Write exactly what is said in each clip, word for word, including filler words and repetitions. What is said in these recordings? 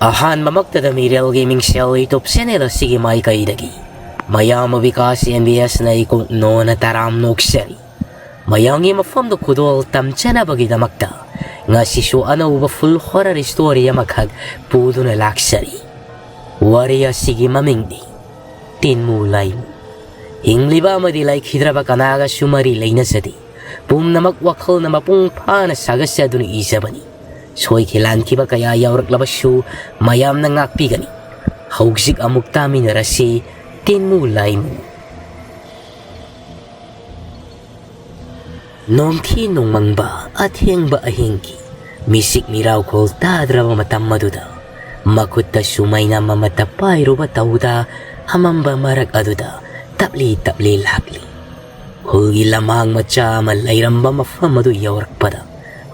ꯑꯍꯥꯟꯕꯃꯛꯇꯗ ꯃꯤꯔꯦꯜꯒꯤ ꯃꯤꯡꯁꯦꯜ YouTube channel ꯑꯁꯤꯒꯤ ꯃꯥꯏꯀꯩꯗꯒꯤ ꯃꯌꯥꯝꯕ ꯕꯤꯀꯥꯁ MBS ꯅ ꯏꯀꯣꯛ ꯅꯣꯟꯅ ꯇꯔꯥꯝ ꯅꯣꯛꯆꯔꯤ꯫ ꯃꯌꯥꯝꯒꯤ ꯃꯐꯝꯗ ꯈꯨꯗꯣꯜ ꯇꯝꯖꯅꯕꯒꯤꯗꯃꯛꯇ ꯉꯁꯤꯁꯨ ꯑꯅꯧꯕ full horror story ꯑꯃꯈꯛ ꯄꯨꯗꯨꯅ ꯂꯥꯛꯆꯔꯤ꯫ ꯋꯥꯔꯤ ꯑꯁꯤꯒꯤ ꯃꯃꯤꯡꯗꯤ ꯇꯤꯟꯃꯨ ꯂꯥꯏꯃꯨ꯫ ꯍꯤꯡꯂꯤꯕ ꯑꯃꯗꯤ ꯂꯩꯈꯤꯗ꯭ꯔꯕ ꯀꯅꯥꯒꯁꯨ ꯃꯔꯤ ꯂꯩꯅꯖꯗꯦ꯫ ꯄꯨꯝꯅꯃꯛ ꯋꯥꯈꯜꯅ ꯃꯄꯨꯡ ꯐꯥꯅ ꯁꯥꯒꯠꯆꯗꯨꯅ ꯏꯖꯕꯅꯤ꯫ ꯁꯣꯏꯈꯤ ꯂꯥꯟꯈꯤꯕ ꯀꯌꯥ ꯌꯥꯎꯔꯛꯂꯕꯁꯨ ꯃꯌꯥꯝꯅ ꯉꯥꯛꯄꯤꯒꯅꯤ꯫ ꯍꯧꯖꯤꯛ ꯑꯃꯨꯛ ꯇꯥꯃꯤꯟꯅꯔꯁꯤ ꯇꯤꯟꯃꯨ ꯂꯥꯏꯃꯨ꯫ ꯅꯣꯡꯊꯤ ꯅꯣꯡꯃꯪꯕ ꯑꯊꯦꯡꯕ ꯑꯍꯤꯡꯒꯤ ꯃꯤꯁꯤꯛ ꯃꯤꯔꯥꯎꯈꯣꯜ ꯇꯥꯗ꯭ꯔꯕ ꯃꯇꯝ ꯑꯗꯨꯗ, ꯃꯈꯨꯠꯇꯁꯨ ꯃꯩꯅꯝ ꯑꯃꯠꯇ ꯄꯥꯏꯔꯨꯕ ꯇꯧꯗ, ꯑꯃꯝꯕ ꯃꯔꯛ ꯑꯗꯨꯗ ꯇꯞꯂꯤ ꯇꯞꯂꯤ ꯂꯥꯛꯂꯤ꯫ ꯈꯨꯜꯒꯤ ꯂꯝꯍꯥꯡ ꯃꯆꯥ ꯑꯃ ꯂꯩꯔꯝꯕ ꯃꯐꯝ ꯑꯗꯨ ꯌꯧꯔꯛꯄꯗ,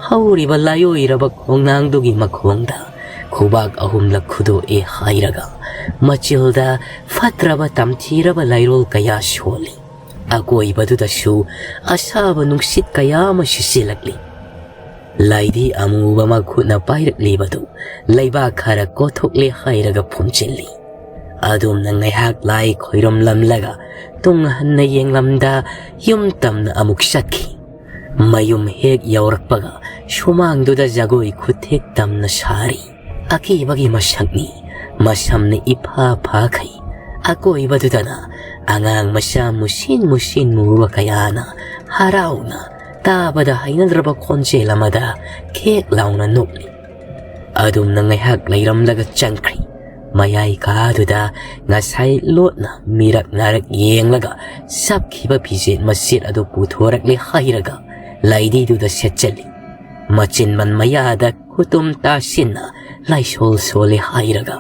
ꯍꯧꯔꯤꯕ ꯂꯥꯏꯑꯣꯏꯔꯕ ꯈꯣꯡꯅꯥꯡꯗꯨꯒꯤ ꯃꯈꯣꯡꯗ ꯈꯨꯕꯥꯛ ꯑꯍꯨꯝꯂꯛ ꯈꯨꯗꯣꯛꯑꯦ ꯍꯥꯏꯔꯒ, ꯃꯆꯤꯜꯗ ꯐꯠꯇ꯭ꯔꯕ ꯇꯝꯊꯤꯔꯕ ꯂꯩꯔꯣꯜ ꯀꯌꯥ ꯁꯣꯜꯂꯤ꯫ ꯑꯀꯣꯏꯕꯗꯨꯗꯁꯨ ꯑꯁꯥꯕ ꯅꯨꯡꯁꯤꯠ ꯀꯌꯥ ꯑꯃ ꯁꯤꯠꯆꯤꯜꯂꯛꯂꯤ꯫ ꯂꯥꯏꯙꯤ ꯑꯃꯨꯕ ꯃꯈꯨꯠꯅ ꯄꯥꯏꯔꯛꯂꯤꯕꯗꯨ ꯂꯩꯕꯥꯛ ꯈꯔ ꯀꯣꯊꯣꯛꯂꯦ ꯍꯥꯏꯔꯒ ꯐꯨꯝꯖꯤꯜꯂꯤ꯫ ꯑꯗꯨꯝꯅ ꯉꯥꯏꯍꯥꯛ ꯂꯥꯏ ꯈꯣꯏꯔꯝꯂꯝꯂꯒ ꯇꯨꯡ ꯍꯟꯅ ꯌꯦꯡꯂꯝꯗ ꯌꯨꯝ ꯇꯝꯅ ꯑꯃꯨꯛ ꯆꯠꯈꯤ꯫ ꯃꯌꯨꯝ ꯍꯦꯛ ꯌꯧꯔꯛꯄꯒ ꯁꯨꯃꯥꯡꯗꯨꯗ ꯖꯒꯣꯏ ꯈꯨꯊꯦꯛ ꯇꯝꯅ ꯁꯥꯔꯤ꯫ ꯑꯀꯤꯕꯒꯤ ꯃꯁꯛꯅꯤ꯫ ꯃꯁꯝꯅ ꯏꯐꯥ ꯐꯥꯈꯩ꯫ ꯑꯀꯣꯏꯕꯗꯨꯗꯅ ꯑꯉꯥꯡ ꯃꯆꯥ ꯃꯨꯁꯤꯟ ꯃꯨꯁꯤꯟ ꯃꯨꯕ ꯀꯌꯥꯅ ꯍꯔꯥꯎꯅ ꯇꯥꯕꯗ ꯍꯩꯅꯗ꯭ꯔꯕ ꯈꯣꯟꯖꯦꯜ ꯑꯃꯗ ꯈꯦꯛ ꯂꯥꯎꯅ ꯅꯣꯛꯂꯤ꯫ ꯑꯗꯨꯝꯅ ꯉꯥꯏꯍꯥꯛ ꯂꯩꯔꯝꯂꯒ ꯆꯪꯈ꯭ꯔꯤ꯫ ꯃꯌꯥꯏ ꯀꯥꯗꯨꯗ ꯉꯁꯥꯏ ꯂꯣꯠꯅ ꯃꯤꯔꯛ ꯅꯥꯔꯛ ꯌꯦꯡꯂꯒ ꯆꯞꯈꯤꯕ ꯐꯤꯖꯦꯠ ꯃꯆꯦꯠ ꯑꯗꯨ ꯄꯨꯊꯣꯔꯛꯂꯦ ꯍꯥꯏꯔꯒ ꯂꯥꯏꯙꯤꯗꯨꯗ ꯁꯦꯠꯆꯜꯂꯤ꯫ ꯃꯆꯤꯟꯕꯟ ꯃꯌꯥꯗ ꯈꯨꯇꯨꯝ ꯇꯥꯁꯤꯟꯅ ꯂꯥꯏꯁꯣꯜ ꯁꯣꯜꯂꯦ ꯍꯥꯏꯔꯒ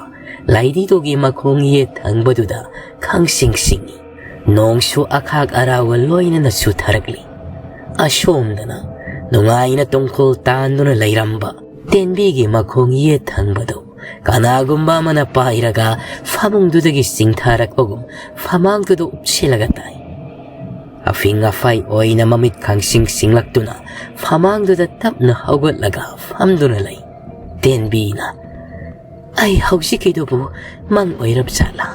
ꯂꯥꯏꯙꯤꯗꯨꯒꯤ ꯃꯈꯣꯡ ꯌꯦꯠ ꯊꯪꯕꯗꯨꯗ ꯈꯪꯁꯤꯡ ꯁꯤꯡꯏ꯫ ꯅꯣꯡꯁꯨ ꯑꯈꯥꯛ ꯑꯔꯥꯎꯒ ꯂꯣꯏꯅꯅ ꯆꯨꯊꯔꯛꯂꯤ꯫ ꯑꯁꯣꯝꯗꯅ ꯅꯨꯡꯉꯥꯏꯅ ꯇꯨꯡꯈꯨꯜ ꯇꯥꯟꯗꯨꯅ ꯂꯩꯔꯝꯕ ꯇꯦꯟꯕꯤꯒꯤ ꯃꯈꯣꯡ ꯌꯦꯠ ꯊꯪꯕꯗꯨ ꯀꯅꯥꯒꯨꯝꯕ ꯑꯃꯅ ꯄꯥꯏꯔꯒ ꯐꯃꯨꯡꯗꯨꯗꯒꯤ ꯆꯤꯡꯊꯔꯛꯄꯒꯨꯝ ꯐꯃꯥꯡꯗꯨꯗ ꯎꯞꯁꯤꯜꯂꯒ ꯇꯥꯏ꯫ ꯑꯐꯤꯡ ꯑꯐꯥꯏ ꯑꯣꯏꯅ ꯃꯃꯤꯠ ꯈꯪꯁꯤꯡ ꯁꯤꯡꯂꯛꯇꯨꯅ ꯐꯃꯥꯡꯗꯨꯗ ꯇꯞꯅ ꯍꯧꯒꯠꯂꯒ ꯐꯝꯗꯨꯅ ꯂꯩ꯫ ꯇꯦꯟꯕꯤꯅ, ꯑꯩ ꯍꯧꯖꯤꯛꯀꯤꯗꯨꯕꯨ ꯃꯪ ꯑꯣꯏꯔꯕ ꯖꯥꯠꯂꯥ?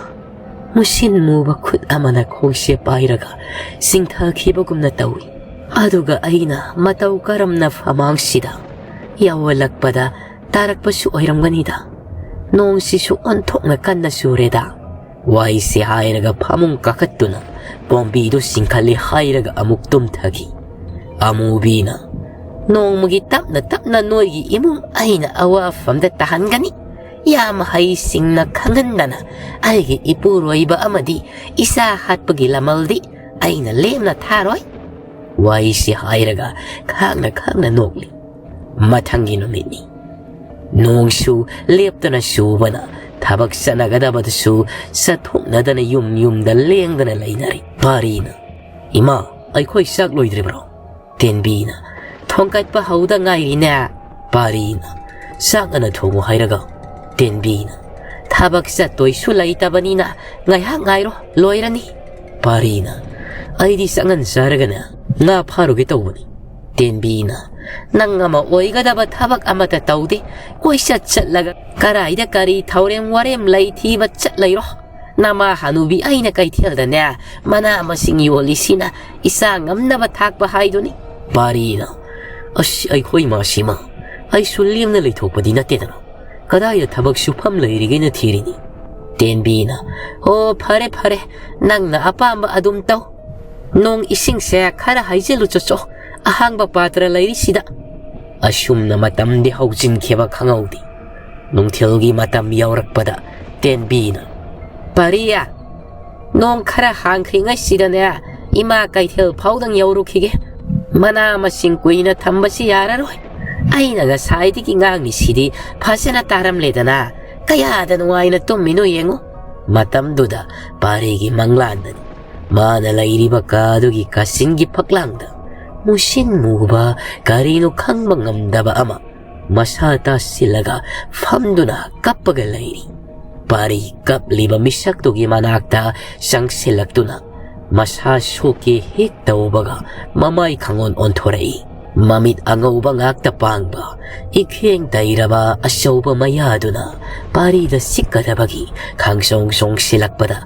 ꯃꯨꯁꯤꯟ ꯃꯨꯕ ꯈꯨꯠ ꯑꯃꯅ ꯈꯣꯡꯁꯦ ꯄꯥꯏꯔꯒ ꯆꯤꯡꯊꯈꯤꯕꯒꯨꯝꯅ ꯇꯧꯏ꯫ ꯑꯗꯨꯒ ꯑꯩꯅ ꯃꯇꯧ ꯀꯔꯝꯅ ꯐꯃꯥꯡꯁꯤꯗ ꯌꯧꯍꯜꯂꯛꯄꯗ ꯇꯥꯔꯛꯄꯁꯨ ꯑꯣꯏꯔꯝꯒꯅꯤꯗ꯫ ꯅꯣꯡꯁꯤꯁꯨ ꯑꯣꯟꯊꯣꯛꯅ ꯀꯟꯅ ꯆꯨꯔꯦꯗ꯫ ꯋꯥꯍꯩꯁꯤ ꯍꯥꯏꯔꯒ ꯐꯃꯨꯡ ꯀꯥꯈꯠꯇꯨꯅ ꯀꯣꯝꯕꯤꯗꯨ ꯆꯤꯡꯈꯠꯂꯤ ꯍꯥꯏꯔꯒ ꯑꯃꯨꯛ ꯇꯨꯝꯊꯈꯤ꯫ ꯑꯃꯨꯕꯤꯅ, "ꯅꯣꯡꯃꯒꯤ ꯇꯞꯅ ꯇꯞꯅ ꯅꯣꯏꯒꯤ ꯏꯃꯨꯡ ꯑꯩꯅ ꯑꯋꯥꯐꯝꯗ ꯇꯥꯍꯟꯒꯅꯤ꯫ ꯌꯥꯝ ꯍꯩꯁꯤꯡꯅ ꯈꯪꯍꯟꯗꯅ ꯑꯩꯒꯤ ꯏꯄꯨꯔꯣꯏꯕ ꯑꯃꯗꯤ ꯏꯆꯥ ꯍꯥꯠꯄꯒꯤ ꯂꯃꯜꯗꯤ ꯑꯩꯅ ꯂꯦꯝꯅ ꯊꯥꯔꯣꯏ"꯫ ꯋꯥꯍꯩꯁꯤ ꯍꯥꯏꯔꯒ ꯈꯥꯡꯅ ꯈꯥꯡꯅ ꯅꯣꯛꯂꯤ꯫ ꯃꯊꯪꯒꯤ ꯅꯨꯃꯤꯠꯅꯤ꯫ ꯅꯣꯡꯁꯨ ꯂꯦꯞꯇꯅ ꯆꯨꯕꯅ ꯊꯕꯛ ꯆꯠꯅꯒꯗꯕꯗꯨꯁꯨ ꯆꯠꯊꯣꯛꯅꯗꯅ ꯌꯨꯝ ꯌꯨꯝꯗ ꯂꯦꯡꯗꯅ ꯂꯩꯅꯔꯤ꯫ ꯄꯥꯔꯤꯅ, "ꯏꯃꯥ, ꯑꯩꯈꯣꯏ ꯆꯥꯛ ꯂꯣꯏꯗ꯭ꯔꯤꯕ꯭ꯔꯣ?" ꯇꯦꯟꯕꯤꯅ, "ꯊꯣꯡꯒꯠꯄ ꯍꯧꯗ ꯉꯥꯏꯔꯤꯅꯦ"꯫ ꯄꯥꯔꯤꯅ, "ꯆꯥꯛ ꯉꯟꯅ ꯊꯣꯡꯉꯨ" ꯍꯥꯏꯔꯒ ꯇꯦꯟꯕꯤꯅ, "ꯊꯕꯛ ꯆꯠꯇꯣꯏꯁꯨ ꯂꯩꯇꯕꯅꯤꯅ ꯉꯥꯏꯍꯥꯛ ꯉꯥꯏꯔꯣ, ꯂꯣꯏꯔꯅꯤ"꯫ ꯄꯥꯔꯤꯅ, "ꯑꯩꯗꯤ ꯆꯥꯛꯉꯟ ꯆꯥꯔꯒꯅꯦ ꯉꯥ ꯐꯥꯔꯨꯒꯦ ꯇꯧꯕꯅꯤ"꯫ ꯇꯦꯟꯕꯤꯅ, "ꯅꯪ ꯑꯃ ꯑꯣꯏꯒꯗꯕ ꯊꯕꯛ ꯑꯃꯠꯇ ꯇꯧꯗꯦ꯫ ꯀꯣꯏꯆꯠ ꯆꯠꯂꯒ ꯀꯔꯥꯏꯗ ꯀꯔꯤ ꯊꯧꯔꯦꯝ ꯋꯥꯔꯦꯝ ꯂꯩ ꯊꯤꯕ ꯆꯠ ꯂꯩꯔꯣ꯫ ꯅꯃꯥ ꯍꯅꯨꯕꯤ ꯑꯩꯅ ꯀꯩꯊꯦꯜꯗꯅꯦ ꯃꯅꯥ ꯃꯁꯤꯡ ꯌꯣꯜꯂꯤꯁꯤꯅ ꯏꯆꯥ ꯉꯝꯅꯕ ꯊꯥꯛꯄ ꯍꯥꯏꯗꯨꯅꯤ"꯫ ꯄꯥꯔꯤꯅ, "ꯑꯁ, ꯑꯩꯈꯣꯏ ꯃꯥꯁꯤꯃ ꯑꯩꯁꯨ ꯂꯦꯝꯅ ꯂꯩꯊꯣꯛꯄꯗꯤ ꯅꯠꯇꯦꯗꯅ꯫ ꯀꯗꯥꯏꯗ ꯊꯕꯛ ꯁꯨꯐꯝ ꯂꯩꯔꯤꯒꯦꯅ ꯊꯤꯔꯤꯅꯤ"꯫ ꯇꯦꯟꯕꯤꯅ, "ꯑꯣ, ꯐꯔꯦ, ꯐꯔꯦ, ꯅꯪꯅ ꯑꯄꯥꯝꯕ ꯑꯗꯨꯝ ꯇꯧ꯫ ꯅꯣꯡ ꯏꯁꯤꯡꯁꯦ ꯈꯔ ꯍꯩꯖꯤꯜꯂꯨ ꯆꯣꯆꯣ, ꯑꯍꯥꯡꯕ ꯄꯥꯇ꯭ꯔ ꯂꯩꯔꯤꯁꯤꯗ"꯫ ꯑꯁꯨꯝꯅ ꯃꯇꯝꯗꯤ ꯍꯧꯖꯤꯟꯈꯤꯕ ꯈꯪꯍꯧꯗꯦ꯫ ꯅꯨꯡꯊꯤꯜꯒꯤ ꯃꯇꯝ ꯌꯧꯔꯛꯄꯗ ꯇꯦꯟꯕꯤꯅ, "ꯄꯥꯔꯤꯌꯥ, ꯅꯣꯡ ꯈꯔ ꯍꯥꯡꯈ꯭ꯔꯤꯉꯩꯁꯤꯗꯅꯦ ꯏꯃꯥ ꯀꯩꯊꯦꯜ ꯐꯥꯎꯗꯪ ꯌꯧꯔꯨꯈꯤꯒꯦ꯫ ꯃꯅꯥ ꯃꯁꯤꯡ ꯀꯨꯏꯅ ꯊꯝꯕꯁꯤ ꯌꯥꯔꯔꯣꯏ꯫ ꯑꯩꯅ ꯉꯁꯥꯏꯗꯒꯤ ꯉꯥꯡꯂꯤꯁꯤꯗꯤ ꯐꯖꯅ ꯇꯥꯔꯝꯂꯦꯗꯅ꯫ ꯀꯌꯥꯗ ꯅꯨꯡꯉꯥꯏꯅ ꯇꯨꯝꯃꯤꯅꯣ ꯌꯦꯡꯉꯨ"꯫ ꯃꯇꯝꯗꯨꯗ ꯄꯥꯔꯤꯒꯤ ꯃꯪꯂꯥꯟꯗꯅꯤ꯫ ꯃꯥꯅ ꯂꯩꯔꯤꯕ ꯀꯥꯗꯨꯒꯤ ꯀꯥꯆꯤꯟꯒꯤ ꯐꯛꯂꯥꯡꯗ ꯃꯨꯁꯤꯟ ꯃꯨꯕ ꯀꯔꯤꯅꯣ ꯈꯪꯕ ꯉꯝꯗꯕ ꯑꯃ ꯃꯁꯥ ꯇꯥꯁꯤꯜꯂꯒ ꯐꯝꯗꯨꯅ ꯀꯞꯄꯒ ꯂꯩꯔꯤ꯫ ꯄꯥꯔꯤ ꯀꯞꯂꯤꯕ ꯃꯤꯁꯛꯇꯨꯒꯤ ꯃꯅꯥꯛꯇ ꯆꯪꯁꯤꯜꯂꯛꯇꯨꯅ ꯃꯁꯥ ꯁꯣꯛꯀꯦ ꯍꯦꯛ ꯇꯧꯕꯒ ꯃꯃꯥꯏ ꯈꯪꯑꯣꯟ ꯑꯣꯟꯊꯣꯔꯛꯏ꯫ ꯃꯃꯤꯠ ꯑꯉꯧꯕ ꯉꯥꯛꯇ ꯄꯥꯡꯕ, ꯏꯈꯦꯡ ꯇꯩꯔꯕ ꯑꯆꯧꯕ ꯃꯌꯥꯗꯨꯅ ꯄꯥꯔꯤꯗ ꯆꯤꯛꯀꯗꯕꯒꯤ ꯈꯪꯁꯣꯡ ꯁꯣꯡꯁꯤꯜꯂꯛꯄꯗ,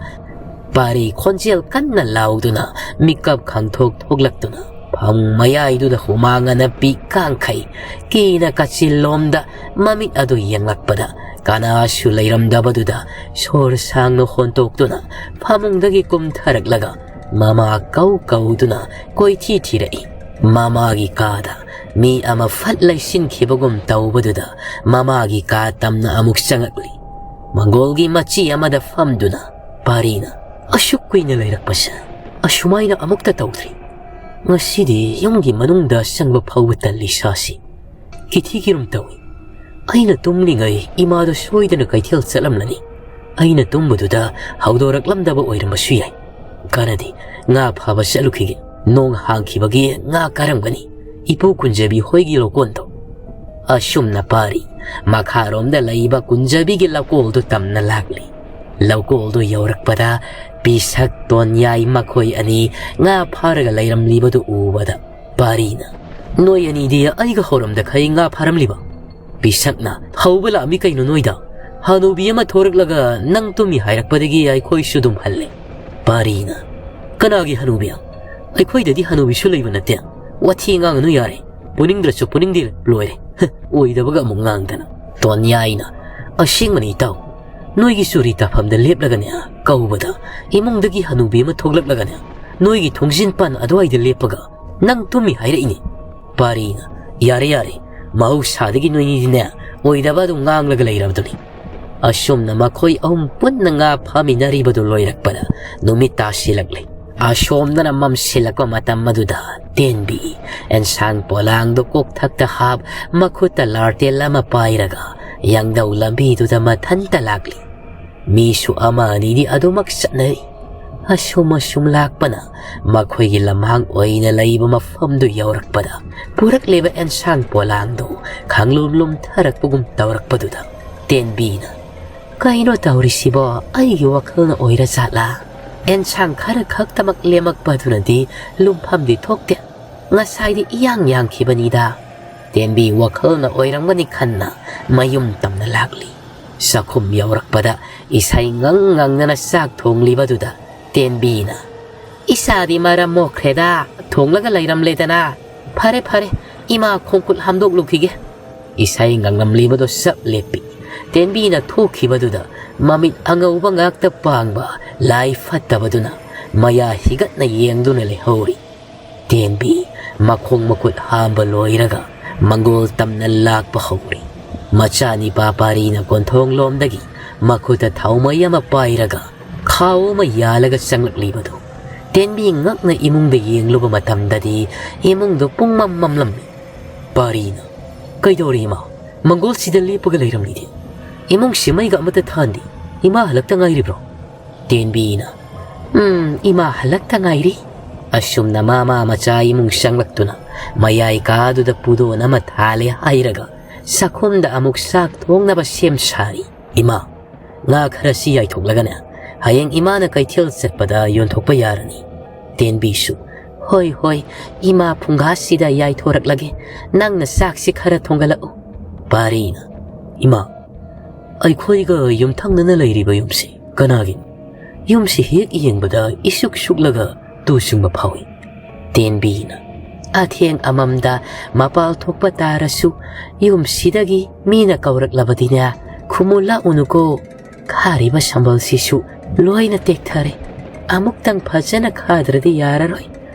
ꯄꯥꯔꯤ ꯈꯣꯟꯖꯦꯜ ꯀꯟꯅ ꯂꯥꯎꯗꯨꯅ ꯃꯤꯀꯞ ꯈꯪꯊꯣꯛ ꯊꯣꯛꯂꯛꯇꯨꯅ ꯐꯃꯨꯡ ꯃꯌꯥꯏꯗꯨꯗ ꯍꯨꯃꯥꯡ ꯑꯅꯞꯄꯤ ꯀꯥꯡꯈꯩ ꯀꯤꯅ ꯀꯥꯆꯤꯜꯂꯣꯝꯗ ꯃꯃꯤꯠ ꯑꯗꯨ ꯌꯦꯡꯂꯛꯄꯗ, ꯀꯅꯥꯁꯨ ꯂꯩꯔꯝꯗꯕꯗꯨꯗ ꯁꯣꯔ ꯁꯥꯡꯅ ꯍꯣꯟꯇꯣꯛꯇꯨꯅ ꯐꯃꯨꯡꯗꯒꯤ ꯀꯨꯝꯊꯔꯛꯂꯒ ꯃꯃꯥ ꯀꯧ ꯀꯧꯗꯨꯅ ꯀꯣꯏꯊꯤ ꯊꯤꯔꯛꯏ꯫ ꯃꯃꯥꯒꯤ ꯀꯥꯗ ꯃꯤ ꯑꯃ ꯐꯠ ꯂꯩꯁꯤꯟꯈꯤꯕꯒꯨꯝ ꯇꯧꯕꯗꯨꯗ ꯃꯃꯥꯒꯤ ꯀꯥ ꯇꯝꯅ ꯑꯃꯨꯛ ꯆꯪꯉꯛꯂꯤ꯫ ꯃꯪꯒꯣꯜꯒꯤ ꯃꯆꯤ ꯑꯃꯗ ꯐꯝꯗꯨꯅ ꯄꯥꯔꯤꯅ, "ꯑꯁꯨꯛ ꯀꯨꯏꯅ ꯂꯩꯔꯛꯄꯁꯦ ꯑꯁꯨꯃꯥꯏꯅ ꯑꯃꯨꯛꯇ ꯇꯧꯗ꯭ꯔꯤ꯫ ꯉꯁꯤꯗꯤ ꯌꯨꯝꯒꯤ ꯃꯅꯨꯡꯗ ꯆꯪꯕ ꯐꯥꯎꯕ ꯇꯜꯂꯤ ꯁꯥꯁꯤ꯫ ꯀꯤꯊꯤ ꯀꯤꯔꯨꯝ ꯇꯧꯏ꯫ ꯑꯩꯅ ꯇꯨꯝꯂꯤꯉꯩ ꯏꯃꯥꯗꯣ ꯁꯣꯏꯗꯅ ꯀꯩꯊꯦꯜ ꯆꯠꯂꯝꯂꯅꯤ꯫ ꯑꯩꯅ ꯇꯨꯝꯕꯗꯨꯗ ꯍꯧꯗꯣꯔꯛꯂꯝꯗꯕ ꯑꯣꯏꯔꯝꯕꯁꯨ ꯌꯥꯏ꯫ ꯀꯥꯟꯅꯗꯦ, ꯉꯥ ꯐꯥꯕ ꯆꯠꯂꯨꯈꯤꯒꯦ꯫ ꯅꯣꯡ ꯍꯥꯡꯈꯤꯕꯒꯤ ꯉꯥ ꯀꯥꯔꯝꯒꯅꯤ꯫ ꯏꯄꯨ ꯀꯨꯟꯖꯕꯤ ꯍꯣꯏꯒꯤ ꯂꯧꯀꯣꯟꯗꯣ"꯫ ꯑꯁꯨꯝꯅ ꯄꯥꯔꯤ ꯃꯈꯥꯔꯣꯝꯗ ꯂꯩꯕ ꯀꯨꯟꯖꯕꯤꯒꯤ ꯂꯧꯀꯣꯜꯗꯨ ꯇꯝꯅ ꯂꯥꯛꯂꯤ꯫ ꯂꯧꯀꯣꯜꯗꯨ ꯌꯧꯔꯛꯄꯗ ꯄꯤꯁꯛ ꯇꯣꯟꯌꯥꯏ ꯃꯈꯣꯏ ꯑꯅꯤ ꯉꯥ ꯐꯥꯔꯒ ꯂꯩꯔꯝꯂꯤꯕꯗꯨ ꯎꯕꯗ ꯄꯥꯔꯤꯅ, "ꯅꯣꯏ ꯑꯅꯤꯗꯤ ꯑꯩꯒ ꯍꯧꯔꯝꯗꯈꯩ ꯉꯥ ꯐꯥꯔꯝꯂꯤꯕ? ꯄꯤꯁꯛꯅ ꯍꯧꯕ ꯂꯥꯛꯑꯝꯃꯤ ꯀꯩꯅꯣ ꯅꯣꯏꯗ? ꯍꯅꯨꯕꯤ ꯑꯃ ꯊꯣꯔꯛꯂꯒ ꯅꯪ ꯇꯨꯝꯃꯤ ꯍꯥꯏꯔꯛꯄꯗꯒꯤ ꯑꯩꯈꯣꯏꯁꯨ ꯑꯗꯨꯝ ꯍꯜꯂꯦ"꯫ ꯄꯥꯔꯤꯅ, "ꯀꯅꯥꯒꯤ ꯍꯅꯨꯕꯤ? ꯑꯩꯈꯣꯏꯗꯗꯤ ꯍꯅꯨꯕꯤꯁꯨ ꯂꯩꯕ ꯅꯠꯇꯦ꯫ ꯋꯥꯊꯤ ꯉꯥꯡꯉꯅꯨ ꯌꯥꯔꯦ꯫ ꯄꯨꯅꯤꯡꯗ꯭ꯔꯁꯨ ꯄꯨꯅꯤꯡꯗꯦ ꯂꯣꯏꯔꯦ꯫ ꯍ, ꯑꯣꯏꯗꯕꯒ ꯑꯃꯨꯛ ꯉꯥꯡꯗꯅ"꯫ ꯇꯣꯟꯌꯥꯏꯅ, "ꯑꯁꯦꯡꯕꯅꯤ ꯏꯇꯥꯎ, ꯅꯣꯏꯒꯤ ꯆꯨꯔꯤ ꯇꯥꯐꯝꯗ ꯂꯦꯞꯂꯒꯅꯦ ꯀꯧꯕꯗ ꯏꯃꯨꯡꯗꯒꯤ ꯍꯅꯨꯕꯤ ꯑꯃ ꯊꯣꯛꯂꯛꯂꯒꯅꯦ ꯅꯣꯏꯒꯤ ꯊꯣꯡꯖꯤꯟ ꯄꯥꯟ ꯑꯗꯨꯋꯥꯏꯗ ꯂꯦꯞꯄꯒ ꯅꯪ ꯇꯨꯝꯃꯤ ꯍꯥꯏꯔꯛꯏꯅꯦ"꯫ ꯄꯥꯔꯤꯅ, "ꯌꯥꯔꯦ ꯌꯥꯔꯦ, ꯃꯍꯧꯁꯥꯗꯒꯤ ꯅꯣꯏꯅꯤꯗꯤꯅꯦ ꯑꯣꯏꯗꯕ ꯑꯗꯨꯝ ꯉꯥꯡꯂꯒ ꯂꯩꯔꯕꯗꯨꯅꯤ"꯫ ꯑꯁꯨꯝꯅ ꯃꯈꯣꯏ ꯑꯍꯨꯝ ꯄꯨꯟꯅ ꯉꯥ ꯐꯥꯃꯤꯟꯅꯔꯤꯕꯗꯨ ꯂꯣꯏꯔꯛꯄꯗ ꯅꯨꯃꯤꯠ ꯇꯥꯁꯤꯜꯂꯛꯂꯦ꯫ ꯑꯁꯣꯝꯗꯅ ꯃꯝꯁꯤꯜꯂꯛꯄ ꯃꯇꯝ ꯑꯗꯨꯗ ꯇꯦꯟꯕꯤ ꯑꯦꯟꯁꯥꯡ ꯄꯣꯂꯥꯡꯗꯣ ꯀꯣꯛꯊꯛꯇ ꯍꯥꯞ, ꯃꯈꯨꯠꯇ ꯂꯥꯔꯇꯦꯜ ꯑꯃ ꯄꯥꯏꯔꯒ ꯌꯥꯡꯗꯧ ꯂꯝꯕꯤꯗꯨꯗ ꯃꯊꯟꯇ ꯂꯥꯛꯂꯤ꯫ ꯃꯤꯁꯨ ꯑꯃ ꯑꯅꯤꯗꯤ ꯑꯗꯨꯃꯛ ꯆꯠꯅꯩ꯫ ꯑꯁꯨꯝ ꯑꯁꯨꯝ ꯂꯥꯛꯄꯅ ꯃꯈꯣꯏꯒꯤ ꯂꯝꯍꯥꯡ ꯑꯣꯏꯅ ꯂꯩꯕ ꯃꯐꯝꯗꯨ ꯌꯧꯔꯛꯄꯗ ꯄꯨꯔꯛꯂꯤꯕ ꯑꯦꯟꯁꯥꯡ ꯄꯣꯂꯥꯡꯗꯨ ꯈꯪꯂꯨꯝ ꯂꯨꯝꯊꯔꯛꯄꯒꯨꯝ ꯇꯧꯔꯛꯄꯗꯨꯗ ꯇꯦꯟꯕꯤꯅ, "ꯀꯩꯅꯣ ꯇꯧꯔꯤꯁꯤꯕꯣ? ꯑꯩꯒꯤ ꯋꯥꯈꯜꯅ ꯑꯣꯏꯔ ꯖꯥꯠꯂꯥ? ꯑꯦꯟꯁꯥꯡ ꯈꯔ ꯈꯛꯇꯃꯛ ꯂꯦꯝꯃꯛꯄ ꯑꯗꯨꯅꯗꯤ ꯂꯨꯝꯐꯝꯗꯤ ꯊꯣꯛꯇꯦ꯫ ꯉꯁꯥꯏꯗꯤ ꯏꯌꯥꯡ ꯌꯥꯡꯈꯤꯕꯅꯤꯗ꯫ ꯇꯦꯟꯕꯤ ꯋꯥꯈꯜꯅ ꯑꯣꯏꯔꯝꯒꯅꯤ ꯈꯟꯅ ꯃꯌꯨꯝ ꯇꯝꯅ ꯂꯥꯛꯂꯤ꯫ ꯆꯥꯛꯈꯨꯝ ꯌꯧꯔꯛꯄꯗ ꯏꯁꯩ ꯉꯪ ꯉꯪꯗꯅ ꯆꯥꯛ ꯊꯣꯡꯂꯤꯕꯗꯨꯗ ꯇꯦꯟꯕꯤꯅ, "ꯏꯆꯥꯗꯤ ꯃꯔꯝ ꯃꯣꯛꯈ꯭ꯔꯦꯗ, ꯊꯣꯡꯂꯒ ꯂꯩꯔꯝꯂꯦꯗꯅ꯫ ꯐꯔꯦ ꯐꯔꯦ, ꯏꯃꯥ ꯈꯣꯡꯈꯨꯠ ꯍꯥꯝꯗꯣꯛꯂꯨꯈꯤꯒꯦ"꯫ ꯏꯁꯩ ꯉꯪꯂꯝꯂꯤꯕꯗꯨ ꯆꯞ ꯂꯦꯞꯄꯤ꯫ ꯇꯦꯟꯕꯤꯅ ꯊꯣꯛꯈꯤꯕꯗꯨꯗ ꯃꯃꯤꯠ ꯑꯉꯧꯕ ꯉꯥꯛꯇ ꯄꯥꯡꯕ ꯂꯥꯏ ꯐꯠꯇꯕꯗꯨꯅ ꯃꯌꯥ ꯍꯤꯒꯠꯅ ꯌꯦꯡꯗꯨꯅ ꯂꯩꯍꯧꯔꯤ꯫ ꯇꯦꯟꯕꯤ ꯃꯈꯣꯡ ꯃꯈꯨꯠ ꯍꯥꯝꯕ ꯂꯣꯏꯔꯒ ꯃꯪꯒꯣꯜ ꯇꯝꯅ ꯂꯥꯛꯄ ꯍꯧꯔꯤ꯫ ꯃꯆꯥꯅꯤꯄꯥ ꯄꯥꯔꯤꯅ ꯀꯣꯟꯊꯣꯡꯂꯣꯝꯗꯒꯤ ꯃꯈꯨꯠꯇ ꯊꯥꯎꯃꯩ ꯑꯃ ꯄꯥꯏꯔꯒ ꯈꯥꯎ ꯑꯃ ꯌꯥꯜꯂꯒ ꯆꯪꯂꯛꯂꯤꯕꯗꯨ ꯇꯦꯟꯕꯤ ꯉꯛꯅ ꯏꯃꯨꯡꯗ ꯌꯦꯡꯂꯨꯕ ꯃꯇꯝꯗꯗꯤ ꯏꯃꯨꯡꯗꯨ ꯄꯨꯡꯃꯝ ꯃꯝꯂꯝꯃꯤ꯫ ꯄꯥꯔꯤꯅ, "ꯀꯩꯗꯧꯔꯤ ꯏꯃꯥ? ꯃꯪꯒꯣꯜꯁꯤꯗ ꯂꯦꯞꯄꯒ ꯂꯩꯔꯝꯂꯤꯗꯤ? ꯏꯃꯨꯡꯁꯤ ꯃꯩꯒ ꯑꯃꯠꯇ ꯊꯥꯟꯗꯦ꯫ ꯏꯃꯥ ꯍꯜꯂꯛꯇ ꯉꯥꯏꯔꯤꯕ꯭ꯔꯣ?" ꯇꯦꯟꯕꯤꯅ, "ꯎꯝ, ꯏꯃꯥ ꯍꯜꯂꯛꯇ ꯉꯥꯏꯔꯤ"꯫ ꯑꯁꯨꯝꯅ ꯃꯃꯥ ꯃꯆꯥ ꯏꯃꯨꯡ ꯆꯪꯂꯛꯇꯨꯅ ꯃꯌꯥꯏ ꯀꯥꯗꯨꯗ ꯄꯨꯗꯣꯟ ꯑꯃ ꯊꯥꯜꯂꯦ ꯍꯥꯏꯔꯒ ꯆꯥꯛꯈꯨꯝꯗ ꯑꯃꯨꯛ ꯆꯥꯛ ꯊꯣꯡꯅꯕ ꯁꯦꯝ ꯁꯥꯔꯤ꯫ "ꯏꯃꯥ, ꯉꯥ ꯈꯔꯁꯤ ꯌꯥꯏꯊꯣꯛꯂꯒꯅꯦ, ꯍꯌꯦꯡ ꯏꯃꯥꯅ ꯀꯩꯊꯦꯜ ꯆꯠꯄꯗ ꯌꯣꯟꯊꯣꯛꯄ ꯌꯥꯔꯅꯤ"꯫ ꯇꯦꯟꯕꯤꯁꯨ, "ꯍꯣꯏ ꯍꯣꯏ, ꯏꯃꯥ ꯐꯨꯡꯒꯥꯁꯤꯗ ꯌꯥꯏꯊꯣꯔꯛꯂꯒꯦ, ꯅꯪꯅ ꯆꯥꯛꯁꯤ ꯈꯔ ꯊꯣꯡꯒꯠꯂꯛꯎ"꯫ ꯄꯥꯔꯤꯅ, "ꯏꯃꯥ, ꯑꯩꯈꯣꯏꯒ ꯌꯨꯝꯊꯪꯅꯅ ꯂꯩꯔꯤꯕ ꯌꯨꯝꯁꯤ ꯀꯅꯥꯒꯤꯅꯣ? ꯌꯨꯝꯁꯤ ꯍꯦꯛ ꯌꯦꯡꯕꯗ ꯏꯁꯨꯛ ꯁꯨꯛꯂꯒ ꯇꯨ ꯆꯨꯡꯕ ꯐꯥꯎꯏ"꯫ ꯇꯦꯟꯕꯤꯅ, "ꯑꯊꯦꯡ ꯑꯃꯝꯗ ꯃꯄꯥꯜ ꯊꯣꯛꯄ ꯇꯥꯔꯁꯨ ꯌꯨꯝꯁꯤꯗꯒꯤ ꯃꯤꯅ ꯀꯧꯔꯛꯂꯕꯗꯤꯅꯦ, ꯈꯨꯝꯃꯨ ꯂꯥꯛꯎꯅꯨꯀꯣ꯫ ꯈꯥꯔꯤꯕ ꯁꯝꯕꯜꯁꯤꯁꯨ ꯂꯣꯏꯅ ꯇꯦꯛꯊꯔꯦ꯫ ꯑꯃꯨꯛꯇꯪ ꯐꯖꯅ ꯈꯥꯗ꯭ꯔꯗꯤ ꯌꯥꯔꯔꯣꯏ꯫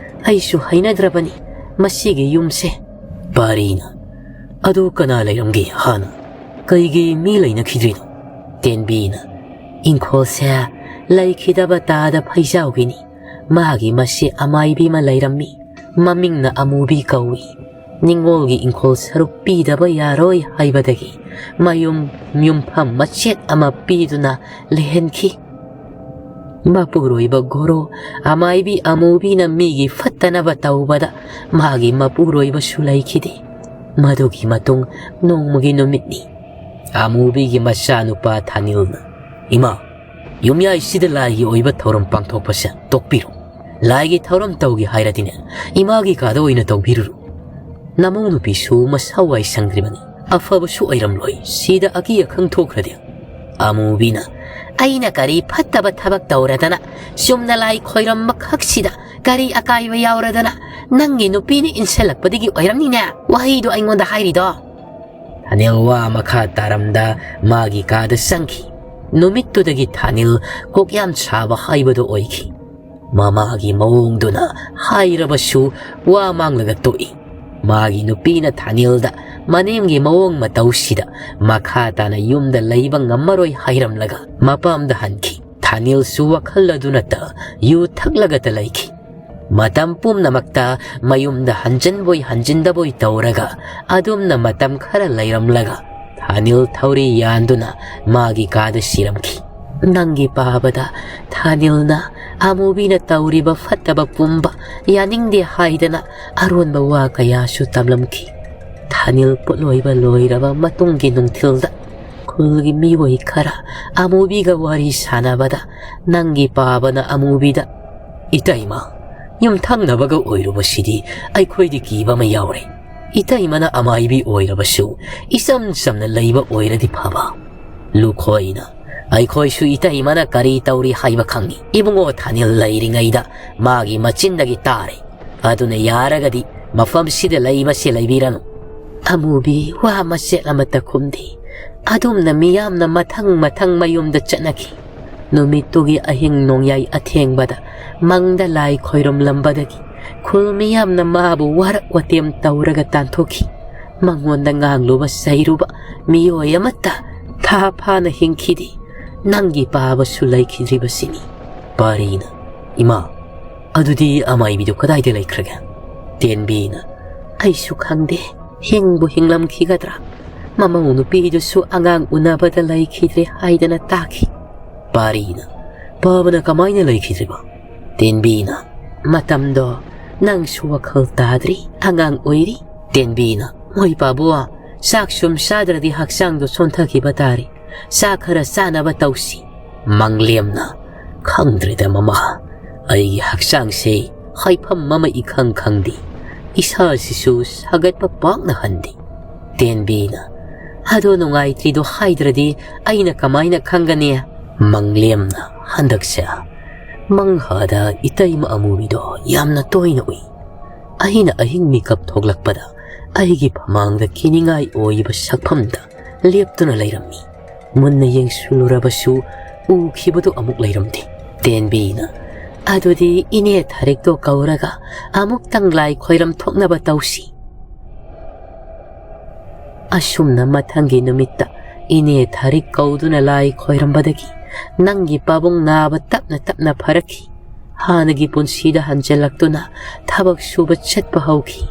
ꯑꯩꯁꯨ ꯍꯩꯅꯗ꯭ꯔꯕꯅꯤ ꯃꯁꯤꯒꯤ ꯌꯨꯝꯁꯦ"꯫ ꯄꯥꯔꯤꯅ, "ꯑꯗꯨ ꯀꯅꯥ ꯂꯩꯔꯝꯒꯦ ꯍꯥꯟꯅ? ꯀꯩꯒꯤ ꯃꯤ ꯂꯩꯅꯈꯤꯗ꯭ꯔꯤꯅꯣ?" ꯇꯦꯟꯕꯤꯅ, "ꯏꯪꯈꯣꯜꯁꯦ ꯂꯩꯈꯤꯗꯕ ꯇꯥꯗ ꯐꯩꯖꯥꯎꯒꯤꯅꯤ꯫ ꯃꯥꯒꯤ ꯃꯁꯤ ꯑꯃꯥꯏꯕꯤ ꯑꯃ ꯂꯩꯔꯝꯃꯤ꯫ ꯃꯃꯤꯡꯅ ꯑꯃꯨꯕꯤ ꯀꯧꯏ꯫ ꯅꯤꯡꯉꯣꯜꯒꯤ ꯏꯪꯈꯣꯜ ꯁꯔꯨꯛ ꯄꯤꯗꯕ ꯌꯥꯔꯣꯏ ꯍꯥꯏꯕꯗꯒꯤ ꯃꯌꯨꯝ ꯌꯨꯝꯐꯝ ꯃꯆꯦꯠ ꯑꯃ ꯄꯤꯗꯨꯅ ꯂꯩꯍꯟꯈꯤ꯫ ꯃꯄꯨꯔꯣꯏꯕ ꯒꯣꯔꯣ ꯑꯃꯥꯏꯕꯤ ꯑꯃꯨꯕꯤꯅ ꯃꯤꯒꯤ ꯐꯠꯇꯅꯕ ꯇꯧꯕꯗ ꯃꯥꯒꯤ ꯃꯄꯨꯔꯣꯏꯕꯁꯨ ꯂꯩꯈꯤꯗꯦ꯫ ꯃꯗꯨꯒꯤ ꯃꯇꯨꯡ ꯅꯣꯡꯃꯒꯤ ꯅꯨꯃꯤꯠꯅꯤ"꯫ ꯑꯃꯨꯕꯤꯒꯤ ꯃꯆꯥꯅꯨꯄꯥ ꯊꯥꯅꯤꯜꯅ, "ꯏꯃꯥ, ꯌꯨꯝꯌꯥꯏꯁꯤꯗ ꯂꯥꯏꯒꯤ ꯑꯣꯏꯕ ꯊꯧꯔꯝ ꯄꯥꯡꯊꯣꯛꯄꯁꯦ ꯇꯣꯛꯄꯤꯔꯣ꯫ ꯂꯥꯏꯒꯤ ꯊꯧꯔꯝ ꯇꯧꯒꯦ ꯍꯥꯏꯔꯗꯤꯅꯦ, ꯏꯃꯥꯒꯤ ꯀꯥꯗ ꯑꯣꯏꯅ ꯇꯧꯕꯤꯔꯨꯔꯣ꯫ ꯅꯃꯧ ꯅꯨꯄꯤꯁꯨ ꯃꯁꯥ ꯋꯥꯏ ꯁꯪꯗ꯭ꯔꯤꯕꯅꯤ, ꯑꯐꯕꯁꯨ ꯑꯣꯏꯔꯝꯂꯣꯏ, ꯁꯤꯗ ꯑꯀꯤ ꯑꯈꯪ ꯊꯣꯛꯈ꯭ꯔꯗꯤ꯫ ꯑꯃꯨꯕꯤꯅ, "ꯑꯩꯅ ꯀꯔꯤ ꯐꯠꯇꯕ ꯊꯕꯛ ꯇꯧꯔꯗꯅ, ꯆꯨꯝꯅ ꯂꯥꯏ ꯈꯣꯏꯔꯝꯕ ꯈꯛꯁꯤꯗ ꯀꯔꯤ ꯑꯀꯥꯏꯕ ꯌꯥꯎꯔꯗꯅ, ꯅꯪꯒꯤ ꯅꯨꯄꯤꯅ ꯏꯟꯁꯜꯂꯛꯄꯗꯒꯤ ꯑꯣꯏꯔꯝꯅꯤꯅꯦ?" ꯋꯥꯍꯩꯗꯣ ꯑꯩꯉꯣꯟꯗ ꯍꯥꯏꯔꯤꯗꯣ꯫ ꯊꯥꯅꯤꯜ ꯋꯥ ꯃꯈꯥ ꯇꯥꯔꯝꯗ ꯃꯥꯒꯤ ꯀꯥꯗ ꯆꯪꯈꯤ꯫ ꯅꯨꯃꯤꯠꯇꯨꯗꯒꯤ ꯊꯥꯅꯤꯜ ꯀꯣꯛ ꯌꯥꯝ ꯁꯥꯕ ꯍꯥꯏꯕꯗꯨ ꯑꯣꯏꯈꯤ꯫ ꯃꯃꯥꯒꯤ ꯃꯑꯣꯡꯗꯨꯅ ꯍꯥꯏꯔꯕꯁꯨ ꯋꯥ ꯃꯥꯡꯂꯒ ꯇꯣꯛꯏ꯫ ꯃꯥꯒꯤ ꯅꯨꯄꯤꯅ ꯊꯥꯅꯤꯜꯗ ꯃꯅꯦꯝꯒꯤ ꯃꯑꯣꯡ ꯃꯇꯧꯁꯤꯗ ꯃꯈꯥ ꯇꯥꯅ ꯌꯨꯝꯗ ꯂꯩꯕ ꯉꯝꯃꯔꯣꯏ ꯍꯥꯏꯔꯝꯂꯒ ꯃꯄꯥꯝꯗ ꯍꯟꯈꯤ꯫ ꯊꯥꯅꯤꯜꯁꯨ ꯋꯥꯈꯜ ꯑꯗꯨꯅꯠꯇ ꯌꯨ ꯊꯛꯂꯒꯇ ꯂꯩꯈꯤ꯫ ꯃꯇꯝ ꯄꯨꯝꯅꯃꯛꯇ ꯃꯌꯨꯝꯗ ꯍꯟꯖꯤꯟꯕꯣꯏ ꯍꯟꯖꯤꯟꯗꯕꯣꯏ ꯇꯧꯔꯒ ꯑꯗꯨꯝꯅ ꯃꯇꯝ ꯈꯔ ꯂꯩꯔꯝꯂꯒ ꯊꯥꯅꯤꯜ ꯊꯧꯔꯤ ꯌꯥꯟꯗꯨꯅ ꯃꯥꯒꯤ ꯀꯥꯗ ꯁꯤꯔꯝꯈꯤ꯫ ꯅꯪꯒꯤ ꯄꯥꯕꯗ ꯊꯥꯅꯤꯜꯅ ꯑꯃꯨꯕꯤꯅ ꯇꯧꯔꯤꯕ ꯐꯠꯇꯕ ꯄꯨꯝꯕ ꯌꯥꯅꯤꯡꯗꯦ ꯍꯥꯏꯗꯅ ꯑꯔꯣꯟꯕ ꯋꯥ ꯀꯌꯥꯁꯨ ꯇꯝꯂꯝꯈꯤ꯫ ꯊꯥꯅꯤꯜ ꯄꯣꯠꯂꯣꯏꯕ ꯂꯣꯏꯔꯕ ꯃꯇꯨꯡꯒꯤ ꯅꯨꯡꯊꯤꯜꯗ ꯈꯨꯜꯒꯤ ꯃꯤꯑꯣꯏ ꯈꯔ ꯑꯃꯨꯕꯤꯒ ꯋꯥꯔꯤ ꯁꯥꯟꯅꯕꯗ ꯅꯪꯒꯤ ꯄꯥꯕꯅ ꯑꯃꯨꯕꯤꯗ, "ꯏꯇꯩꯃ, ꯌꯨꯝꯊꯪꯅꯕꯒ ꯑꯣꯏꯔꯨꯕꯁꯤꯗꯤ ꯑꯩꯈꯣꯏꯗꯤ ꯀꯤꯕ ꯑꯃ ꯌꯥꯎꯔꯦ꯫ ꯏꯇꯩꯃꯅ ꯑꯃꯥꯏꯕꯤ ꯑꯣꯏꯔꯕꯁꯨ ꯏꯆꯝ ꯆꯝꯅ ꯂꯩꯕ ꯑꯣꯏꯔꯗꯤ ꯐꯕ꯫ ꯂꯨꯈꯣꯏꯅ, ꯑꯩꯈꯣꯏꯁꯨ ꯏꯇꯩꯃꯅ ꯀꯔꯤ ꯇꯧꯔꯤ ꯍꯥꯏꯕ ꯈꯪꯏ꯫ ꯏꯕꯨꯡꯉꯣ ꯊꯥꯅꯤꯜ ꯂꯩꯔꯤꯉꯩꯗ ꯃꯥꯒꯤ ꯃꯆꯤꯟꯗꯒꯤ ꯇꯥꯔꯦ꯫ ꯑꯗꯨꯅ ꯌꯥꯔꯒꯗꯤ ꯃꯐꯝꯁꯤꯗ ꯂꯩꯕꯁꯦ ꯂꯩꯕꯤꯔꯅꯨ꯫" ꯑꯃꯨꯕꯤ ꯋꯥ ꯃꯆꯦꯠ ꯑꯃꯠꯇ ꯈꯨꯝꯗꯦ꯫ ꯑꯗꯨꯝꯅ ꯃꯤꯌꯥꯝꯅ ꯃꯊꯪ ꯃꯊꯪ ꯃꯌꯨꯝꯗ ꯆꯠꯅꯈꯤ꯫ ꯅꯨꯃꯤꯠꯇꯨꯒꯤ ꯑꯍꯤꯡ ꯅꯣꯡꯌꯥꯏ ꯑꯊꯦꯡꯕꯗ ꯃꯪꯗ ꯂꯥꯏ ꯈꯣꯏꯔꯝꯂꯝꯕꯗꯒꯤ ꯈꯨꯜ ꯃꯤꯌꯥꯝꯅ ꯃꯥꯕꯨ ꯋꯥꯔꯛ ꯋꯥꯇꯦꯝ ꯇꯧꯔꯒ ꯇꯥꯟꯊꯣꯛꯈꯤ꯫ ꯃꯉꯣꯟꯗ ꯉꯥꯡꯂꯨꯕ ꯆꯩꯔꯨꯕ ꯃꯤꯑꯣꯏ ꯑꯃꯠꯇ ꯊꯥ ꯐꯥꯅ ꯍꯤꯡꯈꯤꯗꯦ꯫ ꯅꯪꯒꯤ ꯄꯥꯕꯁꯨ ꯂꯩꯈꯤꯗ꯭ꯔꯤꯕꯁꯤꯅꯤ꯫ ꯄꯥꯔꯤꯅ, "ꯏꯃꯥ, ꯑꯗꯨꯗꯤ ꯑꯃꯥꯏꯕꯤꯗꯨ ꯀꯗꯥꯏꯗ ꯂꯩꯈ꯭ꯔꯒꯦ?" ꯇꯦꯟꯕꯤꯅ, "ꯑꯩꯁꯨ ꯈꯪꯗꯦ꯫ ꯍꯤꯡꯕꯨ ꯍꯤꯡꯂꯝꯈꯤꯒꯗ꯭ꯔꯥ? ꯃꯃꯧ ꯅꯨꯄꯤꯗꯨꯁꯨ ꯑꯉꯥꯡ ꯎꯅꯕꯗ ꯂꯩꯈꯤꯗ꯭ꯔꯦ ꯍꯥꯏꯗꯅ ꯇꯥꯈꯤ꯫" ꯄꯥꯔꯤꯅ, "ꯄꯥꯕꯅ ꯀꯃꯥꯏꯅ ꯂꯩꯈꯤꯗ꯭ꯔꯤꯕ?" ꯇꯦꯟꯕꯤꯅ, "ꯃꯇꯝꯗꯣ ꯅꯪꯁꯨ ꯋꯥꯈꯜ ꯇꯥꯗ꯭ꯔꯤ, ꯑꯉꯥꯡ ꯑꯣꯏꯔꯤ꯫" ꯇꯦꯟꯕꯤꯅ, "ꯍꯣꯏ ꯄꯥꯕꯨ, ꯆꯥꯛ ꯁꯨꯝ ꯆꯥꯗ꯭ꯔꯗꯤ ꯍꯛꯆꯥꯡꯗꯣ ꯁꯣꯟꯊꯈꯤꯕ ꯇꯥꯔꯦ꯫ ꯆꯥꯛ ꯈꯔ ꯆꯥꯅꯕ ꯇꯧꯁꯤ꯫" ꯃꯪꯂꯦꯝꯅ, "ꯈꯪꯗ꯭ꯔꯦꯗ ꯃꯃꯥ, ꯑꯩꯒꯤ ꯍꯛꯆꯥꯡꯁꯦ ꯍꯥꯏꯐꯝ ꯑꯃ ꯏꯈꯪ ꯈꯪꯗꯦ꯫ ꯏꯁꯥꯁꯤꯁꯨ ꯁꯥꯒꯠꯄ ꯄꯥꯛꯅ ꯍꯟꯗꯦ꯫ ꯇꯦꯟꯕꯤꯅ, "ꯑꯗꯣ ꯅꯨꯡꯉꯥꯏꯇ꯭ꯔꯤꯗꯣ ꯍꯥꯏꯗ꯭ꯔꯗꯤ ꯑꯩꯅ ꯀꯃꯥꯏꯅ ꯈꯪꯒꯅꯤ?" ꯃꯪꯂꯦꯝꯅ, "ꯍꯟꯗꯛꯁꯦ ꯃꯪꯍꯥꯗ ꯏꯇꯩꯃ ꯑꯃꯨꯕꯤꯗꯣ ꯌꯥꯝꯅ ꯇꯣꯏꯅ ꯎꯏ꯫ ꯑꯩꯅ ꯑꯍꯤꯡ ꯃꯤꯀꯞ ꯊꯣꯛꯂꯛꯄꯗ ꯑꯩꯒꯤ ꯐꯃꯥꯡꯗ ꯀꯤꯅꯤꯡꯉꯥꯏ ꯑꯣꯏꯕ ꯁꯛꯐꯝꯗ ꯂꯦꯞꯇꯨꯅ ꯂꯩꯔꯝꯃꯤ꯫ ꯃꯨꯟꯅ ꯌꯦꯡꯁꯤꯜꯂꯨꯔꯕꯁꯨ ꯎꯈꯤꯕꯗꯨ ꯑꯃꯨꯛ ꯂꯩꯔꯝꯗꯦ꯫" ꯇꯦꯟꯕꯤꯅ, "ꯑꯗꯨꯗꯤ ꯏꯅꯦ ꯊꯥꯔꯤꯛꯇꯣ ꯀꯧꯔꯒ ꯑꯃꯨꯛꯇꯪ ꯂꯥꯏ ꯈꯣꯏꯔꯝ ꯊꯣꯛꯅꯕ ꯇꯧꯁꯤ꯫" ꯑꯁꯨꯝꯅ ꯃꯊꯪꯒꯤ ꯅꯨꯃꯤꯠꯇ ꯏꯅꯦ ꯊꯥꯔꯤꯛ ꯀꯧꯗꯨꯅ ꯂꯥꯏ ꯈꯣꯏꯔꯝꯕꯗꯒꯤ ꯅꯪꯒꯤ ꯄꯥꯕꯨꯡ ꯅꯥꯕ ꯇꯞꯅ ꯇꯞꯅ ꯐꯔꯛꯈꯤ꯫ ꯍꯥꯟꯅꯒꯤ ꯄꯨꯟꯁꯤꯗ ꯍꯟꯖꯤꯜꯂꯛꯇꯨꯅ ꯊꯕꯛ ꯁꯨꯕ ꯆꯠꯄ ꯍꯧꯈꯤ꯫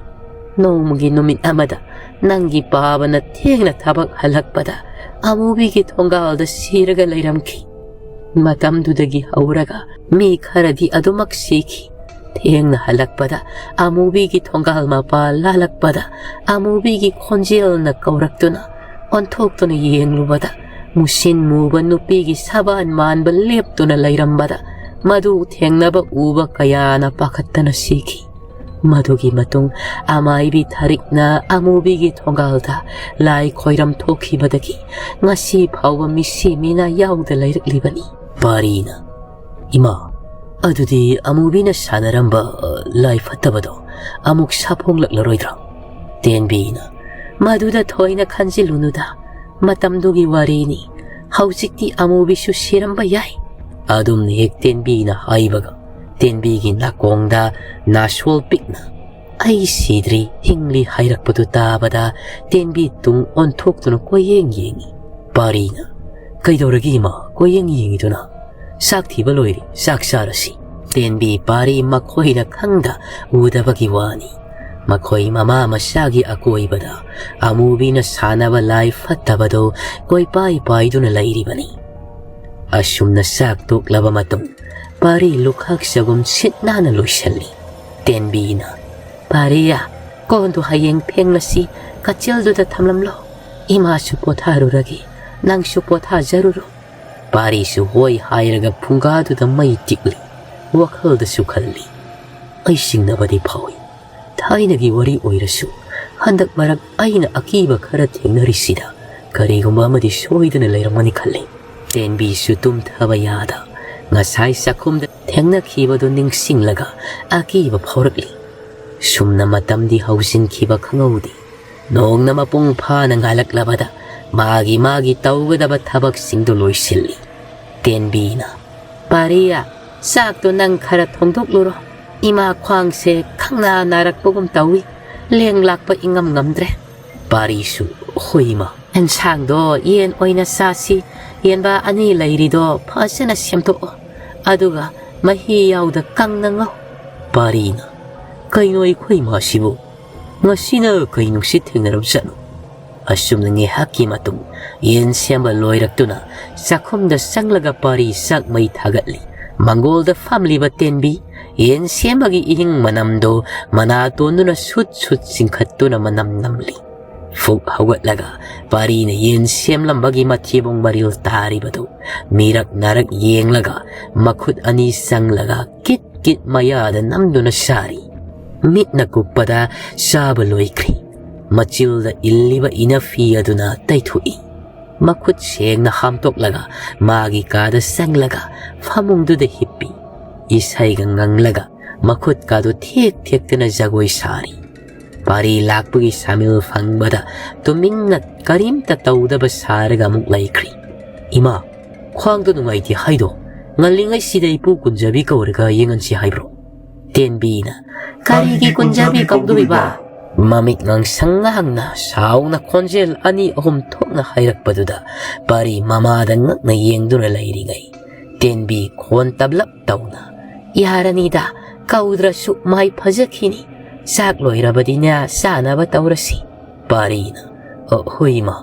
ꯅꯣꯡꯃꯒꯤ ꯅꯨꯃꯤꯠ ꯑꯃꯗ ꯅꯪꯒꯤ ꯄꯥꯕꯅ ꯊꯦꯡꯅ ꯊꯕꯛ ꯍꯜꯂꯛꯄꯗ ꯑꯃꯨꯕꯤꯒꯤ ꯊꯣꯡꯒꯥꯜꯗ ꯁꯤꯔꯒ ꯂꯩꯔꯝꯈꯤ꯫ ꯃꯇꯝꯗꯨꯗꯒꯤ ꯍꯧꯔꯒ ꯃꯤ ꯈꯔꯗꯤ ꯑꯗꯨꯃꯛ ꯁꯤꯈꯤ꯫ ꯊꯦꯡꯅ ꯍꯜꯂꯛꯄꯗ ꯑꯃꯨꯕꯤꯒꯤ ꯊꯣꯡꯒꯥꯜ ꯃꯄꯥ ꯂꯥꯜꯂꯛꯄꯗ ꯑꯃꯨꯕꯤꯒꯤ ꯈꯣꯟꯖꯦꯜꯅ ꯀꯧꯔꯛꯇꯨꯅ ꯑꯣꯟꯊꯣꯛꯇꯨꯅ ꯌꯦꯡꯂꯨꯕꯗ ꯃꯨꯁꯤꯟ ꯃꯨꯕ ꯅꯨꯄꯤꯒꯤ ꯁꯕꯥꯟ ꯃꯥꯟꯕ ꯂꯦꯞꯇꯨꯅ ꯂꯩꯔꯝꯕꯗ ꯃꯗꯨ ꯊꯦꯡꯅꯕ ꯎꯕ ꯀꯌꯥꯅ ꯄꯥꯈꯠꯇꯅ ꯁꯤꯈꯤ꯫ ꯃꯗꯨꯒꯤ ꯃꯇꯨꯡ ꯑꯃꯥꯏꯕꯤ ꯊꯥꯔꯤꯛꯅ ꯑꯃꯨꯕꯤꯒꯤ ꯊꯣꯡꯒꯥꯜꯗ ꯂꯥꯏ ꯈꯣꯏꯔꯝ ꯊꯣꯛꯈꯤꯕꯗꯒꯤ ꯉꯁꯤ ꯐꯥꯎꯕ ꯃꯤꯁꯤ ꯃꯤꯅꯥ ꯌꯥꯎꯗ ꯂꯩꯔꯛꯂꯤꯕꯅꯤ꯫ ꯄꯥꯔꯤꯅ, "ꯏꯃꯥ, ꯑꯗꯨꯗꯤ ꯑꯃꯨꯕꯤꯅ ꯁꯥꯟꯅꯔꯝꯕ, ꯑ, ꯂꯥꯏ ꯐꯠꯇꯕꯗꯣ ꯑꯃꯨꯛ ꯁꯥꯐꯣꯡꯂꯛꯂꯔꯣꯏꯗ꯭ꯔꯥ?" ꯇꯦꯟꯕꯤꯅ, "ꯃꯗꯨꯗ ꯊꯣꯏꯅ ꯈꯟꯖꯤꯜꯂꯨꯅꯨꯗ, ꯃꯇꯝꯗꯨꯒꯤ ꯋꯥꯔꯤꯅꯤ꯫ ꯍꯧꯖꯤꯛꯇꯤ ꯑꯃꯨꯕꯤꯁꯨ ꯁꯤꯔꯝꯕ ꯌꯥꯏ꯫" ꯑꯗꯨꯝꯅ ꯍꯦꯛ ꯇꯦꯟꯕꯤꯅ ꯍꯥꯏꯕꯒ ꯇꯦꯟꯕꯤꯒꯤ ꯅꯥꯀꯣꯡꯗ ꯅꯥꯁꯣꯜ ꯄꯤꯛꯅ, "ꯑꯩ ꯁꯤꯗ꯭ꯔꯤ, ꯍꯤꯡꯂꯤ" ꯍꯥꯏꯔꯛꯄꯗꯨ ꯇꯥꯕꯗ ꯇꯦꯟꯕꯤ ꯇꯨꯡ ꯑꯣꯟꯊꯣꯛꯇꯨꯅ ꯀꯣꯏꯌꯦꯡ ꯌꯦꯡꯉꯤ꯫ ꯄꯥꯔꯤꯅ, "ꯀꯩꯗꯧꯔꯒꯦ ꯏꯃꯥ, ꯀꯣꯏꯌꯦꯡ ꯌꯦꯡꯉꯤꯗꯨꯅ? ꯆꯥꯛ ꯊꯤꯕ ꯂꯣꯏꯔꯦ, ꯆꯥꯛ ꯆꯥꯔꯁꯤ꯫" ꯇꯦꯟꯕꯤ ꯄꯥꯔꯤ ꯃꯈꯣꯏꯅ ꯈꯪꯗ ꯎꯗꯕꯒꯤ ꯋꯥꯅꯤ꯫ ꯃꯈꯣꯏ ꯃꯃꯥ ꯃꯆꯥꯒꯤ ꯑꯀꯣꯏꯕꯗ ꯑꯃꯨꯕꯤꯅ ꯁꯥꯟꯅꯕ ꯂꯥꯏ ꯐꯠꯇꯕꯗꯨ ꯀꯣꯏꯄꯥꯏ ꯄꯥꯏꯗꯨꯅ ꯂꯩꯔꯤꯕꯅꯤ꯫ ꯑꯁꯨꯝꯅ ꯆꯥꯛ ꯇꯣꯛꯂꯕ ꯃꯇꯨꯡ ꯄꯥꯔꯤ ꯂꯨꯈꯥꯛ ꯆꯒꯨꯝ ꯁꯤꯠ ꯅꯥꯟꯅ ꯂꯣꯏꯁꯤꯜꯂꯤ꯫ ꯇꯦꯟꯕꯤꯅ, "ꯄꯥꯔꯤꯌꯥ, ꯀꯣꯟꯗꯨ ꯍꯌꯦꯡ ꯐꯦꯡꯂꯁꯤ, ꯀꯆꯦꯜꯗꯨꯗ ꯊꯝꯂꯝꯂꯣ꯫ ꯏꯃꯥꯁꯨ ꯄꯣꯊꯥꯔꯨꯔꯒꯦ, ꯅꯪꯁꯨ ꯄꯣꯊꯥꯖꯔꯨꯔꯣ꯫" ꯄꯥꯔꯤꯁꯨ ꯍꯣꯏ ꯍꯥꯏꯔꯒ ꯐꯨꯡꯒꯥꯗꯨꯗ ꯃꯩ ꯇꯤꯛꯂꯤ꯫ ꯋꯥꯈꯜꯗꯁꯨ ꯈꯜꯂꯤ꯫ ꯑꯩ ꯆꯤꯡꯅꯕꯗꯤ ꯐꯥꯎꯏ꯫ ꯊꯥꯏꯅꯒꯤ ꯋꯥꯔꯤ ꯑꯣꯏꯔꯁꯨ, ꯍꯟꯗꯛ ꯃꯔꯛ ꯑꯩꯅ ꯑꯀꯤꯕ ꯈꯔ ꯊꯦꯡꯅꯔꯤꯁꯤꯗ ꯀꯔꯤꯒꯨꯝꯕ ꯑꯃꯗꯤ ꯁꯣꯏꯗꯅ ꯂꯩꯔꯝꯒꯅꯤ ꯈꯜꯂꯤ꯫ ꯇꯦꯟꯕꯤꯁꯨ ꯇꯨꯝꯊꯕ ꯌꯥꯗ ꯉꯁꯥꯏ ꯆꯥꯛꯈꯨꯝꯗ ꯊꯦꯡꯅꯈꯤꯕꯗꯨ ꯅꯤꯡꯁꯤꯡꯂꯒ ꯑꯀꯤꯕ ꯐꯥꯎꯔꯛꯂꯤ꯫ ꯁꯨꯝꯅ ꯃꯇꯝꯗꯤ ꯍꯧꯖꯤꯟꯈꯤꯕ ꯈꯪꯍꯧꯗꯦ꯫ ꯅꯣꯡꯅ ꯃꯄꯨꯡ ꯐꯥꯅ ꯉꯥꯜꯂꯛꯂꯕꯗ ꯃꯥꯒꯤ ꯃꯥꯒꯤ ꯇꯧꯒꯗꯕ ꯊꯕꯛꯁꯤꯡꯗꯨ ꯂꯣꯏꯁꯤꯜꯂꯤ꯫ ꯇꯦꯟꯕꯤꯅ, "ꯄꯥꯔꯤꯌꯥ, ꯆꯥꯛꯇꯣ ꯅꯪ ꯈꯔ ꯊꯣꯡꯗꯣꯛꯂꯨꯔꯣ꯫ ꯏꯃꯥ ꯈ꯭ꯋꯥꯡꯁꯦ ꯈꯪꯅꯥ ꯅꯥꯔꯛꯄꯒꯨꯝ ꯇꯧꯏ꯫ ꯂꯦꯡ ꯂꯥꯛꯄ ꯏꯉꯝ ꯉꯝꯗ꯭ꯔꯦ꯫" ꯄꯥꯔꯤꯁꯨ, "ꯍꯣꯏ ꯏꯃꯥ꯫ ꯑꯦꯟꯁꯥꯡꯗꯣ ꯌꯦꯟ ꯑꯣꯏꯅ ꯆꯥꯁꯤ꯫ ꯌꯦꯟꯕꯥ ꯑꯅꯤ ꯂꯩꯔꯤꯗꯣ ꯐꯖꯅ ꯁꯦꯝꯗꯣꯛꯑꯣ꯫ ꯑꯗꯨꯒ ꯃꯍꯤ ꯌꯥꯎꯗ ꯀꯪꯅ ꯉꯧ꯫" ꯄꯥꯔꯤꯅ, "ꯀꯩꯅꯣ ꯑꯩꯈꯣꯏ ꯏꯃꯥꯁꯤꯕꯨ? ꯉꯁꯤꯅ ꯀꯩ ꯅꯨꯡꯁꯤꯠ ꯊꯦꯡꯅꯔꯕꯖꯥꯠꯅꯣ?" ꯑꯁꯨꯝꯅ ꯉꯥꯏꯍꯥꯛꯀꯤ ꯃꯇꯨꯡ ꯌꯦꯟ ꯁꯦꯝꯕ ꯂꯣꯏꯔꯛꯇꯨꯅ ꯆꯥꯛꯈꯨꯝꯗ ꯆꯪꯂꯒ ꯄꯥꯔꯤ ꯆꯥꯛ ꯃꯩ ꯊꯥꯒꯠꯂꯤ꯫ ꯃꯪꯒꯣꯜꯗ ꯐꯝꯂꯤꯕ ꯇꯦꯟꯕꯤ ꯌꯦꯟ ꯁꯦꯝꯕꯒꯤ ꯏꯍꯤꯡ ꯃꯅꯝꯗꯣ ꯃꯅꯥꯇꯣꯟꯗꯨꯅ ꯁꯨꯠ ꯁꯨꯠ ꯆꯤꯡꯈꯠꯇꯨꯅ ꯃꯅꯝ ꯅꯝꯂꯤ꯫ ꯐꯨꯛ ꯍꯧꯒꯠꯂꯒ ꯄꯥꯔꯤꯅ ꯌꯦꯟ ꯁꯦꯝꯂꯝꯕꯒꯤ ꯃꯊꯤꯕꯣꯡ ꯃꯔꯤꯜ ꯇꯥꯔꯤꯕꯗꯨ ꯃꯤꯔꯛ ꯅꯥꯔꯛ ꯌꯦꯡꯂꯒ ꯃꯈꯨꯠ ꯑꯅꯤ ꯆꯪꯂꯒ ꯀꯤꯠ ꯀꯤꯠ ꯃꯌꯥꯗ ꯅꯝꯗꯨꯅ ꯁꯥꯔꯤ꯫ ꯃꯤꯠꯅ ꯀꯨꯞꯄꯗ ꯆꯥꯕ ꯂꯣꯏꯈ꯭ꯔꯤ꯫ ꯃꯆꯤꯜꯗ ꯏꯜꯂꯤꯕ ꯏꯅꯐꯤ ꯑꯗꯨꯅ ꯇꯩꯊꯣꯛꯏ꯫ ꯃꯈꯨꯠ ꯁꯦꯡꯅ ꯍꯥꯝꯇꯣꯛꯂꯒ ꯃꯥꯒꯤ ꯀꯥꯗ ꯆꯪꯂꯒ ꯐꯃꯨꯡꯗꯨꯗ ꯍꯤꯞꯄꯤ꯫ ꯏꯁꯩꯒ ꯉꯪꯂꯒ ꯃꯈꯨꯠꯀꯥꯗꯨ ꯊꯦꯛ ꯊꯦꯛꯇꯅ ꯖꯒꯣꯏ ꯁꯥꯔꯤ꯫ ꯄꯥꯔꯤ ꯂꯥꯛꯄꯒꯤ ꯁꯥꯃꯤꯜ ꯐꯪꯕꯗ ꯇꯨꯃꯤꯟꯅ ꯀꯔꯤꯝꯇ ꯇꯧꯗꯕ ꯁꯥꯔꯒ ꯑꯃꯨꯛ ꯂꯩꯈ꯭ꯔꯤ꯫ "ꯏꯃꯥ, ꯈ꯭ꯋꯥꯡꯗꯣ ꯅꯨꯡꯉꯥꯏꯇꯦ ꯍꯥꯏꯗꯣ, ꯉꯜꯂꯤꯉꯩꯁꯤꯗ ꯏꯄꯨ ꯀꯨꯟꯖꯕꯤ ꯀꯧꯔꯒ ꯌꯦꯡꯍꯟꯁꯤ ꯍꯥꯏꯕ꯭ꯔꯣ?" ꯇꯦꯟꯕꯤꯅ, "ꯀꯔꯤꯒꯤ ꯀꯨꯟꯖꯕꯤ ꯀꯧꯗꯣꯔꯤꯕ?" ꯃꯃꯤꯠ ꯉꯥꯡꯁꯪ ꯉꯥꯡꯅ ꯁꯥꯎꯅ ꯈꯣꯟꯖꯦꯜ ꯑꯅꯤ ꯑꯍꯨꯝ ꯊꯣꯛꯅ ꯍꯥꯏꯔꯛꯄꯗꯨꯗ ꯄꯥꯔꯤ ꯃꯃꯥꯗ ꯉꯛꯅ ꯌꯦꯡꯗꯨꯅ ꯂꯩꯔꯤꯉꯩ ꯇꯦꯟꯕꯤ ꯈꯣꯟ ꯇꯞꯂꯞ ꯇꯧꯅ, "ꯌꯥꯔꯅꯤꯗ, ꯀꯧꯗ꯭ꯔꯁꯨ ꯃꯥꯏ ꯐꯖꯈꯤꯅꯤ꯫ ꯆꯥꯛ ꯂꯣꯏꯔꯕꯗꯤꯅꯦ, ꯆꯥꯅꯕ ꯇꯧꯔꯁꯤ꯫" ꯄꯥꯔꯤꯅ, "ꯑ, ꯍꯣꯏ ꯏꯃꯥ,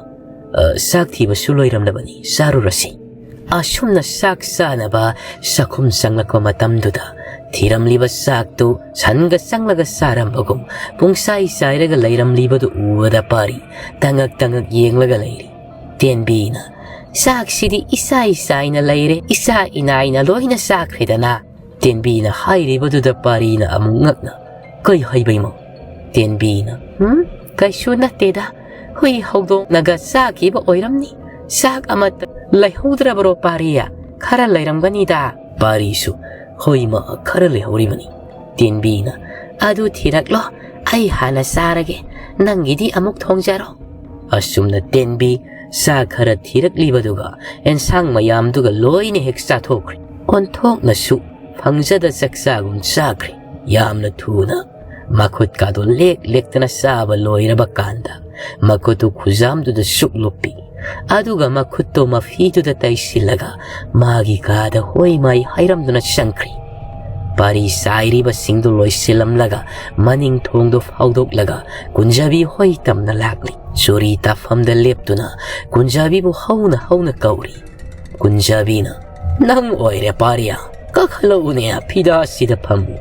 ꯑ, ꯆꯥꯛ ꯊꯤꯕꯁꯨ ꯂꯣꯏꯔꯝꯂꯕꯅꯤ, ꯆꯥꯔꯨꯔꯁꯤ꯫" ꯑꯁꯨꯝꯅ ꯆꯥꯛ ꯆꯥꯅꯕ ꯆꯥꯛꯈꯨꯝ ꯆꯪꯂꯛꯄ ꯃꯇꯝꯗꯨꯗ ꯊꯤꯔꯝꯂꯤꯕ ꯆꯥꯛꯇꯨ ꯁꯟꯒ ꯆꯪꯂꯒ ꯆꯥꯔꯝꯕꯒꯨꯝ ꯄꯨꯡꯆꯥꯏ ꯆꯥꯏꯔꯒ ꯂꯩꯔꯝꯂꯤꯕꯗꯨ ꯎꯕꯗ ꯄꯥꯔꯤ ꯇꯉꯛ ꯇꯉꯛ ꯌꯦꯡꯂꯒ ꯂꯩꯔꯤ꯫ ꯇꯦꯟꯕꯤꯅ, "ꯆꯥꯛꯁꯤꯗꯤ ꯏꯆꯥꯏ ꯆꯥꯏꯅ ꯂꯩꯔꯦ, ꯏꯆꯥ ꯏꯅꯥꯏꯅ ꯂꯣꯏꯅ ꯆꯥꯈ꯭ꯔꯦꯗꯅ꯫ ꯇꯦꯟꯕꯤꯅ ꯍꯥꯏꯔꯤꯕꯗꯨꯗ ꯄꯥꯔꯤꯅ ꯑꯃꯨꯛ ꯉꯛꯅ, "ꯀꯩ ꯍꯥꯏꯕ ꯏꯃꯥ?" ꯇꯦꯟꯕꯤꯅ, "ꯎꯝ, ꯀꯩꯁꯨ ꯅꯠꯇꯦꯗ꯫ ꯍꯨꯏ ꯍꯧꯗꯣꯡꯅꯒ ꯆꯥꯈꯤꯕ ꯑꯣꯏꯔꯝꯅꯤ꯫ ꯆꯥꯛ ꯑꯃꯠꯇ ꯂꯩꯍꯧꯗ꯭ꯔꯕ꯭ꯔꯣ ꯄꯥꯔꯤ? ꯈꯔ ꯂꯩꯔꯝꯒꯅꯤꯗ꯫" ꯄꯥꯔꯤꯁꯨ, "ꯍꯣꯏ ꯏꯃꯥ, ꯈꯔ ꯂꯩꯍꯧꯔꯤꯕꯅꯤ꯫" ꯇꯦꯟꯕꯤꯅ, "ꯑꯗꯨ ꯊꯤꯔꯛꯂꯣ, ꯑꯩ ꯍꯥꯟꯅ ꯆꯥꯔꯒꯦ꯫ ꯅꯪꯒꯤꯗꯤ ꯑꯃꯨꯛ ꯊꯣꯡꯖꯔꯣ꯫" ꯑꯁꯨꯝꯅ ꯇꯦꯟꯕꯤ ꯆꯥ ꯈꯔ ꯊꯤꯔꯛꯂꯤꯕꯗꯨꯒ ꯑꯦꯟꯁꯥꯡ ꯃꯌꯥꯝꯗꯨꯒ ꯂꯣꯏꯅ ꯍꯦꯛ ꯆꯥꯊꯣꯛꯈ꯭ꯔꯦ꯫ ꯑꯣꯟꯊꯣꯛꯅꯁꯨ ꯐꯪꯖꯗ ꯆꯥꯛꯆꯥꯒꯨꯝ ꯆꯥꯈ꯭ꯔꯦ꯫ ꯌꯥꯝꯅ ꯊꯨꯅ ꯃꯈꯨꯠꯀꯥꯗꯣ ꯂꯦꯛ ꯂꯦꯛꯇꯅ ꯆꯥꯕ ꯂꯣꯏꯔꯕ ꯀꯥꯟꯗ ꯃꯈꯨꯠꯇꯨ ꯈꯨꯖꯥꯝꯗꯨꯗ ꯁꯨꯛ ꯂꯨꯞꯄꯤ꯫ ꯑꯗꯨꯒ ꯃꯈꯨꯠꯇꯣ ꯃꯐꯤꯗꯨꯗ ꯇꯩꯁꯤꯜꯂꯒ ꯃꯥꯒꯤ ꯀꯥꯗ ꯍꯣꯏ ꯃꯥꯏ ꯍꯥꯏꯔꯝꯗꯨꯅ ꯆꯪꯈ꯭ꯔꯦ꯫ ꯄꯥꯔꯤ ꯆꯥꯏꯔꯤꯕꯁꯤꯡꯗꯨ ꯂꯣꯏꯁꯤꯜꯂꯝꯂꯒ ꯃꯅꯤꯡ ꯊꯣꯡꯗꯨ ꯐꯥꯎꯗꯣꯛꯂꯒ ꯀꯨꯟꯖꯥꯕꯤ ꯍꯣꯏ ꯇꯝꯅ ꯂꯥꯛꯂꯤ꯫ ꯆꯨꯔꯤ ꯇꯥꯐꯝꯗ ꯂꯦꯞꯇꯨꯅ ꯀꯨꯟꯖꯥꯕꯤꯕꯨ ꯍꯧꯅ ꯍꯧꯅ ꯀꯧꯔꯤ꯫ ꯀꯨꯟꯖꯥꯕꯤꯅ, "ꯅꯪ ꯑꯣꯏꯔꯦ ꯄꯥꯔꯤꯌꯥ, ꯀꯥꯈꯠꯂꯛꯎꯅꯦ, ꯐꯤꯗꯥꯁꯤꯗ ꯐꯝꯃꯨ꯫"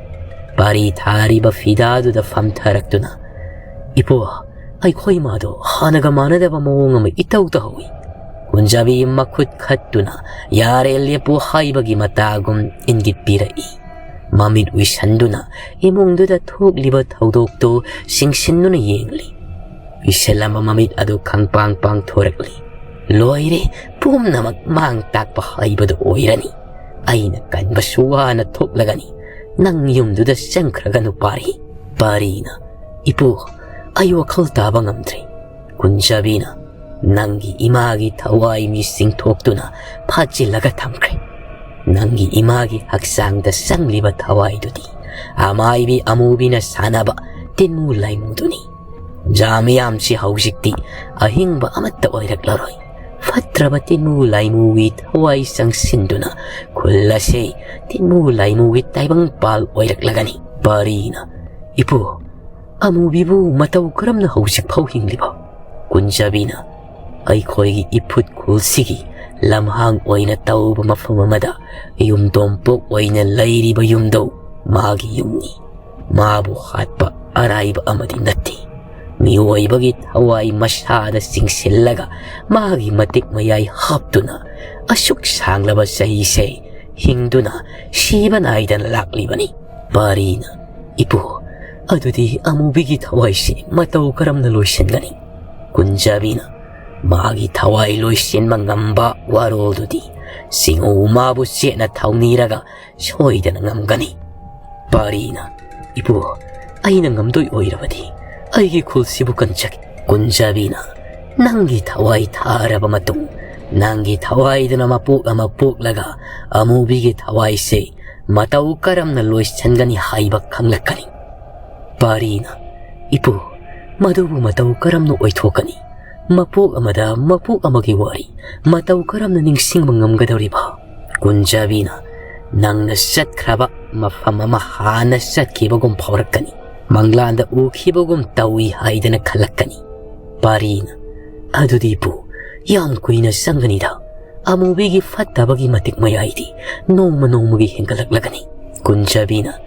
ꯄꯥꯔꯤ ꯊꯥꯔꯤꯕ ꯐꯤꯗꯥꯗꯨꯗ ꯐꯝꯊꯔꯛꯇꯨꯅ, "ꯏꯄꯨ, ꯑꯩꯈꯣꯏ ꯃꯥꯗꯣ ꯍꯥꯟꯅꯒ ꯃꯥꯟꯅꯗꯕ ꯃꯑꯣꯡ ꯑꯃ ꯏꯇꯧ ꯇꯧꯍꯧꯏ꯫" ꯀꯨꯟꯖꯥꯕꯤ ꯃꯈꯨꯠ ꯈꯠꯇꯨꯅ, "ꯌꯥꯔꯦ, ꯂꯦꯞꯄꯨ" ꯍꯥꯏꯕꯒꯤ ꯃꯇꯥꯒꯨꯝ ꯏꯪꯒꯤꯠ ꯄꯤꯔꯛꯏ꯫ ꯃꯃꯤꯠ ꯎꯏꯁꯟꯗꯨꯅ ꯏꯃꯨꯡꯗꯨꯗ ꯊꯣꯛꯂꯤꯕ ꯊꯧꯗꯣꯛꯇꯨ ꯆꯤꯡꯁꯤꯟꯗꯨꯅ ꯌꯦꯡꯂꯤ꯫ ꯎꯏꯁꯜꯂꯝꯕ ꯃꯃꯤꯠ ꯑꯗꯨ ꯈꯪꯄꯥꯡ ꯄꯥꯡꯊꯣꯔꯛꯂꯤ꯫ "ꯂꯣꯏꯔꯦ, ꯄꯨꯝꯅꯃꯛ ꯃꯥꯡ ꯇꯥꯛꯄ ꯍꯥꯏꯕꯗꯨ ꯑꯣꯏꯔꯅꯤ꯫ ꯑꯩꯅ ꯀꯟꯕꯁꯨ ꯋꯥꯅ ꯊꯣꯛꯂꯒꯅꯤ꯫ ꯅꯪ ꯌꯨꯝꯗꯨꯗ ꯆꯪꯈ꯭ꯔꯒꯅꯨ ꯄꯥꯔꯤ꯫" ꯄꯥꯔꯤꯅ, "ꯏꯄꯨ, ꯑꯩ ꯋꯥꯈꯜ ꯇꯥꯕ ꯉꯝꯗ꯭ꯔꯦ꯫" ꯀꯨꯟꯖꯥꯕꯤꯅ, "ꯅꯪꯒꯤ ꯏꯃꯥꯒꯤ ꯊꯋꯥꯏ ꯃꯤ ꯆꯤꯡꯊꯣꯛꯇꯨꯅ ꯐꯥꯖꯤꯜꯂꯒ ꯊꯝꯈ꯭ꯔꯦ꯫ ꯅꯪꯒꯤ ꯏꯃꯥꯒꯤ ꯍꯛꯆꯥꯡꯗ ꯆꯪꯂꯤꯕ ꯊꯋꯥꯏꯗꯨꯗꯤ ꯑꯃꯥꯏꯕꯤ ꯑꯃꯨꯕꯤꯅ ꯁꯥꯟꯅꯕ ꯇꯤꯟꯃꯨ ꯂꯥꯏꯃꯨꯗꯨꯅꯤ꯫ ꯖꯥ ꯃꯤꯌꯥꯝꯁꯤ ꯍꯧꯖꯤꯛꯇꯤ ꯑꯍꯤꯡꯕ ꯑꯃꯠꯇ ꯑꯣꯏꯔꯛꯂꯔꯣꯏ꯫ ꯐꯠꯇ꯭ꯔꯕ ꯇꯤꯟꯃꯨ ꯂꯥꯏꯃꯨꯒꯤ ꯊꯋꯥꯏ ꯆꯪꯁꯤꯟꯗꯨꯅ ꯈꯨꯜ ꯑꯁꯤ ꯇꯤꯟꯃꯨ ꯂꯥꯏꯃꯨꯒꯤ ꯇꯥꯏꯕꯪꯄꯥꯜ ꯑꯣꯏꯔꯛꯂꯒꯅꯤ꯫" ꯄꯥꯔꯤꯅ, "ꯏꯄꯨ, ꯑꯃꯨꯕꯤꯕꯨ ꯃꯇꯧ ꯀꯔꯝꯅ ꯍꯧꯖꯤꯛ ꯐꯥꯎ ꯍꯤꯡꯂꯤꯕ?" ꯀꯨꯟꯖꯥꯕꯤꯅ, "ꯑꯩꯈꯣꯏꯒꯤ ꯏꯐꯨꯠ ꯈꯨꯜꯁꯤꯒꯤ ꯂꯝꯍꯥꯡ ꯑꯣꯏꯅ ꯇꯧꯕ ꯃꯐꯝ ꯑꯃꯗ ꯌꯨꯝꯗꯣꯝꯄꯣꯛ ꯑꯣꯏꯅ ꯂꯩꯔꯤꯕ ꯌꯨꯝꯗꯧ ꯃꯥꯒꯤ ꯌꯨꯝꯅꯤ꯫ ꯃꯥꯕꯨ ꯍꯥꯠꯄ ꯑꯔꯥꯏꯕ ꯑꯃꯗꯤ ꯅꯠꯇꯦ꯫ ꯃꯤꯑꯣꯏꯕꯒꯤ ꯊꯋꯥꯏ ꯃꯁꯥꯗ ꯆꯤꯡꯁꯤꯜꯂꯒ ꯃꯥꯒꯤ ꯃꯇꯤꯛ ꯃꯌꯥꯏ ꯍꯥꯞꯇꯨꯅ ꯑꯁꯨꯛ ꯁꯥꯡꯂꯕ ꯆꯍꯤꯁꯦ ꯍꯤꯡꯗꯨꯅ ꯁꯤꯕ ꯅꯥꯏꯗꯅ ꯂꯥꯛꯂꯤꯕꯅꯤ꯫ ꯄꯥꯔꯤꯅ, "ꯏꯄꯨ, ꯑꯗꯨꯗꯤ ꯑꯃꯨꯕꯤꯒꯤ ꯊꯋꯥꯏꯁꯤ ꯃꯇꯧ ꯀꯔꯝꯅ ꯂꯣꯏꯁꯤꯟꯒꯅꯤ?" ꯀꯨꯟꯖꯥꯕꯤꯅ, "ꯃꯥꯒꯤ ꯊꯋꯥꯏ ꯂꯣꯏꯁꯤꯟꯕ ꯉꯝꯕ ꯋꯥꯔꯣꯜꯗꯨꯗꯤ ꯁꯤꯡꯎ ꯃꯥꯕꯨ ꯆꯦꯠꯅ ꯊꯧꯅꯤꯔꯒ ꯁꯣꯏꯗꯅ ꯉꯝꯒꯅꯤ꯫" ꯄꯥꯔꯤꯅ, "ꯏꯄꯨ, ꯑꯩꯅ ꯉꯝꯗꯣꯏ ꯑꯣꯏꯔꯕꯗꯤ ꯑꯩꯒꯤ ꯈꯨꯜꯁꯤꯕꯨ ꯀꯟꯖꯒꯦ꯫" ꯀꯨꯟꯖꯥꯕꯤꯅ, "ꯅꯪꯒꯤ ꯊꯋꯥꯏ ꯊꯥꯔꯕ ꯃꯇꯨꯡ, ꯅꯪꯒꯤ ꯊꯋꯥꯏꯗꯨꯅ ꯃꯄꯣꯛ ꯑꯃ ꯄꯣꯛꯂꯒ ꯑꯃꯨꯕꯤꯒꯤ ꯊꯋꯥꯏꯁꯦ ꯃꯇꯧ ꯀꯔꯝꯅ ꯂꯣꯏꯁꯤꯟꯒꯅꯤ ꯍꯥꯏꯕ ꯈꯪꯂꯛꯀꯅꯤ꯫" ꯄꯥꯔꯤꯅ, "ꯏꯄꯨ, ꯃꯗꯨꯕꯨ ꯃꯇꯧ ꯀꯔꯝꯅ ꯑꯣꯏꯊꯣꯛꯀꯅꯤ? ꯃꯄꯣꯛ ꯑꯃꯗ ꯃꯄꯣꯛ ꯑꯃꯒꯤ ꯋꯥꯔꯤ ꯃꯇꯧ ꯀꯔꯝꯅ ꯅꯤꯡꯁꯤꯡꯕ ꯉꯝꯒꯗꯧꯔꯤꯕ?" ꯀꯨꯟꯖꯥꯕꯤꯅ, "ꯅꯪꯅ ꯆꯠꯈ꯭ꯔꯕ ꯃꯐꯝ ꯑꯃ ꯍꯥꯟꯅ ꯆꯠꯈꯤꯕꯒꯨꯝ ꯐꯥꯎꯔꯛꯀꯅꯤ꯫ ꯃꯪꯂꯥꯟꯗ ꯎꯈꯤꯕꯒꯨꯝ ꯇꯧꯏ ꯍꯥꯏꯗꯅ ꯈꯜꯂꯛꯀꯅꯤ꯫" ꯄꯥꯔꯤꯅ, "ꯑꯗꯨꯗꯤ ꯏꯄꯨ, ꯌꯥꯝ ꯀꯨꯏꯅ ꯆꯪꯒꯅꯤꯗ꯫ ꯑꯃꯨꯕꯤꯒꯤ ꯐꯠꯇꯕꯒꯤ ꯃꯇꯤꯛ ꯃꯌꯥꯏꯗꯤ ꯅꯣꯡꯃ ꯅꯣꯡꯃꯒꯤ ꯍꯦꯟꯒꯠꯂꯛꯂꯒꯅꯤ꯫" ꯀꯨꯟꯖꯥꯕꯤꯅ,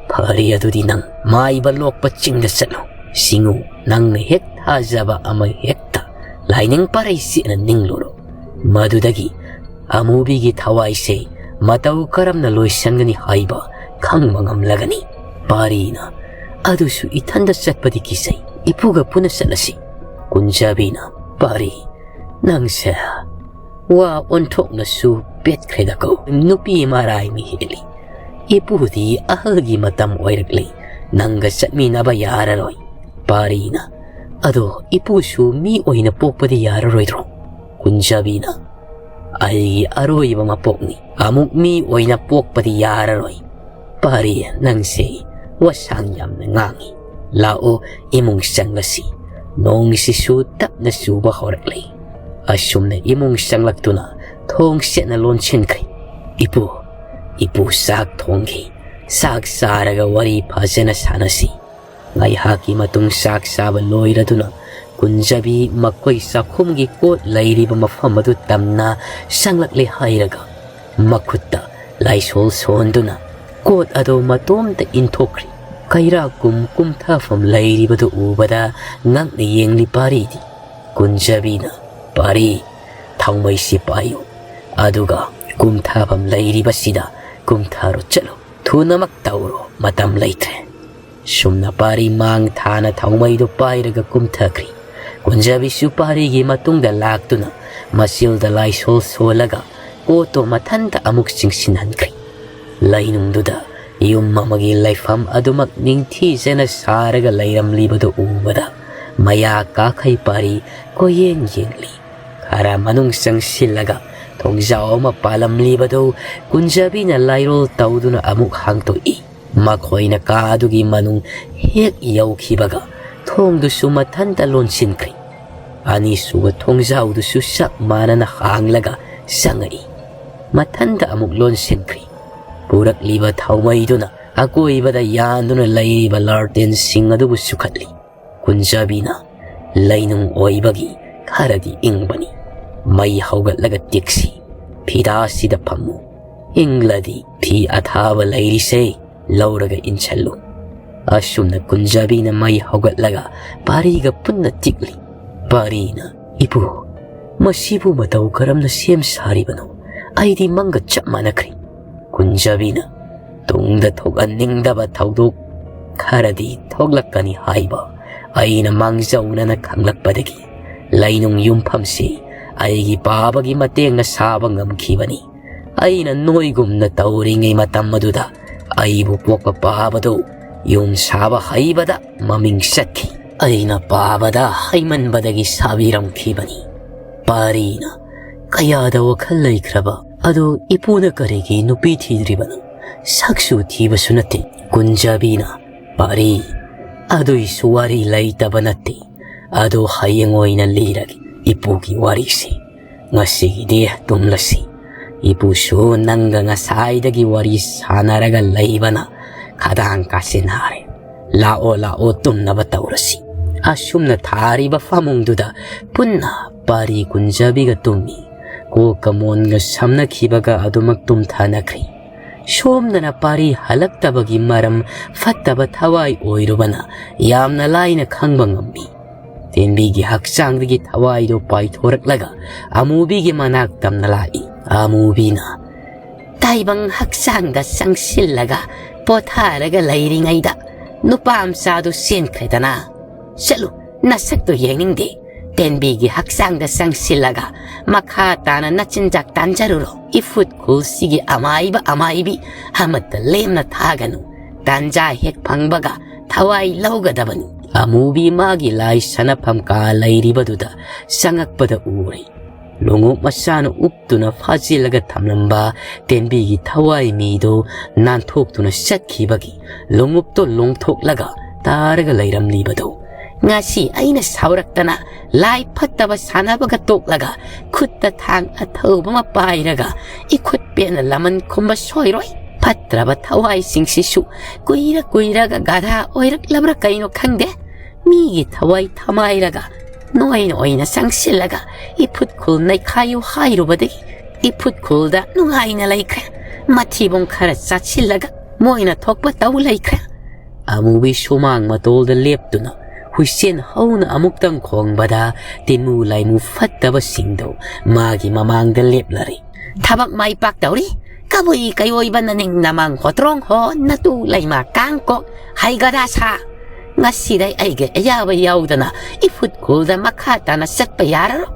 "ꯐꯔꯦ, ꯑꯗꯨꯗꯤ ꯅꯪ ꯃꯥꯏꯕ ꯂꯣꯛꯄ ꯆꯤꯡꯗ ꯆꯠꯂꯨ꯫ ꯁꯤꯡꯎ, ꯅꯪꯅ ꯍꯦꯛ ꯊꯥꯖꯕ ꯑꯃ ꯍꯦꯛꯇ ꯂꯥꯏꯅꯤꯡ ꯄꯥꯔꯩ ꯆꯦꯠꯅ ꯅꯤꯡꯂꯨꯔꯣ꯫ ꯃꯗꯨꯗꯒꯤ ꯑꯃꯨꯕꯤꯒꯤ ꯊꯋꯥꯏꯁꯦ ꯃꯇꯧ ꯀꯔꯝꯅ ꯂꯣꯏꯁꯤꯟꯒꯅꯤ ꯍꯥꯏꯕ ꯈꯪꯕ ꯉꯝꯂꯒꯅꯤ꯫" ꯄꯥꯔꯤꯅ, "ꯑꯗꯨꯁꯨ ꯏꯊꯟꯗ ꯆꯠꯄꯗꯤ ꯀꯤꯖꯩ꯫ ꯏꯄꯨꯒ ꯄꯨꯟꯅ ꯆꯠꯂꯁꯤ꯫" ꯀꯨꯟꯖꯥꯕꯤꯅ, "ꯄꯥꯔꯤ, ꯅꯪꯁꯦ ꯋꯥ ꯑꯣꯟꯊꯣꯛꯅꯁꯨ ꯄꯦꯠꯈ꯭ꯔꯦꯗꯀꯣ꯫ ꯅꯨꯄꯤ ꯃꯔꯥꯏꯅ ꯍꯦꯜꯂꯤ꯫ ꯏꯄꯨꯗꯤ ꯑꯍꯜꯒꯤ ꯃꯇꯝ ꯑꯣꯏꯔꯛꯂꯤ꯫ ꯅꯪꯒ ꯆꯠꯃꯤꯟꯅꯕ ꯌꯥꯔꯔꯣꯏ꯫" ꯄꯥꯔꯤꯅ, "ꯑꯗꯣ ꯏꯄꯨꯁꯨ ꯃꯤ ꯑꯣꯏꯅ ꯄꯣꯛꯄꯗꯤ ꯌꯥꯔꯔꯣꯏꯗ꯭ꯔꯣ?" ꯀꯨꯟꯖꯥꯕꯤꯅ, "ꯑꯩꯒꯤ ꯑꯔꯣꯏꯕ ꯃꯄꯣꯛꯅꯤ꯫ ꯑꯃꯨꯛ ꯃꯤ ꯑꯣꯏꯅ ꯄꯣꯛꯄꯗꯤ ꯌꯥꯔꯔꯣꯏ꯫" "ꯄꯥꯔꯤ, ꯅꯪꯁꯦ ꯋꯥꯁꯥꯡ ꯌꯥꯝꯅ ꯉꯥꯡꯉꯤ꯫ ꯂꯥꯛꯑꯣ, ꯏꯃꯨꯡ ꯆꯪꯂꯁꯤ꯫ ꯅꯣꯡꯁꯤꯁꯨ ꯇꯞꯅ ꯆꯨꯕ ꯍꯧꯔꯛꯂꯦ꯫" ꯑꯁꯨꯝꯅ ꯏꯃꯨꯡ ꯆꯪꯂꯛꯇꯨꯅ ꯊꯣꯡ ꯁꯦꯠꯅ ꯂꯣꯟꯁꯤꯟꯈ꯭ꯔꯦ꯫ "ꯏꯄꯨ, ꯏꯄꯨ ꯆꯥꯛ ꯊꯣꯡꯈꯤ꯫ ꯆꯥꯛ ꯆꯥꯔꯒ ꯋꯥꯔꯤ ꯐꯖꯅ ꯁꯥꯟꯅꯁꯤ꯫" ꯉꯥꯏꯍꯥꯛꯀꯤ ꯃꯇꯨꯡ ꯆꯥꯛ ꯆꯥꯕ ꯂꯣꯏꯔꯗꯨꯅ ꯀꯨꯟꯖꯕꯤ ꯃꯈꯣꯏ ꯆꯥꯛꯈꯨꯝꯒꯤ ꯀꯣꯠ ꯂꯩꯔꯤꯕ ꯃꯐꯝ ꯑꯗꯨ ꯇꯝꯅ ꯆꯪꯂꯛꯂꯦ ꯍꯥꯏꯔꯒ ꯃꯈꯨꯠꯇ ꯂꯥꯏꯁꯣꯜ ꯁꯣꯟꯗꯨꯅ ꯀꯣꯠ ꯑꯗꯨ ꯃꯇꯣꯝꯇ ꯏꯟꯊꯣꯛꯈ꯭ꯔꯦ꯫ ꯀꯩꯔꯥꯛꯀꯨꯝ ꯀꯨꯝꯊꯐꯝ ꯂꯩꯔꯤꯕꯗꯨ ꯎꯕꯗ ꯉꯛꯅ ꯌꯦꯡꯂꯤ ꯄꯥꯔꯤꯗꯤ꯫ ꯀꯨꯟꯖꯕꯤꯅ, "ꯄꯥꯔꯤ, ꯊꯥꯎꯃꯩꯁꯤ ꯄꯥꯏꯌꯨ, ꯑꯗꯨꯒ ꯀꯨꯝꯊꯐꯝ ꯂꯩꯔꯤꯕꯁꯤꯗ ꯀꯨꯝꯊꯔꯣ, ꯆꯠꯂꯣ, ꯊꯨꯅꯃꯛ ꯇꯧꯔꯣ, ꯃꯇꯝ ꯂꯩꯇ꯭ꯔꯦ꯫ ꯁꯨꯝꯅ ꯄꯥꯔꯤ ꯃꯥꯡ ꯊꯥꯅ ꯊꯥꯎꯃꯩꯗꯨ ꯄꯥꯏꯔꯒ ꯀꯨꯝꯊꯈ꯭ꯔꯤ꯫ ꯀꯨꯟꯖꯕꯤꯁꯨ ꯄꯥꯔꯤꯒꯤ ꯃꯇꯨꯡꯗ ꯂꯥꯛꯇꯨꯅ ꯃꯆꯤꯜꯗ ꯂꯥꯏꯁꯣꯜ ꯁꯣꯜꯂꯒ ꯀꯣꯠꯇꯣ ꯃꯊꯟꯇ ꯑꯃꯨꯛ ꯆꯤꯡꯁꯤꯟꯍꯟꯈ꯭ꯔꯤ꯫ ꯂꯩꯅꯨꯡꯗꯨꯗ ꯌꯨꯝ ꯑꯃꯒꯤ ꯂꯩꯐꯝ ꯑꯗꯨꯃꯛ ꯅꯤꯡꯊꯤꯖꯅ ꯁꯥꯔꯒ ꯂꯩꯔꯝꯂꯤꯕꯗꯨ ꯎꯕꯗ ꯃꯌꯥ ꯀꯥꯈꯩ ꯄꯥꯔꯤ ꯀꯣꯏꯌꯦꯡ ꯌꯦꯡꯂꯤ꯫ ꯈꯔ ꯃꯅꯨꯡ ꯆꯪꯁꯤꯜꯂꯒ ꯊꯣꯡꯖꯥꯎ ꯑꯃ ꯄꯥꯜꯂꯝꯂꯤꯕꯗꯨ ꯀꯨꯟꯖꯕꯤꯅ ꯂꯥꯏꯔꯣꯜ ꯇꯧꯗꯨꯅ ꯑꯃꯨꯛ ꯍꯥꯡꯗꯣꯛꯏ꯫ ꯃꯈꯣꯏꯅ ꯀꯥ ꯑꯗꯨꯒꯤ ꯃꯅꯨꯡ ꯍꯦꯛ ꯌꯧꯈꯤꯕꯒ ꯊꯣꯡꯗꯨꯁꯨ ꯃꯊꯟꯇ ꯂꯣꯟꯁꯤꯟꯈ꯭ꯔꯤ꯫ ꯑꯅꯤꯁꯨꯕ ꯊꯣꯡꯖꯥꯎꯗꯨꯁꯨ ꯆꯞ ꯃꯥꯟꯅꯅ ꯍꯥꯡꯂꯒ ꯆꯪꯉꯛꯏ꯫ ꯃꯊꯟꯇ ꯑꯃꯨꯛ ꯂꯣꯟꯁꯤꯟꯈ꯭ꯔꯤ꯫ ꯄꯨꯔꯛꯂꯤꯕ ꯊꯥꯎꯃꯩꯗꯨꯅ ꯑꯀꯣꯏꯕꯗ ꯌꯥꯟꯗꯨꯅ ꯂꯩꯔꯤꯕ ꯂꯥꯔꯇꯦꯟꯁꯤꯡ ꯑꯗꯨꯕꯨ ꯆꯨꯈꯠꯂꯤ꯫ ꯀꯨꯟꯖꯕꯤꯅ ꯂꯩꯅꯨꯡ ꯑꯣꯏꯕꯒꯤ ꯈꯔꯗꯤ ꯏꯪꯕꯅꯤ꯫ ꯃꯩ ꯍꯧꯒꯠꯂꯒ ꯇꯤꯛꯁꯤ꯫ ꯐꯤꯗꯥꯁꯤꯗ ꯐꯝꯃꯨ꯫ ꯏꯪꯂꯗꯤ ꯐꯤ ꯑꯊꯥꯕ ꯂꯩꯔꯤꯁꯦ ꯂꯧꯔꯒ ꯏꯟꯁꯜꯂꯨ꯫ ꯑꯁꯨꯝꯅ ꯀꯨꯟꯖꯕꯤꯅ ꯃꯩ ꯍꯧꯒꯠꯂꯒ ꯄꯥꯔꯤꯒ ꯄꯨꯟꯅ ꯇꯤꯛꯂꯤ꯫ ꯄꯥꯔꯤꯅ, "ꯏꯄꯨ, ꯃꯁꯤꯕꯨ ꯃꯇꯧ ꯀꯔꯝꯅ ꯁꯦꯝ ꯁꯥꯔꯤꯕꯅꯣ? ꯑꯩꯗꯤ ꯃꯪꯒ ꯆꯞ ꯃꯥꯟꯅꯈ꯭ꯔꯦ꯫" ꯀꯨꯟꯖꯕꯤꯅ, "ꯇꯨꯡꯗ ꯊꯣꯛꯍꯟꯅꯤꯡꯗꯕ ꯊꯧꯗꯣꯛ ꯈꯔꯗꯤ ꯊꯣꯛꯂꯛꯀꯅꯤ ꯍꯥꯏꯕ ꯑꯩꯅ ꯃꯥꯡꯖꯧꯅꯅ ꯈꯪꯂꯛꯄꯗꯒꯤ ꯂꯩꯅꯨꯡ ꯌꯨꯝꯐꯝꯁꯤ ꯑꯩꯒꯤ ꯄꯥꯕꯒꯤ ꯃꯇꯦꯡꯅ ꯁꯥꯕ ꯉꯝꯈꯤꯕꯅꯤ꯫ ꯑꯩꯅ ꯅꯣꯏꯒꯨꯝꯅ ꯇꯧꯔꯤꯉꯩ ꯃꯇꯝ ꯑꯗꯨꯗ ꯑꯩꯕꯨ ꯄꯣꯛꯄ ꯄꯥꯕꯗꯨ ꯌꯨꯝ ꯁꯥꯕ ꯍꯩꯕꯗ ꯃꯃꯤꯡ ꯆꯠꯈꯤ꯫ ꯑꯩꯅ ꯄꯥꯕꯗ ꯍꯩꯃꯟꯕꯗꯒꯤ ꯁꯥꯕꯤꯔꯝꯈꯤꯕꯅꯤ꯫" ꯄꯥꯔꯤꯅ, "ꯀꯌꯥꯗ ꯋꯥꯈꯜ ꯂꯩꯈ꯭ꯔꯕ ꯑꯗꯨ ꯏꯄꯨꯅ ꯀꯔꯤꯒꯤ ꯅꯨꯄꯤ ꯊꯤꯗ꯭ꯔꯤꯕꯅꯣ? ꯁꯛꯁꯨ ꯊꯤꯕꯁꯨ ꯅꯠꯇꯦ꯫" ꯀꯨꯟꯖꯕꯤꯅ, "ꯄꯥꯔꯤ, ꯑꯗꯨꯏꯁꯨ ꯋꯥꯔꯤ ꯂꯩꯇꯕ ꯅꯠꯇꯦ꯫ ꯑꯗꯨ ꯍꯌꯦꯡ ꯑꯣꯏꯅ ꯂꯤꯔꯒꯦ ꯏꯄꯨꯒꯤ ꯋꯥꯔꯤꯁꯤ꯫ ꯉꯁꯤꯒꯤꯗꯤ ꯇꯨꯝꯂꯁꯤ꯫ ꯏꯄꯨꯁꯨ ꯅꯪꯒ ꯉꯁꯥꯏꯗꯒꯤ ꯋꯥꯔꯤ ꯁꯥꯟꯅꯔꯒ ꯂꯩꯕꯅ ꯈꯗꯥꯡ ꯀꯥꯁꯤꯟꯅꯔꯦ꯫ ꯂꯥꯛꯑꯣ, ꯂꯥꯛꯑꯣ, ꯇꯨꯝꯅꯕ ꯇꯧꯔꯁꯤ꯫" ꯑꯁꯨꯝꯅ ꯊꯥꯔꯤꯕ ꯐꯃꯨꯡꯗꯨꯗ ꯄꯨꯟꯅ ꯄꯥꯔꯤ ꯀꯨꯟꯖꯕꯤꯒ ꯇꯨꯝꯃꯤ꯫ ꯀꯣꯛꯀ ꯃꯣꯟꯒ ꯁꯝꯅꯈꯤꯕꯒ ꯑꯗꯨꯃꯛ ꯇꯨꯝꯊꯅꯈ꯭ꯔꯤ꯫ ꯁꯣꯝꯗꯅ ꯄꯥꯔꯤ ꯍꯜꯂꯛꯇꯕꯒꯤ ꯃꯔꯝ ꯐꯠꯇꯕ ꯊꯋꯥꯏ ꯑꯣꯏꯔꯨꯕꯅ ꯌꯥꯝꯅ ꯂꯥꯏꯅ ꯈꯪꯕ ꯉꯝꯃꯤ꯫ ꯇꯦꯟꯕꯤꯒꯤ ꯍꯛꯆꯥꯡꯗꯒꯤ ꯊꯋꯥꯏꯗꯨ ꯄꯥꯏꯊꯣꯔꯛꯂꯒ ꯑꯃꯨꯕꯤꯒꯤ ꯃꯅꯥꯛ ꯇꯝꯅ ꯂꯥꯛꯏ꯫ ꯑꯃꯨꯕꯤꯅ ꯇꯥꯏꯕꯪ ꯍꯛꯆꯥꯡꯗ ꯆꯪꯁꯤꯜꯂꯒ ꯄꯣꯊꯥꯔꯒ ꯂꯩꯔꯤꯉꯩꯗ ꯅꯨꯄꯥ ꯃꯆꯥꯗꯨ ꯆꯦꯟꯈ꯭ꯔꯦꯗꯅ꯫ "ꯆꯠꯂꯨ, ꯅꯁꯛꯇꯨ ꯌꯦꯡꯅꯤꯡꯗꯦ꯫ ꯇꯦꯟꯕꯤꯒꯤ ꯍꯛꯆꯥꯡꯗ ꯆꯪꯁꯤꯜꯂꯒ ꯃꯈꯥ ꯇꯥꯅ ꯅꯆꯤꯟꯖꯥꯛ ꯇꯥꯟꯖꯔꯨꯔꯣ꯫ ꯏꯐꯨꯠ ꯈꯨꯜꯁꯤꯒꯤ ꯑꯃꯥꯏꯕ ꯑꯃꯥꯏꯕꯤ ꯑꯃꯠꯇ ꯂꯦꯝꯅ ꯊꯥꯒꯅꯨ꯫ ꯇꯥꯟꯖꯥ ꯍꯦꯛ ꯐꯪꯕꯒ ꯊꯋꯥꯏ ꯂꯧꯒꯗꯕꯅꯤ"꯫ ꯑꯃꯨꯕꯤ ꯃꯥꯒꯤ ꯂꯥꯏ ꯁꯥꯟꯅꯐꯝ ꯀꯥ ꯂꯩꯔꯤꯕꯗꯨꯗ ꯆꯪꯉꯛꯄꯗ ꯎꯔꯦ꯫ ꯂꯣꯡꯎꯞ ꯃꯆꯥꯅ ꯎꯞꯇꯨꯅ ꯐꯥꯖꯤꯜꯂꯒ ꯊꯝꯂꯝꯕ ꯇꯦꯟꯕꯤꯒꯤ ꯊꯋꯥꯏ ꯃꯤꯗꯨ ꯅꯥꯟꯊꯣꯛꯇꯨꯅ ꯆꯠꯈꯤꯕꯒꯤ ꯂꯣꯡꯎꯞꯇꯨ ꯂꯣꯡꯊꯣꯛꯂꯒ ꯇꯥꯔꯒ ꯂꯩꯔꯝꯂꯤꯕꯗꯨ꯫ "ꯉꯁꯤ ꯑꯩꯅ ꯁꯥꯎꯔꯛꯇꯅ ꯂꯥꯏ ꯐꯠꯇꯕ ꯁꯥꯟꯅꯕꯒ ꯇꯣꯛꯂꯒ ꯈꯨꯠꯇ ꯊꯥꯡ ꯑꯊꯧꯕ ꯑꯃ ꯄꯥꯏꯔꯒ ꯏꯈꯨꯠ ꯄꯦꯟꯅ ꯂꯃꯟ ꯈꯨꯝꯕ ꯁꯣꯏꯔꯣꯏ꯫ ꯐꯠꯇ꯭ꯔꯕ ꯊꯋꯥꯏꯁꯤꯡꯁꯤꯁꯨ ꯀꯨꯏꯔ ꯀꯨꯏꯔꯒ ꯒꯙꯥ ꯑꯣꯏꯔꯛꯂꯕ꯭ꯔꯥ ꯀꯩꯅꯣ ꯈꯪꯗꯦ꯫ ꯃꯤꯒꯤ ꯊꯋꯥꯏ ꯊꯃꯥꯏꯔꯒ ꯅꯣꯏꯅ ꯑꯣꯏꯅ ꯆꯪꯁꯤꯜꯂꯒ ꯏꯐꯨꯠ ꯈꯨꯜ ꯅꯩꯈꯥꯏꯌꯨ ꯍꯥꯏꯔꯨꯕꯗꯒꯤ ꯏꯐꯨꯠ ꯈꯨꯜꯗ ꯅꯨꯡꯉꯥꯏꯅ ꯂꯩꯈ꯭ꯔꯦ꯫ ꯃꯊꯤꯕꯣꯡ ꯈꯔ ꯆꯥꯁꯤꯜꯂꯒ ꯃꯣꯏꯅ ꯊꯣꯛꯄ ꯇꯧ ꯂꯩꯈ꯭ꯔꯦ"꯫ ꯑꯃꯨꯕꯤ ꯁꯨꯃꯥꯡ ꯃꯇꯣꯜꯗ ꯂꯦꯞꯇꯨꯅ ꯍꯨꯏꯁꯦꯟ ꯍꯧꯅ ꯑꯃꯨꯛꯇꯪ ꯈꯣꯡꯕꯗ ꯇꯤꯟꯃꯨ ꯂꯥꯏꯃꯨ ꯐꯠꯇꯕꯁꯤꯡꯗꯨ ꯃꯥꯒꯤ ꯃꯃꯥꯡꯗ ꯂꯦꯞꯂꯔꯦ꯫ "ꯊꯕꯛ ꯃꯥꯏ ꯄꯥꯛꯇꯧꯔꯤ꯫ ꯀꯕꯨꯏ ꯀꯩꯑꯣꯏꯕ ꯅꯅꯤꯡ ꯅꯃꯥꯡ ꯍꯣꯇ꯭ꯔꯣꯡ ꯍꯣ ꯅꯇꯨ ꯂꯩꯃ ꯀꯥꯡꯀꯣꯛ ꯍꯩꯒꯗ ꯁꯥ꯫ ꯉꯁꯤꯗꯩ ꯑꯩꯒꯤ ꯑꯌꯥꯕ ꯌꯥꯎꯗꯅ ꯏꯐꯨꯠ ꯈꯨꯜꯗ ꯃꯈꯥ ꯇꯥꯅ ꯆꯠꯄ ꯌꯥꯔꯔꯣꯏ꯫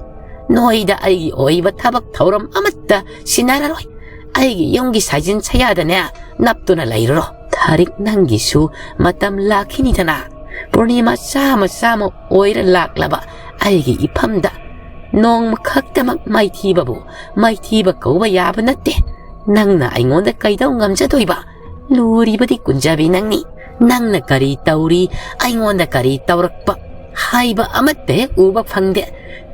ꯅꯣꯏꯗ ꯑꯩꯒꯤ ꯑꯣꯏꯕ ꯊꯕꯛ ꯊꯧꯔꯝ ꯑꯃꯠꯇ ꯁꯤꯟꯅꯔꯔꯣꯏ꯫ ꯑꯩꯒꯤ ꯌꯨꯝꯒꯤ ꯁꯥꯏꯖꯤꯟ ꯁꯌꯥꯗꯅꯦ ꯅꯞꯇꯨꯅ ꯂꯩꯔꯨꯔꯣ꯫ ꯊꯥꯔꯤꯛ ꯅꯪꯒꯤꯁꯨ ꯃꯇꯝ ꯂꯥꯛꯈꯤꯅꯤꯗꯅ꯫ ꯄꯨꯔꯅꯤꯃꯥ ꯆꯥꯝꯃ ꯆꯥꯝꯃ ꯑꯣꯏꯔ ꯂꯥꯛꯂꯕ ꯑꯩꯒꯤ ꯏꯐꯝꯗ ꯅꯣꯡꯃ ꯈꯛꯇꯃꯛ ꯃꯥꯏꯊꯤꯕꯕꯨ ꯃꯥꯏꯊꯤꯕ ꯀꯧꯕ ꯌꯥꯕ ꯅꯠꯇꯦ꯫ ꯅꯪꯅ ꯑꯩꯉꯣꯟꯗ ꯀꯩꯗꯧ ꯉꯝꯖꯗꯣꯏꯕ? ꯂꯨꯔꯤꯕꯗꯤ ꯀꯨꯟꯖꯕꯤ ꯅꯪꯅꯤ꯫ ꯅꯪꯅ ꯀꯔꯤ ꯇꯧꯔꯤ, ꯑꯩꯉꯣꯟꯗ ꯀꯔꯤ ꯇꯧꯔꯛꯄ ꯍꯥꯏꯕ ꯑꯃꯠꯇ ꯍꯦꯛ ꯎꯕ ꯐꯪꯗꯦ꯫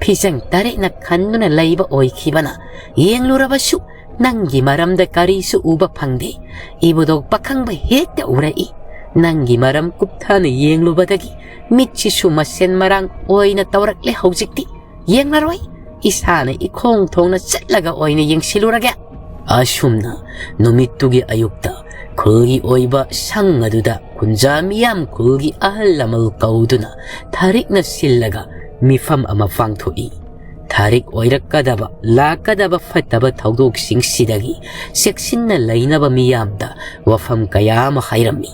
ꯐꯤꯖꯪ ꯇꯔꯦꯠꯅ ꯈꯟꯗꯨꯅ ꯂꯩꯕ ꯑꯣꯏꯈꯤꯕꯅ ꯌꯦꯡꯂꯨꯔꯕꯁꯨ ꯅꯪꯒꯤ ꯃꯔꯝꯗ ꯀꯔꯤꯁꯨ ꯎꯕ ꯐꯪꯗꯦ꯫ ꯏꯕꯨꯗꯧ ꯄꯥꯈꯪꯕ ꯍꯦꯛꯇ ꯎꯔꯛꯏ꯫ ꯅꯪꯒꯤ ꯃꯔꯝ ꯀꯨꯞꯊꯅ ꯌꯦꯡꯂꯨꯕꯗꯒꯤ ꯃꯤꯠꯁꯤꯁꯨ ꯃꯁꯦꯟ ꯃꯔꯥꯡ ꯑꯣꯏꯅ ꯇꯧꯔꯛꯂꯦ ꯍꯧꯖꯤꯛꯇꯤ꯫ ꯌꯦꯡꯂꯔꯣꯏ, ꯏꯁꯥꯅ ꯏꯈꯣꯡ ꯊꯣꯡꯅ ꯆꯠꯂꯒ ꯑꯣꯏꯅ ꯌꯦꯡꯁꯤꯜꯂꯨꯔꯒꯦ꯫ ꯑꯁꯨꯝꯅ ꯅꯨꯃꯤꯠꯇꯨꯒꯤ ꯑꯌꯨꯛꯇ ꯈꯨꯜꯒꯤ ꯑꯣꯏꯕ ꯁꯪ ꯑꯗꯨꯗ ꯀꯨꯟꯖꯥ ꯃꯤꯌꯥꯝ ꯈꯨꯜꯒꯤ ꯑꯍꯜ ꯂꯃꯟ ꯀꯧꯗꯨꯅ ꯊꯥꯔꯤꯛꯅ ꯁꯤꯜꯂꯒ ꯃꯤꯐꯝ ꯑꯃ ꯄꯥꯡꯊꯣꯛꯏ꯫ ꯊꯥꯔꯤꯛ ꯑꯣꯏꯔꯛꯀꯗꯕ, ꯂꯥꯛꯀꯗꯕ ꯐꯠꯇꯕ ꯊꯧꯗꯣꯛꯁꯤꯡꯁꯤꯗꯒꯤ ꯆꯦꯛꯁꯤꯟꯅ ꯂꯩꯅꯕ ꯃꯤꯌꯥꯝꯗ ꯋꯥꯐꯝ ꯀꯌꯥ ꯑꯃ ꯍꯥꯏꯔꯝꯃꯤ꯫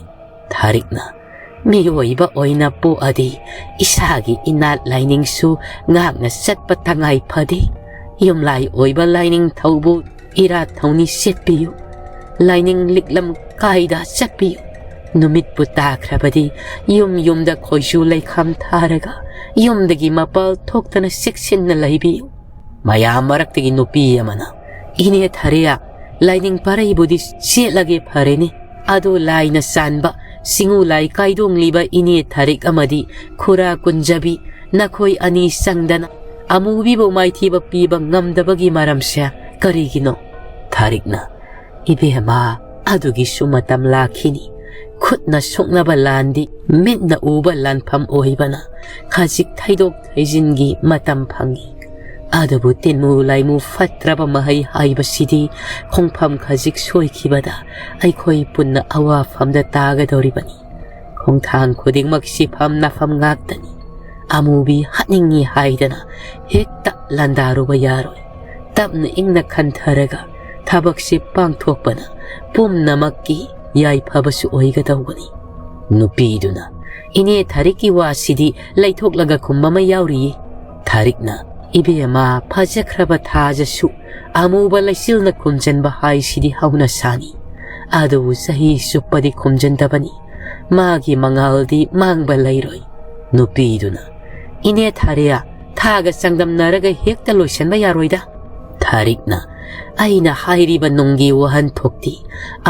ꯊꯥꯔꯤꯛꯅ, "ꯃꯤꯑꯣꯏꯕ ꯑꯣꯏꯅ ꯄꯣꯛꯑꯗꯤ ꯏꯁꯥꯒꯤ ꯏꯅꯥꯠ ꯂꯥꯏꯅꯤꯡꯁꯨ ꯉꯥꯛꯅ ꯆꯠꯄ ꯇꯉꯥꯏ ꯐꯗꯦ꯫ ꯌꯨꯝꯂꯥꯏ ꯑꯣꯏꯕ ꯂꯥꯏꯅꯤꯡꯊꯧꯕꯨ ꯏꯔꯥꯠ ꯊꯧꯅꯤ ꯁꯦꯠꯄꯤꯌꯨ꯫ ꯂꯥꯏꯅꯤꯡ ꯂꯤꯛꯂꯝ ꯀꯥꯏꯗ ꯆꯠꯄꯤꯌꯨ꯫ ꯅꯨꯃꯤꯠꯄꯨ ꯇꯥꯈ꯭ꯔꯕꯗꯤ ꯌꯨꯝ ꯌꯨꯝꯗ ꯈꯣꯏꯖꯨ ꯂꯩꯈꯥꯝ ꯊꯥꯔꯒ ꯌꯨꯝꯗꯒꯤ ꯃꯄꯥꯜ ꯊꯣꯛꯇꯅ ꯆꯦꯛꯁꯤꯟꯅ ꯂꯩꯕꯤꯌꯨ"꯫ ꯃꯌꯥꯝ ꯃꯔꯛꯇꯒꯤ ꯅꯨꯄꯤ ꯑꯃꯅ, "ꯏꯅꯦ ꯊꯥꯔꯤꯌꯥ, ꯂꯥꯏꯅꯤꯡ ꯄꯔꯩꯕꯨꯗꯤ ꯆꯦꯠꯂꯒꯦ ꯐꯔꯦꯅꯦ, ꯑꯗꯣ ꯂꯥꯏꯅ ꯆꯥꯟꯕ ꯁꯤꯡꯉꯨ ꯂꯥꯏ ꯀꯥꯏꯗꯣꯡꯂꯤꯕ ꯏꯅꯦ ꯊꯥꯔꯤꯛ ꯑꯃꯗꯤ ꯈꯨꯔꯥ ꯀꯨꯟꯖꯕꯤ, ꯅꯈꯣꯏ ꯑꯅꯤ ꯆꯪꯗꯅ ꯑꯃꯨꯕꯤꯕꯨ ꯃꯥꯏꯊꯤꯕ ꯄꯤꯕ ꯉꯝꯗꯕꯒꯤ ꯃꯔꯝꯁꯦ ꯀꯔꯤꯒꯤꯅꯣ?" ꯊꯥꯔꯤꯛꯅ, "ꯏꯕꯦꯝꯃ, ꯑꯗꯨꯒꯤꯁꯨ ꯃꯇꯝ ꯂꯥꯛꯈꯤꯅꯤ꯫ ꯈꯨꯠꯅ ꯁꯣꯛꯅꯕ ꯂꯥꯟꯗꯤ ꯃꯤꯠꯅ ꯎꯕ ꯂꯥꯟꯐꯝ ꯑꯣꯏꯕꯅ ꯈꯖꯤꯛ ꯊꯩꯗꯣꯛ ꯊꯩꯖꯤꯟꯒꯤ ꯃꯇꯝ ꯐꯪꯏ꯫ ꯑꯗꯨꯕꯨ ꯇꯤꯟꯃꯨ ꯂꯥꯏꯃꯨ ꯐꯠꯇ꯭ꯔꯕ ꯃꯍꯩ ꯍꯥꯏꯕꯁꯤꯗꯤ ꯈꯣꯡꯐꯝ ꯈꯖꯤꯛ ꯁꯣꯏꯈꯤꯕꯗ ꯑꯩꯈꯣꯏ ꯄꯨꯟꯅ ꯑꯋꯥꯐꯝꯗ ꯇꯥꯒꯗꯧꯔꯤꯕꯅꯤ꯫ ꯈꯣꯡꯊꯥꯡ ꯈꯨꯗꯤꯡꯃꯛ ꯁꯤꯐꯝ ꯅꯥꯐꯝ ꯉꯥꯛꯇꯅꯤ꯫ ꯑꯃꯨꯕꯤ ꯍꯥꯠꯅꯤꯡꯉꯤ ꯍꯥꯏꯗꯅ ꯍꯦꯛꯇ ꯂꯥꯟꯗꯥꯔꯨꯕ ꯌꯥꯔꯣꯏ꯫ ꯇꯞꯅ ꯏꯪꯅ ꯈꯟꯊꯔꯒ ꯊꯕꯛꯁꯤ ꯄꯥꯡꯊꯣꯛꯄꯅ ꯄꯨꯝꯅꯃꯛꯀꯤ ꯌꯥꯏꯐꯕꯁꯨ ꯑꯣꯏꯒꯗꯧꯕꯅꯤ"꯫ ꯅꯨꯄꯤꯗꯨꯅ, "ꯏꯅꯦ ꯊꯥꯔꯤꯛꯀꯤ ꯋꯥꯁꯤꯗꯤ ꯂꯩꯊꯣꯛꯂꯒ ꯈꯨꯝꯕ ꯑꯃ ꯌꯥꯎꯔꯤꯌꯦ"꯫ ꯊꯥꯔꯤꯛꯅ, "ꯏꯕꯦꯝꯃ, ꯐꯖꯈ꯭ꯔꯕ ꯊꯥꯖꯁꯨ ꯑꯃꯨꯕ ꯂꯩꯆꯤꯜꯅ ꯈꯨꯝꯖꯤꯟꯕ ꯍꯥꯏꯁꯤꯗꯤ ꯍꯧꯅ ꯁꯥꯅꯤ꯫ ꯑꯗꯨꯕꯨ ꯆꯍꯤ ꯆꯨꯞꯄꯗꯤ ꯈꯨꯝꯖꯤꯟꯗꯕꯅꯤ꯫ ꯃꯥꯒꯤ ꯃꯉꯥꯜꯗꯤ ꯃꯥꯡꯕ ꯂꯩꯔꯣꯏ"꯫ ꯅꯨꯄꯤꯗꯨꯅ, "ꯏꯅꯦ ꯊꯥꯔꯤꯌꯥ, ꯊꯥꯒ ꯆꯥꯡꯗꯝꯅꯔꯒ ꯍꯦꯛꯇ ꯂꯣꯏꯁꯤꯟꯕ ꯌꯥꯔꯣꯏꯗ"꯫ ꯊꯥꯔꯤꯛꯅ, "ꯑꯩꯅ ꯍꯥꯏꯔꯤꯕ ꯅꯨꯡꯒꯤ ꯋꯥꯍꯟꯊꯣꯛꯇꯤ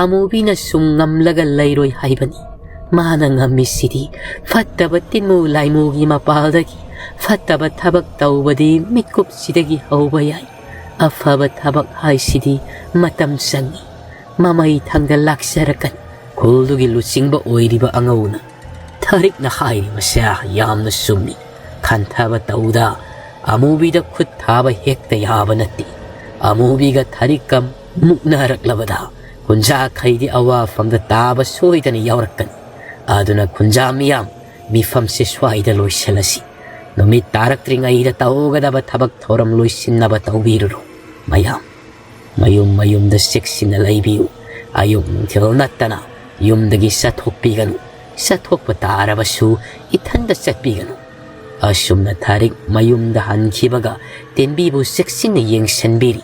ꯑꯃꯨꯕꯤꯅ ꯁꯨꯝ ꯉꯝꯂꯒ ꯂꯩꯔꯣꯏ ꯍꯥꯏꯕꯅꯤ꯫ ꯃꯥꯅ ꯉꯝꯃꯤꯁꯤꯗꯤ ꯐꯠꯇꯕ ꯇꯤꯟꯃꯨ ꯂꯥꯏꯃꯨꯒꯤ ꯃꯄꯥꯜꯗꯒꯤ ꯐꯠꯇꯕ ꯊꯕꯛ ꯇꯧꯕꯗꯤ ꯃꯤꯀꯨꯞꯁꯤꯗꯒꯤ ꯍꯧꯕ ꯌꯥꯏ꯫ ꯑꯐꯕ ꯊꯕꯛ ꯍꯥꯏꯁꯤꯗꯤ ꯃꯇꯝ ꯆꯪꯏ꯫ ꯃꯃꯩ ꯊꯪꯗ ꯂꯥꯛꯆꯔꯛꯀꯅꯤ"꯫ ꯈꯨꯜꯗꯨꯒꯤ ꯂꯨꯆꯤꯡꯕ ꯑꯣꯏꯔꯤꯕ ꯑꯉꯧꯅ, "ꯊꯥꯔꯤꯛꯅ ꯍꯥꯏꯔꯤꯕꯁꯦ ꯌꯥꯝꯅ ꯆꯨꯝꯃꯤ꯫ ꯈꯟꯊꯕ ꯇꯧꯗ ꯑꯃꯨꯕꯤꯗ ꯈꯨꯠ ꯊꯥꯕ ꯍꯦꯛꯇ ꯌꯥꯕ ꯅꯠꯇꯦ꯫ ꯑꯃꯨꯕꯤꯒ ꯊꯥꯔꯤꯛꯀ ꯃꯨꯛꯅꯔꯛꯂꯕꯗ ꯈꯨꯟꯖꯥꯈꯩꯗꯤ ꯑꯋꯥꯐꯝꯗ ꯇꯥꯕ ꯁꯣꯏꯗꯅ ꯌꯥꯎꯔꯛꯀꯅꯤ꯫ ꯑꯗꯨꯅ ꯈꯨꯟꯖꯥ ꯃꯤꯌꯥꯝ, ꯃꯤꯐꯝꯁꯦ ꯁ꯭ꯋꯥꯏꯗ ꯂꯣꯏꯁꯤꯜꯂꯁꯤ꯫ ꯅꯨꯃꯤꯠ ꯇꯥꯔꯛꯇ꯭ꯔꯤꯉꯩꯗ ꯇꯧꯒꯗꯕ ꯊꯕꯛ ꯊꯧꯔꯝ ꯂꯣꯏꯁꯤꯟꯅꯕ ꯇꯧꯕꯤꯔꯨꯔꯣ꯫ ꯃꯌꯥꯝ ꯃꯌꯨꯝ ꯃꯌꯨꯝꯗ ꯆꯦꯛꯁꯤꯟꯅ ꯂꯩꯕꯤꯌꯨ꯫ ꯑꯌꯨꯛ ꯅꯨꯡꯊꯤꯜ ꯅꯠꯇꯅ ꯌꯨꯝꯗꯒꯤ ꯆꯠꯊꯣꯛꯄꯤꯒꯅꯨ꯫ ꯆꯠꯊꯣꯛꯄ ꯇꯥꯔꯕꯁꯨ ꯏꯊꯟꯗ ꯆꯠꯄꯤꯒꯅꯨ꯫ ꯑꯁꯨꯝꯅ ꯊꯥꯔꯤꯛ ꯃꯌꯨꯝꯗ ꯍꯟꯈꯤꯕꯒ ꯇꯦꯟꯕꯤꯕꯨ ꯆꯦꯛꯁꯤꯟꯅ ꯌꯦꯡꯁꯤꯟꯕꯤꯔꯤ꯫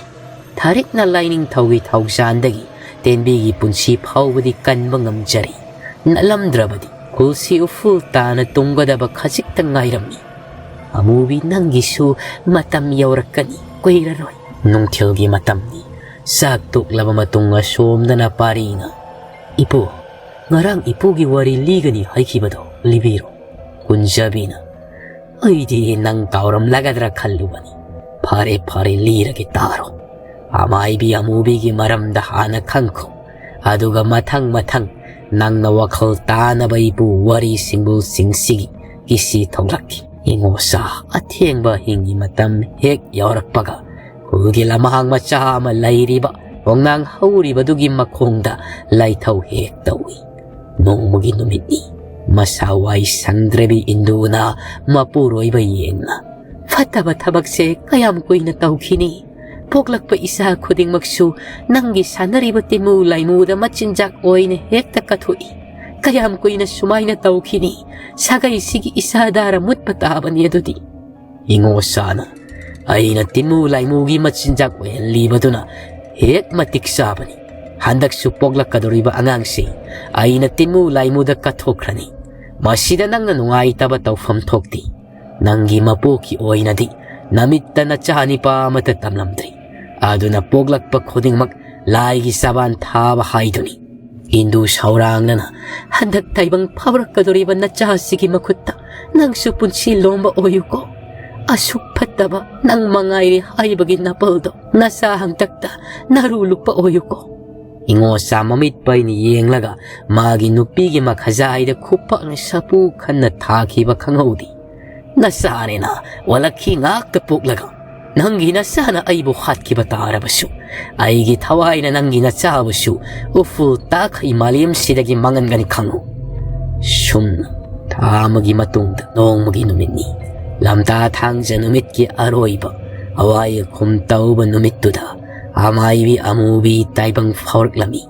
ꯊꯥꯔꯤꯛꯅ ꯂꯥꯏꯅꯤꯡꯊꯧꯒꯤ ꯊꯧꯖꯥꯟꯗꯒꯤ ꯇꯦꯟꯕꯤꯒꯤ ꯄꯨꯟꯁꯤ ꯐꯥꯎꯕꯗꯤ ꯀꯟꯕ ꯉꯝꯖꯔꯤ꯫ ꯅꯠꯂꯝꯗ꯭ꯔꯕꯗꯤ ꯈꯨꯜꯁꯤ ꯎꯐꯨꯜ ꯇꯥꯅ ꯇꯨꯡꯒꯗꯕ ꯈꯖꯤꯛꯇ ꯉꯥꯏꯔꯝꯃꯤ꯫ ꯑꯃꯨꯕꯤ, ꯅꯪꯒꯤꯁꯨ ꯃꯇꯝ ꯌꯧꯔꯛꯀꯅꯤ, ꯀꯨꯏꯔꯔꯣꯏ꯫ ꯅꯨꯡꯊꯤꯜꯒꯤ ꯃꯇꯝꯅꯤ꯫ ꯆꯥꯛ ꯇꯣꯛꯂꯕ ꯃꯇꯨꯡ ꯑꯁꯣꯝꯗꯅ ꯄꯥꯔꯤꯅ, "ꯏꯄꯨ, ꯉꯔꯥꯡ ꯏꯄꯨꯒꯤ ꯋꯥꯔꯤ ꯂꯤꯒꯅꯤ ꯍꯥꯏꯈꯤꯕꯗꯣ ꯂꯤꯕꯤꯔꯣ?" ꯀꯨꯟꯖꯕꯤꯅ, "ꯑꯩꯗꯤ ꯅꯪ ꯀꯥꯎꯔꯝꯂꯒꯗ꯭ꯔꯥ ꯈꯜꯂꯨꯕꯅꯤ꯫ ꯐꯔꯦ, ꯐꯔꯦ, ꯂꯤꯔꯒꯦ, ꯇꯥꯔꯣ꯫ ꯑꯃꯥꯏꯕꯤ ꯑꯃꯨꯕꯤꯒꯤ ꯃꯔꯝꯗ ꯍꯥꯟꯅ ꯈꯪꯈꯣ, ꯑꯗꯨꯒ ꯃꯊꯪ ꯃꯊꯪ ꯅꯪꯅ ꯋꯥꯈꯜ ꯇꯥꯅꯕ ꯏꯄꯨ ꯋꯥꯔꯤꯁꯤꯡꯕꯨ ꯆꯤꯡꯁꯤꯒꯤ ꯀꯤꯁꯤ ꯊꯣꯛꯂꯛꯈꯤ꯫ ꯏꯉꯣꯆꯥ, ꯑꯊꯦꯡꯕ ꯑꯍꯤꯡꯒꯤ ꯃꯇꯝ ꯍꯦꯛ ꯌꯧꯔꯛꯄꯒ ꯈꯨꯜꯒꯤ ꯂꯝꯍꯥꯡ ꯃꯆꯥ ꯑꯃ ꯂꯩꯔꯤꯕ ꯈꯣꯡꯅꯥꯡ ꯍꯧꯔꯤꯕꯗꯨꯒꯤ ꯃꯈꯣꯡꯗ ꯂꯥꯏꯊꯧ ꯍꯦꯛ ꯇꯧꯏ꯫ ꯅꯣꯡꯃꯒꯤ ꯅꯨꯃꯤꯠꯅꯤ꯫ ꯃꯁꯥ ꯋꯥꯏ ꯁꯪꯗ꯭ꯔꯕꯤ ꯏꯟꯗꯨꯅ ꯃꯄꯨꯔꯣꯏꯕ ꯌꯦꯡꯅ, "ꯐꯠꯇꯕ ꯊꯕꯛꯁꯦ ꯀꯌꯥꯝ ꯀꯨꯏꯅ ꯇꯧꯈꯤꯅꯤ? ꯄꯣꯛꯂꯛꯄ ꯏꯆꯥ ꯈꯨꯗꯤꯡꯃꯛꯁꯨ ꯅꯪꯒꯤ ꯁꯥꯟꯅꯔꯤꯕ ꯇꯤꯃꯨ ꯂꯥꯏꯃꯨꯗ ꯃꯆꯤꯟꯖꯥꯛ ꯑꯣꯏꯅ ꯍꯦꯛꯇ ꯀꯠꯊꯣꯛꯏ꯫ ꯀꯌꯥꯝ ꯀꯨꯏꯅ ꯁꯨꯃꯥꯏꯅ ꯇꯧꯈꯤꯅꯤ? ꯁꯥꯒꯩꯁꯤꯒꯤ ꯏꯆꯥ ꯗꯥꯔ ꯃꯨꯠꯄ ꯇꯥꯕꯅꯤ ꯑꯗꯨꯗꯤ꯫" ꯏꯉꯣꯆꯥꯅ, "ꯑꯩꯅ ꯇꯤꯃꯨ ꯂꯥꯏꯃꯨꯒꯤ ꯃꯆꯤꯟꯖꯥꯛ ꯑꯣꯏꯍꯜꯂꯤꯕꯗꯨꯅ ꯍꯦꯛ ꯃꯇꯤꯛ ꯆꯥꯕꯅꯤ꯫ ꯍꯟꯗꯛꯁꯨ ꯄꯣꯛꯂꯛꯀꯗꯧꯔꯤꯕ ꯑꯉꯥꯡꯁꯤ ꯑꯩꯅ ꯇꯤꯃꯨ ꯂꯥꯏꯃꯨꯗ ꯀꯠꯊꯣꯛꯈ꯭ꯔꯅꯤ꯫ ꯃꯁꯤꯗ ꯅꯪꯅ ꯅꯨꯡꯉꯥꯏꯇꯕ ꯇꯧꯐꯝ ꯊꯣꯛꯇꯦ꯫ ꯅꯪꯒꯤ ꯃꯄꯣꯛꯀꯤ ꯑꯣꯏꯅꯗꯤ ꯅꯃꯤꯠꯇ ꯅꯆꯥ ꯅꯤꯄꯥ ꯑꯃꯠꯇ ꯇꯝꯂꯝꯗ꯭ꯔꯤ꯫ ꯑꯗꯨꯅ ꯄꯣꯛꯂꯛꯄ ꯈꯨꯗꯤꯡꯃꯛ ꯂꯥꯏꯒꯤ ꯆꯕꯥꯟ ꯊꯥꯕ ꯍꯥꯏꯗꯨꯅꯤ꯫" ꯏꯟꯗꯨ ꯁꯧꯔꯥꯡꯅꯅ, "ꯍꯟꯗꯛ ꯇꯥꯏꯕꯪ ꯐꯥꯎꯔꯛꯀꯗꯧꯔꯤꯕ ꯅꯆꯥꯁꯤꯒꯤ ꯃꯈꯨꯠꯇ ꯅꯪꯁꯨ ꯄꯨꯟꯁꯤ ꯂꯣꯝꯕ ꯑꯣꯏꯌꯨꯀꯣ꯫ ꯑꯁꯨꯛ ꯐꯠꯇꯕ ꯅꯪ ꯃꯉꯥꯏꯔꯦ ꯍꯥꯏꯕꯒꯤ ꯅꯥꯄꯜꯗꯣ ꯅꯆꯥ ꯍꯪꯇꯛꯇ ꯅꯥꯔꯨ ꯂꯨꯞꯄ ꯑꯣꯏꯌꯨꯀꯣ꯫" ꯏꯉꯣꯆꯥ ꯃꯃꯤꯠ ꯄꯩꯅ ꯌꯦꯡꯂꯒ ꯃꯥꯒꯤ ꯅꯨꯄꯤꯒꯤ ꯃꯈꯖꯥꯏꯗ ꯈꯨꯄꯥꯛꯅ ꯁꯥꯄꯨ ꯈꯟꯅ ꯊꯥꯈꯤꯕ ꯈꯪꯍꯧꯗꯦ꯫ "ꯅꯆꯥꯅꯦꯅ ꯑꯣꯜꯂꯛꯈꯤ ꯉꯥꯛꯇ ꯄꯣꯛꯂꯒ ꯅꯪꯒꯤ ꯅꯆꯥꯅ ꯑꯩꯕꯨ ꯍꯥꯠꯈꯤꯕ ꯇꯥꯔꯕꯁꯨ ꯑꯩꯒꯤ ꯊꯋꯥꯏꯅ ꯅꯪꯒꯤ ꯅꯆꯥꯕꯨꯁꯨ ꯎꯐꯨꯜ ꯇꯥꯈꯩ ꯃꯥꯂꯦꯝꯁꯤꯗꯒꯤ ꯃꯥꯡꯍꯟꯒꯅꯤ ꯈꯪꯉꯨ꯫" ꯁꯨꯝꯅ ꯊꯥ ꯑꯃꯒꯤ ꯃꯇꯨꯡꯗ ꯅꯣꯡꯃꯒꯤ ꯅꯨꯃꯤꯠꯅꯤ꯫ ꯂꯝꯇꯥ ꯊꯥꯡꯖ ꯅꯨꯃꯤꯠꯀꯤ ꯑꯔꯣꯏꯕ ꯑꯋꯥꯏ ꯑꯈꯨꯝ ꯇꯧꯕ ꯅꯨꯃꯤꯠꯇꯨꯗ ꯑꯃꯥꯏꯕꯤ ꯑꯃꯨꯕꯤ ꯇꯥꯏꯕꯪ ꯐꯥꯎꯔꯛꯂꯝꯃꯤ꯫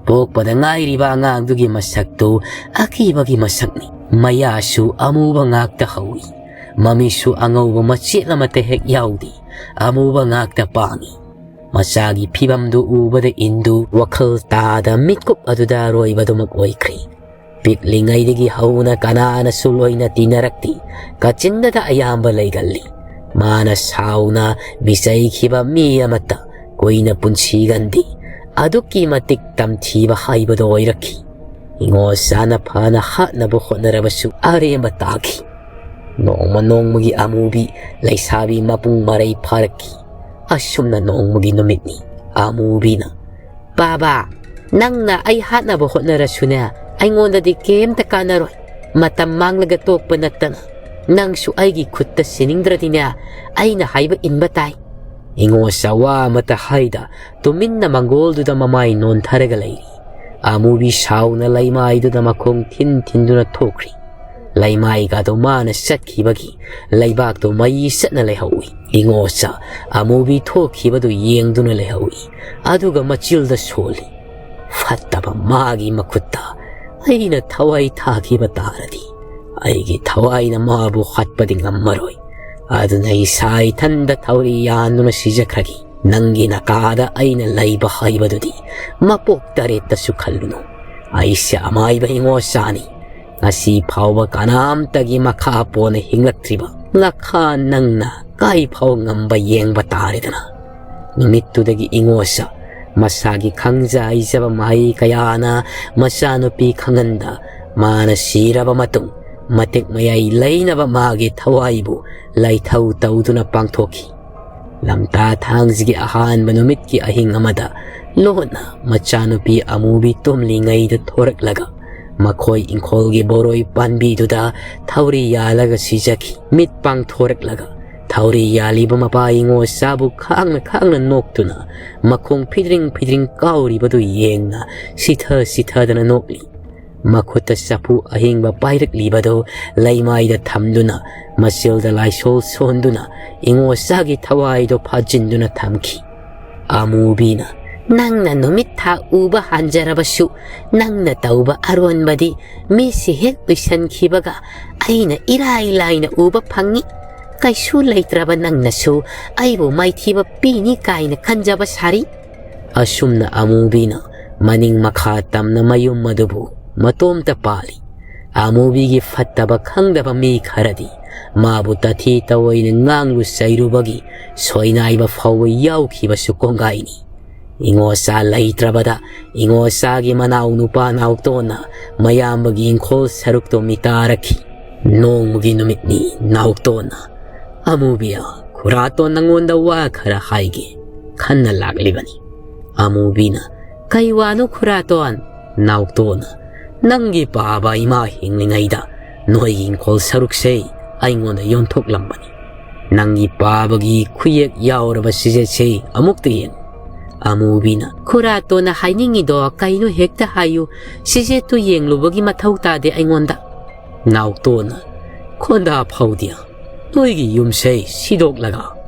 ꯄꯣꯛꯄꯗ ꯉꯥꯏꯔꯤꯕ ꯑꯉꯥꯡꯗꯨꯒꯤ ꯃꯁꯛꯇꯨ ꯑꯀꯤꯕꯒꯤ ꯃꯁꯛꯅꯤ꯫ ꯃꯌꯥꯁꯨ ꯑꯃꯨꯕ ꯉꯥꯛꯇ ꯍꯧꯏ꯫ ꯃꯃꯤꯁꯨ ꯑꯉꯧꯕ ꯃꯆꯦꯠ ꯑꯃꯠꯇ ꯍꯦꯛ ꯌꯥꯎꯗꯦ꯫ ꯑꯃꯨꯕ ꯉꯥꯛꯇ ꯄꯥꯡꯏ꯫ ꯃꯆꯥꯒꯤ ꯐꯤꯕꯝꯗꯨ ꯎꯕꯗ ꯏꯟꯗꯨ ꯋꯥꯈꯜ ꯇꯥꯗ ꯃꯤꯠꯀꯨꯞ ꯑꯗꯨꯗ ꯑꯔꯣꯏꯕꯗꯨꯃꯛ ꯑꯣꯏꯈ꯭ꯔꯦ꯫ ꯄꯤꯛꯂꯤꯉꯩꯗꯒꯤ ꯍꯧꯅ ꯀꯅꯥꯅꯁꯨ ꯂꯣꯏꯅ ꯇꯤꯟꯅꯔꯛꯇꯦ꯫ ꯀꯥꯆꯤꯟꯗꯗ ꯑꯌꯥꯝꯕ ꯂꯩꯒꯜꯂꯤ꯫ ꯃꯥꯅ ꯁꯥꯎꯅ ꯃꯤꯆꯩꯈꯤꯕ ꯃꯤ ꯑꯃꯠꯇ ꯀꯨꯏꯅ ꯄꯨꯟꯁꯤꯒꯟꯗꯦ꯫ ꯑꯗꯨꯛꯀꯤ ꯃꯇꯤꯛ ꯇꯝꯊꯤꯕ ꯍꯥꯏꯕꯗꯣ ꯑꯣꯏꯔꯛꯈꯤ꯫ ꯏꯉꯣꯆꯥꯅ ꯐꯅ ꯍꯥꯠꯅꯕ ꯍꯣꯠꯅꯔꯕꯁꯨ ꯑꯔꯦꯝꯕ ꯇꯥꯈꯤ꯫ ꯅꯣꯡꯃ ꯅꯣꯡꯃꯒꯤ ꯑꯃꯨꯕꯤ ꯂꯩꯁꯥꯕꯤ ꯃꯄꯨꯡ ꯃꯔꯩ ꯐꯥꯔꯛꯈꯤ꯫ ꯑꯁꯨꯝꯅ ꯅꯣꯡꯃꯒꯤ ꯅꯨꯃꯤꯠꯅꯤ꯫ ꯑꯃꯨꯕꯤꯅ, "ꯕꯥꯕꯥ, ꯅꯪꯅ ꯑꯩ ꯍꯥꯠꯅꯕ ꯍꯣꯠꯅꯔꯁꯨꯅꯦ, ꯑꯩꯉꯣꯟꯗꯗꯤ ꯀꯩꯝꯇ ꯀꯥꯟꯅꯔꯣꯏ꯫ ꯃꯇꯝ ꯃꯥꯡꯂꯒ ꯇꯣꯛꯄ ꯅꯠꯇꯅ ꯅꯪꯁꯨ ꯑꯩꯒꯤ ꯈꯨꯠꯇ ꯁꯤꯅꯤꯡꯗ꯭ꯔꯗꯤꯅꯦ, ꯑꯩꯅ ꯍꯥꯏꯕ ꯏꯟꯕ ꯇꯥꯏ꯫" ꯏꯉꯣꯆꯥ ꯋꯥ ꯑꯃꯠꯇ ꯍꯥꯏꯗ ꯇꯨꯃꯤꯟꯅ ꯃꯪꯒꯣꯜꯗꯨꯗ ꯃꯃꯥꯏ ꯅꯣꯟꯊꯔꯒ ꯂꯩꯔꯤ꯫ ꯑꯃꯨꯕꯤ ꯁꯥꯎꯅ ꯂꯩꯃꯥꯏꯗꯨꯗ ꯃꯈꯣꯡ ꯊꯤꯟ ꯊꯤꯟꯗꯨꯅ ꯊꯣꯛꯈ꯭ꯔꯤ꯫ ꯂꯩꯃꯥꯏꯒꯗꯣ ꯃꯥꯅ ꯆꯠꯈꯤꯕꯒꯤ ꯂꯩꯕꯥꯛꯇꯣ ꯃꯩ ꯆꯠꯅ ꯂꯩꯍꯧꯏ꯫ ꯏꯉꯣꯆꯥ ꯑꯃꯨꯕꯤ ꯊꯣꯛꯈꯤꯕꯗꯨ ꯌꯦꯡꯗꯨꯅ ꯂꯩꯍꯧꯏ꯫ ꯑꯗꯨꯒ ꯃꯆꯤꯜꯗ ꯁꯣꯜꯂꯤ꯫ "ꯐꯠꯇꯕ ꯃꯥꯒꯤ ꯃꯈꯨꯠꯇ ꯑꯩꯅ ꯊꯋꯥꯏ ꯊꯥꯈꯤꯕ ꯇꯥꯔꯗꯤ, ꯑꯩꯒꯤ ꯊꯋꯥꯏꯅ ꯃꯥꯕꯨ ꯍꯥꯠꯄꯗꯤ ꯉꯝꯃꯔꯣꯏ꯫ ꯑꯗꯨꯅ ꯏꯁꯥ ꯏꯊꯟꯗ ꯊꯧꯔꯤ ꯌꯥꯟꯗꯨꯅ ꯁꯤꯖꯈ꯭ꯔꯒꯦ꯫ ꯅꯪꯒꯤ ꯅꯀꯥꯗ ꯑꯩꯅ ꯂꯩꯕ ꯍꯥꯏꯕꯗꯨꯗꯤ ꯃꯄꯣꯛ ꯇꯔꯦꯠꯇꯁꯨ ꯈꯜꯂꯨꯅꯨ꯫ ꯑꯩꯁꯦ ꯑꯃꯥꯏꯕ ꯏꯉꯣꯆꯥꯅꯤ꯫ ꯉꯁꯤ ꯐꯥꯎꯕ ꯀꯅꯥꯝꯇꯒꯤ ꯃꯈꯥ ꯄꯣꯟꯅ ꯍꯤꯡꯂꯛꯇ꯭ꯔꯤꯕ ꯉꯈꯥ ꯅꯪꯅ ꯀꯥꯏ ꯐꯥꯎ ꯉꯝꯕ ꯌꯦꯡꯕ ꯇꯥꯔꯦꯗꯅ꯫" ꯅꯨꯃꯤꯠꯇꯨꯗꯒꯤ ꯏꯉꯣꯆꯥ ꯃꯁꯥꯒꯤ ꯈꯪꯖ ꯍꯩꯖꯕ ꯃꯍꯩ ꯀꯌꯥꯅ ꯃꯆꯥꯅꯨꯄꯤ ꯈꯪꯍꯟꯗ, ꯃꯥꯅ ꯁꯤꯔꯕ ꯃꯇꯨꯡ ꯃꯇꯤꯛ ꯃꯌꯥꯏ ꯂꯩꯅꯕ ꯃꯥꯒꯤ ꯊꯋꯥꯏꯕꯨ ꯂꯥꯏꯊꯧ ꯇꯧꯗꯨꯅ ꯄꯥꯡꯊꯣꯛꯈꯤ꯫ ꯂꯝꯇꯥ ꯊꯥꯡꯖꯒꯤ ꯑꯍꯥꯟꯕ ꯅꯨꯃꯤꯠꯀꯤ ꯑꯍꯤꯡ ꯑꯃꯗ ꯂꯣꯟꯅ ꯃꯆꯥꯅꯨꯄꯤ ꯑꯃꯨꯕꯤ ꯇꯨꯝꯂꯤꯉꯩꯗ ꯊꯣꯔꯛꯂꯒ ꯃꯈꯣꯏ ꯏꯪꯈꯣꯜꯒꯤ ꯕꯣꯔꯣꯏ ꯄꯥꯟꯕꯤꯗꯨꯗ ꯊꯧꯔꯤ ꯌꯥꯜꯂꯒ ꯁꯤꯖꯈꯤ꯫ ꯃꯤꯠ ꯄꯥꯡꯊꯣꯔꯛꯂꯒ ꯊꯧꯔꯤ ꯌꯥꯜꯂꯤꯕ ꯃꯄꯥ ꯏꯉꯣꯆꯥꯕꯨ ꯈꯥꯡꯅ ꯈꯥꯡꯅ ꯅꯣꯛꯇꯨꯅ ꯃꯈꯣꯡ ꯐꯤꯗ꯭ꯔꯤꯡ ꯐꯤꯗ꯭ꯔꯤꯡ ꯀꯥꯎꯔꯤꯕꯗꯨ ꯌꯦꯡꯅ ꯁꯤꯊ ꯁꯤꯊꯗꯅ ꯅꯣꯛꯂꯤ꯫ ꯃꯈꯨꯠꯇ ꯆꯐꯨ ꯑꯍꯤꯡꯕ ꯄꯥꯏꯔꯛꯂꯤꯕꯗꯨ ꯂꯩꯃꯥꯏꯗ ꯊꯝꯗꯨꯅ, ꯃꯆꯤꯜꯗ ꯂꯥꯏꯁꯣꯜ ꯁꯣꯟꯗꯨꯅ, ꯏꯉꯣꯆꯥꯒꯤ ꯊꯋꯥꯏꯗꯨ ꯐꯥꯖꯤꯟꯗꯨꯅ ꯊꯝꯈꯤ꯫ ꯑꯃꯨꯕꯤꯅ, "ꯅꯪꯅ ꯅꯨꯃꯤꯠ ꯊꯥ ꯎꯕ ꯍꯟꯖꯔꯕꯁꯨ, ꯅꯪꯅ ꯇꯧꯕ ꯑꯔꯣꯟꯕꯗꯤ ꯃꯤꯠꯁꯤ ꯍꯦꯛ ꯎꯏꯁꯟꯈꯤꯕꯒ ꯑꯩꯅ ꯏꯔꯥꯏ ꯂꯥꯏꯅ ꯎꯕ ꯐꯪꯏ꯫ ꯀꯩꯁꯨ ꯂꯩꯇ꯭ꯔꯕ ꯅꯪꯅꯁꯨ ꯑꯩꯕꯨ ꯃꯥꯏꯊꯤꯕ ꯄꯤꯅꯤ ꯀꯥꯏꯅ ꯈꯟꯖꯕ ꯁꯥꯔꯤ?" ꯑꯁꯨꯝꯅ ꯑꯃꯨꯕꯤꯅ ꯃꯅꯤꯡ ꯃꯈꯥ ꯇꯝꯅ ꯃꯌꯨꯝ ꯑꯗꯨꯕꯨ ꯃꯇꯣꯝꯇ ꯄꯥꯜꯂꯤ꯫ ꯑꯃꯨꯕꯤꯒꯤ ꯐꯠꯇꯕ ꯈꯪꯗꯕ ꯃꯤ ꯈꯔꯗꯤ ꯃꯥꯕꯨ ꯇꯥꯊꯤ ꯇꯑꯣꯏꯅ ꯉꯥꯡꯂꯨ ꯆꯩꯔꯨꯕꯒꯤ ꯁꯣꯏꯅꯥꯏꯕ ꯐꯥꯎꯕ ꯌꯥꯎꯈꯤꯕꯁꯨ ꯀꯣꯡꯒꯥꯏꯅꯤ꯫ ꯏꯉꯣꯆꯥ ꯂꯩꯇ꯭ꯔꯕꯗ ꯏꯉꯣꯆꯥꯒꯤ ꯃꯅꯥꯎ ꯅꯨꯄꯥ ꯅꯥꯎꯇꯣꯟꯅ ꯃꯌꯥꯝꯕꯒꯤ ꯏꯪꯈꯣꯜ ꯁꯔꯨꯛꯇꯣ ꯃꯤꯇꯥꯔꯛꯈꯤ꯫ ꯅꯣꯡꯃꯒꯤ ꯅꯨꯃꯤꯠꯅꯤ ꯅꯥꯎꯇꯣꯟꯅ, "ꯑꯃꯨꯕꯤ, ꯈꯨꯔꯥꯇꯣꯟ ꯅꯪꯉꯣꯟꯗ ꯋꯥ ꯈꯔ ꯍꯥꯏꯒꯦ" ꯈꯟꯅ ꯂꯥꯛꯂꯤꯕꯅꯤ꯫ ꯑꯃꯨꯕꯤꯅ, "ꯀꯩ ꯋꯥꯅꯣ ꯈꯨꯔꯥꯇꯣꯟ?" ꯅꯥꯎꯇꯣꯟꯅ, "ꯅꯪꯒꯤ ꯄꯥꯕ ꯏꯃꯥ ꯍꯤꯡꯂꯤꯉꯩꯗ ꯅꯣꯏꯒꯤ ꯏꯪꯈꯣꯜ ꯁꯔꯨꯛꯁꯦ ꯑꯩꯉꯣꯟꯗ ꯌꯣꯟꯊꯣꯛꯂꯝꯕꯅꯤ꯫ ꯅꯪꯒꯤ ꯄꯥꯕꯒꯤ ꯈꯨꯌꯦꯛ ꯌꯥꯎꯔꯕ ꯁꯤꯖꯦꯠꯁꯦ ꯑꯃꯨꯛꯇ ꯌꯦꯡꯉꯨ꯫" ꯑꯃꯨꯕꯤꯅ, "ꯈꯨꯔꯥꯇꯣꯟꯅ ꯍꯥꯏꯅꯤꯡꯉꯤꯗꯣ ꯀꯩꯅꯣ ꯍꯦꯛꯇ ꯍꯥꯏꯌꯨ, ꯁꯤꯖꯦꯠꯇꯨ ꯌꯦꯡꯂꯨꯕꯒꯤ ꯃꯊꯧ ꯇꯥꯗꯦ ꯑꯩꯉꯣꯟꯗ꯫" ꯅꯥꯎꯇꯣꯟꯅ, "ꯈꯣꯟꯗꯥ ꯐꯥꯎꯗꯤꯌꯥ, ꯅꯣꯏꯒꯤ ꯌꯨꯝꯁꯦ ꯁꯤꯗꯣꯛꯂꯒ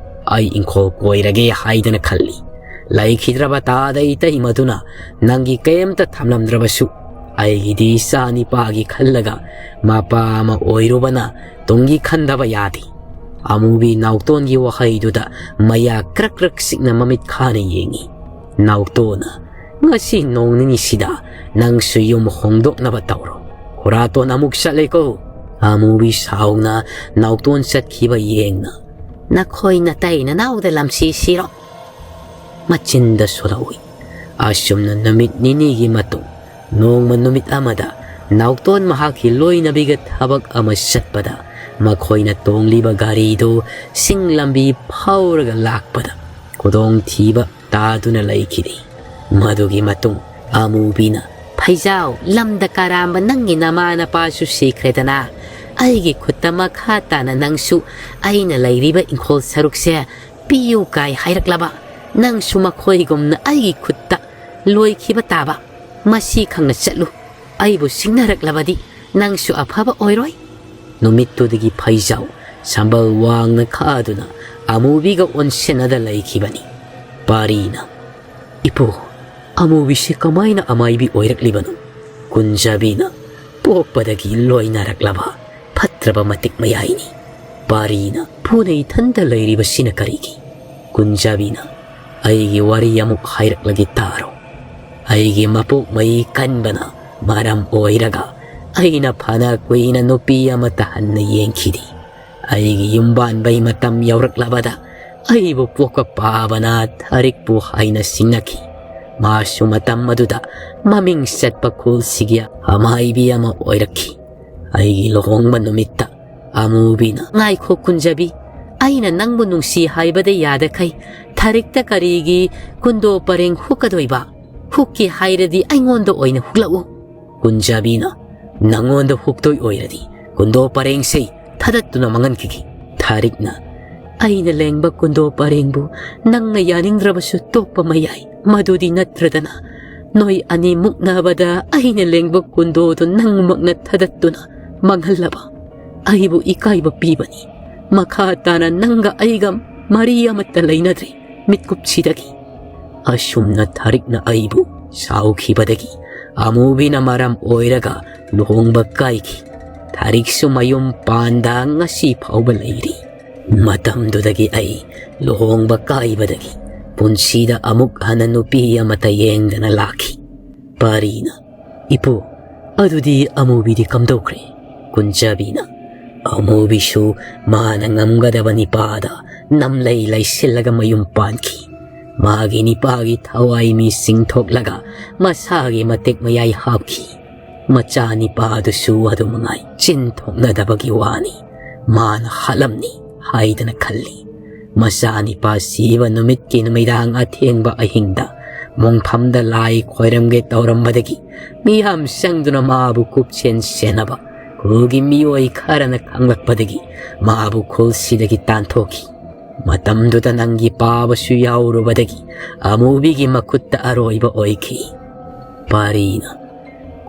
ꯑꯩ ꯏꯪꯈꯣꯜ ꯀꯣꯏꯔꯒꯦ ꯍꯥꯏꯗꯅ ꯈꯜꯂꯤ꯫ ꯂꯩꯈꯤꯗ꯭ꯔꯕ ꯇꯥꯗ ꯏꯇꯩꯃꯗꯨꯅ ꯅꯪꯒꯤ ꯀꯩꯝꯇ ꯊꯝꯂꯝꯗ꯭ꯔꯕꯁꯨ, ꯑꯩꯒꯤꯗꯤ ꯏꯆꯥ ꯅꯤꯄꯥꯒꯤ ꯈꯜꯂꯒ ꯃꯄꯥ ꯑꯃ ꯑꯣꯏꯔꯨꯕꯅ ꯇꯨꯡꯒꯤ ꯈꯟꯗꯕ ꯌꯥꯗꯦ꯫" ꯑꯃꯨꯕꯤ ꯅꯥꯎꯇꯣꯟꯒꯤ ꯋꯥꯍꯩꯗꯨꯗ ꯃꯌꯥ ꯀ꯭ꯔꯛ ꯀ꯭ꯔꯛ ꯆꯤꯛꯅ ꯃꯃꯤꯠ ꯈꯥꯅ ꯌꯦꯡꯉꯤ꯫ ꯅꯥꯎꯇꯣꯟꯅ, "ꯉꯁꯤ ꯅꯣꯡ ꯅꯤꯅꯤꯁꯤꯗ ꯅꯪꯁꯨ ꯌꯨꯝ ꯍꯣꯡꯗꯣꯛꯅꯕ ꯇꯧꯔꯣ꯫ ꯈꯨꯔꯥꯇꯣꯟ ꯑꯃꯨꯛ ꯆꯠꯂꯦꯀꯣ꯫" ꯑꯃꯨꯕꯤ ꯁꯥꯎꯅ ꯅꯥꯎꯇꯣꯟ ꯆꯠꯈꯤꯕ ꯌꯦꯡꯅ, "ꯅꯈꯣꯏ ꯅꯇꯩ ꯅꯅꯥꯎꯗ ꯂꯝꯁꯤ ꯁꯤꯔꯣ?" ꯃꯆꯤꯟꯗ ꯁꯣꯜꯍꯧꯏ꯫ ꯑꯁꯨꯝꯅ ꯅꯨꯃꯤꯠ ꯅꯤꯅꯤꯒꯤ ꯃꯇꯨꯡ, ꯅꯣꯡꯃ ꯅꯨꯃꯤꯠ ꯑꯃꯗ ꯅꯥꯎꯇꯣꯟ ꯃꯍꯥꯛꯀꯤ ꯂꯣꯏꯅꯕꯤꯒ ꯊꯕꯛ ꯑꯃ ꯆꯠꯄꯗ, ꯃꯈꯣꯏꯅ ꯇꯣꯡꯂꯤꯕ ꯒꯥꯔꯤꯗꯨ ꯆꯤꯡ ꯂꯝꯕꯤ ꯐꯥꯎꯔꯒ ꯂꯥꯛꯄꯗ ꯈꯨꯗꯣꯡꯊꯤꯕ ꯇꯥꯗꯨꯅ ꯂꯩꯈꯤꯗꯦ꯫ ꯃꯗꯨꯒꯤ ꯃꯇꯨꯡ ꯑꯃꯨꯕꯤꯅ, "ꯐꯩꯖꯥꯎ, ꯂꯝꯗ ꯀꯥꯔꯥꯝꯕ ꯅꯪꯒꯤ ꯅꯃꯥ ꯅꯄꯥꯁꯨ ꯁꯤꯈ꯭ꯔꯦꯗꯅ, ꯑꯩꯒꯤ ꯈꯨꯠꯇ ꯃꯈꯥ ꯇꯥꯅ ꯅꯪꯁꯨ ꯑꯩꯅ ꯂꯩꯔꯤꯕ ꯏꯪꯈꯣꯜ ꯁꯔꯨꯛꯁꯦ ꯄꯤꯌꯨ ꯀꯥꯏ ꯍꯥꯏꯔꯛꯂꯕ, ꯅꯪꯁꯨ ꯃꯈꯣꯏꯒꯨꯝꯅ ꯑꯩꯒꯤ ꯈꯨꯠꯇ ꯂꯣꯏꯈꯤꯕ ꯇꯥꯕ꯫ ꯃꯁꯤ ꯈꯪꯅ ꯆꯠꯂꯨ꯫ ꯑꯩꯕꯨ ꯁꯤꯡꯅꯔꯛꯂꯕꯗꯤ ꯅꯪꯁꯨ ꯑꯐꯕ ꯑꯣꯏꯔꯣꯏ꯫ ꯅꯨꯃꯤꯠꯇꯨꯗꯒꯤ ꯐꯩꯖꯥꯎ ꯁꯝꯕꯜ ꯋꯥꯡꯅ ꯈꯥꯗꯨꯅ ꯑꯃꯨꯕꯤꯒ ꯑꯣꯟꯁꯤꯟꯅꯗ ꯂꯩꯈꯤꯕꯅꯤ꯫ ꯄꯥꯔꯤꯅ, "ꯏꯄꯨ, ꯑꯃꯨꯕꯤꯁꯦ ꯀꯃꯥꯏꯅ ꯑꯃꯥꯏꯕꯤ ꯑꯣꯏꯔꯛꯂꯤꯕꯅꯣ?" ꯀꯨꯟꯖꯕꯤꯅ, "ꯄꯣꯛꯄꯗꯒꯤ ꯂꯣꯏꯅꯔꯛꯂꯕ ꯐꯠꯇ꯭ꯔꯕ ꯃꯇꯤꯛ ꯃꯌꯥꯏꯅꯤ꯫ ꯄꯥꯔꯤꯅ ꯄꯨꯅ ꯏꯊꯟꯇ ꯂꯩꯔꯤꯕꯁꯤꯅ ꯀꯔꯤꯒꯤ?" ꯀꯨꯟꯖꯕꯤꯅ, "ꯑꯩꯒꯤ ꯋꯥꯔꯤ ꯑꯃꯨꯛ ꯍꯥꯏꯔꯛꯂꯒꯦ ꯇꯥꯔꯣ꯫ ꯑꯩꯒꯤ ꯃꯄꯣꯛ ꯃꯩ ꯀꯟꯕꯅ ꯃꯔꯝ ꯑꯣꯏꯔꯒ ꯑꯩꯅ ꯐꯅ ꯀꯨꯏꯅ ꯅꯨꯄꯤ ꯑꯃꯠꯇ ꯍꯟꯅ ꯌꯦꯡꯈꯤꯗꯦ꯫ ꯑꯩꯒꯤ ꯌꯨꯝꯕꯥꯟꯕꯩ ꯃꯇꯝ ꯌꯧꯔꯛꯂꯕꯗ ꯑꯩꯕꯨ ꯄꯣꯛꯄ ꯄꯥꯕꯅ ꯊꯥꯔꯤꯛꯄꯨ ꯍꯥꯏꯅ ꯁꯤꯡꯅꯈꯤ꯫ ꯃꯥꯁꯨ ꯃꯇꯝ ꯑꯗꯨꯗ ꯃꯃꯤꯡ ꯆꯠꯄ ꯈꯨꯜꯁꯤꯒꯤ ꯑꯃꯥꯏꯕꯤ ꯑꯃ ꯑꯣꯏꯔꯛꯈꯤ꯫ ꯑꯩꯒꯤ ꯂꯨꯍꯣꯡꯕ ꯅꯨꯃꯤꯠꯇ ꯑꯃꯨꯕꯤꯅ," ꯉꯥꯏꯈꯣ ꯀꯨꯟꯖꯕꯤ, ꯑꯩꯅ ꯅꯪꯕꯨ ꯅꯨꯡꯁꯤ ꯍꯥꯏꯕꯗ ꯌꯥꯗꯈꯩ ꯊꯥꯔꯤꯛꯇ ꯀꯔꯤꯒꯤ ꯀꯨꯟꯗꯣ ꯄꯔꯦꯡ ꯍꯨꯛꯀꯗꯣꯏꯕ? ꯍꯨꯛꯀꯦ ꯍꯥꯏꯔꯗꯤ ꯑꯩꯉꯣꯟꯗ ꯑꯣꯏꯅ ꯍꯨꯛꯂꯛꯎ꯫ ꯀꯨꯟꯖꯕꯤꯅ, "ꯅꯉꯣꯟꯗ ꯍꯨꯛꯇꯣꯏ ꯑꯣꯏꯔꯗꯤ ꯀꯨꯟꯗꯣ ꯄꯔꯦꯡꯁꯦ ꯊꯥꯗꯠꯇꯨꯅ ꯃꯥꯡꯍꯟꯈꯤꯒꯦ꯫" ꯊꯥꯔꯤꯛꯅ, "ꯑꯩꯅ ꯂꯦꯡꯕ ꯀꯨꯟꯗꯣ ꯄꯔꯦꯡꯕꯨ ꯅꯪꯅ ꯌꯥꯅꯤꯡꯗ꯭ꯔꯕꯁꯨ ꯇꯣꯛꯄ ꯃꯌꯥꯏ꯫ ꯃꯗꯨꯗꯤ ꯅꯠꯇ꯭ꯔꯗꯅ ꯅꯣꯏ ꯑꯅꯤ ꯃꯨꯛꯅꯕꯗ ꯑꯩꯅ ꯂꯦꯡꯕ ꯀꯨꯟꯗꯣꯗꯨ ꯅꯪꯃꯛꯅ ꯊꯥꯗꯠꯇꯨꯅ ꯃꯥꯡꯍꯜꯂꯕ꯫ ꯑꯩꯕꯨ ꯏꯀꯥꯏꯕ ꯄꯤꯕꯅꯤ꯫ ꯃꯈꯥ ꯇꯥꯅ ꯅꯪꯒ ꯑꯩꯒ ꯃꯔꯤ ꯑꯃꯠꯇ ꯂꯩꯅꯗ꯭ꯔꯦ ꯃꯤꯠꯀꯨꯞꯁꯤꯗꯒꯤ꯫" ꯑꯁꯨꯝꯅ ꯊꯥꯔꯤꯛꯅ ꯑꯩꯕꯨ ꯁꯥꯎꯈꯤꯕꯗꯒꯤ ꯑꯃꯨꯕꯤꯅ ꯃꯔꯝ ꯑꯣꯏꯔꯒ ꯂꯨꯍꯣꯡꯕ ꯀꯥꯏꯈꯤ꯫ ꯊꯥꯔꯤꯛꯁꯨ ꯃꯌꯨꯝ ꯄꯥꯟꯗ ꯉꯁꯤ ꯐꯥꯎꯕ ꯂꯩꯔꯤ꯫ ꯃꯇꯝꯗꯨꯗꯒꯤ ꯑꯩ ꯂꯨꯍꯣꯡꯕ ꯀꯥꯏꯕꯗꯒꯤ ꯄꯨꯟꯁꯤꯗ ꯑꯃꯨꯛ ꯍꯟꯅ ꯅꯨꯄꯤ ꯑꯃꯠꯇ ꯌꯦꯡꯗꯅ ꯂꯥꯛꯈꯤ꯫ ꯄꯥꯔꯤꯅ, "ꯏꯄꯨ, ꯑꯗꯨꯗꯤ ꯑꯃꯨꯕꯤꯗꯤ ꯀꯝꯗꯧꯈ꯭ꯔꯦ?" ꯀꯨꯟꯖꯕꯤꯅ, "ꯑꯃꯨꯕꯤꯁꯨ ꯃꯥꯅ ꯉꯝꯒꯗꯕ ꯅꯤꯄꯥꯗ ꯅꯝꯂꯩ ꯂꯩꯁꯤꯜꯂꯒ ꯃꯌꯨꯝ ꯄꯥꯟꯈꯤ꯫ ꯃꯥꯒꯤ ꯅꯤꯄꯥꯒꯤ ꯊꯋꯥꯏ ꯃꯤ ꯆꯤꯡꯊꯣꯛꯂꯒ ꯃꯁꯥꯒꯤ ꯃꯇꯤꯛ ꯃꯌꯥꯏ ꯍꯥꯞꯈꯤ꯫ ꯃꯆꯥ ꯅꯤꯄꯥꯗꯨꯁꯨ ꯑꯗꯨ ꯃꯉꯥꯏ, ꯆꯤꯟ ꯊꯣꯛꯅꯗꯕꯒꯤ ꯋꯥꯅꯤ꯫ ꯃꯥꯅ ꯍꯥꯠꯂꯝꯅꯤ ꯍꯥꯏꯗꯅ ꯈꯜꯂꯤ꯫ ꯃꯆꯥ ꯅꯤꯄꯥ ꯁꯤꯕ ꯅꯨꯃꯤꯠꯀꯤ ꯅꯨꯃꯤꯗꯥꯡ ꯑꯊꯦꯡꯕ ꯑꯍꯤꯡꯗ ꯃꯣꯡꯐꯝꯗ ꯂꯥꯏ ꯈꯣꯏꯔꯝꯒꯦ ꯇꯧꯔꯝꯕꯗꯒꯤ ꯃꯤꯌꯥꯝ ꯆꯪꯗꯨꯅ ꯃꯥꯕꯨ ꯀꯨꯞꯁꯦꯟ ꯁꯦꯟꯅꯕ ꯈꯨꯜꯒꯤ ꯃꯤꯑꯣꯏ ꯈꯔꯅ ꯈꯪꯂꯛꯄꯗꯒꯤ ꯃꯥꯕꯨ ꯈꯨꯜꯁꯤꯗꯒꯤ ꯇꯥꯟꯊꯣꯛꯈꯤ꯫ ꯃꯇꯝꯗꯨꯗ ꯅꯪꯒꯤ ꯄꯥꯕꯁꯨ ꯌꯥꯎꯔꯨꯕꯗꯒꯤ ꯑꯃꯨꯕꯤꯒꯤ ꯃꯈꯨꯠꯇ ꯑꯔꯣꯏꯕ ꯑꯣꯏꯈꯤ꯫" ꯄꯥꯔꯤꯅ,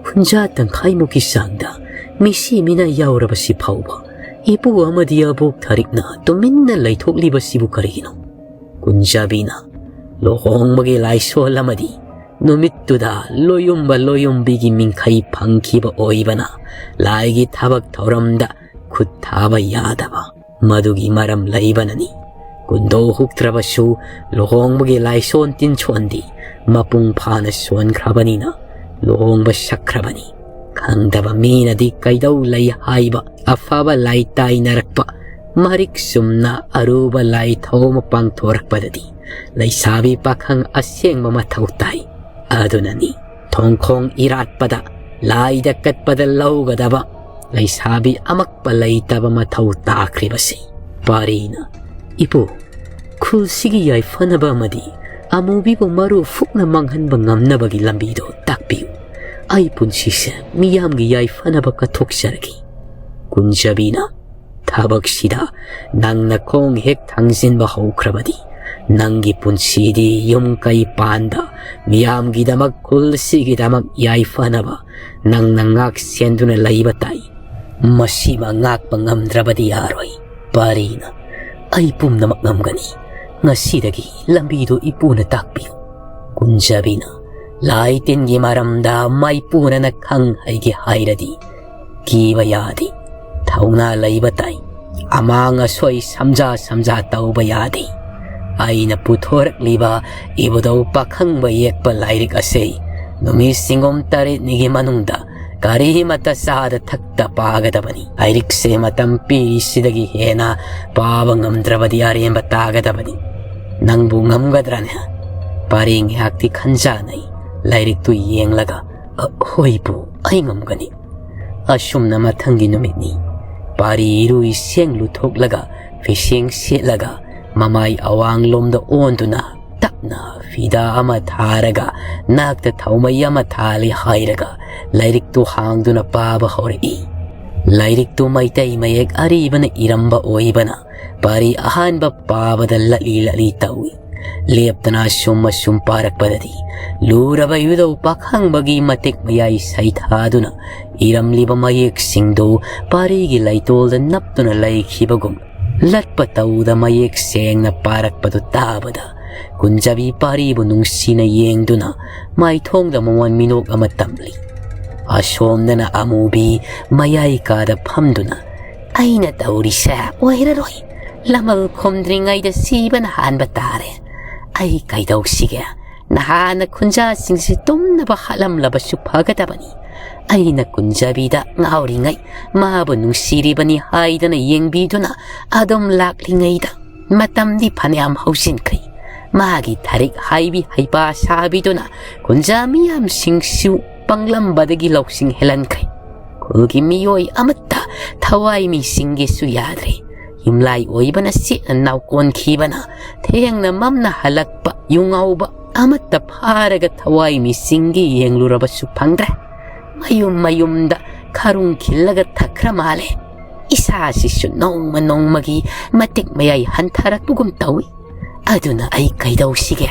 ꯍꯨꯟꯖꯥ ꯇꯪꯈꯥꯏꯃꯨꯛꯀꯤ ꯆꯥꯡꯗ ꯃꯤꯁꯤ ꯃꯤꯅꯥ ꯌꯥꯎꯔꯕꯁꯤ ꯐꯥꯎꯕ ꯏꯄꯨ ꯑꯃꯗꯤ ꯑꯕꯣꯛ ꯊꯥꯔꯤꯛꯅ ꯇꯨꯃꯤꯟꯅ ꯂꯩꯊꯣꯛꯂꯤꯕꯁꯤꯕꯨ ꯀꯔꯤꯒꯤꯅꯣ? ꯀꯨꯟꯖꯥꯕꯤꯅ ꯂꯨꯍꯣꯡꯕꯒꯤ ꯂꯥꯏꯁꯣꯜ ꯑꯃꯗꯤ ꯅꯨꯃꯤꯠꯇꯨꯗ ꯂꯣꯌꯨꯝꯕ ꯂꯣꯌꯨꯝꯕꯤꯒꯤ ꯃꯤꯡꯈꯩ ꯐꯪꯈꯤꯕ ꯑꯣꯏꯕꯅ ꯂꯥꯏꯒꯤ ꯊꯕꯛ ꯊꯧꯔꯝꯗ ꯈꯨꯠ ꯊꯥꯕ ꯌꯥꯗꯕ ꯃꯗꯨꯒꯤ ꯃꯔꯝ ꯂꯩꯕꯅꯅꯤ꯫ ꯀꯨꯟꯗꯣ ꯍꯨꯛꯇ꯭ꯔꯕꯁꯨ ꯂꯨꯍꯣꯡꯕꯒꯤ ꯂꯥꯏꯁꯣꯟ ꯇꯤꯟꯁꯣꯟꯗꯤ ꯃꯄꯨꯡ ꯐꯥꯅ ꯁꯣꯟꯈ꯭ꯔꯕꯅꯤꯅ ꯂꯨꯍꯣꯡꯕ ꯁꯛꯈ꯭ꯔꯕꯅꯤ꯫ ꯈꯪꯗꯕ ꯃꯤꯅꯗꯤ ꯀꯩꯗꯧ ꯂꯩ ꯍꯥꯏꯕ ꯑꯐꯕ ꯂꯥꯏ ꯇꯥꯏꯅꯔꯛꯄ ꯃꯔꯤꯛ ꯆꯨꯝꯅ ꯑꯔꯨꯕ ꯂꯥꯏ ꯊꯧ ꯑꯃ ꯄꯥꯡꯊꯣꯔꯛꯄꯗꯗꯤ ꯂꯩꯁꯥꯕꯤ ꯄꯥꯈꯪ ꯑꯁꯦꯡꯕ ꯃꯊꯧ ꯇꯥꯏ꯫ ꯑꯗꯨꯅꯅꯤ ꯊꯣꯡꯈꯣꯡ ꯏꯔꯥꯠꯄꯗ ꯂꯥꯏꯗ ꯀꯠꯄꯗ ꯂꯧꯒꯗꯕ ꯂꯩꯁꯥꯕꯤ ꯑꯃꯛꯄ ꯂꯩꯇꯕ ꯃꯊꯧ ꯇꯥꯈ꯭ꯔꯤꯕꯁꯤ꯫ ꯄꯥꯔꯤꯅ, "ꯏꯄꯨ, ꯈꯨꯜꯁꯤꯒꯤ ꯌꯥꯏꯐꯅꯕ ꯑꯃꯗꯤ ꯑꯃꯨꯕꯤꯕꯨ ꯃꯔꯨ ꯐꯨꯛꯅ ꯃꯥꯡꯍꯟꯕ ꯉꯝꯅꯕꯒꯤ ꯂꯝꯕꯤꯗꯨ ꯇꯥꯛꯄꯤꯌꯨ꯫ ꯑꯩ ꯄꯨꯟꯁꯤꯁꯦ ꯃꯤꯌꯥꯝꯒꯤ ꯌꯥꯏꯐꯅꯕ ꯀꯠꯊꯣꯛꯆꯔꯒꯦ꯫" ꯀꯨꯟꯖꯕꯤꯅ, "ꯊꯕꯛꯁꯤꯗ ꯅꯪꯅ ꯈꯣꯡ ꯍꯦꯛ ꯊꯥꯡꯖꯤꯟꯕ ꯍꯧꯈ꯭ꯔꯕꯗꯤ ꯅꯪꯒꯤ ꯄꯨꯟꯁꯤꯗꯤ ꯌꯨꯝ ꯀꯩ ꯄꯥꯟꯕ, ꯃꯤꯌꯥꯝꯒꯤꯗꯃꯛ, ꯈꯨꯜꯁꯤꯒꯤꯗꯃꯛ ꯌꯥꯏꯐꯅꯕ ꯅꯪꯅ ꯉꯥꯛ ꯁꯦꯟꯗꯨꯅ ꯂꯩꯕ ꯇꯥꯏ꯫ ꯃꯁꯤꯃ ꯉꯥꯛꯄ ꯉꯝꯗ꯭ꯔꯕꯗꯤ ꯌꯥꯔꯣꯏ꯫" ꯄꯥꯔꯤꯅ, "ꯑꯩ ꯄꯨꯝꯅꯃꯛ ꯉꯝꯒꯅꯤ꯫ ꯉꯁꯤꯗꯒꯤ ꯂꯝꯕꯤꯗꯨ ꯏꯄꯨꯅ ꯇꯥꯛꯄꯤꯌꯨ꯫" ꯀꯨꯟꯖꯕꯤꯅ, "ꯂꯥꯏ ꯇꯤꯟꯒꯤ ꯃꯔꯝꯗ ꯃꯥꯏꯄꯨꯅꯅ ꯈꯪ ꯍꯩꯒꯦ ꯍꯥꯏꯔꯗꯤ ꯀꯤꯕ ꯌꯥꯗꯦ꯫ ꯊꯧꯅꯥ ꯂꯩꯕ ꯇꯥꯏ꯫ ꯑꯃꯥꯡ ꯑꯁꯣꯏ ꯁꯝꯖꯥ ꯁꯝꯖꯥ ꯇꯧꯕ ꯌꯥꯗꯦ꯫ ꯑꯩꯅ ꯄꯨꯊꯣꯔꯛꯂꯤꯕ ꯏꯕꯨꯙꯧ ꯄꯥꯈꯪꯕ ꯌꯦꯛꯄ ꯂꯥꯏꯔꯤꯛ ꯑꯁꯤ ꯅꯨꯃꯤꯠ ꯁꯤꯡꯒꯣꯝ ꯇꯔꯦꯠꯅꯤꯒꯤ ꯃꯅꯨꯡꯗ ꯀꯔꯤꯃꯠꯇ ꯆꯥꯗ ꯊꯛꯇ ꯄꯥꯒꯗꯕꯅꯤ꯫ ꯂꯥꯏꯔꯤꯛꯁꯦ ꯃꯇꯝ ꯄꯤꯔꯤꯁꯤꯗꯒꯤ ꯍꯦꯟꯅ ꯄꯥꯕ ꯉꯝꯗ꯭ꯔꯕꯗꯤ ꯑꯔꯦꯝꯕ ꯇꯥꯒꯗꯕꯅꯤ꯫ ꯅꯪꯕꯨ ꯉꯝꯒꯗ꯭ꯔꯥꯅꯦ?" ꯄꯥꯔꯤ ꯉꯥꯏꯍꯥꯛꯇꯤ ꯈꯟꯖꯥꯅꯩ꯫ ꯂꯥꯏꯔꯤꯛꯇꯨ ꯌꯦꯡꯂꯒ, "ꯑ, ꯍꯣꯏ ꯄꯨ, ꯑꯩ ꯉꯝꯒꯅꯤ꯫" ꯑꯁꯨꯝꯅ ꯃꯊꯪꯒꯤ ꯅꯨꯃꯤꯠꯅꯤ꯫ ꯄꯥꯔꯤ ꯏꯔꯨ ꯏꯁꯦꯡ ꯂꯨꯊꯣꯛꯂꯒ, ꯐꯤꯁꯦꯡ ꯁꯦꯠꯂꯒ, ꯃꯃꯥꯏ ꯑꯋꯥꯡꯂꯣꯝꯗ ꯑꯣꯟꯗꯨꯅ ꯇꯞꯅ ꯐꯤꯗꯥ ꯑꯃ ꯊꯥꯔꯒ, ꯅꯥꯛꯇ ꯊꯥꯎꯃꯩ ꯑꯃ ꯊꯥꯜꯂꯤ ꯍꯥꯏꯔꯒ ꯂꯥꯏꯔꯤꯛꯇꯨ ꯍꯥꯡꯗꯨꯅ ꯄꯥꯕ ꯍꯧꯔꯛꯏ꯫ ꯂꯥꯏꯔꯤꯛꯇꯨ ꯃꯩꯇꯩ ꯃꯌꯦꯛ ꯑꯔꯤꯕꯅ ꯏꯔꯝꯕ ꯑꯣꯏꯕꯅ ꯄꯥꯔꯤ ꯑꯍꯥꯟꯕ ꯄꯥꯕꯗ ꯂꯠꯂꯤ ꯂꯠꯂꯤ ꯇꯧꯏ꯫ ꯂꯦꯞꯇꯅ ꯑꯁꯨꯝ ꯑꯁꯨꯝ ꯄꯥꯔꯛꯄꯗꯗꯤ ꯂꯨꯔꯕ ꯏꯕꯨꯙꯧ ꯄꯥꯈꯪꯕꯒꯤ ꯃꯇꯤꯛ ꯃꯌꯥꯏ ꯁꯩꯊꯥꯗꯨꯅ ꯏꯔꯝꯂꯤꯕ ꯃꯌꯦꯛꯁꯤꯡꯗꯨ ꯄꯥꯔꯤꯒꯤ ꯂꯩꯇꯣꯜꯗ ꯅꯞꯇꯨꯅ ꯂꯩꯈꯤꯕꯒꯨꯝ ꯂꯠꯄ ꯇꯧꯗ ꯃꯌꯦꯛ ꯁꯦꯡꯅ ꯄꯥꯔꯛꯄꯗꯨ ꯇꯥꯕꯗ ꯀꯨꯟꯖꯕꯤ ꯄꯥꯔꯤꯕꯨ ꯅꯨꯡꯁꯤꯅ ꯌꯦꯡꯗꯨꯅ ꯃꯥꯏꯊꯣꯡꯗ ꯃꯉꯣꯟ ꯃꯤꯅꯣꯛ ꯑꯃ ꯇꯝꯂꯤ꯫ ꯑꯁꯣꯝꯗꯅ ꯑꯃꯨꯕꯤ ꯃꯌꯥꯏ ꯀꯥꯗ ꯐꯝꯗꯨꯅ "ꯑꯩꯅ ꯇꯧꯔꯤꯁꯦ ꯑꯣꯏꯔꯔꯣꯏ꯫ ꯂꯃꯜ ꯈꯨꯝꯗ꯭ꯔꯤꯉꯩꯗ ꯁꯤꯕꯅ ꯍꯥꯟꯕ ꯇꯥꯔꯦ꯫ ꯑꯩ ꯀꯩꯗꯧꯁꯤꯒꯦ? ꯅꯍꯥꯟꯅ ꯈꯨꯟꯖꯥꯁꯤꯡꯁꯤ ꯇꯨꯝꯅꯕ ꯍꯥꯠꯂꯝꯂꯕꯁꯨ ꯐꯒꯗꯕꯅꯤ꯫ ꯑꯩꯅ ꯀꯨꯟꯖꯕꯤꯗ ꯉꯥꯎꯔꯤꯉꯩ ꯃꯥꯕꯨ ꯅꯨꯡꯁꯤꯔꯤꯕꯅꯤ ꯍꯥꯏꯗꯅ ꯌꯦꯡꯕꯤꯗꯨꯅ ꯑꯗꯨꯝ ꯂꯥꯛꯂꯤꯉꯩꯗ ꯃꯇꯝꯗꯤ ꯐꯅꯌꯥꯝ ꯍꯧꯖꯤꯟꯈ꯭ꯔꯦ꯫ ꯃꯥꯒꯤ ꯊꯔꯤꯛ ꯍꯥꯏꯕꯤ ꯍꯩꯄꯥ ꯁꯥꯕꯤꯗꯨꯅ ꯈꯨꯟꯖꯥ ꯃꯤꯌꯥꯝꯁꯤꯡꯁꯨ ꯄꯪꯂꯝꯕꯗꯒꯤ ꯂꯧꯁꯤꯡ ꯍꯦꯜꯍꯟꯈ꯭ꯔꯦ꯫ ꯈꯨꯜꯒꯤ ꯃꯤꯑꯣꯏ ꯑꯃꯠꯇ ꯊꯋꯥꯏ ꯃꯤꯁꯤꯡꯒꯦꯁꯨ ꯌꯥꯗ꯭ꯔꯦ꯫ ꯌꯨꯝꯂꯥꯏ ꯑꯣꯏꯕꯅ ꯁꯦꯠꯅ ꯅꯥꯎꯀꯣꯟꯈꯤꯕꯅ ꯊꯦꯡꯅ ꯃꯝꯅ ꯍꯜꯂꯛꯄ ꯌꯨꯉꯥꯎꯕ ꯑꯃꯠꯇ ꯐꯥꯔꯒ ꯊꯋꯥꯏ ꯃꯤꯁꯤꯡꯒꯤ ꯌꯦꯡꯂꯨꯔꯕꯁꯨ ꯐꯪꯗ꯭ꯔꯦ꯫ ꯃꯌꯨꯝ ꯃꯌꯨꯝꯗ ꯈꯔꯨꯡ ꯈꯤꯜꯂꯒ ꯊꯛꯈ꯭ꯔ ꯃꯥꯜꯂꯦ꯫ ꯏꯁꯥꯁꯤꯁꯨ ꯅꯣꯡꯃ ꯅꯣꯡꯃꯒꯤ ꯃꯇꯤꯛ ꯃꯌꯥꯏ ꯍꯟꯊꯔꯛꯄꯒꯨꯝ ꯇꯧꯏ꯫ ꯑꯗꯨꯅ ꯑꯩ ꯀꯩꯗꯧꯁꯤꯒꯦ?"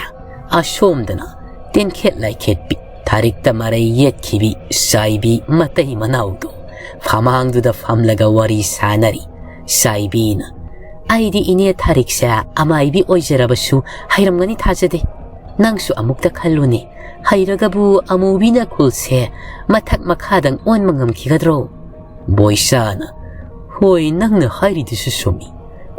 ꯑꯁꯣꯝꯗꯅ ꯇꯦꯟꯈꯦꯠ ꯂꯥꯏꯈꯦꯠꯄꯤ ꯊꯥꯔꯤꯛꯇ ꯃꯔꯩ ꯌꯦꯠꯈꯤꯕꯤ ꯆꯥꯏꯕꯤ ꯃꯇꯩ ꯃꯅꯥꯎꯗꯨ ꯐꯃꯥꯡꯗꯨꯗ ꯐꯝꯂꯒ ꯋꯥꯔꯤ ꯁꯥꯟꯅꯔꯤ꯫ ꯆꯥꯏꯕꯤꯅ, "ꯑꯩꯗꯤ ꯏꯅꯦ ꯊꯥꯔꯤꯛꯁꯦ ꯑꯃꯥꯏꯕꯤ ꯑꯣꯏꯖꯔꯕꯁꯨ ꯍꯩꯔꯝꯒꯅꯤ ꯊꯥꯖꯗꯦ꯫ ꯅꯪꯁꯨ ꯑꯃꯨꯛꯇ ꯈꯜꯂꯨꯅꯦ, ꯍꯩꯔꯒꯕꯨ ꯑꯃꯨꯕꯤꯅ ꯈꯨꯜꯁꯦ ꯃꯊꯛ ꯃꯈꯥꯗꯪ ꯑꯣꯟꯕ ꯉꯝꯈꯤꯒꯗ꯭ꯔꯣ?" ꯕꯣꯏꯁꯥꯅ, "ꯍꯣꯏ, ꯅꯪꯅ ꯍꯥꯏꯔꯤꯗꯨꯁꯨ ꯆꯨꯝꯃꯤ꯫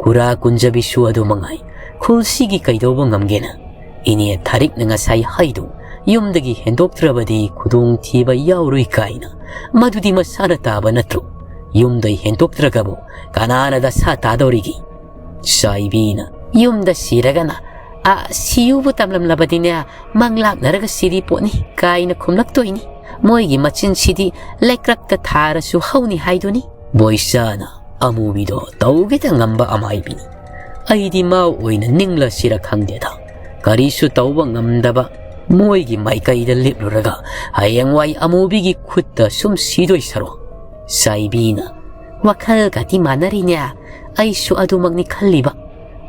ꯈꯨꯔꯥ ꯀꯨꯟꯖꯕꯤꯁꯨ ꯑꯗꯨ ꯃꯉꯥꯏ꯫ ꯈꯨꯜꯁꯤꯒꯤ ꯀꯩꯗꯧꯕ ꯉꯝꯒꯦꯅ? ꯏꯅꯦ ꯊꯥꯔꯤꯛꯅ ꯉꯁꯥꯏ ꯍꯥꯏꯗꯨ ꯌꯨꯝꯗꯒꯤ ꯍꯦꯟꯗꯣꯛꯇ꯭ꯔꯕꯗꯤ ꯈꯨꯗꯣꯡꯊꯤꯕ ꯌꯥꯎꯔꯣꯏ ꯀꯥꯏꯅ꯫ ꯃꯗꯨꯗꯤ ꯃꯁꯥꯅ ꯇꯥꯕ ꯅꯠꯇ꯭ꯔꯣ? ꯌꯨꯝꯗꯩ ꯍꯦꯟꯗꯣꯛꯇ꯭ꯔꯒꯕꯨ ꯀꯅꯥꯅ ꯗꯁꯥ ꯇꯥꯗꯧꯔꯤꯒꯦ?" ꯆꯥꯏꯕꯤꯅ, "ꯌꯨꯝꯗ ꯁꯤꯔꯒꯅ, ꯑ, ꯁꯤꯌꯨꯕꯨ ꯇꯝꯂꯝꯂꯕꯗꯤꯅꯦ, ꯃꯪ ꯂꯥꯛꯅꯔꯒ ꯁꯤꯔꯤ ꯄꯣꯠꯅꯤ ꯀꯥꯏꯅ ꯈꯨꯝꯂꯛꯇꯣꯏꯅꯤ꯫ ꯃꯣꯏꯒꯤ ꯃꯆꯤꯟꯁꯤꯗꯤ ꯂꯩꯀ꯭ꯔꯛꯇ ꯊꯥꯔꯁꯨ ꯍꯧꯅꯤ ꯍꯥꯏꯗꯨꯅꯤ꯫" ꯕꯣꯏꯁꯥꯅ, "ꯑꯃꯨꯕꯤꯗꯣ ꯇꯧꯒꯦꯇ ꯉꯝꯕ ꯑꯃꯥꯏꯕꯤꯅꯤ꯫ ꯑꯩꯗꯤ ꯃꯥ ꯑꯣꯏꯅ ꯅꯤꯡꯂꯁꯤꯔ ꯈꯪꯗꯦꯗ꯫ ꯀꯔꯤꯁꯨ ꯇꯧꯕ ꯉꯝꯗꯕ ꯃꯣꯏꯒꯤ ꯃꯥꯏꯀꯩꯗ ꯂꯦꯞꯂꯨꯔꯒ ꯍꯌꯦꯡꯋꯥꯏ ꯑꯃꯨꯕꯤꯒꯤ ꯈꯨꯠꯇ ꯁꯨꯝ ꯁꯤꯗꯣꯏ ꯁꯔꯨꯛ꯫" ꯆꯥꯏꯕꯤꯅ, "ꯋꯥꯈꯜꯒꯗꯤ ꯃꯥꯟꯅꯔꯤꯅꯦ꯫ ꯑꯩꯁꯨ ꯑꯗꯨꯃꯛꯅꯤ ꯈꯜꯂꯤꯕ꯫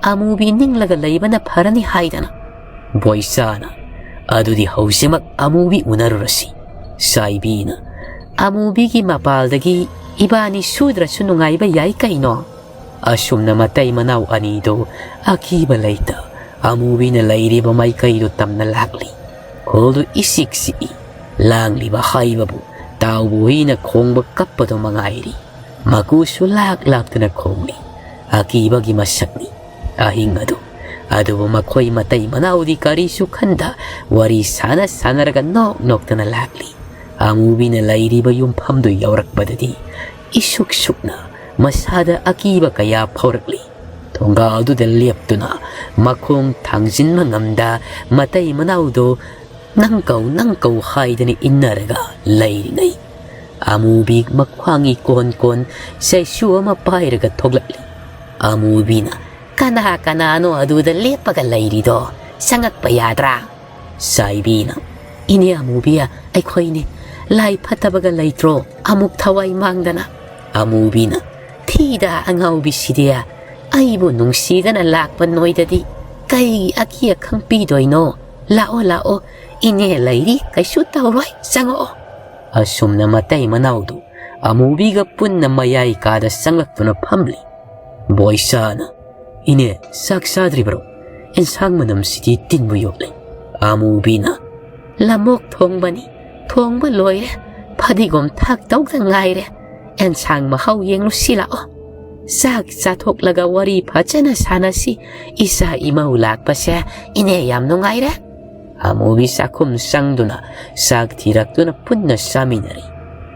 ꯑꯃꯨꯕꯤ ꯅꯤꯡꯂꯒ ꯂꯩꯕꯅ ꯐꯔꯅꯤ ꯍꯥꯏꯗꯅ꯫ ꯕꯣꯏꯆꯥꯅ, "ꯑꯗꯨꯗꯤ ꯍꯧꯖꯤꯛꯃꯛ ꯑꯃꯨꯕꯤ ꯎꯅꯔꯨꯔꯁꯤ꯫" ꯁꯥꯏꯕꯤꯅ, "ꯑꯃꯨꯕꯤꯒꯤ ꯃꯄꯥꯜꯗꯒꯤ ꯏꯕꯥꯅꯤ ꯁꯨꯗ꯭ꯔꯁꯨ ꯅꯨꯡꯉꯥꯏꯕ ꯌꯥꯏ ꯀꯩꯅꯣ?" ꯑꯁꯨꯝꯅ ꯃꯇꯩ ꯃꯅꯥꯎ ꯑꯅꯤꯗꯨ ꯑꯀꯤꯕ ꯂꯩꯇ ꯑꯃꯨꯕꯤꯅ ꯂꯩꯔꯤꯕ ꯃꯥꯏꯀꯩꯗꯨ ꯇꯝꯅ ꯂꯥꯛꯂꯤ꯫ ꯈꯨꯜꯗꯨ ꯏꯆꯤꯛ ꯆꯤꯛꯏ꯫ ꯂꯥꯡꯂꯤꯕ ꯍꯥꯏꯕꯕꯨ ꯇꯥꯎꯕ ꯍꯨꯏꯅ ꯈꯣꯡꯕ ꯀꯞꯄꯗꯨ ꯃꯉꯥꯏꯔꯤ꯫ ꯃꯀꯨꯁꯨ ꯂꯥꯛ ꯂꯥꯛꯇꯨꯅ ꯈꯣꯡꯂꯤ꯫ ꯑꯀꯤꯕꯒꯤ ꯃꯁꯛꯅꯤ꯫ ꯑꯍꯤꯡ ꯑꯗꯨ꯫ ꯑꯗꯨꯕꯨ ꯃꯈꯣꯏ ꯃꯇꯩ ꯃꯅꯥꯎꯗꯤ ꯀꯔꯤꯁꯨ ꯈꯟꯗ ꯋꯥꯔꯤ ꯁꯥꯟꯅ ꯁꯥꯟꯅꯔꯒ ꯅꯣꯛ ꯅꯣꯛꯇꯅ ꯂꯥꯛꯂꯤ꯫ ꯑꯃꯨꯕꯤꯅ ꯂꯩꯔꯤꯕ ꯌꯨꯝꯐꯝꯗꯨ ꯌꯧꯔꯛꯄꯗꯗꯤ ꯏꯁꯨꯛ ꯁꯨꯛꯅ ꯃꯁꯥꯗ ꯑꯀꯤꯕ ꯀꯌꯥ ꯐꯥꯎꯔꯛꯂꯤ꯫ ꯊꯣꯡꯒꯥꯜꯗꯨꯗ ꯂꯦꯞꯇꯨꯅ ꯃꯈꯣꯡ ꯊꯥꯡꯖꯤꯟꯕ ꯉꯝꯗ ꯃꯇꯩ ꯃꯅꯥꯎꯗꯨ ꯅꯪ ꯀꯧ, ꯅꯪ ꯀꯧ ꯍꯥꯏꯗꯅ ꯏꯟꯅꯔꯒ ꯂꯩꯔꯤꯉꯩ, ꯑꯃꯨꯕꯤ ꯃꯈ꯭ꯋꯥꯡꯒꯤ ꯀꯣꯟ ꯀꯣꯟ ꯆꯩꯁꯨ ꯑꯃ ꯄꯥꯏꯔꯒ ꯊꯣꯛꯂꯛꯂꯤ꯫ ꯑꯃꯨꯕꯤꯅ, "ꯀꯅꯥ ꯀꯅꯥꯅꯣ ꯑꯗꯨꯗ ꯂꯦꯞꯄꯒ ꯂꯩꯔꯤꯗꯣ? ꯆꯪꯉꯛꯄ ꯌꯥꯗ꯭ꯔꯥ?" ꯁꯥꯏꯕꯤꯅ, "ꯏꯅꯦ ꯑꯃꯨꯕꯤ, ꯑꯩꯈꯣꯏꯅꯦ꯫ ꯂꯥꯏ ꯐꯠꯇꯕꯒ ꯂꯩꯇ꯭ꯔꯣ? ꯑꯃꯨꯛ ꯊꯋꯥꯏ ꯃꯥꯡꯗꯅ꯫" ꯑꯃꯨꯕꯤꯅ, "ꯊꯤꯗ ꯑꯉꯥꯎꯕꯤꯁꯤꯗꯤ, ꯑꯩꯕꯨ ꯅꯨꯡꯁꯤꯗꯅ ꯂꯥꯛꯄ ꯅꯣꯏꯗꯗꯤ ꯀꯩꯒꯤ ꯑꯀꯤ ꯑꯈꯪ ꯄꯤꯗꯣꯏꯅꯣ? ꯂꯥꯛꯑꯣ, ꯂꯥꯛꯑꯣ, ꯏꯅꯦ ꯂꯩꯔꯤ, ꯀꯩꯁꯨ ꯇꯧꯔꯣꯏ, ꯆꯪꯉꯛꯑꯣ꯫" ꯑꯁꯨꯝꯅ ꯃꯇꯩ ꯃꯅꯥꯎꯗꯨ ꯑꯃꯨꯕꯤꯒ ꯄꯨꯟꯅ ꯃꯌꯥꯏ ꯀꯥꯗ ꯆꯪꯂꯛꯇꯨꯅ ꯐꯝꯂꯤ꯫ ꯕꯣꯏꯆꯥꯅ, "ꯏꯅꯦ, ꯆꯥꯛ ꯆꯥꯗ꯭ꯔꯤꯕ꯭ꯔꯣ? ꯑꯦꯟꯁꯥꯡ ꯃꯅꯝꯁꯤꯗꯤ ꯇꯤꯟꯕꯨ ꯌꯣꯠꯂꯦ꯫" ꯑꯃꯨꯕꯤꯅ, "ꯂꯃꯣꯛ ꯊꯣꯡꯕꯅꯤ, ꯊꯣꯡꯕ ꯂꯣꯏꯔꯦ, ꯐꯗꯤꯒꯣꯝ ꯊꯥꯛꯇꯧꯗ ꯉꯥꯏꯔꯦ꯫ ꯑꯦꯟꯁꯥꯡ ꯃꯍꯥꯎ ꯌꯦꯡꯂꯨꯁꯤ ꯂꯥꯛꯑꯣ꯫ ꯆꯥꯛ ꯆꯥꯊꯣꯛꯂꯒ ꯋꯥꯔꯤ ꯐꯖꯅ ꯁꯥꯟꯅꯁꯤ꯫ ꯏꯆꯥ ꯏꯃꯧ ꯂꯥꯛꯄꯁꯦ ꯏꯅꯦ ꯌꯥꯝ ꯅꯨꯡꯉꯥꯏꯔꯦ꯫" ꯑꯃꯨꯕꯤ ꯆꯥꯛꯈꯨꯝ ꯆꯪꯗꯨꯅ ꯆꯥꯛ ꯊꯤꯔꯛꯇꯨꯅ ꯄꯨꯟꯅ ꯆꯥꯃꯤꯟꯅꯔꯤ꯫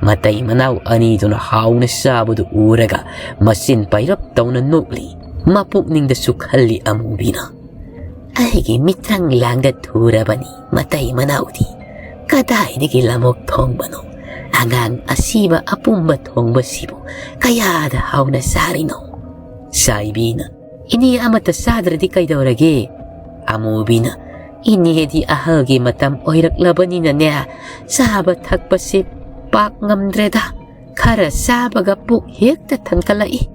ꯃꯇꯩ ꯃꯅꯥꯎ ꯑꯅꯤꯗꯨꯅ ꯍꯥꯎꯅ ꯆꯥꯕꯗꯨ ꯎꯔꯒ ꯃꯆꯤꯟ ꯄꯩꯔꯞ ꯇꯧꯅ ꯅꯣꯛꯂꯤ꯫ ꯃꯄꯨꯛꯅꯤꯡꯗꯁꯨ ꯈꯜꯂꯤ ꯑꯃꯨꯕꯤꯅ, "ꯑꯩꯒꯤ ꯃꯤꯇ꯭ꯔꯪ ꯂꯥꯡꯒ ꯊꯨꯔꯕꯅꯤ ꯃꯇꯩ ꯃꯅꯥꯎꯗꯤ꯫ ꯀꯗꯥꯏꯗꯒꯤ ꯂꯃꯣꯛ ꯊꯣꯡꯕꯅꯣ? ꯑꯉꯥꯡ ꯑꯁꯤꯕ ꯑꯄꯨꯝꯕ ꯊꯣꯡꯕꯁꯤꯕꯨ ꯀꯌꯥꯗ ꯍꯥꯎꯅ ꯆꯥꯔꯤꯅꯣ?" ꯁꯥꯏꯕꯤꯅ, "ꯏꯅꯦ ꯑꯃꯠꯇ ꯆꯥꯗ꯭ꯔꯗꯤ ꯀꯩꯗꯧꯔꯒꯦ?" ꯑꯃꯨꯕꯤꯅ, "ꯏꯅꯦꯗꯤ ꯑꯍꯜꯒꯤ ꯃꯇꯝ ꯑꯣꯏꯔꯛꯂꯕꯅꯤꯅꯅꯦ, ꯆꯥꯕ ꯊꯛꯄꯁꯤ ꯄꯥꯛ ꯉꯝꯗ꯭ꯔꯦꯗ꯫ ꯈꯔ ꯆꯥꯕꯒ ꯄꯨꯛ ꯍꯦꯛꯇ ꯊꯟꯒꯠꯂꯛꯏ꯫"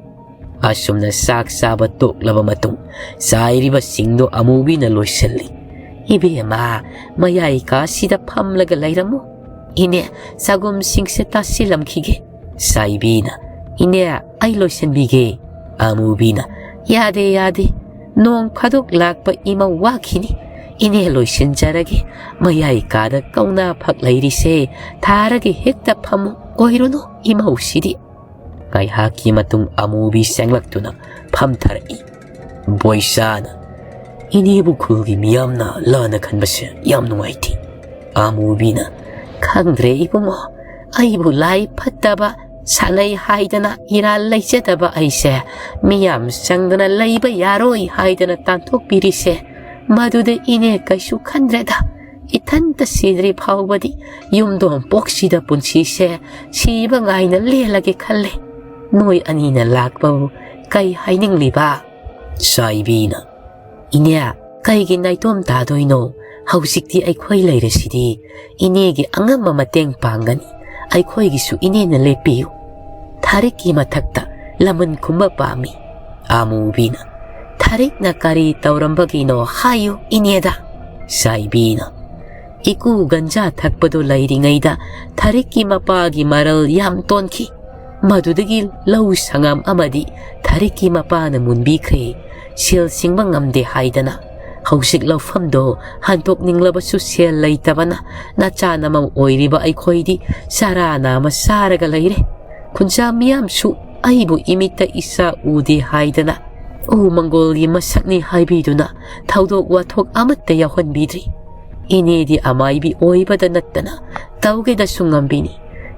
ꯑꯁꯨꯝꯅ ꯆꯥꯛ ꯆꯥꯕ ꯇꯣꯛꯂꯕ ꯃꯇꯨꯡ, ꯆꯥꯏꯔꯤꯕꯁꯤꯡꯗꯣ ꯑꯃꯨꯕꯤꯅ ꯂꯣꯏꯁꯤꯜꯂꯤ꯫ "ꯏꯕꯦꯝꯃ, ꯃꯌꯥꯏ ꯀꯥꯁꯤꯗ ꯐꯝꯂꯒ ꯂꯩꯔꯝꯃꯨ꯫ ꯏꯅꯦ, ꯆꯒꯨꯝꯁꯤꯡꯁꯦ ꯇꯥꯁꯤꯜꯂꯝꯈꯤꯒꯦ꯫" ꯆꯥꯏꯕꯤꯅ, "ꯏꯅꯦ, ꯑꯩ ꯂꯣꯏꯁꯤꯟꯕꯤꯒꯦ꯫" ꯑꯃꯨꯕꯤꯅ, "ꯌꯥꯗꯦ, ꯌꯥꯗꯦ꯫ ꯅꯣꯡ ꯐꯥꯗꯣꯛ ꯂꯥꯛꯄ ꯏꯃꯧ ꯋꯥꯈꯤꯅꯤ꯫ ꯏꯅꯦ ꯂꯣꯏꯁꯤꯟꯖꯔꯒꯦ꯫ ꯃꯌꯥꯏ ꯀꯥꯗ ꯀꯧꯅꯥ ꯐꯛ ꯂꯩꯔꯤꯁꯦ ꯊꯥꯔꯒ ꯍꯦꯛꯇ ꯐꯝꯃꯨ꯫ ꯑꯣꯏꯔꯨꯅꯨ ꯏꯃꯧꯁꯤꯗꯤ꯫" ꯉꯥꯏꯍꯥꯛꯀꯤ ꯃꯇꯨꯡ ꯑꯃꯨꯕꯤ ꯆꯪꯂꯛꯇꯨꯅ ꯐꯝꯊꯔꯛꯏ꯫ ꯕꯣꯏꯆꯥꯅ, "ꯏꯅꯦꯕꯨ ꯈꯨꯜꯒꯤ ꯃꯤꯌꯥꯝꯅ ꯂꯥꯟꯅ ꯈꯟꯕꯁꯦ ꯌꯥꯝ ꯅꯨꯡꯉꯥꯏꯇꯦ꯫" ꯑꯃꯨꯕꯤꯅ, "ꯈꯪꯗ꯭ꯔꯦ ꯏꯕꯨꯡꯉꯣ, ꯑꯩꯕꯨ ꯂꯥꯏ ꯐꯠꯇꯕ ꯁꯥꯟꯅꯩ ꯍꯥꯏꯗꯅ ꯏꯔꯥꯜ ꯂꯩꯖꯗꯕ ꯑꯩꯁꯦ ꯃꯤꯌꯥꯝ ꯆꯪꯗꯅ ꯂꯩꯕ ꯌꯥꯔꯣꯏ ꯍꯥꯏꯗꯅ ꯇꯥꯟꯊꯣꯛꯄꯤꯔꯤꯁꯦ, ꯃꯗꯨꯗ ꯏꯅꯦ ꯀꯩꯁꯨ ꯈꯟꯗ꯭ꯔꯦꯗ꯫ ꯏꯊꯟꯇ ꯁꯤꯗ꯭ꯔꯤ ꯐꯥꯎꯕꯗꯤ ꯌꯨꯝꯗꯣꯡꯄꯣꯛꯁꯤꯗ ꯄꯨꯟꯁꯤꯁꯦ ꯁꯤꯕ ꯉꯥꯏꯅ ꯂꯦꯜꯂꯒꯦ ꯈꯜꯂꯦ꯫ ꯅꯣꯏ ꯑꯅꯤꯅ ꯂꯥꯛꯄꯕꯨ ꯀꯩ ꯍꯥꯏꯅꯤꯡꯂꯤꯕ?" ꯆꯥꯏꯕꯤꯅ, "ꯏꯅꯦ, ꯀꯩꯒꯤ ꯅꯥꯏꯇꯣꯝ ꯇꯥꯗꯣꯏꯅꯣ? ꯍꯧꯖꯤꯛꯇꯤ ꯑꯩꯈꯣꯏ ꯂꯩꯔꯁꯤꯗꯤ꯫ ꯏꯅꯦꯒꯤ ꯑꯉꯝꯕ ꯃꯇꯦꯡ ꯄꯥꯡꯒꯅꯤ꯫ ꯑꯩꯈꯣꯏꯒꯤꯁꯨ ꯏꯅꯦꯅ ꯂꯦꯞꯄꯤꯌꯨ꯫" ꯊꯥꯔꯤꯛꯀꯤ ꯃꯊꯛꯇ ꯂꯃꯟ ꯈꯨꯝꯕ ꯄꯥꯝꯃꯤ꯫ ꯑꯃꯨꯕꯤꯅ, "ꯊꯥꯔꯤꯛꯅ ꯀꯔꯤ ꯇꯧꯔꯝꯕꯒꯤꯅꯣ ꯍꯥꯏꯌꯨ ꯏꯅꯦꯗ꯫" ꯆꯥꯏꯕꯤꯅ, "ꯏꯀꯨ ꯒꯟꯖꯥ ꯊꯛꯄꯗꯣ ꯂꯩꯔꯤꯉꯩꯗ ꯊꯥꯔꯤꯛꯀꯤ ꯃꯄꯥꯒꯤ ꯃꯔꯜ ꯌꯥꯝ ꯇꯣꯟꯈꯤ꯫ ꯃꯗꯨꯗꯒꯤ ꯂꯧ ꯁꯪꯉꯝ ꯑꯃꯗꯤ ꯊꯥꯔꯤꯛꯀꯤ ꯃꯄꯥꯅ ꯃꯨꯟꯕꯤꯈ꯭ꯔꯦ꯫ ꯁꯦꯜ ꯁꯤꯡꯕ ꯉꯝꯗꯦ ꯍꯥꯏꯗꯅ꯫ ꯍꯧꯖꯤꯛ ꯂꯧꯐꯝꯗꯣ ꯍꯟꯗꯣꯛꯅꯤꯡꯂꯕꯁꯨ ꯁꯦꯜ ꯂꯩꯇꯕꯅ ꯅꯆꯥ ꯅꯃꯧ ꯑꯣꯏꯔꯤꯕ ꯑꯩꯈꯣꯏꯗꯤ ꯆꯔꯥ ꯅꯥꯝꯃ ꯆꯥꯔꯒ ꯂꯩꯔꯦ꯫ ꯈꯨꯟꯖꯥ ꯃꯤꯌꯥꯝꯁꯨ ꯑꯩꯕꯨ ꯏꯃꯤꯠꯇ ꯏꯆꯥ ꯎꯗꯦ ꯍꯥꯏꯗꯅ ꯎ ꯃꯪꯒꯣꯜꯒꯤ ꯃꯁꯛꯅꯤ ꯍꯥꯏꯕꯤꯗꯨꯅ ꯊꯧꯗꯣꯛ ꯋꯥꯊꯣꯛ ꯑꯃꯠꯇ ꯌꯥꯎꯍꯟꯕꯤꯗ꯭ꯔꯤ꯫ ꯏꯅꯦꯗꯤ ꯑꯃꯥꯏꯕꯤ ꯑꯣꯏꯕꯗ ꯅꯠꯇꯅ ꯇꯧꯒꯦꯗꯁꯨ ꯉꯝꯕꯤꯅꯤ꯫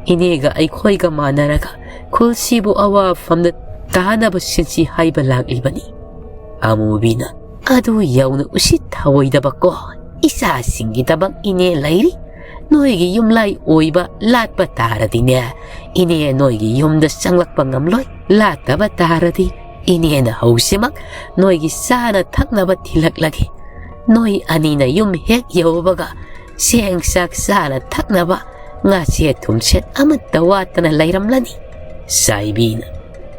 ꯏꯅꯦꯒ ꯑꯩꯈꯣꯏꯒ ꯃꯥꯟꯅꯔꯒ ꯈꯨꯜꯁꯤꯕꯨ ꯑꯋꯥꯐꯝꯗ ꯇꯥꯅꯕ ꯁꯤꯟꯁꯤ ꯍꯥꯏꯕ ꯂꯥꯛꯂꯤꯕꯅꯤ꯫" ꯑꯃꯨꯕꯤꯅ, "ꯑꯗꯨ ꯌꯧꯅ ꯎꯁꯤꯠ ꯊꯑꯣꯏꯗꯕꯀꯣ꯫ ꯏꯆꯥꯁꯤꯡꯒꯤꯗꯃꯛ ꯏꯅꯦ ꯂꯩꯔꯤ꯫ ꯅꯣꯏꯒꯤ ꯌꯨꯝꯂꯥꯏ ꯑꯣꯏꯕ ꯂꯥꯠꯄ ꯇꯥꯔꯗꯤꯅꯦ, ꯏꯅꯦ ꯅꯣꯏꯒꯤ ꯌꯨꯝꯗ ꯆꯪꯂꯛꯄ ꯉꯝꯂꯣꯏ꯫ ꯂꯥꯠꯇꯕ ꯇꯥꯔꯗꯤ ꯏꯅꯦꯅ ꯍꯧꯖꯤꯛꯃꯛ ꯅꯣꯏꯒꯤ ꯆꯥꯅ ꯊꯛꯅꯕ ꯊꯤꯜꯂꯛꯂꯒꯦ꯫ ꯅꯣꯏ ꯑꯅꯤꯅ ꯌꯨꯝ ꯍꯦꯛ ꯌꯧꯕꯒ ꯆꯦꯡ ꯆꯥꯛ ꯆꯥꯅ ꯊꯛꯅꯕ ꯉꯥꯁꯦ ꯊꯨꯝꯁꯦ ꯑꯃꯠꯇ ꯋꯥꯠꯇꯅ ꯂꯩꯔꯝꯂꯅꯤ꯫" ꯆꯥꯏꯕꯤꯅ,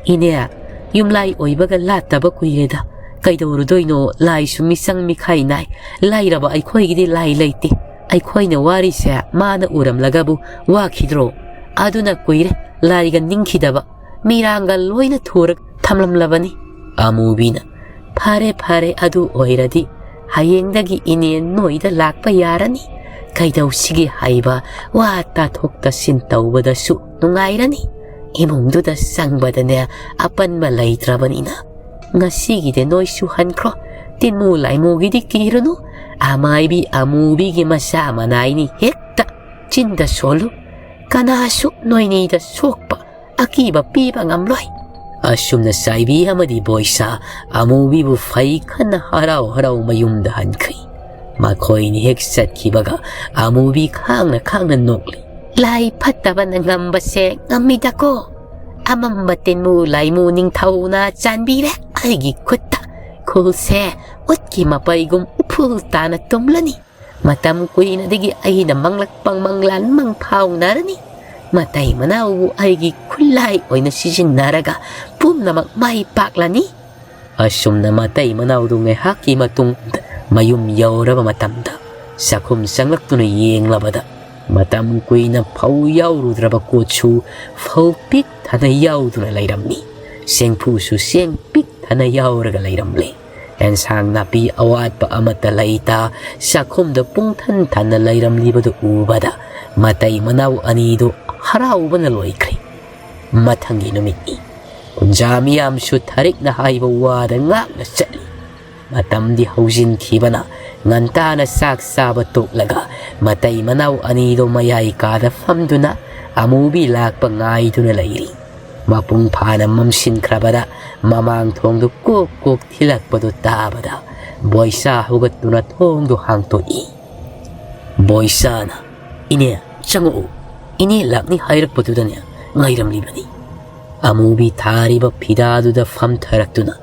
"ꯏꯅꯦ, ꯌꯨꯝꯂꯥꯏ ꯑꯣꯏꯕꯒ ꯂꯥꯠꯇꯕ ꯀꯨꯏꯔꯦꯗ꯫ ꯀꯩꯗꯧꯔꯨꯗꯣꯏꯅꯣ, ꯂꯥꯏꯁꯨ ꯃꯤꯆꯪ ꯃꯤꯈꯥꯏ ꯅꯥꯏ꯫ ꯂꯥꯏꯔꯕ ꯑꯩꯈꯣꯏꯒꯤꯗꯤ ꯂꯥꯏ ꯂꯩꯇꯦ꯫ ꯑꯩꯈꯣꯏꯅ ꯋꯥꯔꯤꯁꯦ ꯃꯥꯅ ꯎꯔꯝꯂꯒꯕꯨ ꯋꯥꯈꯤꯗ꯭ꯔꯣ? ꯑꯗꯨꯅ ꯀꯨꯏꯔꯦ ꯂꯥꯏꯒ ꯅꯤꯡꯈꯤꯗꯕ꯫ ꯃꯤꯔꯥꯡꯒ ꯂꯣꯏꯅ ꯊꯨꯔ ꯊꯝꯂꯝꯂꯕꯅꯤ꯫ ꯑꯃꯨꯕꯤꯅ, "ꯐꯔꯦ, ꯐꯔꯦ, ꯑꯗꯨ ꯑꯣꯏꯔꯗꯤ ꯍꯌꯦꯡꯗꯒꯤ ꯏꯅꯦ ꯅꯣꯏꯗ ꯂꯥꯛꯄ ꯌꯥꯔꯅꯤ꯫ ꯀꯩꯗꯧꯁꯤꯒꯦ ꯍꯥꯏꯕ ꯋꯥ ꯇꯥꯊꯣꯛ ꯇꯥꯁꯤꯟ ꯇꯧꯕꯗꯁꯨ ꯅꯨꯡꯉꯥꯏꯔꯅꯤ꯫ ꯏꯃꯨꯡꯗꯨꯗ ꯆꯪꯕꯗꯅꯦ ꯑꯄꯟꯕ ꯂꯩꯇ꯭ꯔꯕꯅꯤꯅ꯫ ꯉꯁꯤꯒꯤꯗꯤ ꯅꯣꯏꯁꯨ ꯍꯟꯈ꯭ꯔꯣ꯫ ꯇꯤꯟꯃꯨ ꯂꯥꯏꯃꯨꯒꯤꯗꯤ ꯀꯤꯔꯨꯅꯨ꯫ ꯑꯃꯥꯏꯕꯤ ꯑꯃꯨꯕꯤꯒꯤ ꯃꯆꯥ ꯃꯅꯥꯏꯅꯤ, ꯍꯦꯛꯇ ꯆꯤꯟꯗ ꯁꯣꯜꯂꯨ꯫ ꯀꯅꯥꯁꯨ ꯅꯣꯏꯅꯤꯗ ꯁꯣꯛꯄ ꯑꯀꯤꯕ ꯄꯤꯕ ꯉꯝꯂꯣꯏ"꯫ ꯑꯁꯨꯝꯅ ꯆꯥꯏꯕꯤ ꯑꯃꯗꯤ ꯕꯣꯏꯁꯥ ꯑꯃꯨꯕꯤꯕꯨ ꯐꯩ ꯈꯟꯅ ꯍꯔꯥꯎ ꯍꯔꯥꯎ ꯃꯌꯨꯝꯗ ꯍꯟꯈ꯭ꯔꯤ꯫ ꯃꯈꯣꯏꯅꯤ ꯍꯦꯛ ꯆꯠꯈꯤꯕꯒ ꯑꯃꯨꯕꯤ ꯈꯥꯡꯅ ꯈꯥꯡꯅ ꯅꯣꯛꯂꯤ꯫ "ꯂꯥꯏ ꯐꯠꯇꯕꯅ ꯉꯝꯕꯁꯦ ꯉꯝꯃꯤꯗꯀꯣ꯫ ꯑꯃꯝꯕ ꯇꯤꯟꯃꯨ ꯂꯥꯏꯃꯨ ꯅꯤꯡꯊꯧꯅ ꯆꯥꯟꯕꯤꯔꯦ ꯑꯩꯒꯤ ꯈꯨꯠꯇ꯫ ꯈꯨꯜꯁꯦ ꯎꯠꯀꯤ ꯃꯄꯩꯒꯨꯝ ꯎꯐꯨꯜ ꯇꯥꯅ ꯇꯨꯝꯂꯅꯤ꯫ ꯃꯇꯝ ꯀꯨꯏꯅꯗꯒꯤ ꯑꯩꯅ ꯃꯪꯂꯛ ꯄꯪ ꯃꯪꯂꯥꯟ ꯃꯪ ꯐꯥꯎꯅꯔꯅꯤ꯫ ꯃꯇꯩ ꯃꯅꯥꯎꯕꯨ ꯑꯩꯒꯤ ꯈꯨꯠꯂꯥꯏ ꯑꯣꯏꯅ ꯁꯤꯖꯤꯟꯅꯔꯒ ꯄꯨꯝꯅꯃꯛ ꯃꯥꯏ ꯄꯥꯛꯂꯅꯤ"꯫ ꯑꯁꯨꯝꯅ ꯃꯇꯩ ꯃꯅꯥꯎꯗꯨ ꯉꯥꯏꯍꯥꯛꯀꯤ ꯃꯇꯨꯡꯗ ꯃꯌꯨꯝ ꯌꯧꯔꯕ ꯃꯇꯝꯗ ꯆꯥꯛꯈꯨꯝ ꯆꯪꯂꯛꯇꯨꯅ ꯌꯦꯡꯂꯕꯗ ꯃꯇꯝ ꯀꯨꯏꯅ ꯐꯧ ꯌꯥꯎꯔꯨꯗ꯭ꯔꯕ ꯀꯣꯠꯁꯨ ꯐꯧ ꯄꯤꯛ ꯊꯟꯅ ꯌꯥꯎꯗꯨꯅ ꯂꯩꯔꯝꯃꯤ꯫ ꯆꯦꯡꯐꯨꯁꯨ ꯆꯦꯡ ꯄꯤꯛ ꯊꯟꯅ ꯌꯥꯎꯔꯒ ꯂꯩꯔꯝꯂꯦ꯫ ꯑꯦꯟꯁꯥꯡ ꯅꯥꯄꯤ ꯑꯋꯥꯠꯄ ꯑꯃꯠꯇ ꯂꯩꯇ ꯆꯥꯛꯈꯨꯝꯗ ꯄꯨꯡꯊꯟ ꯊꯟꯅ ꯂꯩꯔꯝꯂꯤꯕꯗꯨ ꯎꯕꯗ ꯃꯇꯩ ꯃꯅꯥꯎ ꯑꯅꯤꯗꯨ ꯍꯔꯥꯎꯕꯅ ꯂꯣꯏꯈ꯭ꯔꯦ꯫ ꯃꯊꯪꯒꯤ ꯅꯨꯃꯤꯠꯅꯤ꯫ ꯀꯨꯟꯖꯥ ꯃꯤꯌꯥꯝꯁꯨ ꯊꯔꯤꯛꯅ ꯍꯥꯏꯕ ꯋꯥꯗ ꯉꯥꯛꯅ ꯆꯠꯂꯤ꯫ ꯃꯇꯝꯗꯤ ꯍꯧꯖꯤꯟꯈꯤꯕꯅ ꯉꯟꯇꯥꯅ ꯆꯥꯛ ꯆꯥꯕ ꯇꯣꯛꯂꯒ ꯃꯇꯩ ꯃꯅꯥꯎ ꯑꯅꯤꯗꯨ ꯃꯌꯥꯏ ꯀꯥꯗ ꯐꯝꯗꯨꯅ ꯑꯃꯨꯕꯤ ꯂꯥꯛꯄ ꯉꯥꯏꯗꯨꯅ ꯂꯩꯔꯤ꯫ ꯃꯄꯨꯡ ꯐꯥꯅ ꯃꯝꯁꯤꯟꯈ꯭ꯔꯕꯗ ꯃꯃꯥꯡ ꯊꯣꯡꯗꯨ ꯀꯣꯛ ꯀꯣꯛ ꯊꯤꯜꯂꯛꯄꯗꯨ ꯇꯥꯕꯗ ꯕꯣꯏꯁꯥ ꯍꯧꯒꯠꯇꯨꯅ ꯊꯣꯡꯗꯨ ꯍꯥꯡꯇꯣꯛꯏ꯫ ꯕꯣꯏꯁꯥꯅ, "ꯏꯅꯦ, ꯆꯪꯉꯛꯎ꯫ ꯏꯅꯦ ꯂꯥꯛꯅꯤ ꯍꯥꯏꯔꯛꯄꯗꯨꯗꯅꯦ ꯉꯥꯏꯔꯝꯂꯤꯕꯅꯤ"꯫ ꯑꯃꯨꯕꯤ ꯊꯥꯔꯤꯕ ꯐꯤꯗꯥꯗꯨꯗ ꯐꯝꯊꯔꯛꯇꯨꯅ,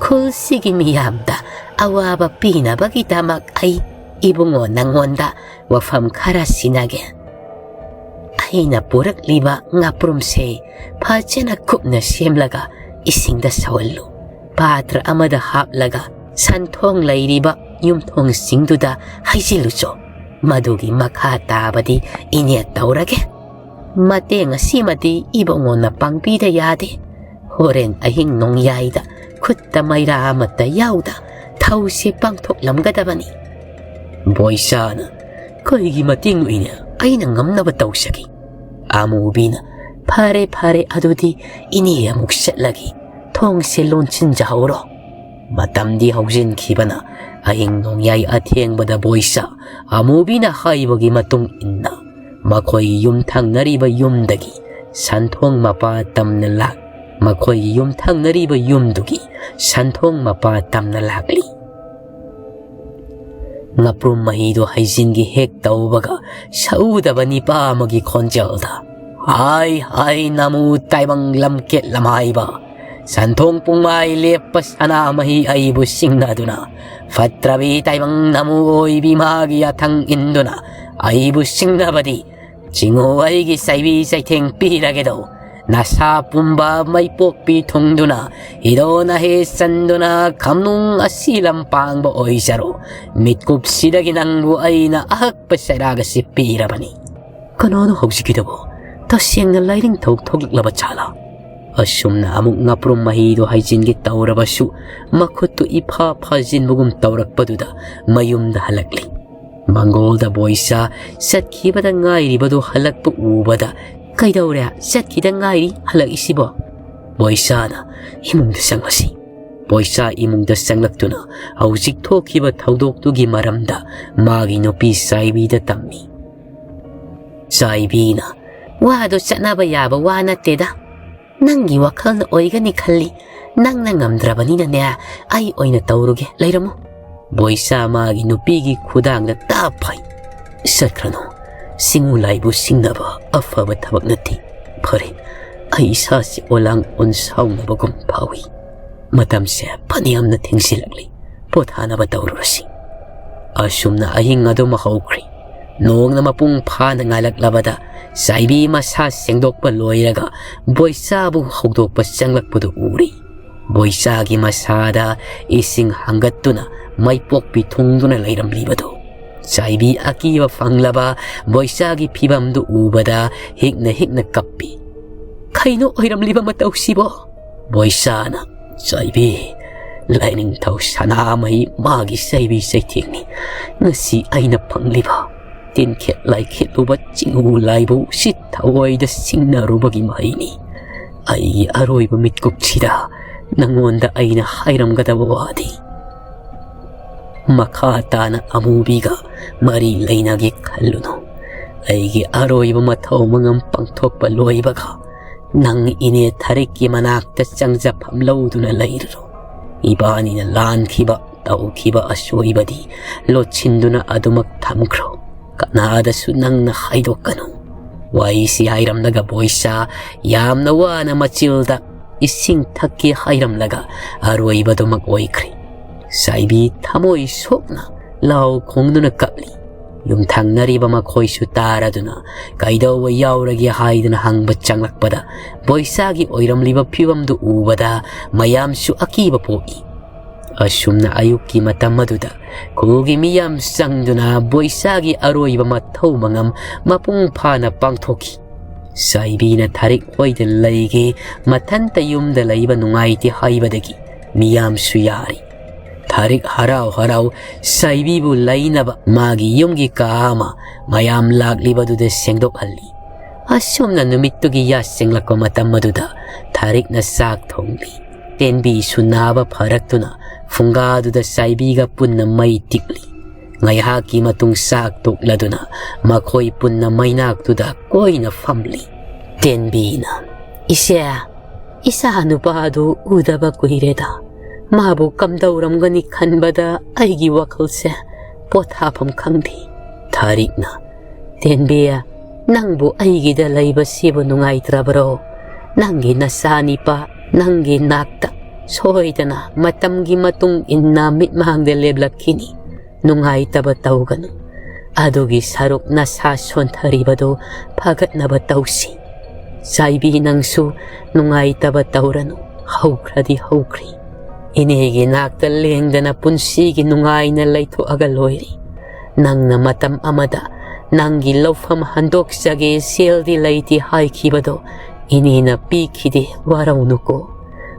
"ꯈꯨꯜꯁꯤꯒꯤ ꯃꯤꯌꯥꯝꯗ ꯑꯋꯥꯕ ꯄꯤꯅꯕꯒꯤꯗꯃꯛ ꯑꯩ ꯏꯕꯨꯡꯉꯣ ꯅꯪꯉꯣꯟꯗ ꯋꯥꯐꯝ ꯈꯔ ꯁꯤꯟꯅꯒꯦ꯫ ꯑꯩꯅ ꯄꯨꯔꯛꯂꯤꯕ ꯉꯥꯄ꯭ꯔꯨꯝꯁꯦ ꯐꯖꯅ ꯀꯨꯞꯅ ꯁꯦꯝꯂꯒ ꯏꯁꯤꯡꯗ ꯁꯧꯍꯜꯂꯨ꯫ ꯄꯥꯇ꯭ꯔ ꯑꯃꯗ ꯍꯥꯞꯂꯒ ꯁꯟꯊꯣꯡ ꯂꯩꯔꯤꯕ ꯌꯨꯝꯊꯣꯡꯁꯤꯡꯗꯨꯗ ꯍꯩꯖꯤꯜꯂꯨꯆꯣ꯫ ꯃꯗꯨꯒꯤ ꯃꯈꯥ ꯇꯥꯕꯗꯤ ꯏꯅꯦ ꯇꯧꯔꯒꯦ꯫ ꯃꯇꯦꯡ ꯑꯁꯤꯃꯗꯤ ꯏꯕꯨꯡꯉꯣꯅ ꯄꯥꯡꯕꯤꯗ ꯌꯥꯗꯦ꯫ ꯍꯣꯔꯦꯟ ꯑꯍꯤꯡ ꯅꯣꯡꯌꯥꯏꯗ ꯈꯨꯠꯇ ꯃꯩꯔꯥ ꯑꯃꯠꯇ ꯌꯥꯎꯗ ꯊꯧꯁꯤ ꯄꯥꯡꯊꯣꯛꯂꯝꯒꯗꯕꯅꯤ꯫ ꯕꯣꯏꯁꯥꯅ, "ꯀꯔꯤꯒꯤ ꯃꯇꯦꯡꯅꯣ ꯏꯅꯦ? ꯑꯩꯅ ꯉꯝꯅꯕ ꯇꯧꯖꯒꯦ꯫" ꯑꯃꯨꯕꯤꯅ, "ꯐꯔꯦ, ꯐꯔꯦ, ꯑꯗꯨꯗꯤ ꯏꯅꯦ ꯑꯃꯨꯛ ꯆꯠꯂꯒꯦ꯫ ꯊꯣꯡꯁꯦ ꯂꯣꯟꯁꯤꯟꯖꯍꯧꯔꯣ꯫" ꯃꯇꯝꯗꯤ ꯍꯧꯖꯤꯟꯈꯤꯕꯅ ꯑꯍꯤꯡ ꯅꯣꯡꯌꯥꯏ ꯑꯊꯦꯡꯕꯗ ꯕꯣꯏꯁꯥ ꯑꯃꯨꯕꯤꯅ ꯍꯥꯏꯕꯒꯤ ꯃꯇꯨꯡ ꯏꯟꯅ ꯃꯈꯣꯏ ꯌꯨꯝꯊꯪꯅꯔꯤꯕ ꯌꯨꯝꯗꯒꯤ ꯁꯟꯊꯣꯡ ꯃꯄꯥ ꯇꯝꯅ ꯂꯥꯛ-, ꯃꯈꯣꯏꯒꯤ ꯌꯨꯝꯊꯪꯅꯔꯤꯕ ꯌꯨꯝꯗꯨꯒꯤ ꯁꯟꯊꯣꯡ ꯃꯄꯥ ꯇꯝꯅ ꯂꯥꯛꯂꯤ꯫ ꯉꯥꯄ꯭ꯔꯨꯝ ꯃꯍꯤꯗꯨ ꯍꯩꯖꯤꯟꯒꯤ ꯍꯦꯛ ꯇꯧꯕꯒ ꯁꯎꯗꯕ ꯅꯤꯄꯥ ꯑꯃꯒꯤ ꯈꯣꯟꯖꯦꯜꯗ, "ꯍꯥꯏ, ꯍꯥꯏ, ꯅꯃꯨ ꯇꯥꯏꯕꯪ ꯂꯝꯀꯦꯠ ꯂꯝꯍꯥꯏꯕ, ꯁꯟꯊꯣꯡ ꯄꯨꯡꯃꯥꯏ ꯂꯦꯞꯄ ꯁꯅꯥꯃꯍꯤ ꯑꯩꯕꯨ ꯁꯤꯡꯅꯗꯨꯅ, ꯐꯠꯇ꯭ꯔꯕꯤ ꯇꯥꯏꯕꯪ ꯅꯃꯨ ꯑꯣꯏꯕꯤ ꯃꯥꯒꯤ ꯌꯥꯊꯪ ꯏꯟꯗꯨꯅ ꯑꯩꯕꯨ ꯁꯤꯡꯅꯕꯗꯤ, ꯆꯤꯡꯉꯨ ꯑꯩꯒꯤ ꯆꯩꯕꯤ ꯆꯩꯊꯦꯡ ꯄꯤꯔꯒꯦꯗꯣ꯫ ꯅꯁꯥ ꯄꯨꯝꯕ ꯃꯩꯄꯣꯛꯄꯤ ꯊꯨꯡꯗꯨꯅ, ꯍꯤꯗꯣ ꯅꯍꯦ ꯆꯟꯗꯨꯅ ꯈꯝꯅꯨꯡ ꯑꯁꯤ ꯂꯝꯄꯥꯡꯕ ꯑꯣꯏꯖꯔꯣ꯫ ꯃꯤꯠꯀꯨꯞꯁꯤꯗꯒꯤ ꯅꯪꯕꯨ ꯑꯩꯅ ꯑꯍꯛꯄ ꯆꯩꯔꯥꯛ ꯑꯁꯤ ꯄꯤꯔꯕꯅꯤ꯫" "ꯀꯅꯥꯅꯣ ꯍꯧꯖꯤꯛꯀꯤꯗꯨꯕꯨ? ꯇꯁꯦꯡꯅ ꯂꯥꯏꯅꯤꯡꯊꯧ ꯊꯣꯛꯂꯛꯂꯕ ꯖꯥꯠꯂꯥ?" ꯑꯁꯨꯝꯅ ꯑꯃꯨꯛ ꯉꯥꯄ꯭ꯔꯨꯝ ꯃꯍꯤꯗꯨ ꯍꯩꯖꯤꯟꯒꯦ ꯇꯧꯔꯕꯁꯨ, ꯃꯈꯨꯠꯇꯨ ꯏꯐꯥ ꯐꯥꯖꯤꯟꯕꯒꯨꯝ ꯇꯧꯔꯛꯄꯗꯨꯗ ꯃꯌꯨꯝꯗ ꯍꯜꯂꯛꯂꯤ꯫ ꯃꯪꯒꯣꯜꯗ ꯕꯣꯏꯁꯥ ꯆꯠꯈꯤꯕꯗ ꯉꯥꯏꯔꯤꯕꯗꯨ ꯍꯜꯂꯛꯄ ꯎꯕꯗ, "ꯀꯩꯗꯧꯔꯦ? ꯆꯠꯈꯤꯗ ꯉꯥꯏꯔꯤ ꯍꯜꯂꯛꯏꯁꯤꯕꯣ?" ꯕꯣꯏꯁꯥꯅ, "ꯏꯃꯨꯡꯗ ꯆꯪꯉꯁꯤ꯫" ꯕꯣꯏꯁꯥ ꯏꯃꯨꯡꯗ ꯆꯪꯂꯛꯇꯨꯅ ꯍꯧꯖꯤꯛ ꯊꯣꯛꯈꯤꯕ ꯊꯧꯗꯣꯛꯇꯨꯒꯤ ꯃꯔꯝꯗ ꯃꯥꯒꯤ ꯅꯨꯄꯤ ꯆꯥꯏꯕꯤꯗ ꯇꯝꯃꯤ꯫ ꯆꯥꯏꯕꯤꯅ, "ꯋꯥꯗꯣ ꯆꯠꯅꯕ ꯌꯥꯕ ꯋꯥ ꯅꯠꯇꯦꯗ꯫ ꯅꯪꯒꯤ ꯋꯥꯈꯜꯅ ꯑꯣꯏꯒꯅꯤ ꯈꯜꯂꯤ꯫ ꯅꯪꯅ ꯉꯝꯗ꯭ꯔꯕꯅꯤꯅꯅꯦ, ꯑꯩ ꯑꯣꯏꯅ ꯇꯧꯔꯨꯒꯦ, ꯂꯩꯔꯝꯃꯨ꯫" ꯕꯣꯏꯁꯥ ꯃꯥꯒꯤ ꯅꯨꯄꯤꯒꯤ ꯈꯨꯗꯥꯡꯗ ꯇꯥꯞ ꯐꯩ꯫ "ꯆꯠꯈ꯭ꯔꯅꯨ꯫ ꯁꯤꯡꯉꯨ ꯂꯥꯏꯕꯨ ꯁꯤꯡꯅꯕ ꯑꯐꯕ ꯊꯕꯛ ꯅꯠꯇꯦ꯫ ꯐꯔꯦ, ꯑꯩ ꯏꯁꯥꯁꯤ ꯑꯣꯂꯥꯡ ꯑꯣꯟꯁꯥꯎꯅꯕꯒꯨꯝ ꯐꯥꯎꯏ꯫ ꯃꯇꯝꯁꯦ ꯐꯅꯌꯥꯝꯅ ꯊꯦꯡꯖꯤꯜꯂꯛꯂꯤ꯫ ꯄꯣꯊꯥꯅꯕ ꯇꯧꯔꯨꯔꯁꯤ꯫" ꯑꯁꯨꯝꯅ ꯑꯍꯤꯡ ꯑꯗꯨꯃ ꯍꯧꯈ꯭ꯔꯦ꯫ ꯅꯣꯡꯅ ꯃꯄꯨꯡ ꯐꯥꯅ ꯉꯥꯜꯂꯛꯂꯕꯗ ꯆꯥꯏꯕꯤ ꯃꯁꯥ ꯁꯦꯡꯗꯣꯛꯄ ꯂꯣꯏꯔꯒ ꯕꯣꯏꯆꯥꯕꯨ ꯍꯧꯗꯣꯛꯄ ꯆꯪꯂꯛꯄꯗꯨ ꯎꯔꯤ꯫ ꯕꯣꯏꯆꯥꯒꯤ ꯃꯁꯥꯗ ꯏꯁꯤꯡ ꯍꯥꯡꯒꯠꯇꯨꯅ ꯃꯩꯄꯣꯛꯄꯤ ꯊꯨꯡꯗꯨꯅ ꯂꯩꯔꯝꯂꯤꯕꯗꯨ꯫ ꯆꯥꯏꯕꯤ ꯑꯀꯤꯕ ꯐꯪꯂꯕ ꯕꯣꯏꯆꯥꯒꯤ ꯐꯤꯕꯝꯗꯨ ꯎꯕꯗ ꯍꯤꯛꯅ ꯍꯤꯛꯅ ꯀꯞꯄꯤ꯫ "ꯀꯩꯅꯣ ꯑꯣꯏꯔꯝꯂꯤꯕ ꯃꯇꯧꯁꯤꯕꯣ?" ꯕꯣꯏꯆꯥꯅ, "ꯆꯥꯏꯕꯤ, ꯂꯥꯏꯅꯤꯡꯊꯧ ꯁꯅꯥꯃꯍꯤ ꯃꯥꯒꯤ ꯆꯩꯕꯤ ꯆꯩꯊꯦꯡꯅꯤ ꯉꯁꯤ ꯑꯩꯅ ꯐꯪꯂꯤꯕ꯫ ꯇꯤꯟꯈꯦꯠ ꯂꯥꯏꯈꯦꯠꯂꯨꯕ ꯆꯤꯡꯎ ꯂꯥꯏꯕꯧ ꯁꯤ ꯊꯑꯣꯏꯗ ꯁꯤꯡꯅꯔꯨꯕꯒꯤ ꯃꯍꯩꯅꯤ꯫ ꯑꯩꯒꯤ ꯑꯔꯣꯏꯕ ꯃꯤꯠꯀꯨꯞꯁꯤꯗ ꯅꯉꯣꯟꯗ ꯑꯩꯅ ꯍꯥꯏꯔꯝꯒꯗꯕ ꯋꯥꯗꯤ ꯃꯈꯥ ꯇꯥꯅ ꯑꯃꯨꯕꯤꯒ ꯃꯔꯤ ꯂꯩꯅꯒꯦ ꯈꯜꯂꯨꯅꯨ꯫ ꯑꯩꯒꯤ ꯑꯔꯣꯏꯕ ꯃꯊꯧ ꯃꯉꯝ ꯄꯥꯡꯊꯣꯛꯄ ꯂꯣꯏꯕꯒ ꯅꯪ ꯏꯅꯦ ꯊꯥꯔꯤꯛꯀꯤ ꯃꯅꯥꯛꯇ ꯆꯪꯖꯐꯝ ꯂꯧꯗꯨꯅ ꯂꯩꯔꯨꯔꯣ꯫ ꯏꯕꯥꯅꯤꯅ ꯂꯥꯟꯈꯤꯕ, ꯇꯧꯈꯤꯕ ꯑꯁꯣꯏꯕꯗꯤ ꯂꯣꯠꯁꯤꯟꯗꯨꯅ ꯑꯗꯨꯃꯛ ꯊꯝꯈ꯭ꯔꯣ꯫ ꯀꯅꯥꯗꯁꯨ ꯅꯪꯅ ꯍꯥꯏꯗꯣꯛꯀꯅꯨ꯫" ꯋꯥꯍꯩꯁꯤ ꯍꯥꯏꯔꯝꯂꯒ ꯕꯣꯏꯆꯥ ꯌꯥꯝꯅ ꯋꯥꯅ ꯃꯆꯤꯜꯗ ꯏꯁꯤꯡ ꯊꯛꯀꯦ ꯍꯥꯏꯔꯝꯂꯒ ꯑꯔꯣꯏꯕꯗꯨꯃꯛ ꯑꯣꯏꯈ꯭ꯔꯦ꯫ ꯆꯥꯏꯕꯤ ꯊꯃꯣꯏ ꯁꯣꯛꯅ ꯂꯥꯎ ꯈꯣꯡꯗꯨꯅ ꯀꯞꯂꯤ꯫ ꯌꯨꯝꯊꯪꯅꯔꯤꯕ ꯃꯈꯣꯏꯁꯨ ꯇꯥꯔꯗꯨꯅ ꯀꯩꯗꯧꯕ ꯌꯥꯎꯔꯒꯦ ꯍꯥꯏꯗꯨꯅ ꯍꯪꯕ ꯆꯪꯂꯛꯄꯗ ꯕꯣꯏꯆꯥꯒꯤ ꯑꯣꯏꯔꯝꯂꯤꯕ ꯐꯤꯕꯝꯗꯨ ꯎꯕꯗ ꯃꯌꯥꯝꯁꯨ ꯑꯀꯤꯕ ꯄꯣꯛꯏ꯫ ꯑꯁꯨꯝꯅ ꯑꯌꯨꯛꯀꯤ ꯃꯇꯝ ꯑꯗꯨꯗ ꯈꯨꯜꯒꯤ ꯃꯤꯌꯥꯝ ꯆꯪꯗꯨꯅ ꯕꯣꯏꯆꯥꯒꯤ ꯑꯔꯣꯏꯕ ꯃꯊꯧ ꯃꯉꯝ ꯃꯄꯨꯡ ꯐꯥꯅ ꯄꯥꯡꯊꯣꯛꯈꯤ꯫ ꯆꯥꯏꯕꯤꯅ ꯊꯥꯔꯤꯛ ꯍꯣꯏꯗ ꯂꯩꯒꯦ, ꯃꯊꯟꯇ ꯌꯨꯝꯗ ꯂꯩꯕ ꯅꯨꯡꯉꯥꯏꯇꯦ ꯍꯥꯏꯕꯗꯒꯤ ꯃꯤꯌꯥꯝꯁꯨ ꯌꯥꯔꯤ꯫ ꯊꯥꯔꯤꯛ ꯍꯔꯥꯎ ꯍꯔꯥꯎ ꯆꯥꯏꯕꯤꯕꯨ ꯂꯩꯅꯕ ꯃꯥꯒꯤ ꯌꯨꯝꯒꯤ ꯀꯥ ꯑꯃ ꯃꯌꯥꯝ ꯂꯥꯛꯂꯤꯕꯗꯨꯗ ꯁꯦꯡꯗꯣꯛꯍꯜꯂꯤ꯫ ꯑꯁꯨꯝꯅ ꯅꯨꯃꯤꯠꯇꯨꯒꯤ ꯌꯥꯁꯦꯡꯂꯛꯄ ꯃꯇꯝ ꯑꯗꯨꯗ ꯊꯥꯔꯤꯛꯅ ꯆꯥꯛ ꯊꯣꯡꯂꯤ꯫ ꯇꯦꯟꯕꯤꯁꯨ ꯅꯥꯕ ꯐꯔꯛꯇꯨꯅ ꯐꯨꯡꯒꯥꯗꯨꯗ ꯆꯥꯏꯕꯤꯒ ꯄꯨꯟꯅ ꯃꯩ ꯇꯤꯛꯂꯤ꯫ ꯉꯥꯏꯍꯥꯛꯀꯤ ꯃꯇꯨꯡ ꯆꯥꯛ ꯇꯣꯛꯂꯗꯨꯅ ꯃꯈꯣꯏ ꯄꯨꯟꯅ ꯃꯩꯅꯥꯛꯇꯨꯗ ꯀꯣꯏꯅ ꯐꯝꯂꯤ꯫ ꯇꯦꯟꯕꯤꯅ, "ꯏꯆꯦ, ꯏꯆꯥ ꯅꯨꯄꯥꯗꯨ ꯎꯗꯕ ꯀꯨꯏꯔꯦꯗ꯫ ꯃꯥꯕꯨ ꯀꯝꯗꯧꯔꯝꯒꯅꯤ ꯈꯟꯕꯗ ꯑꯩꯒꯤ ꯋꯥꯈꯜꯁꯦ ꯄꯣꯊꯥꯐꯝ ꯈꯪꯗꯦ꯫" ꯊꯥꯔꯤꯛꯅ, "ꯇꯦꯟꯕꯤ, ꯅꯪꯕꯨ ꯑꯩꯒꯤꯗ ꯂꯩꯕꯁꯤꯕꯨ ꯅꯨꯡꯉꯥꯏꯇ꯭ꯔꯕ꯭ꯔꯣ? ꯅꯪꯒꯤ ꯅꯆꯥꯅꯤꯄꯥ ꯅꯪꯒꯤ ꯅꯥꯛꯇ ꯁꯣꯏꯗꯅ ꯃꯇꯝꯒꯤ ꯃꯇꯨꯡ ꯏꯟꯅ ꯃꯤꯠꯃꯥꯡꯗ ꯂꯦꯞꯂꯛꯈꯤꯅꯤ꯫ ꯅꯨꯡꯉꯥꯏꯇꯕ ꯇꯧꯒꯅꯨ꯫ ꯑꯗꯨꯒꯤ ꯁꯔꯨꯛ ꯅꯁꯥ ꯁꯣꯟꯊꯔꯤꯕꯗꯨ ꯐꯒꯠꯅꯕ ꯇꯧꯁꯤ꯫ ꯆꯥꯏꯕꯤ, ꯅꯪꯁꯨ ꯅꯨꯡꯉꯥꯏꯇꯕ ꯇꯧꯔꯅꯨ꯫ ꯍꯧꯈ꯭ꯔꯗꯤ ꯍꯧꯈ꯭ꯔꯦ꯫ ꯏꯅꯦꯒꯤ ꯅꯥꯛꯇ ꯂꯦꯡꯗꯅ ꯄꯨꯟꯁꯤꯒꯤ ꯅꯨꯡꯉꯥꯏꯅ ꯂꯩꯊꯣꯛꯑꯒ ꯂꯣꯏꯔꯦ꯫ ꯅꯪꯅ ꯃꯇꯝ ꯑꯃꯗ ꯅꯪꯒꯤ ꯂꯧꯐꯝ ꯍꯟꯗꯣꯛꯆꯒꯦ, ꯁꯦꯜꯗꯤ ꯂꯩꯇꯦ ꯍꯥꯏꯈꯤꯕꯗꯣ ꯏꯅꯦꯅ ꯄꯤꯈꯤꯗꯦ, ꯋꯥꯔꯧꯅꯨꯀꯣ꯫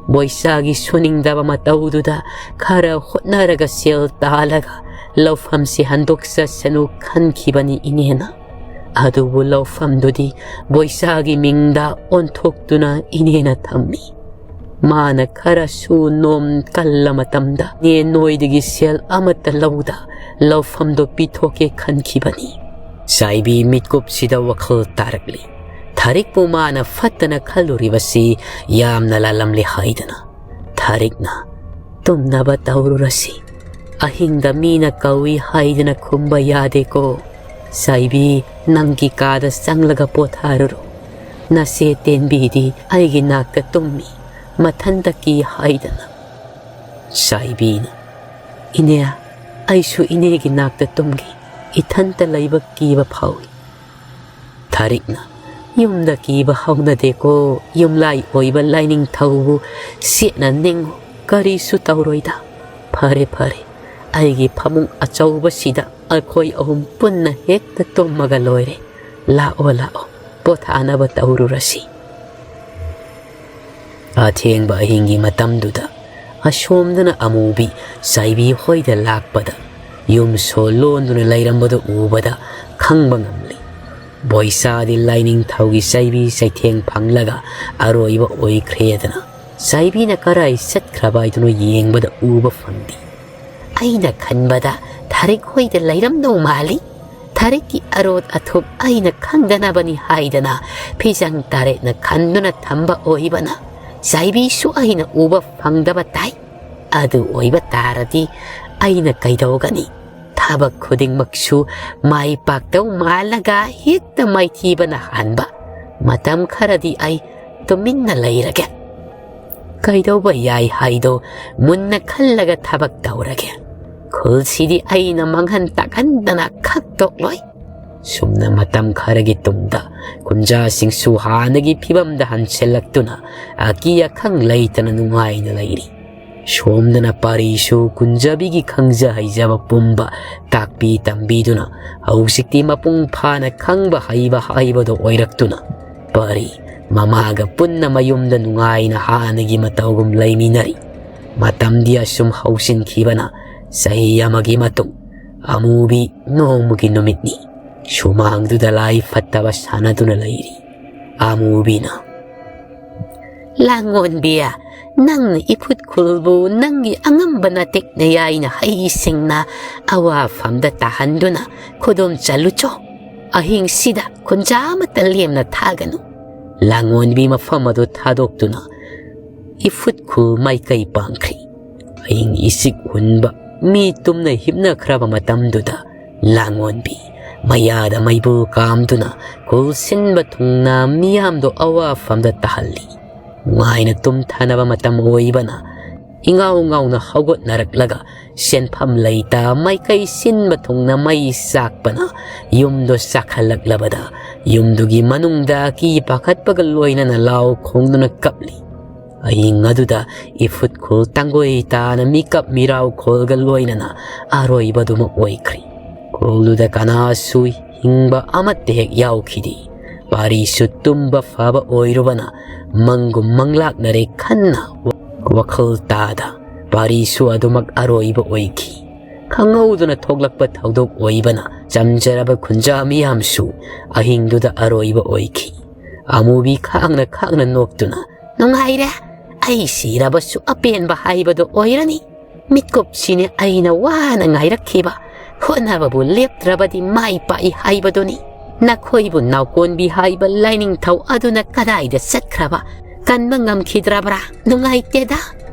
ꯕꯣꯏꯆꯥꯒꯤ ꯁꯨꯅꯤꯡꯗꯕ ꯃꯇꯧꯗꯨꯗ ꯈꯔ ꯍꯣꯠꯅꯔꯒ ꯁꯦꯜ ꯇꯥꯜꯂꯒ ꯂꯧꯐꯝꯁꯤ ꯍꯟꯗꯣꯛꯆꯁꯅꯨ ꯈꯟꯈꯤꯕꯅꯤ ꯏꯅꯦꯅ꯫ ꯑꯗꯨꯕꯨ ꯂꯧꯐꯝꯗꯨꯗꯤ ꯕꯣꯏꯆꯥꯒꯤ ꯃꯤꯡꯗ ꯑꯣꯟꯊꯣꯛꯇꯨꯅ ꯏꯅꯦꯅ ꯊꯝꯃꯤ꯫ ꯃꯥꯅ ꯈꯔꯁꯨ ꯅꯣꯝ ꯀꯜꯂ ꯃꯇꯝꯗ ꯏꯅꯦ ꯅꯣꯏꯗꯒꯤ ꯁꯦꯜ ꯑꯃꯠꯇ ꯂꯧꯗ ꯂꯧꯐꯝꯗꯨ ꯄꯤꯊꯣꯛꯀꯦ ꯈꯟꯈꯤꯕꯅꯤ꯫ ꯆꯥꯏꯕꯤ ꯃꯤꯠꯀꯨꯞꯁꯤꯗ ꯋꯥꯈꯜ ꯇꯥꯔꯛꯂꯤ꯫ ꯊꯥꯔꯤꯛꯄꯨ ꯃꯥꯅ ꯐꯠꯇꯅ ꯈꯜꯂꯨꯔꯤꯕꯁꯤ ꯌꯥꯝꯅ ꯂꯥꯜꯂꯝꯂꯦ ꯍꯥꯏꯗꯅ ꯊꯥꯔꯤꯛꯅ, "ꯇꯨꯝꯅꯕ ꯇꯧꯔꯨꯔꯁꯤ꯫ ꯑꯍꯤꯡꯗ ꯃꯤꯅ ꯀꯧꯏ ꯍꯥꯏꯗꯅ ꯈꯨꯝꯕ ꯌꯥꯗꯦꯀꯣ꯫ ꯆꯥꯏꯕꯤ, ꯅꯪꯒꯤ ꯀꯥꯗ ꯆꯪꯂꯒ ꯄꯣꯊꯥꯔꯨꯔꯣ꯫ ꯅꯆꯦ ꯇꯦꯟꯕꯤꯗꯤ ꯑꯩꯒꯤ ꯅꯥꯛꯇ ꯇꯨꯝꯃꯤ, ꯃꯊꯟꯇ ꯀꯤ ꯍꯥꯏꯗꯅ꯫" ꯆꯥꯏꯕꯤꯅ, "ꯏꯅꯦ, ꯑꯩꯁꯨ ꯏꯅꯦꯒꯤ ꯅꯥꯛꯇ ꯇꯨꯝꯒꯦ꯫ ꯏꯊꯟꯇ ꯂꯩꯕ ꯀꯤꯕ ꯐꯥꯎꯏ꯫" ꯊꯥꯔꯤꯛꯅ, "ꯌꯨꯝꯗ ꯀꯤꯕ ꯍꯧꯅꯗꯦꯀꯣ꯫ ꯌꯨꯝꯂꯥꯏ ꯑꯣꯏꯕ ꯂꯥꯏꯅꯤꯡꯊꯧꯕꯨ ꯁꯦꯠꯅ ꯅꯤꯡꯉꯨ, ꯀꯔꯤꯁꯨ ꯇꯧꯔꯣꯏꯗ꯫ ꯐꯔꯦ, ꯐꯔꯦ, ꯑꯩꯒꯤ ꯐꯃꯨꯡ ꯑꯆꯧꯕꯁꯤꯗ ꯑꯩꯈꯣꯏ ꯑꯍꯨꯝ ꯄꯨꯟꯅ ꯍꯦꯛꯇ ꯇꯨꯝꯃꯒ ꯂꯣꯏꯔꯦ꯫ ꯂꯥꯛꯑꯣ, ꯂꯥꯛꯑꯣ, ꯄꯣꯊꯥꯅꯕ ꯇꯧꯔꯨꯔꯁꯤ꯫" ꯑꯊꯦꯡꯕ ꯑꯍꯤꯡꯒꯤ ꯃꯇꯝꯗꯨꯗ ꯑꯁꯣꯝꯗꯅ ꯑꯃꯨꯕꯤ ꯆꯥꯏꯕꯤ ꯍꯣꯏꯗ ꯂꯥꯛꯄꯗ ꯌꯨꯝ ꯁꯣ ꯂꯣꯟꯗꯨꯅ ꯂꯩꯔꯝꯕꯗꯨ ꯎꯕꯗ ꯈꯪꯕ ꯉꯝꯂꯤ꯫ ꯕꯣꯏꯆꯥꯗꯤ ꯂꯥꯏꯅꯤꯡꯊꯧꯒꯤ ꯆꯩꯕꯤ ꯆꯩꯊꯦꯡ ꯐꯪꯂꯒ ꯑꯔꯣꯏꯕ ꯑꯣꯏꯈ꯭ꯔꯦꯗꯅ ꯆꯥꯏꯕꯤꯅ ꯀꯔꯥꯏ ꯆꯠꯈ꯭ꯔꯕ ꯍꯥꯏꯗꯨꯅ ꯌꯦꯡꯕꯗ ꯎꯕ ꯐꯪꯗꯦ꯫ "ꯑꯩꯅ ꯈꯟꯕꯗ ꯊꯥꯔꯤꯛ ꯍꯣꯏꯗ ꯂꯩꯔꯝꯗꯧ ꯃꯥꯜꯂꯤ꯫ ꯊꯥꯔꯤꯛꯀꯤ ꯑꯔꯣꯠ ꯑꯊꯨꯞ ꯑꯩꯅ ꯈꯪꯗꯅꯕꯅꯤ ꯍꯥꯏꯗꯅ ꯐꯤꯖꯪ ꯇꯔꯦꯠꯅ ꯈꯟꯗꯨꯅ ꯊꯝꯕ ꯑꯣꯏꯕꯅ ꯆꯥꯏꯕꯤꯁꯨ ꯑꯩꯅ ꯎꯕ ꯐꯪꯗꯕ ꯇꯥꯏ꯫ ꯑꯗꯨ ꯑꯣꯏꯕ ꯇꯥꯔꯗꯤ ꯑꯩꯅ ꯀꯩꯗꯧꯒꯅꯤ? ꯊꯕꯛ ꯈꯨꯗꯤꯡꯃꯛꯁꯨ ꯃꯥꯏ ꯄꯥꯛꯇꯧ ꯃꯥꯜꯂꯒ ꯍꯦꯛꯇ ꯃꯥꯏꯊꯤꯕꯅ ꯍꯥꯟꯕ꯫ ꯃꯇꯝ ꯈꯔꯗꯤ ꯑꯩ ꯇꯨꯃꯤꯟꯅ ꯂꯩꯔꯒꯦ꯫ ꯀꯩꯗꯧꯕ ꯌꯥꯏ ꯍꯥꯏꯗꯣ ꯃꯨꯟꯅ ꯈꯜꯂꯒ ꯊꯕꯛ ꯇꯧꯔꯒꯦ꯫ ꯈꯨꯜꯁꯤꯗꯤ ꯑꯩꯅ ꯃꯥꯡꯍꯟ ꯇꯥꯛꯍꯟꯗꯅ ꯈꯛꯇꯣꯛꯂꯣꯏ꯫ ꯁꯨꯝꯅ ꯃꯇꯝ ꯈꯔꯒꯤ ꯇꯨꯡꯗ ꯀꯨꯟꯖꯥꯁꯤꯡꯁꯨ ꯍꯥꯟꯅꯒꯤ ꯐꯤꯕꯝꯗ ꯍꯟꯁꯤꯜꯂꯛꯇꯨꯅ ꯑꯀꯤ ꯑꯈꯪ ꯂꯩꯇꯅ ꯅꯨꯡꯉꯥꯏꯅ ꯂꯩꯔꯤ꯫ ꯁꯣꯝꯗꯅ ꯄꯥꯔꯤꯁꯨ ꯀꯨꯟꯖꯥꯕꯤꯒꯤ ꯈꯪꯖ ꯍꯩꯖꯕ ꯄꯨꯝꯕ ꯇꯥꯛꯄꯤ ꯇꯝꯕꯤꯗꯨꯅ ꯍꯧꯖꯤꯛꯇꯤ ꯃꯄꯨꯡ ꯐꯥꯅ ꯈꯪꯕ ꯍꯩꯕ ꯍꯥꯏꯕꯗꯣ ꯑꯣꯏꯔꯛꯇꯨꯅ ꯄꯥꯔꯤ ꯃꯃꯥꯒ ꯄꯨꯟꯅ ꯃꯌꯨꯝꯗ ꯅꯨꯡꯉꯥꯏꯅ ꯍꯥꯟꯅꯒꯤ ꯃꯇꯧꯒꯨꯝ ꯂꯩꯃꯤꯟꯅꯔꯤ꯫ ꯃꯇꯝꯗꯤ ꯑꯁꯨꯝ ꯍꯧꯁꯤꯟꯈꯤꯕꯅ ꯆꯍꯤ ꯑꯃꯒꯤ ꯃꯇꯨꯡ ꯑꯃꯨꯕꯤ ꯅꯣꯡꯃꯒꯤ ꯅꯨꯃꯤꯠꯅꯤ꯫ ꯁꯨꯃꯥꯡꯗꯨꯗ ꯂꯥꯏ ꯐꯠꯇꯕ ꯁꯥꯟꯅꯗꯨꯅ ꯂꯩꯔꯤ꯫ ꯑꯃꯨꯕꯤꯅ, "ꯂꯥꯡꯉꯣꯟꯕꯤ, ꯅꯪꯅ ꯏꯐꯨꯠ ꯈꯨꯜꯕꯨ ꯅꯪꯒꯤ ꯑꯉꯝꯕ ꯅꯇꯦꯛꯅ ꯌꯥꯏꯅ ꯍꯩꯁꯤꯡꯅ ꯑꯋꯥꯐꯝꯗ ꯇꯥꯍꯟꯗꯨꯅ ꯈꯨꯗꯣꯝ ꯆꯠꯂꯨꯆꯣ꯫ ꯑꯍꯤꯡꯁꯤꯗ ꯈꯨꯟꯖꯥ ꯑꯃꯠꯇ ꯂꯦꯝꯅ ꯊꯥꯒꯅꯨ꯫" ꯂꯥꯡꯉꯣꯟꯕꯤ ꯃꯐꯝ ꯑꯗꯨ ꯊꯥꯗꯣꯛꯇꯨꯅ ꯏꯐꯨꯠ ꯈꯨꯜ ꯃꯥꯏꯀꯩ ꯄꯥꯡꯈ꯭ꯔꯤ꯫ ꯑꯍꯤꯡ ꯏꯆꯤꯛ ꯍꯨꯟꯕ ꯃꯤ ꯇꯨꯝꯅ ꯍꯤꯞꯅꯈ꯭ꯔꯕ ꯃꯇꯝꯗꯨꯗ ꯂꯥꯡꯉꯣꯟꯕꯤ ꯃꯌꯥꯗ ꯃꯩꯕꯨ ꯀꯥꯝꯗꯨꯅ ꯈꯨꯜ ꯁꯤꯟꯕ ꯊꯨꯡꯅ ꯃꯤꯌꯥꯝꯗꯣ ꯑꯋꯥꯐꯝꯗ ꯇꯥꯍꯜꯂꯤ꯫ ꯅꯨꯡꯉꯥꯏꯅ ꯇꯨꯝꯊꯅꯕ ꯃꯇꯝ ꯑꯣꯏꯕꯅ ꯏꯉꯥꯎ ꯉꯥꯎꯅ ꯍꯧꯒꯠꯅꯔꯛꯂꯒ ꯁꯦꯟꯐꯝ ꯂꯩꯇ ꯃꯥꯏꯀꯩ ꯁꯤꯟꯕ ꯊꯨꯡꯅ ꯃꯩ ꯆꯥꯛꯄꯅ ꯌꯨꯝꯗꯣ ꯆꯥꯛꯍꯜꯂꯛꯂꯕꯗ ꯌꯨꯝꯗꯨꯒꯤ ꯃꯅꯨꯡꯗ ꯑꯀꯤ ꯄꯥꯈꯠꯄꯒ ꯂꯣꯏꯅꯅ ꯂꯥꯎ ꯈꯣꯡꯗꯨꯅ ꯀꯞꯂꯤ꯫ ꯑꯍꯤꯡ ꯑꯗꯨꯗ ꯏꯐꯨꯠ ꯈꯨꯜ ꯇꯥꯡꯒꯣꯏ ꯇꯥꯅ ꯃꯤꯀꯞ ꯃꯤꯔꯥꯎ ꯈꯣꯜꯒ ꯂꯣꯏꯅꯅ ꯑꯔꯣꯏꯕꯗꯨꯃꯛ ꯑꯣꯏꯈ꯭ꯔꯤ꯫ ꯈꯨꯜꯗꯨꯗ ꯀꯅꯥꯁꯨ ꯍꯤꯡꯕ ꯑꯃꯠꯇ ꯍꯦꯛ ꯌꯥꯎꯈꯤꯗꯦ꯫ ꯄꯥꯔꯤꯁꯨ ꯇꯨꯝꯕ ꯐꯕ ꯑꯣꯏꯔꯨꯕꯅ ꯃꯪꯒꯨꯝ ꯃꯪꯂꯥꯛꯅꯔꯦ ꯈꯟꯅ ꯋꯥꯈꯜ ꯇꯥꯗ ꯄꯥꯔꯤꯁꯨ ꯑꯗꯨꯃꯛ ꯑꯔꯣꯏꯕ ꯑꯣꯏꯈꯤ꯫ ꯈꯪꯍꯧꯗꯅ ꯊꯣꯛꯂꯛꯄ ꯊꯧꯗꯣꯛ ꯑꯣꯏꯕꯅ ꯆꯝꯖꯔꯕ ꯈꯨꯟꯖꯥ ꯃꯤꯌꯥꯝꯁꯨ ꯑꯍꯤꯡꯗꯨꯗ ꯑꯔꯣꯏꯕ ꯑꯣꯏꯈꯤ꯫ ꯑꯃꯨꯕꯤ ꯈꯥꯡꯅ ꯈꯥꯡꯅ ꯅꯣꯛꯇꯨꯅ, "ꯅꯨꯡꯉꯥꯏꯔꯦ, ꯑꯩ ꯁꯤꯔꯕꯁꯨ ꯑꯄꯦꯟꯕ ꯍꯥꯏꯕꯗꯨ ꯑꯣꯏꯔꯅꯤ꯫ ꯃꯤꯠꯀꯨꯞꯁꯤꯅꯦ ꯑꯩꯅ ꯋꯥꯅ ꯉꯥꯏꯔꯛꯈꯤꯕ꯫ ꯍꯣꯠꯅꯕꯕꯨ ꯂꯦꯞꯇ꯭ꯔꯕꯗꯤ ꯃꯥꯏ ꯄꯥꯛꯏ ꯍꯥꯏꯕꯗꯨꯅꯤ꯫ ꯅꯈꯣꯏꯕꯨ ꯅꯥꯎꯀꯣꯟꯕꯤ ꯍꯥꯏꯕ ꯂꯥꯏꯅꯤꯡꯊꯧ ꯑꯗꯨꯅ ꯀꯗꯥꯏꯗ ꯆꯠꯈ꯭ꯔꯕ? ꯀꯟꯕ ꯉꯝꯈꯤꯗ꯭ꯔꯕ꯭ꯔꯥ? ꯅꯨꯡꯉꯥꯏꯇꯦꯗ꯫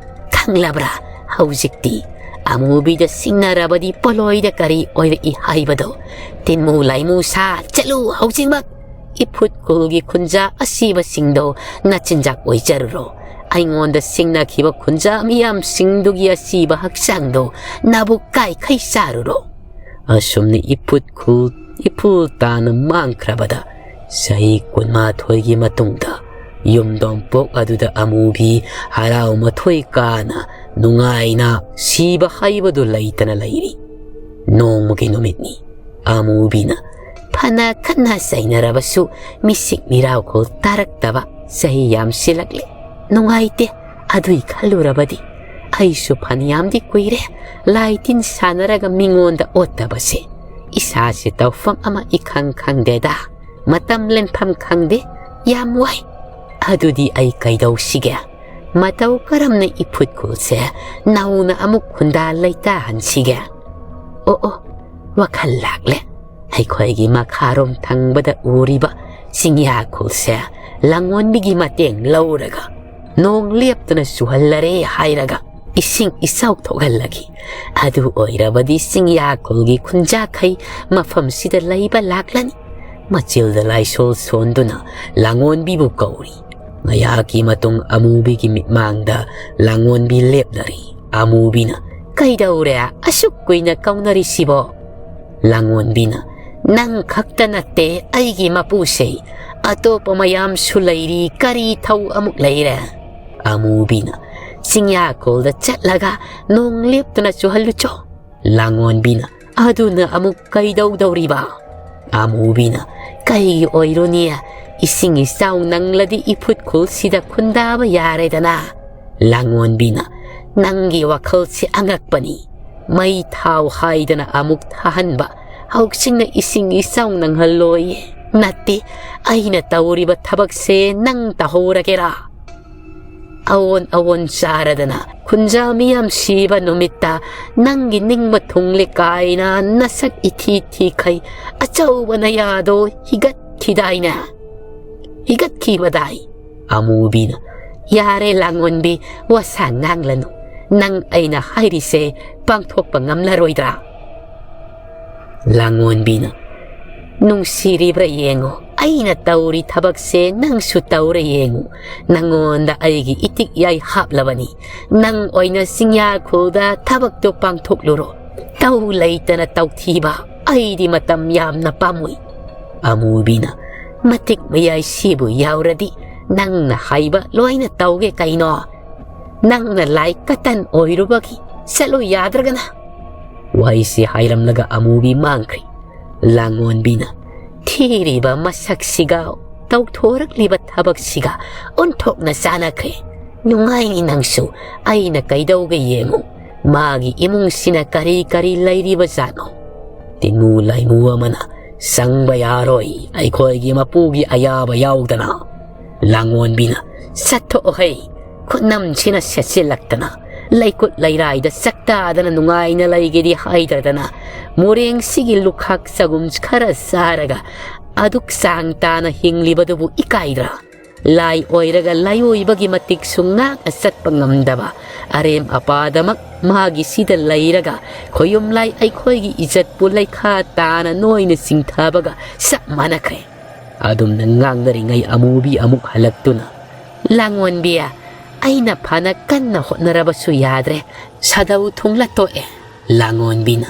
ꯈꯪꯂꯕ꯭ꯔꯥ? ꯍꯧꯖꯤꯛꯇꯤ ꯑꯃꯨꯕꯤꯗ ꯁꯤꯡꯅꯔꯕꯗꯤ ꯄꯣꯂꯣꯏꯗ ꯀꯔꯤ ꯑꯣꯏꯔꯛꯏ ꯍꯥꯏꯕꯗꯣ꯫ ꯇꯤꯟꯃꯨ ꯂꯥꯏꯃꯨ ꯁꯥ, ꯆꯠꯂꯨ ꯍꯧꯖꯤꯛꯃꯛ꯫ ꯏꯐꯨꯠ ꯈꯨꯜꯒꯤ ꯈꯨꯟꯖꯥ ꯑꯁꯤꯕꯁꯤꯡꯗꯣ ꯅꯆꯤꯟꯖꯥꯛ ꯑꯣꯏꯖꯔꯨꯔꯣ꯫ ꯑꯩꯉꯣꯟꯗ ꯁꯤꯡꯅꯈꯤꯕ ꯈꯨꯟꯖꯥ ꯃꯤꯌꯥꯝꯁꯤꯡꯗꯨꯒꯤ ꯑꯁꯤꯕ ꯍꯛꯆꯥꯡꯗꯣ ꯅꯥꯕꯨꯛ ꯀꯥꯏꯈꯩ ꯆꯥꯔꯨꯔꯣ꯫ ꯑꯁꯨꯝꯅ ꯏꯐꯨꯠ ꯈꯨꯜ ꯏꯐꯨꯜ ꯇꯥꯅ ꯃꯥꯡꯈ꯭ꯔꯕꯗ ꯆꯍꯤ ꯀꯨꯟꯃꯥꯊꯣꯏꯒꯤ ꯃꯇꯨꯡꯗ ꯌꯨꯝꯗꯣꯡꯄꯣꯛ ꯑꯗꯨꯗ ꯑꯃꯨꯕꯤ ꯍꯔꯥꯎ ꯃꯊꯣꯏ ꯀꯥꯅ ꯅꯨꯡꯉꯥꯏꯅ ꯁꯤꯕ ꯍꯥꯏꯕꯗꯨ ꯂꯩꯇꯅ ꯂꯩꯔꯤ꯫ ꯅꯣꯡꯃꯒꯤ ꯅꯨꯃꯤꯠꯅꯤ꯫ ꯑꯃꯨꯕꯤꯅ ꯐꯅ ꯈꯠꯅ ꯆꯩꯅꯔꯕꯁꯨ ꯃꯤꯁꯤꯛ ꯃꯤꯔꯥꯎꯈꯣꯜ ꯇꯥꯔꯛꯇꯕ ꯆꯍꯤ ꯌꯥꯝꯁꯤꯜꯂꯛꯂꯦ꯫ ꯅꯨꯡꯉꯥꯏꯇꯦ꯫ ꯑꯗꯨꯏ ꯈꯜꯂꯨꯔꯕꯗꯤ ꯑꯩꯁꯨ ꯐꯅꯌꯥꯝꯗꯤ ꯀꯨꯏꯔꯦ ꯂꯥꯏ ꯇꯤꯟ ꯁꯥꯟꯅꯔꯒ ꯃꯤꯉꯣꯟꯗ ꯑꯣꯠꯇꯕꯁꯦ꯫ ꯏꯁꯥꯁꯦ ꯇꯧꯐꯝ ꯑꯃ ꯏꯈꯪ ꯈꯪꯗꯦꯗ꯫ ꯃꯇꯝ ꯂꯦꯟꯐꯝ ꯈꯪꯗꯦ꯫ ꯌꯥꯝ ꯋꯥꯏ꯫ ꯑꯗꯨꯗꯤ ꯑꯩ ꯀꯩꯗꯧꯁꯤꯒꯦ? ꯃꯇꯧ ꯀꯔꯝꯅ ꯏꯐꯨꯠ ꯈꯨꯜꯁꯦ ꯅꯧꯅ ꯑꯃꯨꯛ ꯈꯨꯟꯗꯥ ꯂꯩꯇꯥꯍꯟꯁꯤꯒꯦ? ꯑꯣ ꯑꯣ, ꯋꯥꯈꯜ ꯂꯥꯛꯂꯦ꯫ ꯑꯩꯈꯣꯏꯒꯤ ꯃꯈꯥꯔꯣꯝ ꯊꯪꯕꯗ ꯎꯔꯤꯕ ꯆꯤꯡꯌꯥ ꯈꯨꯜꯁꯦ ꯂꯥꯡꯑꯣꯟꯕꯤꯒꯤ ꯃꯇꯦꯡ ꯂꯧꯔꯒ ꯅꯣꯡ ꯂꯦꯞꯇꯅ ꯆꯨꯍꯜꯂꯔꯦ ꯍꯥꯏꯔꯒ ꯏꯁꯤꯡ ꯏꯆꯥꯎ ꯊꯣꯛꯍꯜꯂꯒꯦ꯫ ꯑꯗꯨ ꯑꯣꯏꯔꯕꯗꯤ ꯆꯤꯡꯌꯥ ꯈꯨꯜꯒꯤ ꯈꯨꯟꯖꯥꯈꯩ ꯃꯐꯝꯁꯤꯗ ꯂꯩꯕ ꯂꯥꯛꯂꯅꯤ꯫ ꯃꯆꯤꯜꯗ ꯂꯥꯏꯁꯣꯜ ꯁꯣꯟꯗꯨꯅ ꯂꯥꯡꯑꯣꯟꯕꯤꯕꯨ ꯀꯧꯔꯤ꯫ ꯉꯥꯏꯍꯥꯛꯀꯤ ꯃꯇꯨꯡ ꯑꯃꯨꯕꯤꯒꯤ ꯃꯤꯠꯃꯥꯡꯗ ꯂꯥꯡꯑꯣꯟꯕꯤ ꯂꯦꯞꯂꯔꯤ꯫ ꯑꯃꯨꯕꯤꯅ, "ꯀꯩꯗꯧꯔꯦ? ꯑꯁꯨꯛ ꯀꯨꯏꯅ ꯀꯧꯅꯔꯤꯁꯤꯕꯣ?" ꯂꯥꯡꯑꯣꯟꯕꯤꯅ, "ꯅꯪ ꯈꯛꯇ ꯅꯠꯇꯦ ꯑꯩꯒꯤ ꯃꯄꯨꯁꯦ, ꯑꯇꯣꯞꯄ ꯃꯌꯥꯝꯁꯨ ꯂꯩꯔꯤ, ꯀꯔꯤ ꯊꯧ ꯑꯃꯨꯛ ꯂꯩꯔꯦ?" ꯑꯃꯨꯕꯤꯅ, "ꯆꯤꯡꯌꯥꯈꯣꯜꯗ ꯆꯠꯂꯒ ꯅꯣꯡ ꯂꯦꯞꯇꯅ ꯆꯨꯍꯜꯂꯨꯆꯣ꯫" ꯂꯥꯡꯑꯣꯟꯕꯤꯅ, "ꯑꯗꯨꯅ ꯑꯃꯨꯛ ꯀꯩꯗꯧꯗꯧꯔꯤꯕ?" ꯑꯃꯨꯕꯤꯅ, "ꯀꯩ ꯑꯣꯏꯔꯨꯅꯤ, ꯏꯁꯤꯡ ꯏꯆꯥꯎ ꯅꯪꯂꯗꯤ ꯏꯐꯨꯠ ꯈꯨꯜꯁꯤꯗ ꯈꯨꯟꯗꯥꯕ ꯌꯥꯔꯦꯗꯅ꯫" ꯂꯥꯡꯑꯣꯟꯕꯤꯅ, "ꯅꯪꯒꯤ ꯋꯥꯈꯜꯁꯤ ꯑꯉꯛꯄꯅꯤ꯫ ꯃꯩ ꯊꯥꯎ ꯍꯥꯏꯗꯅ ꯑꯃꯨꯛ ꯊꯥꯍꯟꯕ, ꯍꯧꯖꯤꯛꯅ ꯏꯁꯤꯡ ꯏꯆꯥꯎ ꯅꯪꯍꯜꯂꯣꯏꯌꯦ꯫ ꯅꯠꯇꯦ, ꯑꯩꯅ ꯇꯧꯔꯤꯕ ꯊꯕꯛꯁꯦ ꯅꯪ ꯇꯧꯍꯧꯔꯒꯦꯔꯥ?" ꯑꯑꯣꯟ ꯑꯑꯣꯟ ꯆꯥꯔꯗꯅ ꯈꯨꯟꯖꯥ ꯃꯤꯌꯥꯝ ꯁꯤꯕ ꯅꯨꯃꯤꯠꯇ ꯅꯪꯒꯤ ꯅꯤꯡꯕ ꯊꯨꯡꯂꯦ ꯀꯥꯏꯅ ꯅꯁꯛ ꯏꯊꯤ ꯊꯤꯈꯩ ꯑꯆꯧꯕ ꯅꯌꯥꯗꯣ ꯍꯤꯒꯠꯈꯤꯗꯥꯏꯅꯦ? ꯍꯤꯒꯠꯈꯤꯕꯗꯥꯏ? ꯑꯃꯨꯕꯤꯅ, "ꯌꯥꯔꯦ ꯂꯥꯡꯑꯣꯟꯕꯤ, ꯋꯥꯁꯥ ꯉꯥꯡꯂꯅꯨ꯫ ꯅꯪ ꯑꯩꯅ ꯍꯥꯏꯔꯤꯁꯦ ꯄꯥꯡꯊꯣꯛꯄ ꯉꯝꯂꯔꯣꯏꯗ꯭ꯔꯥ?" ꯂꯥꯡꯑꯣꯟꯕꯤꯅ, "ꯅꯨꯡꯁꯤꯔꯤꯕ꯭ꯔꯥ ꯌꯦꯡꯉꯣ, ꯑꯩꯅ ꯇꯧꯔꯤ ꯊꯕꯛꯁꯦ ꯅꯪꯁꯨ ꯇꯧꯔ ꯌꯦꯡꯉꯨ꯫ ꯅꯪꯉꯣꯟꯗ ꯑꯩꯒꯤ ꯏꯇꯤꯛ ꯌꯥꯏ ꯍꯥꯞꯂꯕꯅꯤ꯫ ꯅꯪ ꯑꯣꯏꯅ ꯆꯤꯡꯌꯥꯈꯨꯜꯗ ꯊꯕꯛꯇꯣ ꯄꯥꯡꯊꯣꯛꯂꯨꯔꯣ꯫ ꯇꯧ ꯂꯩꯇꯅ ꯇꯧꯊꯤꯕ, ꯑꯩꯗꯤ ꯃꯇꯝ ꯌꯥꯝꯅ ꯄꯥꯝꯃꯨꯏ꯫" ꯑꯃꯨꯕꯤꯅ, "ꯃꯇꯤꯛ ꯃꯌꯥꯏ ꯁꯤꯕꯨ ꯌꯥꯎꯔꯗꯤ ꯅꯪꯅ ꯍꯥꯏꯕ ꯂꯣꯏꯅ ꯇꯧꯒꯦ ꯀꯩꯅꯣ꯫ ꯅꯪꯅ ꯂꯥꯏ ꯀꯇꯟ ꯑꯣꯏꯔꯨꯕꯒꯤ ꯆꯠꯂꯨ ꯌꯥꯗ꯭ꯔꯒꯅ꯫" ꯋꯥꯍꯩꯁꯤ ꯍꯥꯏꯔꯝꯂꯒ ꯑꯃꯨꯕꯤ ꯃꯥꯡꯈ꯭ꯔꯦ꯫ ꯂꯥꯡꯑꯣꯟꯕꯤꯅ, "ꯊꯤꯔꯤꯕ ꯃꯁꯛꯁꯤꯒ ꯇꯧꯊꯣꯔꯛꯂꯤꯕ ꯊꯕꯛꯁꯤꯒ ꯑꯣꯟꯊꯣꯛꯅ ꯆꯥꯟꯅꯈ꯭ꯔꯦ꯫ ꯅꯨꯡꯉꯥꯏꯅꯤ ꯅꯪꯁꯨ, ꯑꯩꯅ ꯀꯩꯗꯧꯒꯦ ꯌꯦꯡꯉꯨ꯫ ꯃꯥꯒꯤ ꯏꯃꯨꯡꯁꯤꯅ ꯀꯔꯤ ꯀꯔꯤ ꯂꯩꯔꯤꯕ ꯖꯥꯠꯅꯣ?" ꯇꯤꯡꯉꯨ ꯂꯥꯏꯃꯨ ꯑꯃꯅ, "ꯆꯪꯕ ꯌꯥꯔꯣꯏ, ꯑꯩꯈꯣꯏꯒꯤ ꯃꯄꯨꯒꯤ ꯑꯌꯥꯕ ꯌꯥꯎꯗꯅ꯫" ꯂꯥꯡꯑꯣꯟꯕꯤꯅ, "ꯆꯠꯊꯣꯛꯑꯣꯍꯩ, ꯈꯨꯠꯅꯝꯁꯤꯅ ꯁꯦꯠꯆꯤꯜꯂꯛꯇꯅ, ꯂꯩꯀꯨꯠ ꯂꯩꯔꯥꯏꯗ ꯆꯥꯛꯇꯥꯗꯅ ꯅꯨꯡꯉꯥꯏꯅ ꯂꯩꯒꯦꯗꯤ ꯍꯥꯏꯗ꯭ꯔꯗꯅ, ꯃꯣꯔꯦꯡꯁꯤꯒꯤ ꯂꯨꯈꯥꯛ ꯆꯒꯨꯝ ꯈꯔ ꯆꯥꯔꯒ ꯑꯗꯨꯛ ꯆꯥꯡ ꯇꯥꯅ ꯍꯤꯡꯂꯤꯕꯗꯨꯕꯨ ꯏꯀꯥꯏꯗ꯭ꯔꯥ? ꯂꯥꯏ ꯑꯣꯏꯔꯒ ꯂꯥꯏꯑꯣꯏꯕꯒꯤ ꯃꯇꯤꯛꯁꯨ ꯉꯥꯛꯅ ꯆꯠꯄ ꯉꯝꯗꯕ, ꯑꯔꯦꯝ ꯑꯄꯥꯗꯃꯛ ꯃꯥꯒꯤ ꯁꯤꯗ ꯂꯩꯔꯒ ꯈꯣꯌꯨꯝ ꯂꯥꯏ ꯑꯩꯈꯣꯏꯒꯤ ꯏꯖꯠꯄꯨ ꯂꯩꯈꯥ ꯇꯥꯅ ꯅꯣꯏꯅ ꯆꯤꯡꯊꯕꯒ ꯆꯞ ꯃꯥꯟꯅꯈ꯭ꯔꯦ꯫" ꯑꯗꯨꯝꯅ ꯉꯥꯡꯅꯔꯤꯉꯩ ꯑꯃꯨꯕꯤ ꯑꯃꯨꯛ ꯍꯜꯂꯛꯇꯨꯅ, "ꯂꯥꯡꯑꯣꯟꯕꯤ, ꯑꯩꯅ ꯐꯅ ꯀꯟꯅ ꯍꯣꯠꯅꯔꯕꯁꯨ ꯌꯥꯗ꯭ꯔꯦ, ꯁꯥꯗꯧ ꯊꯨꯡꯂ ꯇꯣꯛꯑꯦ꯫" ꯂꯥꯡꯑꯣꯟꯕꯤꯅ,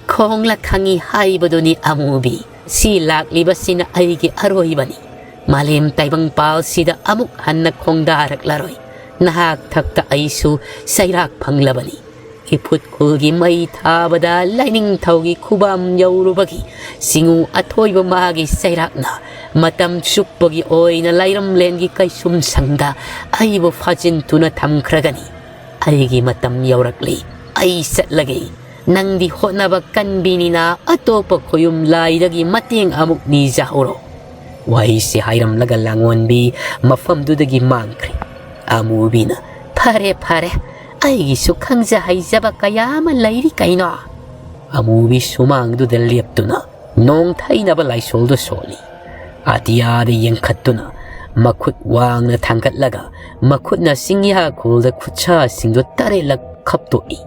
"ꯈꯣꯡꯂ ꯈꯪꯉꯤ ꯍꯥꯏꯕꯗꯨꯅꯤ ꯑꯃꯨꯕꯤ, ꯁꯤ ꯂꯥꯛꯂꯤꯕꯁꯤꯅ ꯑꯩꯒꯤ ꯑꯔꯣꯏꯕꯅꯤ꯫ ꯃꯥꯂꯦꯝ ꯇꯥꯏꯕꯪꯄꯥꯜꯁꯤꯗ ꯑꯃꯨꯛ ꯍꯟꯅ ꯈꯣꯡꯗꯥꯔꯛꯂꯔꯣꯏ꯫ ꯅꯍꯥꯛ ꯊꯛꯇ ꯑꯩꯁꯨ ꯆꯩꯔꯥꯛ ꯐꯪꯂꯕꯅꯤ꯫ ꯏꯐꯨꯠ ꯈꯨꯜꯒꯤ ꯃꯩ ꯊꯥꯕꯗ ꯂꯥꯏꯅꯤꯡꯊꯧꯒꯤ ꯈꯨꯕꯥꯝ ꯌꯧꯔꯨꯕꯒꯤ ꯆꯤꯉꯨ ꯑꯊꯣꯏꯕ ꯃꯥꯒꯤ ꯆꯩꯔꯥꯛꯅ ꯃꯇꯝ ꯆꯨꯞꯄꯒꯤ ꯑꯣꯏꯅ ꯂꯥꯏꯔꯝꯂꯦꯟꯒꯤ ꯀꯩꯁꯨꯝ ꯁꯪꯗ ꯑꯩꯕꯨ ꯐꯥꯖꯤꯟꯗꯨꯅ ꯊꯝꯈ꯭ꯔꯒꯅꯤ꯫ ꯑꯩꯒꯤ ꯃꯇꯝ ꯌꯧꯔꯛꯂꯤ꯫ ꯑꯩ ꯆꯠꯂꯒꯦ꯫ ꯅꯪꯗꯤ ꯍꯣꯠꯅꯕ ꯀꯟꯕꯤꯅꯤꯅ ꯑꯇꯣꯞꯄ ꯈꯣꯌꯨꯝ ꯂꯥꯏꯗꯒꯤ ꯃꯇꯦꯡ ꯑꯃꯨꯛ ꯅꯤꯖꯍꯧꯔꯣ꯫" ꯋꯥꯍꯩꯁꯤ ꯍꯥꯏꯔꯝꯂꯒ ꯂꯥꯡꯑꯣꯟꯕꯤ ꯃꯐꯝꯗꯨꯗꯒꯤ ꯃꯥꯡꯈ꯭ꯔꯦ꯫ ꯑꯃꯨꯕꯤꯅ, "ꯐꯔꯦ, ꯐꯔꯦ, ꯑꯩꯒꯤꯁꯨ ꯈꯪꯖ ꯍꯩꯖꯕ ꯀꯌꯥ ꯑꯃ ꯂꯩꯔꯤ ꯀꯩꯅꯣ꯫" ꯑꯃꯨꯕꯤ ꯁꯨꯃꯥꯡꯗꯨꯗ ꯂꯦꯞꯇꯨꯅ ꯅꯣꯡ ꯊꯩꯅꯕ ꯂꯥꯏꯁꯣꯜꯗꯨ ꯁꯣꯜꯂꯤ꯫ ꯑꯇꯤꯌꯥꯗ ꯌꯦꯡꯈꯠꯇꯨꯅ ꯃꯈꯨꯠ ꯋꯥꯡꯅ ꯊꯥꯡꯒꯠꯂꯒ ꯃꯈꯨꯠꯅ ꯆꯤꯡꯌꯥꯈꯨꯜꯗ ꯈꯨꯠꯁꯥꯁꯤꯡꯗꯨ ꯇꯔꯦꯠꯂꯛ ꯈꯞꯇꯣꯛꯏ꯫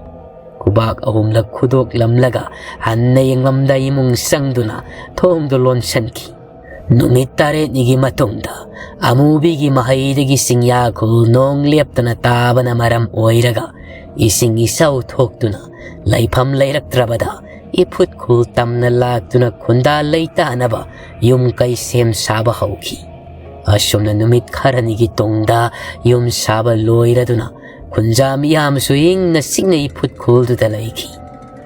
ꯈꯨꯕꯥꯛ ꯑꯍꯨꯝꯂꯛ ꯈꯨꯗꯣꯛꯂꯝꯂꯒ ꯍꯟꯅ ꯌꯦꯡꯂꯝꯗ ꯏꯃꯨꯡ ꯆꯪꯗꯨꯅ ꯊꯣꯡꯗꯨ ꯂꯣꯟꯁꯤꯟꯈꯤ꯫ ꯅꯨꯃꯤꯠ ꯇꯔꯦꯠꯅꯤꯒꯤ ꯃꯇꯨꯡꯗ ꯑꯃꯨꯕꯤꯒꯤ ꯃꯍꯩꯗꯒꯤ ꯆꯤꯡꯌꯥꯈꯨꯜ ꯅꯣꯡ ꯂꯦꯞꯇꯅ ꯇꯥꯕꯅ ꯃꯔꯝ ꯑꯣꯏꯔꯒ ꯏꯁꯤꯡ ꯏꯆꯥꯎ ꯊꯣꯛꯇꯨꯅ ꯂꯩꯐꯝ ꯂꯩꯔꯛꯇ꯭ꯔꯕꯗ ꯏꯐꯨꯠ ꯈꯨꯜ ꯇꯝꯅ ꯂꯥꯛꯇꯨꯅ ꯈꯨꯟꯗꯥ ꯂꯩꯇꯥꯅꯕ ꯌꯨꯝ ꯀꯩ ꯁꯦꯝ ꯁꯥꯕ ꯍꯧꯈꯤ꯫ ꯑꯁꯨꯝꯅ ꯅꯨꯃꯤꯠ ꯈꯔꯅꯤꯒꯤ ꯇꯨꯡꯗ ꯌꯨꯝ ꯁꯥꯕ ꯂꯣꯏꯔꯗꯨꯅ ꯈꯨꯟꯖꯥ ꯃꯤꯌꯥꯝꯁꯨ ꯏꯪꯅ ꯆꯤꯛꯅ ꯏꯐꯨꯠ ꯈꯨꯜꯗꯨꯗ ꯂꯩꯈꯤ꯫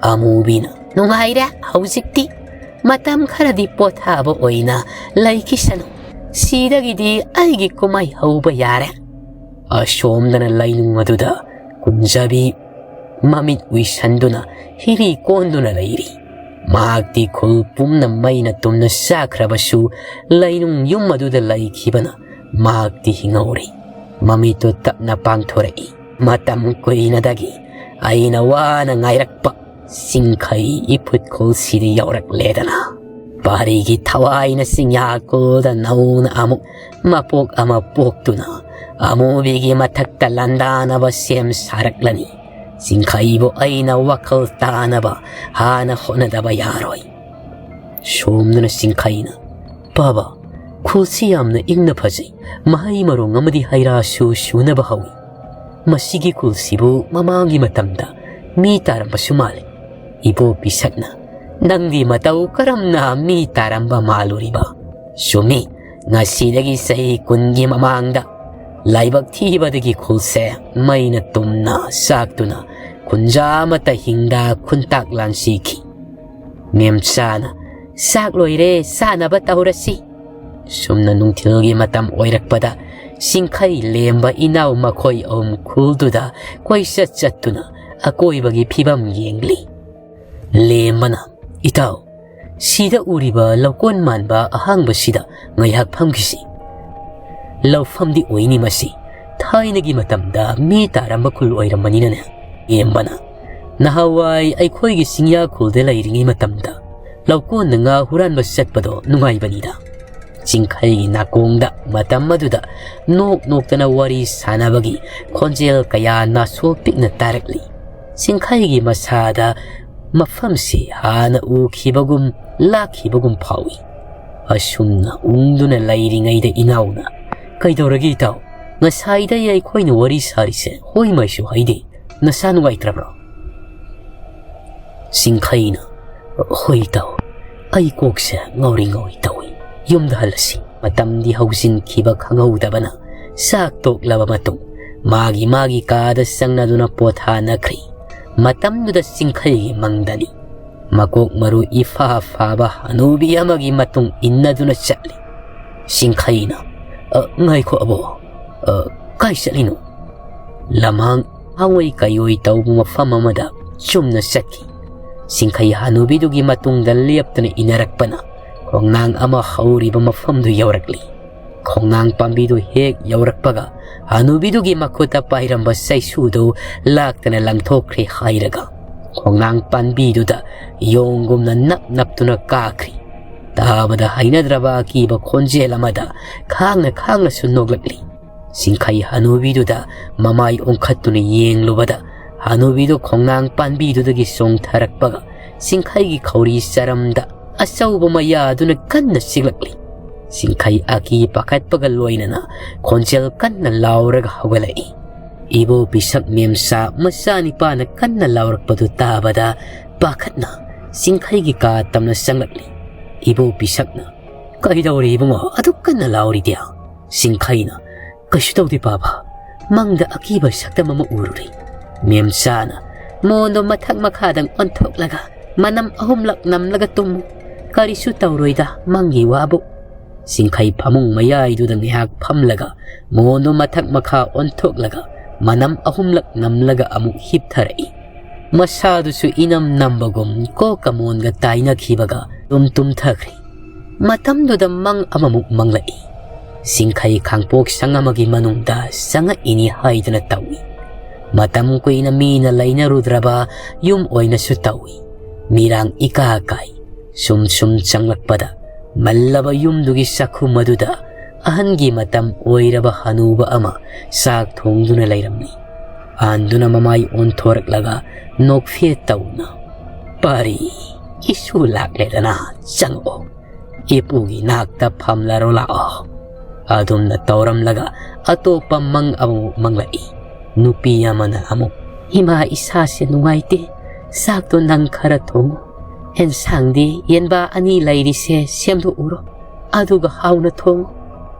ꯑꯃꯨꯕꯤꯅ, "ꯅꯨꯡꯉꯥꯏꯔꯦ ꯍꯧꯖꯤꯛꯇꯤ꯫ ꯃꯇꯝ ꯈꯔꯗꯤ ꯄꯣꯊꯥꯕ ꯑꯣꯏꯅ ꯂꯩꯈꯤꯁꯅꯨ꯫ ꯁꯤꯗꯒꯤꯗꯤ ꯑꯩꯒꯤ ꯀꯨꯝꯍꯩ ꯍꯧꯕ ꯌꯥꯔꯦ"꯫ ꯑꯁꯣꯝꯗꯅ ꯂꯩꯅꯨꯡ ꯑꯗꯨꯗ ꯀꯨꯟꯖꯕꯤ ꯃꯃꯤꯠ ꯎꯏꯁꯟꯗꯨꯅ ꯍꯤꯔꯤ ꯀꯣꯟꯗꯨꯅ ꯂꯩꯔꯤ꯫ ꯃꯍꯥꯛꯇꯤ ꯈꯨꯜ ꯄꯨꯝꯅ ꯃꯩꯅ ꯇꯨꯝꯅ ꯆꯥꯈ꯭ꯔꯕꯁꯨ, ꯂꯩꯅꯨꯡ ꯌꯨꯝ ꯑꯗꯨꯗ ꯂꯩꯈꯤꯕꯅ ꯃꯍꯥꯛꯇꯤ ꯍꯤꯡꯍꯧꯔꯤ꯫ ꯃꯃꯤꯠꯇꯨ ꯇꯞꯅ ꯄꯥꯡꯊꯣꯔꯛꯏ꯫ ꯃꯇꯝ ꯀꯨꯏꯅꯗꯒꯤ ꯑꯩꯅ ꯋꯥꯅ ꯉꯥꯏꯔꯛꯄ ꯆꯤꯡꯈꯩ ꯏꯐꯨꯠ ꯈꯨꯜꯁꯤꯗ ꯌꯧꯔꯛꯂꯦꯗꯅ꯫ ꯄꯥꯔꯤꯒꯤ ꯊꯋꯥꯏꯅ ꯆꯤꯡꯌꯥꯀꯨꯜꯗ ꯅꯧꯅ ꯑꯃꯨꯛ ꯃꯄꯣꯛ ꯑꯃ ꯄꯣꯛꯇꯨꯅ ꯑꯃꯨꯕꯤꯒꯤ ꯃꯊꯛꯇ ꯂꯥꯟꯗꯥꯅꯕ ꯁꯦꯝ ꯁꯥꯔꯛꯂꯅꯤ꯫ ꯆꯤꯡꯈꯩꯕꯨ ꯑꯩꯅ ꯋꯥꯈꯜ ꯇꯥꯅꯕ ꯍꯥꯟꯅ ꯍꯣꯠꯅꯗꯕ ꯌꯥꯔꯣꯏ꯫ ꯁꯣꯝꯗꯅ ꯆꯤꯡꯈꯩꯅ, "ꯕꯥꯕꯥ, ꯈꯨꯜꯁꯤ ꯌꯥꯝꯅ ꯏꯪꯅ ꯐꯖꯩ꯫ ꯃꯍꯩ ꯃꯔꯣꯡ ꯑꯃꯗꯤ ꯍꯩ ꯔꯥꯁꯨ ꯁꯨꯅꯕ ꯍꯧꯏ꯫ ꯃꯁꯤꯒꯤ ꯈꯨꯜꯁꯤꯕꯨ ꯃꯃꯥꯡꯒꯤ ꯃꯇꯝꯗ ꯃꯤ ꯇꯥꯔꯝꯕꯁꯨ ꯃꯥꯜꯂꯤ"꯫ ꯏꯕꯣ ꯄꯤꯁꯛꯅ, "ꯅꯪꯗꯤ ꯃꯇꯧ ꯀꯔꯝꯅ ꯃꯤ ꯇꯥꯔꯝꯕ ꯃꯥꯜꯂꯨꯔꯤꯕ?" "ꯆꯨꯝꯃꯤ, ꯉꯁꯤꯗꯒꯤ ꯆꯍꯤ ꯀꯨꯟꯒꯤ ꯃꯃꯥꯡꯗ ꯂꯥꯏꯕꯛ ꯊꯤꯕꯗꯒꯤ ꯈꯨꯜꯁꯦ ꯃꯩꯅ ꯇꯨꯝꯅ ꯆꯥꯛꯇꯨꯅ ꯈꯨꯟꯖꯥ ꯑꯃꯠꯇ ꯍꯤꯡꯗ ꯈꯨꯟꯇꯥꯛ ꯂꯥꯟꯁꯤꯈꯤ"꯫ ꯃꯦꯝꯆꯥꯅ, "ꯆꯥꯛ ꯂꯣꯏꯔꯦ, ꯆꯥꯅꯕ ꯇꯧꯔꯁꯤ"꯫ ꯁꯨꯝꯅ ꯅꯨꯡꯊꯤꯜꯒꯤ ꯃꯇꯝ ꯑꯣꯏꯔꯛꯄꯗ ꯆꯤꯡꯈꯩ ꯂꯦꯝꯕ ꯏꯅꯥꯎ ꯃꯈꯣꯏ ꯑꯍꯨꯝ ꯈꯨꯜꯗꯨꯗ ꯀꯣꯏꯆꯠ ꯆꯠꯇꯨꯅ ꯑꯀꯣꯏꯕꯒꯤ ꯐꯤꯕꯝ ꯌꯦꯡꯂꯤ꯫ ꯂꯦꯝꯕꯅ, "ꯏꯇꯥꯎ, ꯁꯤꯗ ꯎꯔꯤꯕ ꯂꯧꯀꯣꯟ ꯃꯥꯟꯕ ꯑꯍꯥꯡꯕꯁꯤꯗ ꯉꯥꯏꯍꯥꯛ ꯐꯝꯈꯤꯁꯤ꯫ ꯂꯧꯐꯝꯗꯤ ꯑꯣꯏꯅꯤ ꯃꯁꯤ꯫ ꯊꯥꯏꯅꯒꯤ ꯃꯇꯝꯗ ꯃꯤ ꯇꯥꯔꯝꯕ ꯈꯨꯜ ꯑꯣꯏꯔꯝꯕꯅꯤꯅꯅꯦ"꯫ ꯂꯦꯝꯕꯅ, "ꯅꯍꯥꯟꯋꯥꯏ ꯑꯩꯈꯣꯏꯒꯤ ꯆꯤꯡꯌꯥ ꯈꯨꯜꯗ ꯂꯩꯔꯤꯉꯩ ꯃꯇꯝꯗ ꯂꯧꯀꯣꯟꯗ ꯉꯥ ꯍꯨꯔꯥꯟꯕ ꯆꯠꯄꯗꯣ ꯅꯨꯡꯉꯥꯏꯕꯅꯤꯗ"꯫ ꯆꯤꯡꯈꯩꯒꯤ ꯅꯥꯀꯣꯡꯗ ꯃꯇꯝ ꯑꯗꯨꯗ ꯅꯣꯛ ꯅꯣꯛꯇꯅ ꯋꯥꯔꯤ ꯁꯥꯟꯅꯕꯒꯤ ꯈꯣꯟꯖꯦꯜ ꯀꯌꯥ ꯅꯥꯁꯣ ꯄꯤꯛꯅ ꯇꯥꯔꯛꯂꯤ꯫ ꯆꯤꯡꯈꯩꯒꯤ ꯃꯁꯥꯗ ꯃꯐꯝꯁꯤ ꯍꯥꯟꯅ ꯎꯈꯤꯕꯒꯨꯝ ꯂꯥꯛꯈꯤꯕꯒꯨꯝ ꯐꯥꯎꯏ꯫ ꯑꯁꯨꯝꯅ ꯎꯪꯗꯨꯅ ꯂꯩꯔꯤꯉꯩꯗ ꯏꯅꯥꯎꯅ, "ꯀꯩꯗꯧꯔꯒꯦ ꯏꯇꯥꯎ? ꯉꯁꯥꯏꯗꯩ ꯑꯩꯈꯣꯏꯅ ꯋꯥꯔꯤ ꯁꯥꯔꯤꯁꯦ ꯍꯣꯏ ꯃꯥꯏꯁꯨ ꯍꯩꯗꯦ꯫ ꯅꯁꯥ ꯅꯨꯡꯉꯥꯏꯇ꯭ꯔꯕ꯭ꯔꯣ?" ꯁꯤꯡꯈꯩꯅ, "ꯍꯣꯏ ꯏꯇꯥꯎ, ꯑꯩ ꯀꯣꯛꯁꯦ ꯉꯥꯎꯔꯤ ꯉꯥꯎꯔꯤ ꯇꯧꯏ꯫ ꯌꯨꯝꯗ ꯍꯜꯂꯁꯤ꯫" ꯃꯇꯝꯗꯤ ꯍꯧꯖꯤꯟꯈꯤꯕ ꯈꯪꯍꯧꯗꯕꯅ ꯆꯥꯛ ꯇꯣꯛꯂꯕ ꯃꯇꯨꯡ ꯃꯥꯒꯤ ꯃꯥꯒꯤ ꯀꯥꯗ ꯆꯪꯅꯗꯨꯅ ꯄꯣꯊꯥꯅꯈ꯭ꯔꯤ꯫ ꯃꯇꯝꯗꯨꯗ ꯁꯤꯡꯈꯩꯒꯤ ꯃꯪꯗꯅꯤ꯫ ꯃꯀꯣꯛ ꯃꯔꯨ ꯏꯐꯥ ꯐꯥꯕ ꯍꯅꯨꯕꯤ ꯑꯃꯒꯤ ꯃꯇꯨꯡ ꯏꯟꯅꯗꯨꯅ ꯆꯠꯂꯤ꯫ ꯁꯤꯡꯈꯩꯅ, "ꯑ, ꯉꯥꯏꯈꯣ ꯑꯕꯣ, ꯑ, ꯀꯥꯏ ꯆꯠꯂꯤꯅꯣ?" ꯂꯃꯥꯡ ꯍꯥꯡꯋꯩ ꯀꯩꯋꯣꯏ ꯇꯧꯕ ꯃꯐꯝ ꯑꯃꯗ ꯆꯨꯝꯅ ꯆꯠꯈꯤ꯫ ꯁꯤꯡꯈꯩ ꯍꯅꯨꯕꯤꯗꯨꯒꯤ ꯃꯇꯨꯡꯗ ꯂꯦꯞꯇꯅ ꯏꯟꯅꯔꯛꯄꯅ ꯈꯣꯡꯅꯥꯡ ꯑꯃ ꯍꯧꯔꯤꯕ ꯃꯐꯝꯗꯨ ꯌꯧꯔꯛꯂꯤ꯫ ꯈꯣꯡꯅꯥꯡ ꯄꯥꯝꯕꯤꯗꯨ ꯍꯦꯛ ꯌꯧꯔꯛꯄꯒ ꯍꯅꯨꯕꯤꯗꯨꯒꯤ ꯃꯈꯨꯠꯇ ꯄꯥꯏꯔꯝꯕ ꯆꯩꯁꯨꯗꯨ ꯂꯥꯛꯇꯅ ꯂꯪꯊꯣꯛꯈ꯭ꯔꯦ ꯍꯥꯏꯔꯒ ꯈꯣꯡꯅꯥꯡ ꯄꯥꯝꯕꯤꯗꯨꯗ ꯌꯣꯡꯒꯨꯝꯅ ꯅꯞ ꯅꯞꯇꯨꯅ ꯀꯥꯈ꯭ꯔꯤ꯫ ꯇꯥꯕꯗ ꯍꯩꯅꯗ꯭ꯔꯕ ꯑꯀꯤꯕ ꯈꯣꯟꯖꯦꯜ ꯑꯃꯗ ꯈꯥꯡꯅ ꯈꯥꯡꯅꯁꯨ ꯅꯣꯛꯂꯛꯂꯤ꯫ ꯁꯤꯡꯈꯩ ꯍꯅꯨꯕꯤꯗꯨꯗ ꯃꯃꯥꯏ ꯑꯣꯟꯈꯠꯇꯨꯅ ꯌꯦꯡꯂꯨꯕꯗ ꯍꯅꯨꯕꯤꯗꯨ ꯈꯣꯡꯅꯥꯡ ꯄꯥꯝꯕꯤꯗꯨꯗꯒꯤ ꯆꯣꯡꯊꯔꯛꯄꯒ ꯁꯤꯡꯈꯩꯒꯤ ꯈꯧꯔꯤ ꯆꯔꯝꯗ ꯑꯆꯧꯕ ꯃꯌꯥ ꯑꯗꯨꯅ ꯀꯟꯅ ꯆꯤꯛꯂꯛꯂꯤ꯫ ꯁꯤꯡꯈꯩ ꯑꯀꯤ ꯄꯥꯈꯠꯄꯒ ꯂꯣꯏꯅꯅ ꯈꯣꯟꯖꯦꯜ ꯀꯟꯅ ꯂꯥꯎꯔꯒ ꯍꯧꯒꯠꯂꯛꯏ꯫ ꯏꯕꯣ ꯄꯤꯁꯛ ꯃꯦꯝꯆꯥ ꯃꯆꯥꯅꯤꯄꯥꯅ ꯀꯟꯅ ꯂꯥꯎꯔꯛꯄꯗꯨ ꯇꯥꯕꯗ ꯄꯥꯈꯠꯅ ꯁꯤꯡꯈꯩꯒꯤ ꯀꯥ ꯇꯝꯅ ꯆꯪꯂꯛꯂꯤ꯫ ꯏꯕꯣ ꯄꯤꯁꯛꯅ, "ꯀꯩꯗꯧꯔꯦ ꯏꯕꯨꯡꯉꯣ, ꯑꯗꯨꯛ ꯀꯟꯅ ꯂꯥꯎꯔꯤꯗꯤ?" ꯁꯤꯡꯈꯩꯅ, "ꯀꯩꯁꯨ ꯇꯧꯗꯦ ꯄꯥꯕ, ꯃꯪꯗ ꯑꯀꯤꯕ ꯁꯛꯇꯝ ꯑꯃ ꯎꯔꯨꯔꯦ꯫ ꯃꯦꯝꯆꯥꯅ ꯃꯣꯟꯗꯣ ꯃꯊꯛ ꯃꯈꯥꯗꯪ ꯑꯣꯟꯊꯣꯛꯂꯒ ꯃꯅꯝ ꯑꯍꯨꯝꯂꯛ ꯅꯝꯂꯒ ꯇꯨꯝꯃꯨ, ꯀꯔꯤꯁꯨ ꯇꯧꯔꯣꯏꯗ ꯃꯪꯒꯤ ꯋꯥꯕꯨ꯫" ꯁꯤꯡꯈꯩ ꯐꯃꯨꯡ ꯃꯌꯥꯏꯗꯨꯗ ꯉꯥꯏꯍꯥꯛ ꯐꯝꯂꯒ ꯃꯣꯟꯗꯣ ꯃꯊꯛ ꯃꯈꯥ ꯑꯣꯟꯊꯣꯛꯂꯒ ꯃꯅꯝ ꯑꯍꯨꯝꯂꯛ ꯅꯝꯂꯒ ꯑꯃꯨꯛ ꯍꯤꯞꯊꯔꯛꯏ꯫ ꯃꯁꯥꯗꯨꯁꯨ ꯏꯅꯝ ꯅꯝꯕꯒꯨꯝ ꯀꯣꯛꯀ ꯃꯣꯟꯒ ꯇꯥꯏꯅꯈꯤꯕꯒ ꯇꯨꯝ ꯇꯨꯝꯊꯈ꯭ꯔꯦ꯫ ꯃꯇꯝꯗꯨꯗ ꯃꯪ ꯑꯃꯃꯨꯛ ꯃꯪꯂꯛꯏ꯫ ꯁꯤꯡꯈꯩ ꯈꯥꯡꯄꯣꯛ ꯁꯪ ꯑꯃꯒꯤ ꯃꯅꯨꯡꯗ ꯆꯪꯉꯛꯏꯅꯤ ꯍꯥꯏꯗꯨꯅ ꯇꯧꯏ꯫ ꯃꯇꯝ ꯀꯨꯏꯅ ꯃꯤꯅ ꯂꯩꯅꯔꯨꯗ꯭ꯔꯕ ꯌꯨꯝ ꯑꯣꯏꯅꯁꯨ ꯇꯧꯏ꯫ ꯃꯤꯔꯥꯡ ꯏꯀꯥ ꯀꯥꯏ꯫ ꯁꯨꯝ ꯁꯨꯝ ꯆꯪꯂꯛꯄꯗ ꯃꯜꯂꯕ ꯌꯨꯝꯗꯨꯒꯤ ꯆꯥꯛꯈꯨꯝ ꯑꯗꯨꯗ ꯑꯍꯟꯒꯤ ꯃꯇꯝ ꯑꯣꯏꯔꯕ ꯍꯅꯨꯕ ꯑꯃ ꯆꯥꯛ ꯊꯣꯡꯗꯨꯅ ꯂꯩꯔꯝꯃꯤ꯫ ꯑꯍꯟꯗꯨꯅ ꯃꯃꯥꯏ ꯑꯣꯟꯊꯣꯔꯛꯂꯒ ꯅꯣꯛꯐꯦꯠ ꯇꯧꯅ, "ꯄꯥꯔꯤ, ꯏꯁꯨ ꯂꯥꯛꯂꯦꯗꯅ, ꯆꯪꯉꯛꯑꯣ꯫ "ꯏꯄꯨꯒꯤ ꯅꯥꯛꯇ ꯐꯝꯂꯔꯣ ꯂꯥꯛꯑꯣ"꯫ ꯑꯗꯨꯝꯅ ꯇꯧꯔꯝꯂꯒ ꯑꯇꯣꯞꯄ ꯃꯪ ꯑꯃꯨꯛ ꯃꯪꯂꯛꯏ꯫ ꯅꯨꯄꯤ ꯑꯃꯅ ꯑꯃꯨꯛ, "ꯏꯃꯥ, ꯏꯁꯥꯁꯦ ꯅꯨꯡꯉꯥꯏꯇꯦ, ꯆꯥꯛꯇꯣ ꯅꯪ ꯈꯔ ꯊꯣꯡꯉꯨ꯫ ꯑꯦꯟꯁꯥꯡꯗꯤ ꯌꯦꯟꯕꯥ ꯑꯅꯤ ꯂꯩꯔꯤꯁꯦ ꯁꯦꯝꯗꯣꯛꯎꯔꯣ, ꯑꯗꯨꯒ ꯍꯥꯎꯅ ꯊꯣꯡꯉꯨ"꯫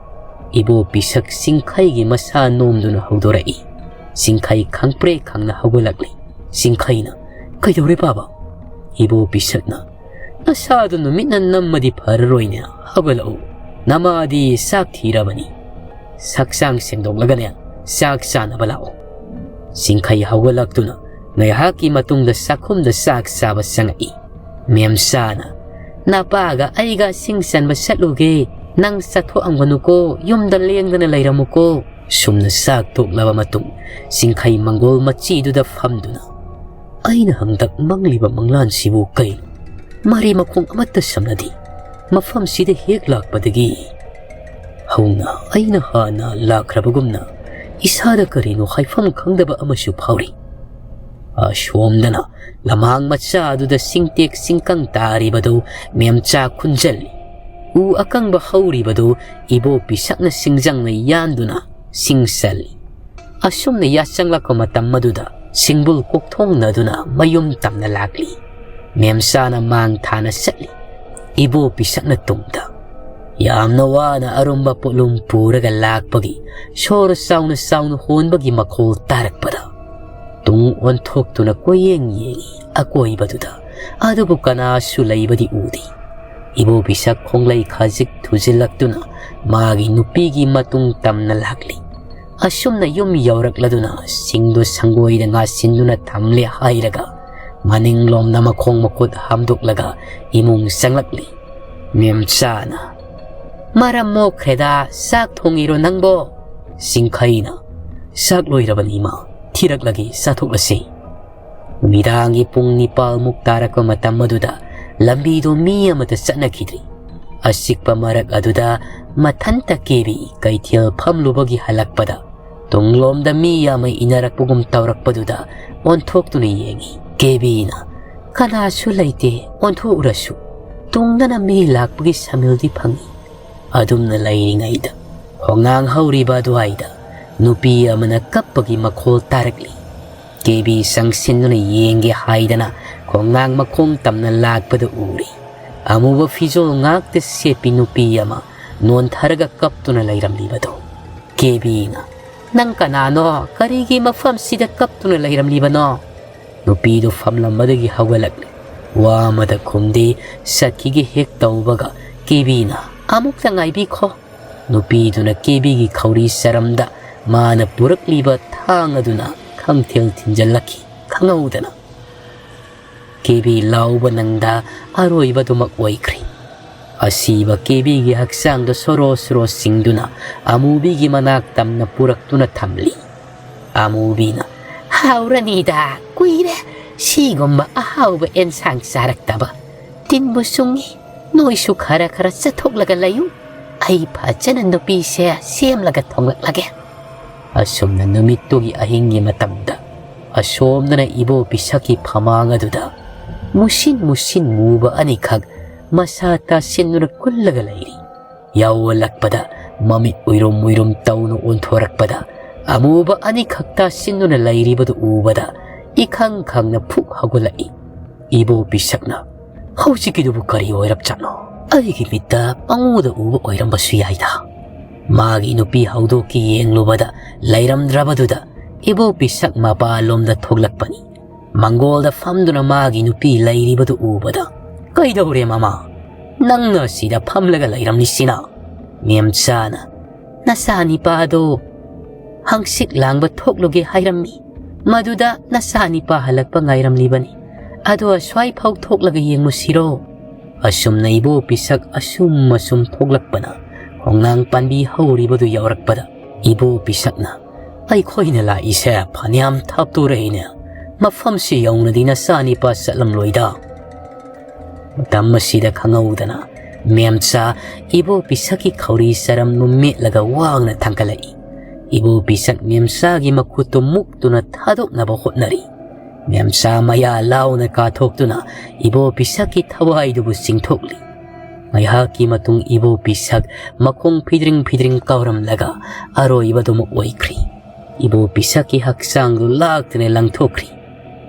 ꯏꯕꯣ ꯄꯤꯁꯛ ꯆꯤꯡꯈꯩꯒꯤ ꯃꯁꯥ ꯅꯣꯝꯗꯨꯅ ꯍꯧꯗꯣꯔꯛꯏ꯫ ꯆꯤꯡꯈꯩ ꯈꯪꯄ꯭ꯔꯦꯛ ꯈꯪꯅ ꯍꯧꯒꯠꯂꯛꯂꯤ꯫ ꯆꯤꯡꯈꯩꯅ, "ꯀꯩꯗꯧꯔꯦ ꯕꯥꯕꯥ?" ꯏꯕꯣ ꯄꯤꯁꯛꯅ, "ꯅꯁꯥꯗꯨ ꯅꯨꯃꯤꯠꯅ ꯅꯝꯃꯗꯤ ꯐꯔꯔꯣꯏꯅꯦ, ꯍꯧꯒꯠꯂꯛꯎ꯫ ꯅꯃꯥꯗꯤ ꯆꯥꯛ ꯊꯤꯔꯕꯅꯤ꯫ ꯁꯛꯆꯥꯡ ꯁꯦꯡꯗꯣꯛꯂꯒꯅꯦ, ꯆꯥꯛ ꯆꯥꯅꯕ ꯂꯥꯛꯎ"꯫ ꯆꯤꯡꯈꯩ ꯍꯧꯒꯠꯂꯛꯇꯨꯅ ꯉꯥꯏꯍꯥꯛꯀꯤ ꯃꯇꯨꯡꯗ ꯆꯥꯛꯈꯨꯝꯗ ꯆꯥꯛ ꯆꯥꯕ ꯆꯪꯉꯛꯏ꯫ ꯃꯦꯝꯆꯥꯅ, "ꯅꯄꯥꯒ ꯑꯩꯒ ꯁꯤꯡ ꯆꯟꯕ ꯆꯠꯂꯨꯒꯦ, ꯅꯪ ꯆꯠꯊꯣꯛꯑꯝꯒꯅꯨꯀꯣ, ꯌꯨꯝꯗ ꯂꯦꯡꯗꯅ ꯂꯩꯔꯝꯃꯨꯀꯣ"꯫ ꯁꯨꯝꯅ ꯆꯥꯛ ꯇꯣꯛꯂꯕ ꯃꯇꯨꯡ, ꯆꯤꯡꯈꯩ ꯃꯪꯒꯣꯜ ꯃꯆꯤꯗꯨꯗ ꯐꯝꯗꯨꯅ, "ꯑꯩꯅ ꯍꯟꯗꯛ ꯃꯪꯂꯤꯕ ꯃꯪꯂꯥꯟꯁꯤꯕꯨ ꯀꯩꯅꯣ? ꯃꯔꯤ ꯃꯈꯣꯡ ꯑꯃꯠꯇ ꯁꯝꯅꯗꯦ꯫ ꯃꯐꯝꯁꯤꯗ ꯍꯦꯛ ꯂꯥꯛꯄꯗꯒꯤ ꯍꯧꯅ ꯑꯩꯅ ꯍꯥꯟꯅ ꯂꯥꯛꯈ꯭ꯔꯕꯒꯨꯝꯅ ꯏꯁꯥꯗ ꯀꯔꯤꯅꯣ ꯍꯥꯏꯐꯝ ꯈꯪꯗꯕ ꯑꯃꯁꯨ ꯐꯥꯎꯔꯤ"꯫ ꯑꯁꯣꯝꯗꯅ ꯂꯃꯥꯡ ꯃꯆꯥ ꯑꯗꯨꯗ ꯁꯤꯡꯇꯦꯛ ꯁꯤꯡꯀꯪ ꯇꯥꯔꯤꯕꯗꯨ ꯃꯦꯝꯆꯥ ꯈꯨꯟꯖꯜꯂꯤ꯫ ꯎ ꯑꯀꯪꯕ ꯍꯧꯔꯤꯕꯗꯨ ꯏꯕꯣ ꯄꯤꯁꯛꯅ ꯁꯤꯡꯖꯪꯅ ꯌꯥꯟꯗꯨꯅ ꯁꯤꯡ ꯆꯜꯂꯤ꯫ ꯑꯁꯨꯝꯅ ꯌꯥꯆꯪꯂꯛꯄ ꯃꯇꯝ ꯑꯗꯨꯗ ꯁꯤꯡꯕꯨꯜ ꯀꯣꯛꯊꯣꯡꯅꯗꯨꯅ ꯃꯌꯨꯝ ꯇꯝꯅ ꯂꯥꯛꯂꯤ꯫ ꯃꯦꯝꯆꯥꯅ ꯃꯥꯡ ꯊꯥꯅ ꯆꯠꯂꯤ꯫ ꯏꯕꯣ ꯄꯤꯁꯛꯅ ꯇꯨꯡꯗ꯫ ꯌꯥꯝꯅ ꯋꯥꯅ ꯑꯔꯨꯝꯕ ꯄꯣꯠꯂꯨꯝ ꯄꯨꯔꯒ ꯂꯥꯛꯄꯒꯤ, ꯁꯣꯔ ꯆꯥꯎꯅ ꯆꯥꯎꯅ ꯍꯣꯟꯕꯒꯤ ꯃꯈꯣꯜ ꯇꯥꯔꯛꯄꯗ, ꯇꯨꯡ ꯑꯣꯟꯊꯣꯛꯇꯨꯅ ꯀꯣꯏꯌꯦꯡ ꯌꯦꯡꯉꯤ ꯑꯀꯣꯏꯕꯗꯨꯗ꯫ ꯑꯗꯨꯕꯨ ꯀꯅꯥꯁꯨ ꯂꯩꯕꯗꯤ ꯎꯗꯦ꯫ ꯏꯕꯣ ꯄꯤꯁꯛ ꯈꯣꯡꯂꯩ ꯈꯖꯤꯛ ꯊꯨꯖꯤꯜꯂꯛꯇꯨꯅ ꯃꯥꯒꯤ ꯅꯨꯄꯤꯒꯤ ꯃꯇꯨꯡ ꯇꯝꯅ ꯂꯥꯛꯂꯤ꯫ ꯑꯁꯨꯝꯅ ꯌꯨꯝ ꯌꯧꯔꯛꯂꯗꯨꯅ ꯁꯤꯡꯗꯨ ꯁꯪꯒꯣꯏꯗ ꯉꯥꯁꯤꯟꯗꯨꯅ ꯊꯝꯂꯦ ꯍꯥꯏꯔꯒ, ꯃꯅꯤꯡꯂꯣꯝꯗ ꯃꯈꯣꯡ ꯃꯈꯨꯠ ꯍꯥꯝꯗꯣꯛꯂꯒ ꯏꯃꯨꯡ ꯆꯪꯂꯛꯂꯤ꯫ ꯃꯦꯝꯆꯥꯅ, "ꯃꯔꯝ ꯃꯣꯛꯈ꯭ꯔꯦꯗ, ꯆꯥꯛ ꯊꯣꯡꯉꯤꯔꯣ ꯅꯪꯕꯣ?" ꯆꯤꯡꯈꯩꯅ, "ꯆꯥꯛ ꯂꯣꯏꯔꯕꯅꯤ ꯏꯃꯥ, ꯊꯤꯔꯛꯂꯒꯦ, ꯆꯥꯊꯣꯛꯂꯁꯤ"꯫ ꯅꯨꯃꯤꯗꯥꯡꯒꯤ ꯄꯨꯡ ꯅꯤꯄꯥꯜꯃꯨꯛ ꯇꯥꯔꯛꯄ ꯃꯇꯝ ꯑꯗꯨꯗ ꯂꯝꯕꯤꯗꯨ ꯃꯤ ꯑꯃꯠꯇ ꯆꯠꯅꯈꯤꯗ꯭ꯔꯤ꯫ ꯑꯆꯤꯛꯄ ꯃꯔꯛ ꯑꯗꯨꯗ ꯃꯊꯟꯇ ꯀꯦꯕꯤ ꯀꯩꯊꯦꯜ ꯐꯝꯂꯨꯕꯒꯤ ꯍꯜꯂꯛꯄꯗ ꯇꯨꯡꯂꯣꯝꯗ ꯃꯤ ꯑꯃ ꯏꯟꯅꯔꯛꯄꯒꯨꯝ ꯇꯧꯔꯛꯄꯗꯨꯗ ꯑꯣꯟꯊꯣꯛꯇꯨꯅ ꯌꯦꯡꯉꯤ꯫ ꯀꯦꯕꯤꯅ, "ꯀꯅꯥꯁꯨ ꯂꯩꯇꯦ, ꯑꯣꯟꯊꯣꯛꯎꯔꯁꯨ"꯫ ꯇꯨꯡꯗꯅ ꯃꯤ ꯂꯥꯛꯄꯒꯤ ꯁꯃꯤꯜꯗꯤ ꯐꯪꯏ꯫ ꯑꯗꯨꯝꯅ ꯂꯩꯔꯤꯉꯩꯗ ꯈꯣꯡꯉꯥꯡ ꯍꯧꯔꯤꯕ ꯑꯗꯨꯋꯥꯏꯗ ꯅꯨꯄꯤ ꯑꯃꯅ ꯀꯞꯄꯒꯤ ꯃꯈꯣꯜ ꯇꯥꯔꯛꯂꯤ꯫ ꯀꯦꯕꯤ ꯆꯪꯁꯤꯟꯗꯨꯅ ꯌꯦꯡꯒꯦ ꯍꯥꯏꯗꯅ ꯈꯣꯡꯉꯥꯡ ꯃꯈꯣꯡ ꯇꯝꯅ ꯂꯥꯛꯄꯗ ꯎꯔꯤ꯫ ꯑꯃꯨꯕ ꯐꯤꯖꯣꯜ ꯉꯥꯛꯇ ꯁꯦꯠꯄꯤ ꯅꯨꯄꯤ ꯑꯃ ꯅꯣꯟꯊꯔꯒ ꯀꯞꯇꯨꯅ ꯂꯩꯔꯝꯂꯤꯕꯗꯣ꯫ ꯀꯦꯕꯤꯅ, "ꯅꯪ ꯀꯅꯥꯅꯣ? ꯀꯔꯤꯒꯤ ꯃꯐꯝꯁꯤꯗ ꯀꯞꯇꯨꯅ ꯂꯩꯔꯝꯂꯤꯕꯅꯣ?" ꯅꯨꯄꯤꯗꯨ ꯐꯝꯂꯝꯕꯗꯒꯤ ꯍꯧꯒꯠꯂꯛꯂꯤ꯫ ꯋꯥ ꯑꯃꯗ ꯈꯨꯝꯗꯦ, ꯆꯠꯈꯤꯒꯦ ꯍꯦꯛ ꯇꯧꯕꯒ ꯀꯦꯕꯤꯅ, "ꯑꯃꯨꯛꯇ ꯉꯥꯏꯕꯤꯈꯣ꯫" ꯅꯨꯄꯤꯗꯨꯅ ꯀꯦꯕꯤꯒꯤ ꯈꯧꯔꯤ ꯆꯔꯝꯗ ꯃꯥꯅ ꯄꯨꯔꯛꯂꯤꯕ ꯊꯥꯡ ꯑꯗꯨꯅ ꯈꯪꯊꯤꯜ ꯊꯤꯟꯖꯜꯂꯛꯈꯤ꯫ ꯈꯪꯍꯧꯗꯅ ꯀꯦꯕꯤ ꯂꯥꯎꯕ ꯅꯪꯗ ꯑꯔꯣꯏꯕꯗꯨꯃꯛ ꯑꯣꯏꯈ꯭ꯔꯦ꯫ ꯑꯁꯤꯕ ꯀꯦꯕꯤꯒꯤ ꯍꯛꯆꯥꯡꯗ ꯁꯣꯔꯣ ꯁꯣꯔꯣ ꯆꯤꯡꯗꯨꯅ ꯑꯃꯨꯕꯤꯒꯤ ꯃꯅꯥꯛ ꯇꯝꯅ ꯄꯨꯔꯛꯇꯨꯅ ꯊꯝꯂꯤ꯫ ꯑꯃꯨꯕꯤꯅ, "ꯍꯥꯎꯔꯅꯤꯗ, ꯀꯨꯏꯔꯦ ꯁꯤꯒꯨꯝꯕ ꯑꯍꯥꯎꯕ ꯑꯦꯟꯁꯥꯡ ꯆꯥꯔꯛꯇꯕ꯫ ꯇꯤꯟꯕꯨ ꯆꯨꯡꯉꯤ꯫ ꯅꯣꯏꯁꯨ ꯈꯔ ꯈꯔ ꯆꯠꯊꯣꯛꯂꯒ ꯂꯩꯌꯨ꯫ ꯑꯩ ꯐꯖꯅ ꯅꯨꯄꯤꯁꯦ ꯁꯦꯝꯂꯒ ꯊꯣꯡꯂꯛꯂꯒꯦ꯫" ꯑꯁꯨꯝꯅ ꯅꯨꯃꯤꯠꯇꯨꯒꯤ ꯑꯍꯤꯡꯒꯤ ꯃꯇꯝꯗ ꯑꯁꯣꯝꯗꯅ ꯏꯕꯣ ꯄꯤꯁꯛꯀꯤ ꯐꯃꯥꯡ ꯑꯗꯨꯗ ꯃꯨꯁꯤꯟ ꯃꯨꯁꯤꯟ ꯃꯨꯕ ꯑꯅꯤꯈꯛ ꯃꯁꯥ ꯇꯥꯁꯤꯟꯗꯨꯅ ꯀꯨꯜꯂꯒ ꯂꯩꯔꯤ꯫ ꯌꯥꯎꯋꯂꯛꯄꯗ ꯃꯃꯤꯠ ꯎꯏꯔꯨꯝ ꯎꯏꯔꯨꯝ ꯇꯧꯅ ꯑꯣꯟꯊꯣꯔꯛꯄꯗ ꯑꯃꯨꯕ ꯑꯅꯤꯈꯛ ꯇꯥꯁꯤꯟꯗꯨꯅ ꯂꯩꯔꯤꯕꯗꯨ ꯎꯕꯗ ꯏꯈꯪ ꯈꯪꯅ ꯐꯨꯛ ꯍꯧꯒꯠꯂꯛꯏ꯫ ꯏꯕꯣ ꯄꯤꯁꯛꯅ, "ꯍꯧꯖꯤꯛꯀꯤꯗꯨꯕꯨ ꯀꯔꯤ ꯑꯣꯏꯔꯞꯖꯥꯠꯅꯣ? ꯑꯩꯒꯤ ꯃꯤꯠꯇ ꯄꯪꯎꯗ ꯎꯕ ꯑꯣꯏꯔꯝꯕꯁꯨ ꯌꯥꯏꯗ꯫" ꯃꯥꯒꯤ ꯅꯨꯄꯤ ꯍꯧꯗꯣꯛꯀꯤ ꯌꯦꯡꯂꯨꯕꯗ ꯂꯩꯔꯝꯗ꯭ꯔꯕꯗꯨꯗ ꯏꯕꯣ ꯄꯤꯁꯛ ꯃꯄꯥꯟꯂꯣꯝꯗ ꯊꯣꯛꯂꯛꯄꯅꯤ꯫ ꯃꯪꯒꯣꯜꯗ ꯐꯝꯗꯨꯅ ꯃꯥꯒꯤ ꯅꯨꯄꯤ ꯂꯩꯔꯤꯕꯗꯨ ꯎꯕꯗ, "ꯀꯩꯗꯧꯔꯦ ꯃꯃꯥ? ꯅꯪꯅ ꯁꯤꯗ ꯐꯝꯂꯒ ꯂꯩꯔꯝꯂꯤꯁꯤꯅ?" ꯃꯦꯝꯆꯥꯅ, "ꯅꯆꯥꯅꯤꯄꯥꯗꯣ ꯍꯪꯆꯤꯠ ꯂꯥꯡꯕ ꯊꯣꯛꯂꯨꯒꯦ ꯍꯥꯏꯔꯝꯃꯤ꯫ ꯃꯗꯨꯗ ꯅꯆꯥꯅꯤꯄꯥ ꯍꯜꯂꯛꯄ ꯉꯥꯏꯔꯝꯂꯤꯕꯅꯤ꯫ ꯑꯗꯣ ꯑꯁ꯭ꯋꯥꯏ ꯐꯥꯎ ꯊꯣꯛꯂꯒ ꯌꯦꯡꯂꯨꯁꯤꯔꯣ?" ꯑꯁꯨꯝꯅ ꯏꯕꯣ ꯄꯤꯁꯛ ꯑꯁꯨꯝ ꯑꯁꯨꯝ ꯊꯣꯛꯂꯛꯄꯅ ꯈꯣꯡꯅꯥꯡ ꯄꯥꯟꯕꯤ ꯍꯧꯔꯤꯕꯗꯨ ꯌꯧꯔꯛꯄꯗ ꯏꯕꯣ ꯄꯤꯁꯛꯅ, "ꯑꯩꯈꯣꯏꯅ ꯂꯥꯛꯏꯁꯦ ꯐꯅꯌꯥꯝ ꯊꯥꯞꯇꯣꯔꯛꯏꯅꯦ꯫ ꯃꯐꯝꯁꯤ ꯌꯧꯅꯗꯤ ꯅꯆꯥꯅꯤꯄꯥ ꯆꯠꯂꯝꯂꯣꯏꯗ꯫" ꯃꯇꯝ ꯑꯁꯤꯗ ꯈꯪꯍꯧꯗꯅ ꯃꯦꯝꯆꯥ ꯏꯕꯣ ꯄꯤꯁꯛꯀꯤ ꯈꯧꯔꯤ ꯆꯔꯝꯗꯨ ꯃꯦꯠꯂꯒ ꯋꯥꯡꯅ ꯊꯥꯡꯒꯠꯂꯛꯏ꯫ ꯏꯕꯣ ꯄꯤꯁꯛ ꯃꯦꯝꯆꯥꯒꯤ ꯃꯈꯨꯠꯇꯨ ꯃꯨꯛꯇꯨꯅ ꯊꯥꯗꯣꯛꯅꯕ ꯍꯣꯠꯅꯔꯤ꯫ ꯃꯦꯝꯆꯥ ꯃꯌꯥ ꯂꯥꯎꯅ ꯀꯥꯊꯣꯛꯇꯨꯅ ꯏꯕꯣ ꯄꯤꯁꯛꯀꯤ ꯊꯋꯥꯏꯗꯨꯕꯨ ꯆꯤꯡꯊꯣꯛꯂꯤ꯫ ꯉꯥꯏꯍꯥꯛꯀꯤ ꯃꯇꯨꯡ ꯏꯕꯣ ꯄꯤꯁꯛ ꯃꯈꯣꯡ ꯐꯤꯗ꯭ꯔꯤꯡ ꯐꯤꯗ꯭ꯔꯤꯡ ꯀꯥꯎꯔꯝꯂꯒ ꯑꯔꯣꯏꯕꯗꯨꯃꯛ ꯑꯣꯏꯈ꯭ꯔꯤ꯫ ꯏꯕꯣ ꯄꯤꯁꯛꯀꯤ ꯍꯛꯆꯥꯡꯗꯨ ꯂꯥꯛꯇꯨꯅ ꯂꯪꯊꯣꯛꯈ꯭ꯔꯤ꯫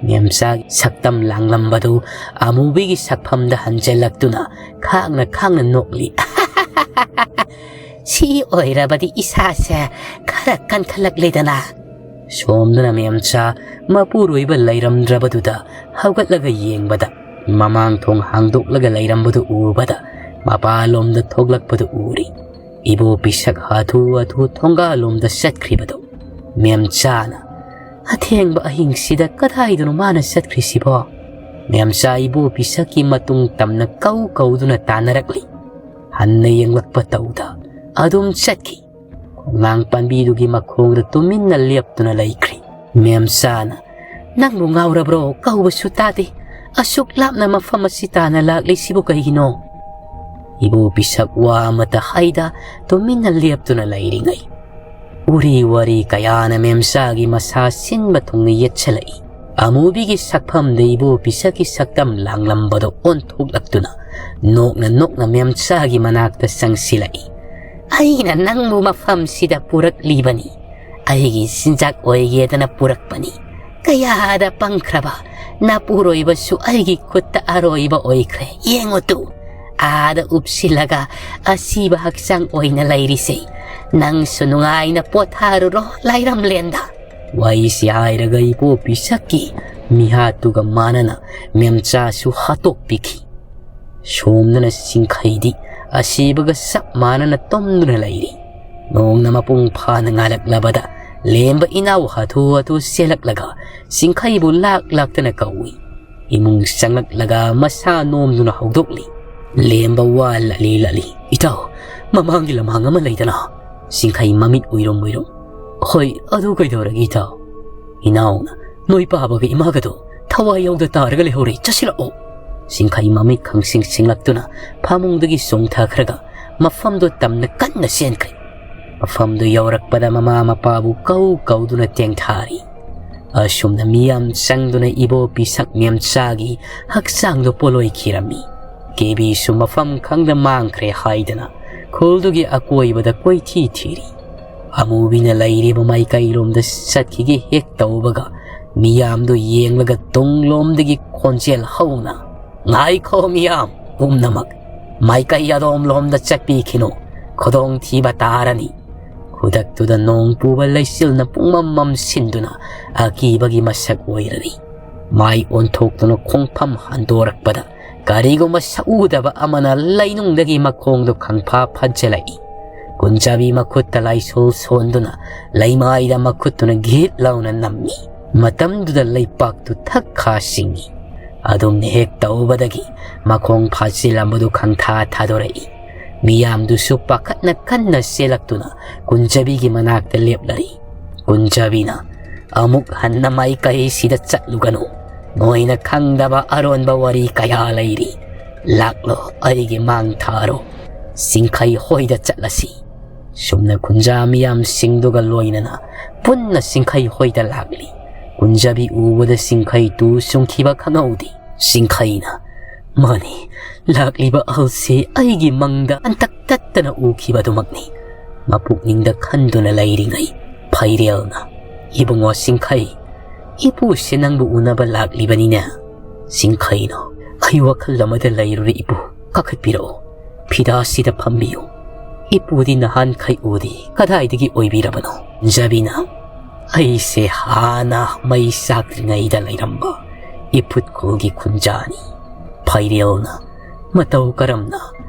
ꯃꯦꯝꯆꯥꯒꯤ ꯁꯛꯇꯝ ꯂꯥꯡꯂꯝꯕꯗꯨ ꯑꯃꯨꯕꯤꯒꯤ ꯁꯛꯐꯝꯗ ꯍꯟꯖꯤꯜꯂꯛꯇꯨꯅ ꯈꯥꯡꯅ ꯈꯥꯡꯅ ꯅꯣꯛꯂꯤ꯫ "ꯁꯤ ꯑꯣꯏꯔꯕꯗꯤ ꯏꯁꯥꯁꯦ ꯈꯔ ꯀꯟꯈꯠꯂꯛꯂꯦꯗꯅ꯫" ꯁꯣꯝꯗꯅ ꯃꯦꯝꯆꯥ ꯃꯄꯨꯔꯣꯏꯕ ꯂꯩꯔꯝꯗ꯭ꯔꯕꯗꯨꯗ ꯍꯧꯒꯠꯂꯒ ꯌꯦꯡꯕꯗ, ꯃꯃꯥꯡ ꯊꯣꯡ ꯍꯥꯡꯗꯣꯛꯂꯒ ꯂꯩꯔꯝꯕꯗꯨ ꯎꯕꯗ ꯃꯄꯥꯂꯣꯝꯗ ꯊꯣꯛꯂꯛꯄꯗꯨ ꯎꯔꯤ꯫ ꯏꯕꯣ ꯄꯤꯁꯛ ꯍꯥꯊꯨ ꯍꯥꯊꯨ ꯊꯣꯡꯒꯥꯜꯂꯣꯝꯗ ꯆꯠꯈ꯭ꯔꯤꯕꯗꯨ꯫ ꯃꯦꯝꯆꯥꯅ, "ꯑꯊꯦꯡꯕ ꯑꯍꯤꯡꯁꯤꯗ ꯀꯗꯥꯏꯗꯅꯣ ꯃꯥꯅ ꯆꯠꯈ꯭ꯔꯤꯁꯤꯕꯣ?" ꯃꯦꯝꯆꯥ ꯏꯕꯣ ꯄꯤꯁꯛꯀꯤ ꯃꯇꯨꯡ ꯇꯝꯅ ꯀꯧ ꯀꯧꯗꯨꯅ ꯇꯥꯟꯅꯔꯛꯂꯤ꯫ ꯍꯟꯅ ꯌꯦꯡꯂꯛꯄ ꯇꯧꯗ ꯑꯗꯨꯝ ꯆꯠꯈꯤ꯫ ꯈꯣꯡꯅꯥꯡ ꯄꯥꯝꯕꯤꯗꯨꯒꯤ ꯃꯈꯣꯡꯗ ꯇꯨꯃꯤꯟꯅ ꯂꯦꯞꯇꯨꯅ ꯂꯩꯈ꯭ꯔꯤ꯫ ꯃꯦꯝꯆꯥꯅ, "ꯅꯪꯕꯨ ꯉꯥꯎꯔꯕ꯭ꯔꯣ? ꯀꯧꯕꯁꯨ ꯇꯥꯗꯦ꯫ ꯑꯁꯨꯛ ꯂꯥꯞꯅ ꯃꯐꯝ ꯑꯁꯤ ꯇꯥꯅ ꯂꯥꯛꯂꯤꯁꯤꯕꯨ ꯀꯩꯒꯤꯅꯣ?" ꯏꯕꯣ ꯄꯤꯁꯛ ꯋꯥ ꯑꯃꯠꯇ ꯍꯥꯏꯗ ꯇꯨꯃꯤꯟꯅ ꯂꯦꯞꯇꯨꯅ ꯂꯩꯔꯤꯉꯩ, ꯎꯔꯤ ꯋꯥꯔꯤ ꯀꯌꯥꯅ ꯃꯦꯝꯆꯥꯒꯤ ꯃꯁꯥ ꯁꯤꯟꯕ ꯊꯨꯡꯅ ꯌꯦꯠꯁꯤꯜꯂꯛꯏ꯫ ꯑꯃꯨꯕꯤꯒꯤ ꯁꯛꯐꯝꯗ ꯏꯕꯣ ꯄꯤꯁꯛꯀꯤ ꯁꯛꯇꯝ ꯂꯥꯡꯂꯝꯕꯗꯨ ꯑꯣꯟꯊꯣꯛꯂꯛꯇꯨꯅ ꯅꯣꯛꯅ ꯅꯣꯛꯅ ꯃꯦꯝꯆꯥꯒꯤ ꯃꯅꯥꯛꯇ ꯆꯪꯁꯤꯜꯂꯛꯏ꯫ "ꯑꯩꯅ ꯅꯪꯕꯨ ꯃꯐꯝꯁꯤꯗ ꯄꯨꯔꯛꯂꯤꯕꯅꯤ꯫ ꯑꯩꯒꯤ ꯆꯤꯟꯖꯥꯛ ꯑꯣꯏꯒꯦꯗꯅ ꯄꯨꯔꯛꯄꯅꯤ꯫ ꯀꯌꯥꯗ ꯄꯪꯈ꯭ꯔꯕ ꯅꯄꯨꯔꯣꯏꯕꯁꯨ ꯑꯩꯒꯤ ꯈꯨꯠꯇ ꯑꯔꯣꯏꯕ ꯑꯣꯏꯈ꯭ꯔꯦ꯫ ꯌꯦꯡꯉꯨ ꯇꯨ, ꯑꯥꯗ ꯎꯞꯁꯤꯜꯂꯒ ꯑꯁꯤꯕ ꯍꯛꯆꯥꯡ ꯑꯣꯏꯅ ꯂꯩꯔꯤꯁꯦ꯫ ꯅꯪꯁꯨ ꯅꯨꯡꯉꯥꯏꯅ ꯄꯣꯊꯥꯔꯨꯔꯣ ꯂꯥꯏꯔꯝꯂꯦꯟꯗ꯫" ꯋꯥꯔꯤꯁꯤ ꯍꯥꯏꯔꯒ ꯏꯕꯣ ꯄꯤꯁꯛꯀꯤ ꯃꯤꯍꯥꯠꯇꯨꯒ ꯃꯥꯟꯅꯅ ꯃꯦꯝꯆꯥꯁꯨ ꯍꯥꯠꯇꯣꯛꯄꯤꯈꯤ꯫ ꯁꯣꯝꯗꯅ ꯆꯤꯡꯈꯩꯗꯤ ꯑꯁꯤꯕꯒ ꯆꯞ ꯃꯥꯟꯅꯅ ꯇꯨꯝꯗꯨꯅ ꯂꯩꯔꯤ꯫ ꯅꯣꯡꯅ ꯃꯄꯨꯡ ꯐꯥꯅ ꯉꯥꯜꯂꯛꯂꯕꯗ ꯂꯦꯝꯕ ꯏꯅꯥꯎ ꯍꯥꯊꯨ ꯍꯥꯊꯨ ꯆꯦꯜꯂꯛꯂꯒ ꯆꯤꯡꯈꯩꯕꯨ ꯂꯥꯛ ꯂꯥꯛꯇꯅ ꯀꯧꯏ꯫ ꯏꯃꯨꯡ ꯆꯪꯂꯛꯂꯒ ꯃꯁꯥ ꯅꯣꯝꯗꯨꯅ ꯍꯧꯗꯣꯛꯂꯤ꯫ ꯂꯦꯝꯕ ꯋꯥ ꯂꯠꯂꯤ ꯂꯠꯂꯤ, "ꯏꯇꯥꯎ, ꯃꯃꯥꯡꯒꯤ ꯂꯝꯍꯥꯡ ꯑꯃ ꯂꯩꯗꯅ?" ꯆꯤꯡꯈꯩ ꯃꯃꯤꯠ ꯎꯏꯔꯨꯝ ꯎꯏꯔꯨꯝ, "ꯍꯣꯏ, ꯑꯗꯨ ꯀꯩꯗꯧꯔꯒꯦ ꯏꯇꯥꯎ?" ꯏꯅꯥꯎꯅ, "ꯅꯣꯏ ꯄꯥꯕꯒ ꯏꯃꯥꯒꯗꯣ ꯊꯋꯥꯏ ꯌꯥꯎꯗ ꯇꯥꯔꯒ ꯂꯩꯍꯧꯔꯦ, ꯆꯠꯁꯤꯜꯂꯛꯑꯣ꯫" ꯆꯤꯡꯈꯩ ꯃꯃꯤꯠ ꯈꯪꯁꯤꯡ ꯁꯤꯡꯂꯛꯇꯨꯅ ꯐꯃꯨꯡꯗꯒꯤ ꯆꯣꯡꯊꯈ꯭ꯔꯒ ꯃꯐꯝꯗꯨ ꯇꯝꯅ ꯀꯟꯅ ꯆꯦꯟꯈ꯭ꯔꯦ꯫ ꯃꯐꯝꯗꯨ ꯌꯧꯔꯛꯄꯗ ꯃꯃꯥ ꯃꯄꯥꯕꯨ ꯀꯧ ꯀꯧꯗꯨꯅ ꯇꯦꯡꯊꯥꯔꯤ꯫ ꯑꯁꯨꯝꯅ ꯃꯤꯌꯥꯝ ꯆꯪꯗꯨꯅ ꯏꯕꯣꯕꯤ ꯁꯛ ꯃꯦꯝꯆꯥꯒꯤ ꯍꯛꯆꯥꯡꯗꯨ ꯄꯣꯂꯣꯏꯈꯤꯔꯝꯃꯤ꯫ ꯀꯦꯕꯤꯁꯨ ꯃꯐꯝ ꯈꯪꯗ ꯃꯥꯡꯈ꯭ꯔꯦ ꯍꯥꯏꯗꯅ ꯈꯨꯜꯗꯨꯒꯤ ꯑꯀꯣꯏꯕꯗ ꯀꯣꯏꯊꯤ ꯊꯤꯔꯤ꯫ ꯑꯃꯨꯕꯤꯅ ꯂꯩꯔꯤꯕ ꯃꯥꯏꯀꯩꯔꯣꯝꯗ ꯆꯠꯈꯤꯒꯦ ꯍꯦꯛ ꯇꯧꯕꯒ, ꯃꯤꯌꯥꯝꯗꯨ ꯌꯦꯡꯂꯒ ꯇꯨꯡꯂꯣꯝꯗꯒꯤ ꯈꯣꯟꯖꯦꯜ ꯍꯧꯅ, "ꯉꯥꯏꯈꯣ ꯃꯤꯌꯥꯝ ꯄꯨꯝꯅꯃꯛ, ꯃꯥꯏꯀꯩ ꯑꯗꯣꯝꯂꯣꯝꯗ ꯆꯠꯄꯤꯈꯤꯅꯨ, ꯈꯨꯗꯣꯡꯊꯤꯕ ꯇꯥꯔꯅꯤ!" ꯈꯨꯗꯛꯇꯨꯗ ꯅꯣꯡ ꯄꯨꯕ ꯂꯩꯆꯤꯜꯅ ꯄꯨꯡꯃꯝ ꯃꯝꯁꯤꯟꯗꯨꯅ ꯑꯀꯤꯕꯒꯤ ꯃꯁꯛ ꯑꯣꯏꯔꯔꯤ꯫ ꯃꯥꯏ ꯑꯣꯟꯊꯣꯛꯇꯨꯅ ꯈꯣꯡꯐꯝ ꯍꯟꯗꯣꯔꯛꯄꯗ ꯀꯔꯤꯒꯨꯝꯕ ꯁꯛꯎꯗꯕ ꯑꯃꯅ ꯂꯩꯅꯨꯡꯗꯒꯤ ꯃꯈꯣꯡꯗꯨ ꯈꯪꯐꯥ ꯐꯥꯖꯤꯜꯂꯛꯏ꯫ ꯀꯨꯟꯖꯥꯕꯤ ꯃꯈꯨꯠꯇ ꯂꯥꯏꯁꯣꯜ ꯁꯣꯟꯗꯨꯅ ꯂꯩꯃꯥꯏꯗ ꯃꯈꯨꯠꯇꯨꯅ ꯘꯤꯠ ꯂꯥꯎꯅ ꯅꯝꯃꯤ꯫ ꯃꯇꯝꯗꯨꯗ ꯂꯩꯄꯥꯛꯇꯨ ꯊꯛ ꯈꯥ ꯁꯤꯡꯏ꯫ ꯑꯗꯨꯝꯅ ꯍꯦꯛ ꯇꯧꯕꯗꯒꯤ ꯃꯈꯣꯡ ꯐꯥꯖꯤꯜꯂꯝꯕꯗꯨ ꯈꯪꯊꯥ ꯊꯥꯗꯣꯔꯛꯏ꯫ ꯃꯤꯌꯥꯝꯗꯨꯁꯨ ꯄꯥꯈꯠꯅ ꯀꯟꯅ ꯆꯦꯜꯂꯛꯇꯨꯅ ꯀꯨꯟꯖꯥꯕꯤꯒꯤ ꯃꯅꯥꯛꯇ ꯂꯦꯞꯂꯔꯤ꯫ ꯀꯨꯟꯖꯥꯕꯤꯅ, "ꯑꯃꯨꯛ ꯍꯟꯅ ꯃꯥꯏꯀꯩꯁꯤꯗ ꯆꯠꯂꯨꯒꯅꯨ꯫ ꯅꯣꯏꯅ ꯈꯪꯗꯕ ꯑꯔꯣꯟꯕ ꯋꯥꯔꯤ ꯀꯌꯥ ꯂꯩꯔꯤ꯫ ꯂꯥꯛꯂꯣ, ꯑꯩꯒꯤ ꯃꯥꯡ ꯊꯥꯔꯣ꯫ ꯆꯤꯡꯈꯩ ꯍꯣꯏꯗ ꯆꯠꯂꯁꯤ꯫" ꯁꯨꯝꯅ ꯈꯨꯟꯖꯥ ꯃꯤꯌꯥꯝꯁꯤꯡꯗꯨꯒ ꯂꯣꯏꯅꯅ ꯄꯨꯟꯅ ꯆꯤꯡꯈꯩ ꯍꯣꯏꯗ ꯂꯥꯛꯂꯤ꯫ ꯀꯨꯟꯖꯥꯕꯤ ꯎꯕꯗ ꯆꯤꯡꯈꯩ ꯇꯨ ꯆꯨꯡꯈꯤꯕ ꯈꯪꯍꯧꯗꯦ꯫ ꯆꯤꯡꯈꯩꯅ, "ꯃꯥꯅꯤ, ꯂꯥꯛꯂꯤꯕ ꯑꯍꯜꯁꯤ ꯑꯩꯒꯤ ꯃꯪꯗ ꯍꯟꯇꯛ ꯇꯠꯇꯅ ꯎꯈꯤꯕꯗꯨꯃꯛꯅꯤ꯫" ꯃꯄꯨꯛꯅꯤꯡꯗ ꯈꯟꯗꯨꯅ ꯂꯩꯔꯤꯉꯩ ꯐꯩꯔꯦꯜꯅ, "ꯏꯕꯨꯡꯉꯣ ꯆꯤꯡꯈꯩ, ꯏꯄꯨꯁꯦ ꯅꯪꯕꯨ ꯎꯅꯕ ꯂꯥꯛꯂꯤꯕꯅꯤꯅꯦ꯫" ꯆꯤꯡꯈꯩꯅ, "ꯑꯩ ꯋꯥꯈꯜ ꯑꯃꯗ ꯂꯩꯔꯨꯔꯦ ꯏꯄꯨ, ꯀꯥꯈꯠꯄꯤꯔꯛꯑꯣ, ꯐꯤꯗꯥꯁꯤꯗ ꯐꯝꯕꯤꯌꯨ꯫ ꯏꯄꯨꯗꯤ ꯅꯍꯥꯟꯈꯩ ꯎꯗꯦ, ꯀꯗꯥꯏꯗꯒꯤ ꯑꯣꯏꯕꯤꯔꯕꯅꯣ?" ꯀꯨꯟꯖꯥꯕꯤꯅ, "ꯑꯩꯁꯦ ꯍꯥꯟꯅ ꯃꯩ ꯆꯥꯛꯇ꯭ꯔꯤꯉꯩꯗ ꯂꯩꯔꯝꯕ ꯏꯐꯨꯠꯈꯨꯜꯒꯤ ꯈꯨꯟꯖꯥꯅꯤ꯫" ꯐꯩꯔꯦꯜꯅ, "ꯃꯇꯧ ꯀꯔꯝꯅ?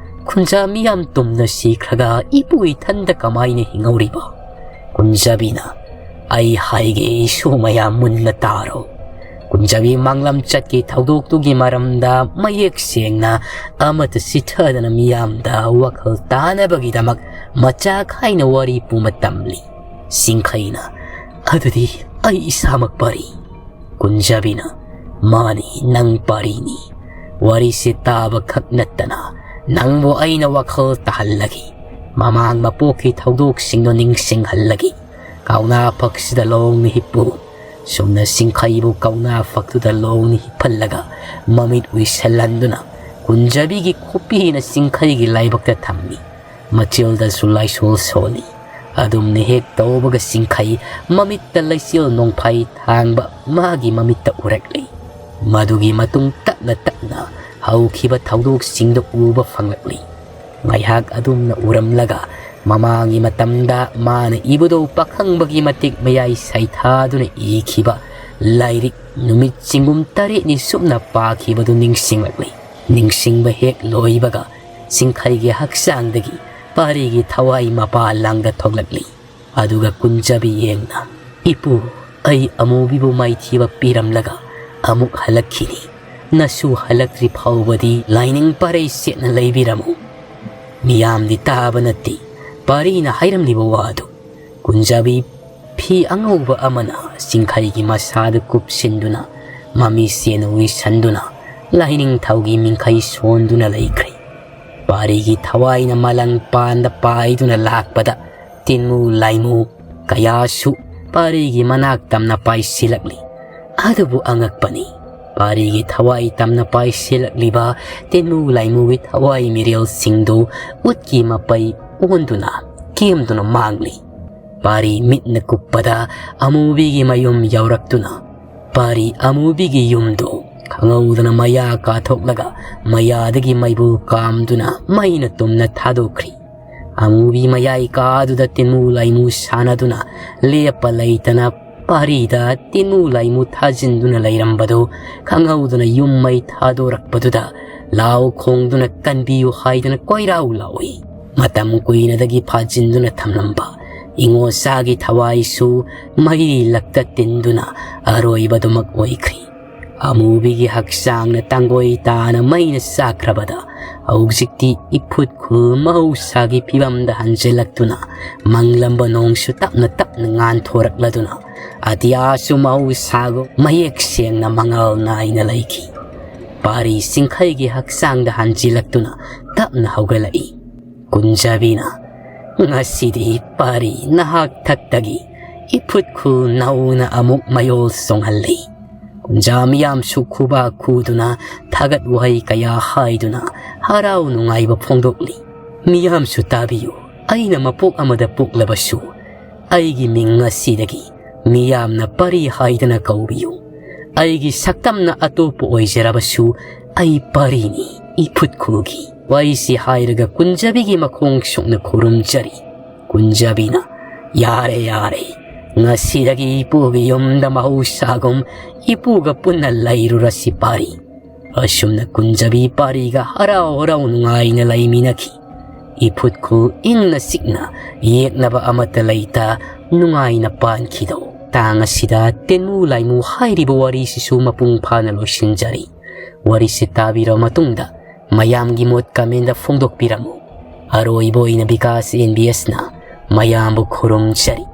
ꯈꯨꯟꯖꯥ ꯃꯤꯌꯥꯝ ꯇꯨꯝꯅ ꯁꯤꯈ꯭ꯔꯒ ꯏꯄꯨ ꯏꯊꯟꯗ ꯀꯃꯥꯏꯅ ꯍꯤꯡꯍꯧꯔꯤꯕ?" ꯀꯨꯟꯖꯥꯕꯤꯅ, "ꯑꯩ ꯍꯥꯏꯒꯦ, ꯏꯁꯨ ꯃꯌꯥꯝ ꯃꯨꯟꯅ ꯇꯥꯔꯣ꯫" ꯀꯨꯟꯖꯥꯕꯤ ꯃꯥꯡꯂꯝꯆꯠꯀꯤ ꯊꯧꯗꯣꯛꯇꯨꯒꯤ ꯃꯔꯝꯗ ꯃꯌꯦꯛ ꯁꯦꯡꯅ ꯑꯃꯠꯇ ꯆꯤꯊꯗꯅ ꯃꯤꯌꯥꯝꯗ ꯋꯥꯈꯜ ꯇꯥꯅꯕꯒꯤꯗꯃꯛ ꯃꯆꯥ ꯈꯥꯏꯅ ꯋꯥꯔꯤ ꯄꯨꯝꯕ ꯇꯝꯂꯤ꯫ ꯆꯤꯡꯈꯩꯅ, "ꯑꯗꯨꯗꯤ ꯑꯩ ꯏꯁꯥꯃꯛ ꯄꯥꯔꯤ꯫" ꯀꯨꯟꯖꯥꯕꯤꯅ, "ꯃꯥꯅꯤ, ꯅꯪ ꯄꯥꯔꯤꯅꯤ꯫ ꯋꯥꯔꯤꯁꯤ ꯇꯥꯕ ꯈꯛ ꯅꯠꯇꯅ ꯅꯪꯕꯨ ꯑꯩꯅ ꯋꯥꯈꯜ ꯇꯥꯍꯜꯂꯒꯦ꯫ ꯃꯃꯥꯡ ꯃꯄꯣꯛꯀꯤ ꯊꯧꯗꯣꯛꯁꯤꯡꯗꯨ ꯅꯤꯡꯁꯤꯡꯍꯜꯂꯒꯦ꯫ ꯀꯧꯅꯥ ꯐꯛꯁꯤꯗ ꯂꯣꯡꯅ ꯍꯤꯞꯄꯨ꯫ ꯁꯨꯝꯅ ꯁꯤꯡꯈꯩꯕꯨ ꯀꯧꯅꯥ ꯐꯛꯇꯨꯗ ꯂꯣꯡꯅ ꯍꯤꯞꯍꯜꯂꯒ ꯃꯃꯤꯠ ꯎꯏꯁꯜꯍꯟꯗꯨꯅ ꯀꯨꯟꯖꯕꯤꯒꯤ ꯈꯨꯄꯤꯅ ꯁꯤꯡꯈꯩꯒꯤ ꯂꯥꯏꯕꯛꯇ ꯊꯝꯃꯤ꯫ ꯃꯆꯤꯜꯗꯁꯨ ꯂꯥꯏꯁꯣꯜ ꯁꯣꯜꯂꯤ꯫ ꯑꯗꯨꯝꯅ ꯍꯦꯛ ꯇꯧꯕꯒ ꯁꯤꯡꯈꯩ ꯃꯃꯤꯠꯇ ꯂꯩꯆꯤꯜ ꯅꯣꯡꯐꯥꯏ ꯊꯥꯡꯕ ꯃꯥꯒꯤ ꯃꯃꯤꯠꯇ ꯎꯔꯛꯂꯤ꯫ ꯃꯗꯨꯒꯤ ꯃꯇꯨꯡ ꯇꯞꯅ ꯇꯞꯅ ꯍꯧꯈꯤꯕ ꯊꯧꯗꯣꯛꯁꯤꯡꯗ ꯎꯕ ꯐꯪꯂꯛꯂꯤ꯫ ꯉꯥꯏꯍꯥꯛ ꯑꯗꯨꯝꯅ ꯎꯔꯝꯂꯒ ꯃꯃꯥꯡꯒꯤ ꯃꯇꯝꯗ ꯃꯥꯅ ꯏꯕꯗꯣ ꯄꯥꯈꯪꯕꯒꯤ ꯃꯇꯤꯛ ꯃꯌꯥꯏ ꯁꯥꯏꯊꯥꯗꯨꯅ ꯏꯈꯤꯕ ꯂꯥꯏꯔꯤꯛ ꯅꯨꯃꯤꯠ ꯆꯤꯡꯒꯨꯝ ꯇꯔꯦꯠꯅꯤ ꯁꯨꯞꯅ ꯄꯥꯈꯤꯕꯗꯨ ꯅꯤꯡꯁꯤꯡꯂꯛꯂꯤ꯫ ꯅꯤꯡꯁꯤꯡꯕ ꯍꯦꯛ ꯂꯣꯏꯕꯒ ꯁꯤꯡꯈꯩꯒꯤ ꯍꯛꯆꯥꯡꯗꯒꯤ ꯄꯥꯔꯤꯒꯤ ꯊꯋꯥꯏ ꯃꯄꯥ ꯂꯥꯡꯗ ꯊꯣꯛꯂꯛꯂꯤ꯫ ꯑꯗꯨꯒ ꯀꯨꯟꯖꯕꯤ ꯌꯦꯡꯅ, "ꯏꯄꯨ, ꯑꯩ ꯑꯃꯨꯕꯤꯕꯨ ꯃꯥꯏꯊꯤꯕ ꯄꯤꯔꯝꯂꯒ ꯑꯃꯨꯛ ꯍꯜꯂꯛꯈꯤꯅꯤ꯫ ꯅꯁꯨ ꯍꯜꯂꯛꯇ꯭ꯔꯤ ꯐꯥꯎꯕꯗꯤ ꯂꯥꯏꯅꯤꯡ ꯄꯥꯔꯩ ꯁꯦꯠꯅ ꯂꯩꯕꯤꯔꯝꯃꯨ꯫" ꯃꯤꯌꯥꯝꯗꯤ ꯇꯥꯕ ꯅꯠꯇꯦ ꯄꯥꯔꯤꯅ ꯍꯥꯏꯔꯝꯂꯤꯕ ꯋꯥꯗꯨ꯫ ꯀꯨꯟꯖꯕꯤ ꯐꯤ ꯑꯉꯧꯕ ꯑꯃꯅ ꯁꯤꯡꯈꯩꯒꯤ ꯃꯁꯥꯗꯨ ꯀꯨꯞꯁꯤꯟꯗꯨꯅ ꯃꯃꯤ ꯁꯦꯟ ꯎꯏꯁꯟꯗꯨꯅ ꯂꯥꯏꯅꯤꯡꯊꯧꯒꯤ ꯃꯤꯡꯈꯩ ꯁꯣꯟꯗꯨꯅ ꯂꯩꯈ꯭ꯔꯦ꯫ ꯄꯥꯔꯤꯒꯤ ꯊꯋꯥꯏꯅ ꯃꯂꯪ ꯄꯥꯟꯗ ꯄꯥꯏꯗꯨꯅ ꯂꯥꯛꯄꯗ ꯇꯤꯟꯃꯨ ꯂꯥꯏꯃꯨ ꯀꯌꯥꯁꯨ ꯄꯥꯔꯤꯒꯤ ꯃꯅꯥꯛ ꯇꯝꯅ ꯄꯥꯏꯁꯤꯜꯂꯛꯂꯤ꯫ ꯑꯗꯨꯕꯨ ꯑꯉꯛꯄꯅꯤ, ꯄꯥꯔꯤꯒꯤ ꯊꯋꯥꯏ ꯇꯝꯅ ꯄꯥꯏꯁꯤꯜꯂꯛꯂꯤꯕ ꯇꯤꯟꯃꯨ ꯂꯥꯏꯃꯨꯒꯤ ꯊꯋꯥꯏ ꯃꯤꯔꯦꯜꯁꯤꯡꯗꯨ ꯎꯠꯀꯤ ꯃꯄꯩ ꯑꯣꯟꯗꯨꯅ ꯀꯦꯝꯗꯨꯅ ꯃꯥꯡꯂꯤ꯫ ꯄꯥꯔꯤ ꯃꯤꯠꯅ ꯀꯨꯞꯄꯗ ꯑꯃꯨꯕꯤꯒꯤ ꯃꯌꯨꯝ ꯌꯧꯔꯛꯇꯨꯅ ꯄꯥꯔꯤ ꯑꯃꯨꯕꯤꯒꯤ ꯌꯨꯝꯗꯨ ꯈꯪꯍꯧꯗꯅ ꯃꯌꯥ ꯀꯥꯊꯣꯛꯂꯒ ꯃꯌꯥꯗꯒꯤ ꯃꯩꯕꯨꯜ ꯀꯥꯝꯗꯨꯅ ꯃꯩꯅ ꯇꯨꯝꯅ ꯊꯥꯗꯣꯛꯈ꯭ꯔꯤ꯫ ꯑꯃꯨꯕꯤ ꯃꯌꯥꯏ ꯀꯥꯗꯨꯗ ꯇꯤꯟꯃꯨ ꯂꯥꯏꯃꯨ ꯁꯥꯟꯅꯗꯨꯅ ꯂꯦꯞꯄ ꯂꯩꯇꯅ ꯄꯥꯔꯤꯗ ꯇꯤꯟꯃꯨ ꯂꯥꯏꯃꯨ ꯊꯥꯖꯤꯟꯗꯨꯅ ꯂꯩꯔꯝꯕꯗꯨ ꯈꯪꯍꯧꯗꯅ ꯌꯨꯝ ꯃꯩ ꯊꯥꯗꯣꯔꯛꯄꯗꯨꯗ ꯂꯥꯎ ꯈꯣꯡꯗꯨꯅ ꯀꯟꯕꯤꯌꯨ ꯍꯥꯏꯗꯅ ꯀꯣꯏꯔꯥꯎ ꯂꯥꯎꯏ꯫ ꯃꯇꯝ ꯀꯨꯏꯅꯗꯒꯤ ꯐꯥꯖꯤꯟꯗꯨꯅ ꯊꯝꯂꯝꯕ ꯏꯉꯣꯆꯥꯒꯤ ꯊꯋꯥꯏꯁꯨ ꯃꯩꯔꯤ ꯂꯛꯇ ꯇꯤꯟꯗꯨꯅ ꯑꯔꯣꯏꯕꯗꯨꯃꯛ ꯑꯣꯏꯈ꯭ꯔꯤ꯫ ꯑꯃꯨꯕꯤꯒꯤ ꯍꯛꯆꯥꯡꯅ ꯇꯥꯡꯒꯣꯏ ꯇꯥꯅ ꯃꯩꯅ ꯆꯥꯛꯈ꯭ꯔꯕꯗ ꯍꯧꯖꯤꯛꯇꯤ ꯏꯐꯨꯠ ꯈꯨꯜ ꯃꯍꯧꯁꯥꯒꯤ ꯐꯤꯕꯝꯗ ꯍꯟꯖꯤꯜꯂꯛꯇꯨꯅ ꯃꯪꯂꯝꯕ ꯅꯣꯡꯁꯨ ꯇꯞꯅ ꯇꯞꯅ ꯉꯥꯟꯊꯣꯔꯛꯂꯗꯨꯅ ꯑꯇꯤꯌꯥꯁꯨ ꯃꯍꯧꯁꯥꯒꯨꯝ ꯃꯌꯦꯛ ꯁꯦꯡꯅ ꯃꯉꯥꯜ ꯅꯥꯏꯅ ꯂꯩꯈꯤ꯫ ꯄꯥꯔꯤ ꯁꯤꯡꯈꯩꯒꯤ ꯍꯛꯆꯥꯡꯗ ꯍꯟꯖꯤꯜꯂꯛꯇꯨꯅ ꯇꯞꯅ ꯍꯧꯒꯠꯂꯛꯏ꯫ ꯀꯨꯟꯖꯕꯤꯅ, "ꯉꯁꯤꯗꯤ ꯄꯥꯔꯤ ꯅꯍꯥꯛ ꯊꯛꯇꯒꯤ ꯏꯐꯨꯠꯈꯨꯜ ꯅꯧꯅ ꯑꯃꯨꯛ ꯃꯌꯣꯜ ꯆꯣꯡꯍꯜꯂꯤ꯫ ꯀꯨꯟꯖꯥ ꯃꯤꯌꯥꯝꯁꯨ ꯈꯨꯕꯥꯛ ꯈꯨꯗꯨꯅ, ꯊꯥꯒꯠ ꯋꯥꯍꯩ ꯀꯌꯥ ꯍꯥꯏꯗꯨꯅ ꯍꯔꯥꯎ ꯅꯨꯡꯉꯥꯏꯕ ꯐꯣꯡꯗꯣꯛꯂꯤ꯫ ꯃꯤꯌꯥꯝꯁꯨ ꯇꯥꯕꯤꯌꯨ, ꯑꯩꯅ ꯃꯄꯣꯛ ꯑꯃꯗ ꯄꯣꯛꯂꯕꯁꯨ, ꯑꯩꯒꯤ ꯃꯤꯡ ꯉꯁꯤꯗꯒꯤ ꯃꯤꯌꯥꯝꯅ ꯄꯥꯔꯤ ꯍꯥꯏꯗꯅ ꯀꯧꯕꯤꯌꯨ꯫ ꯑꯩꯒꯤ ꯁꯛꯇꯝꯅ ꯑꯇꯣꯞꯄ ꯑꯣꯏꯖꯔꯕꯁꯨ, ꯑꯩ ꯄꯥꯔꯤꯅꯤ ꯏꯐꯨꯠꯈꯨꯜꯒꯤ꯫ ꯋꯥꯍꯩꯁꯤ ꯍꯥꯏꯔꯒ ꯀꯨꯟꯖꯕꯤꯒꯤ ꯃꯈꯣꯡ ꯁꯣꯛꯅ ꯈꯨꯔꯨꯝꯖꯔꯤ꯫ ꯀꯨꯟꯖꯕꯤꯅ, "ꯌꯥꯔꯦ, ꯌꯥꯔꯦ, ꯉꯁꯤꯗꯒꯤ ꯏꯄꯨꯒꯤ ꯌꯨꯝꯗ ꯃꯍꯧꯁꯥꯒꯨꯝ ꯏꯄꯨꯒ ꯄꯨꯟꯅ ꯂꯩꯔꯨꯔꯁꯤ ꯄꯥꯔꯤ"꯫ ꯑꯁꯨꯝꯅ ꯀꯨꯟꯖꯕꯤ ꯄꯥꯔꯤꯒ ꯍꯔꯥꯎ ꯍꯔꯥꯎ ꯅꯨꯡꯉꯥꯏꯅ ꯂꯩꯃꯤꯟꯅꯈꯤ꯫ ꯏꯐꯨꯠꯈꯨꯜ ꯏꯪꯅ ꯆꯤꯛꯅ, ꯌꯦꯛꯅꯕ ꯑꯃꯠꯇ ꯂꯩꯇ, ꯅꯨꯡꯉꯥꯏꯅ ꯄꯥꯟꯈꯤꯗꯧ꯫ ꯇꯥꯡ ꯑꯁꯤꯗ ꯇꯦꯟꯃꯨ ꯂꯥꯏꯃꯨ ꯍꯥꯏꯔꯤꯕ ꯋꯥꯔꯤꯁꯤꯁꯨ ꯃꯄꯨꯡ ꯐꯥꯅ ꯂꯣꯏꯁꯤꯟꯖꯔꯤ꯫ ꯋꯥꯔꯤꯁꯤ ꯇꯥꯕꯤꯔꯕ ꯃꯇꯨꯡꯗ ꯃꯌꯥꯝꯒꯤ ꯃꯣꯠ comment ꯐꯣꯡꯗꯣꯛꯄꯤꯔꯝꯃꯨ꯫ ꯑꯔꯣꯏꯕ ꯑꯣꯏꯅ ꯕꯤꯀꯥꯁ ꯑꯦꯟ ꯕꯤ ꯑꯦꯁꯅ ꯃꯌꯥꯝꯕꯨ ꯈꯨꯔꯨꯝꯖꯔꯤ꯫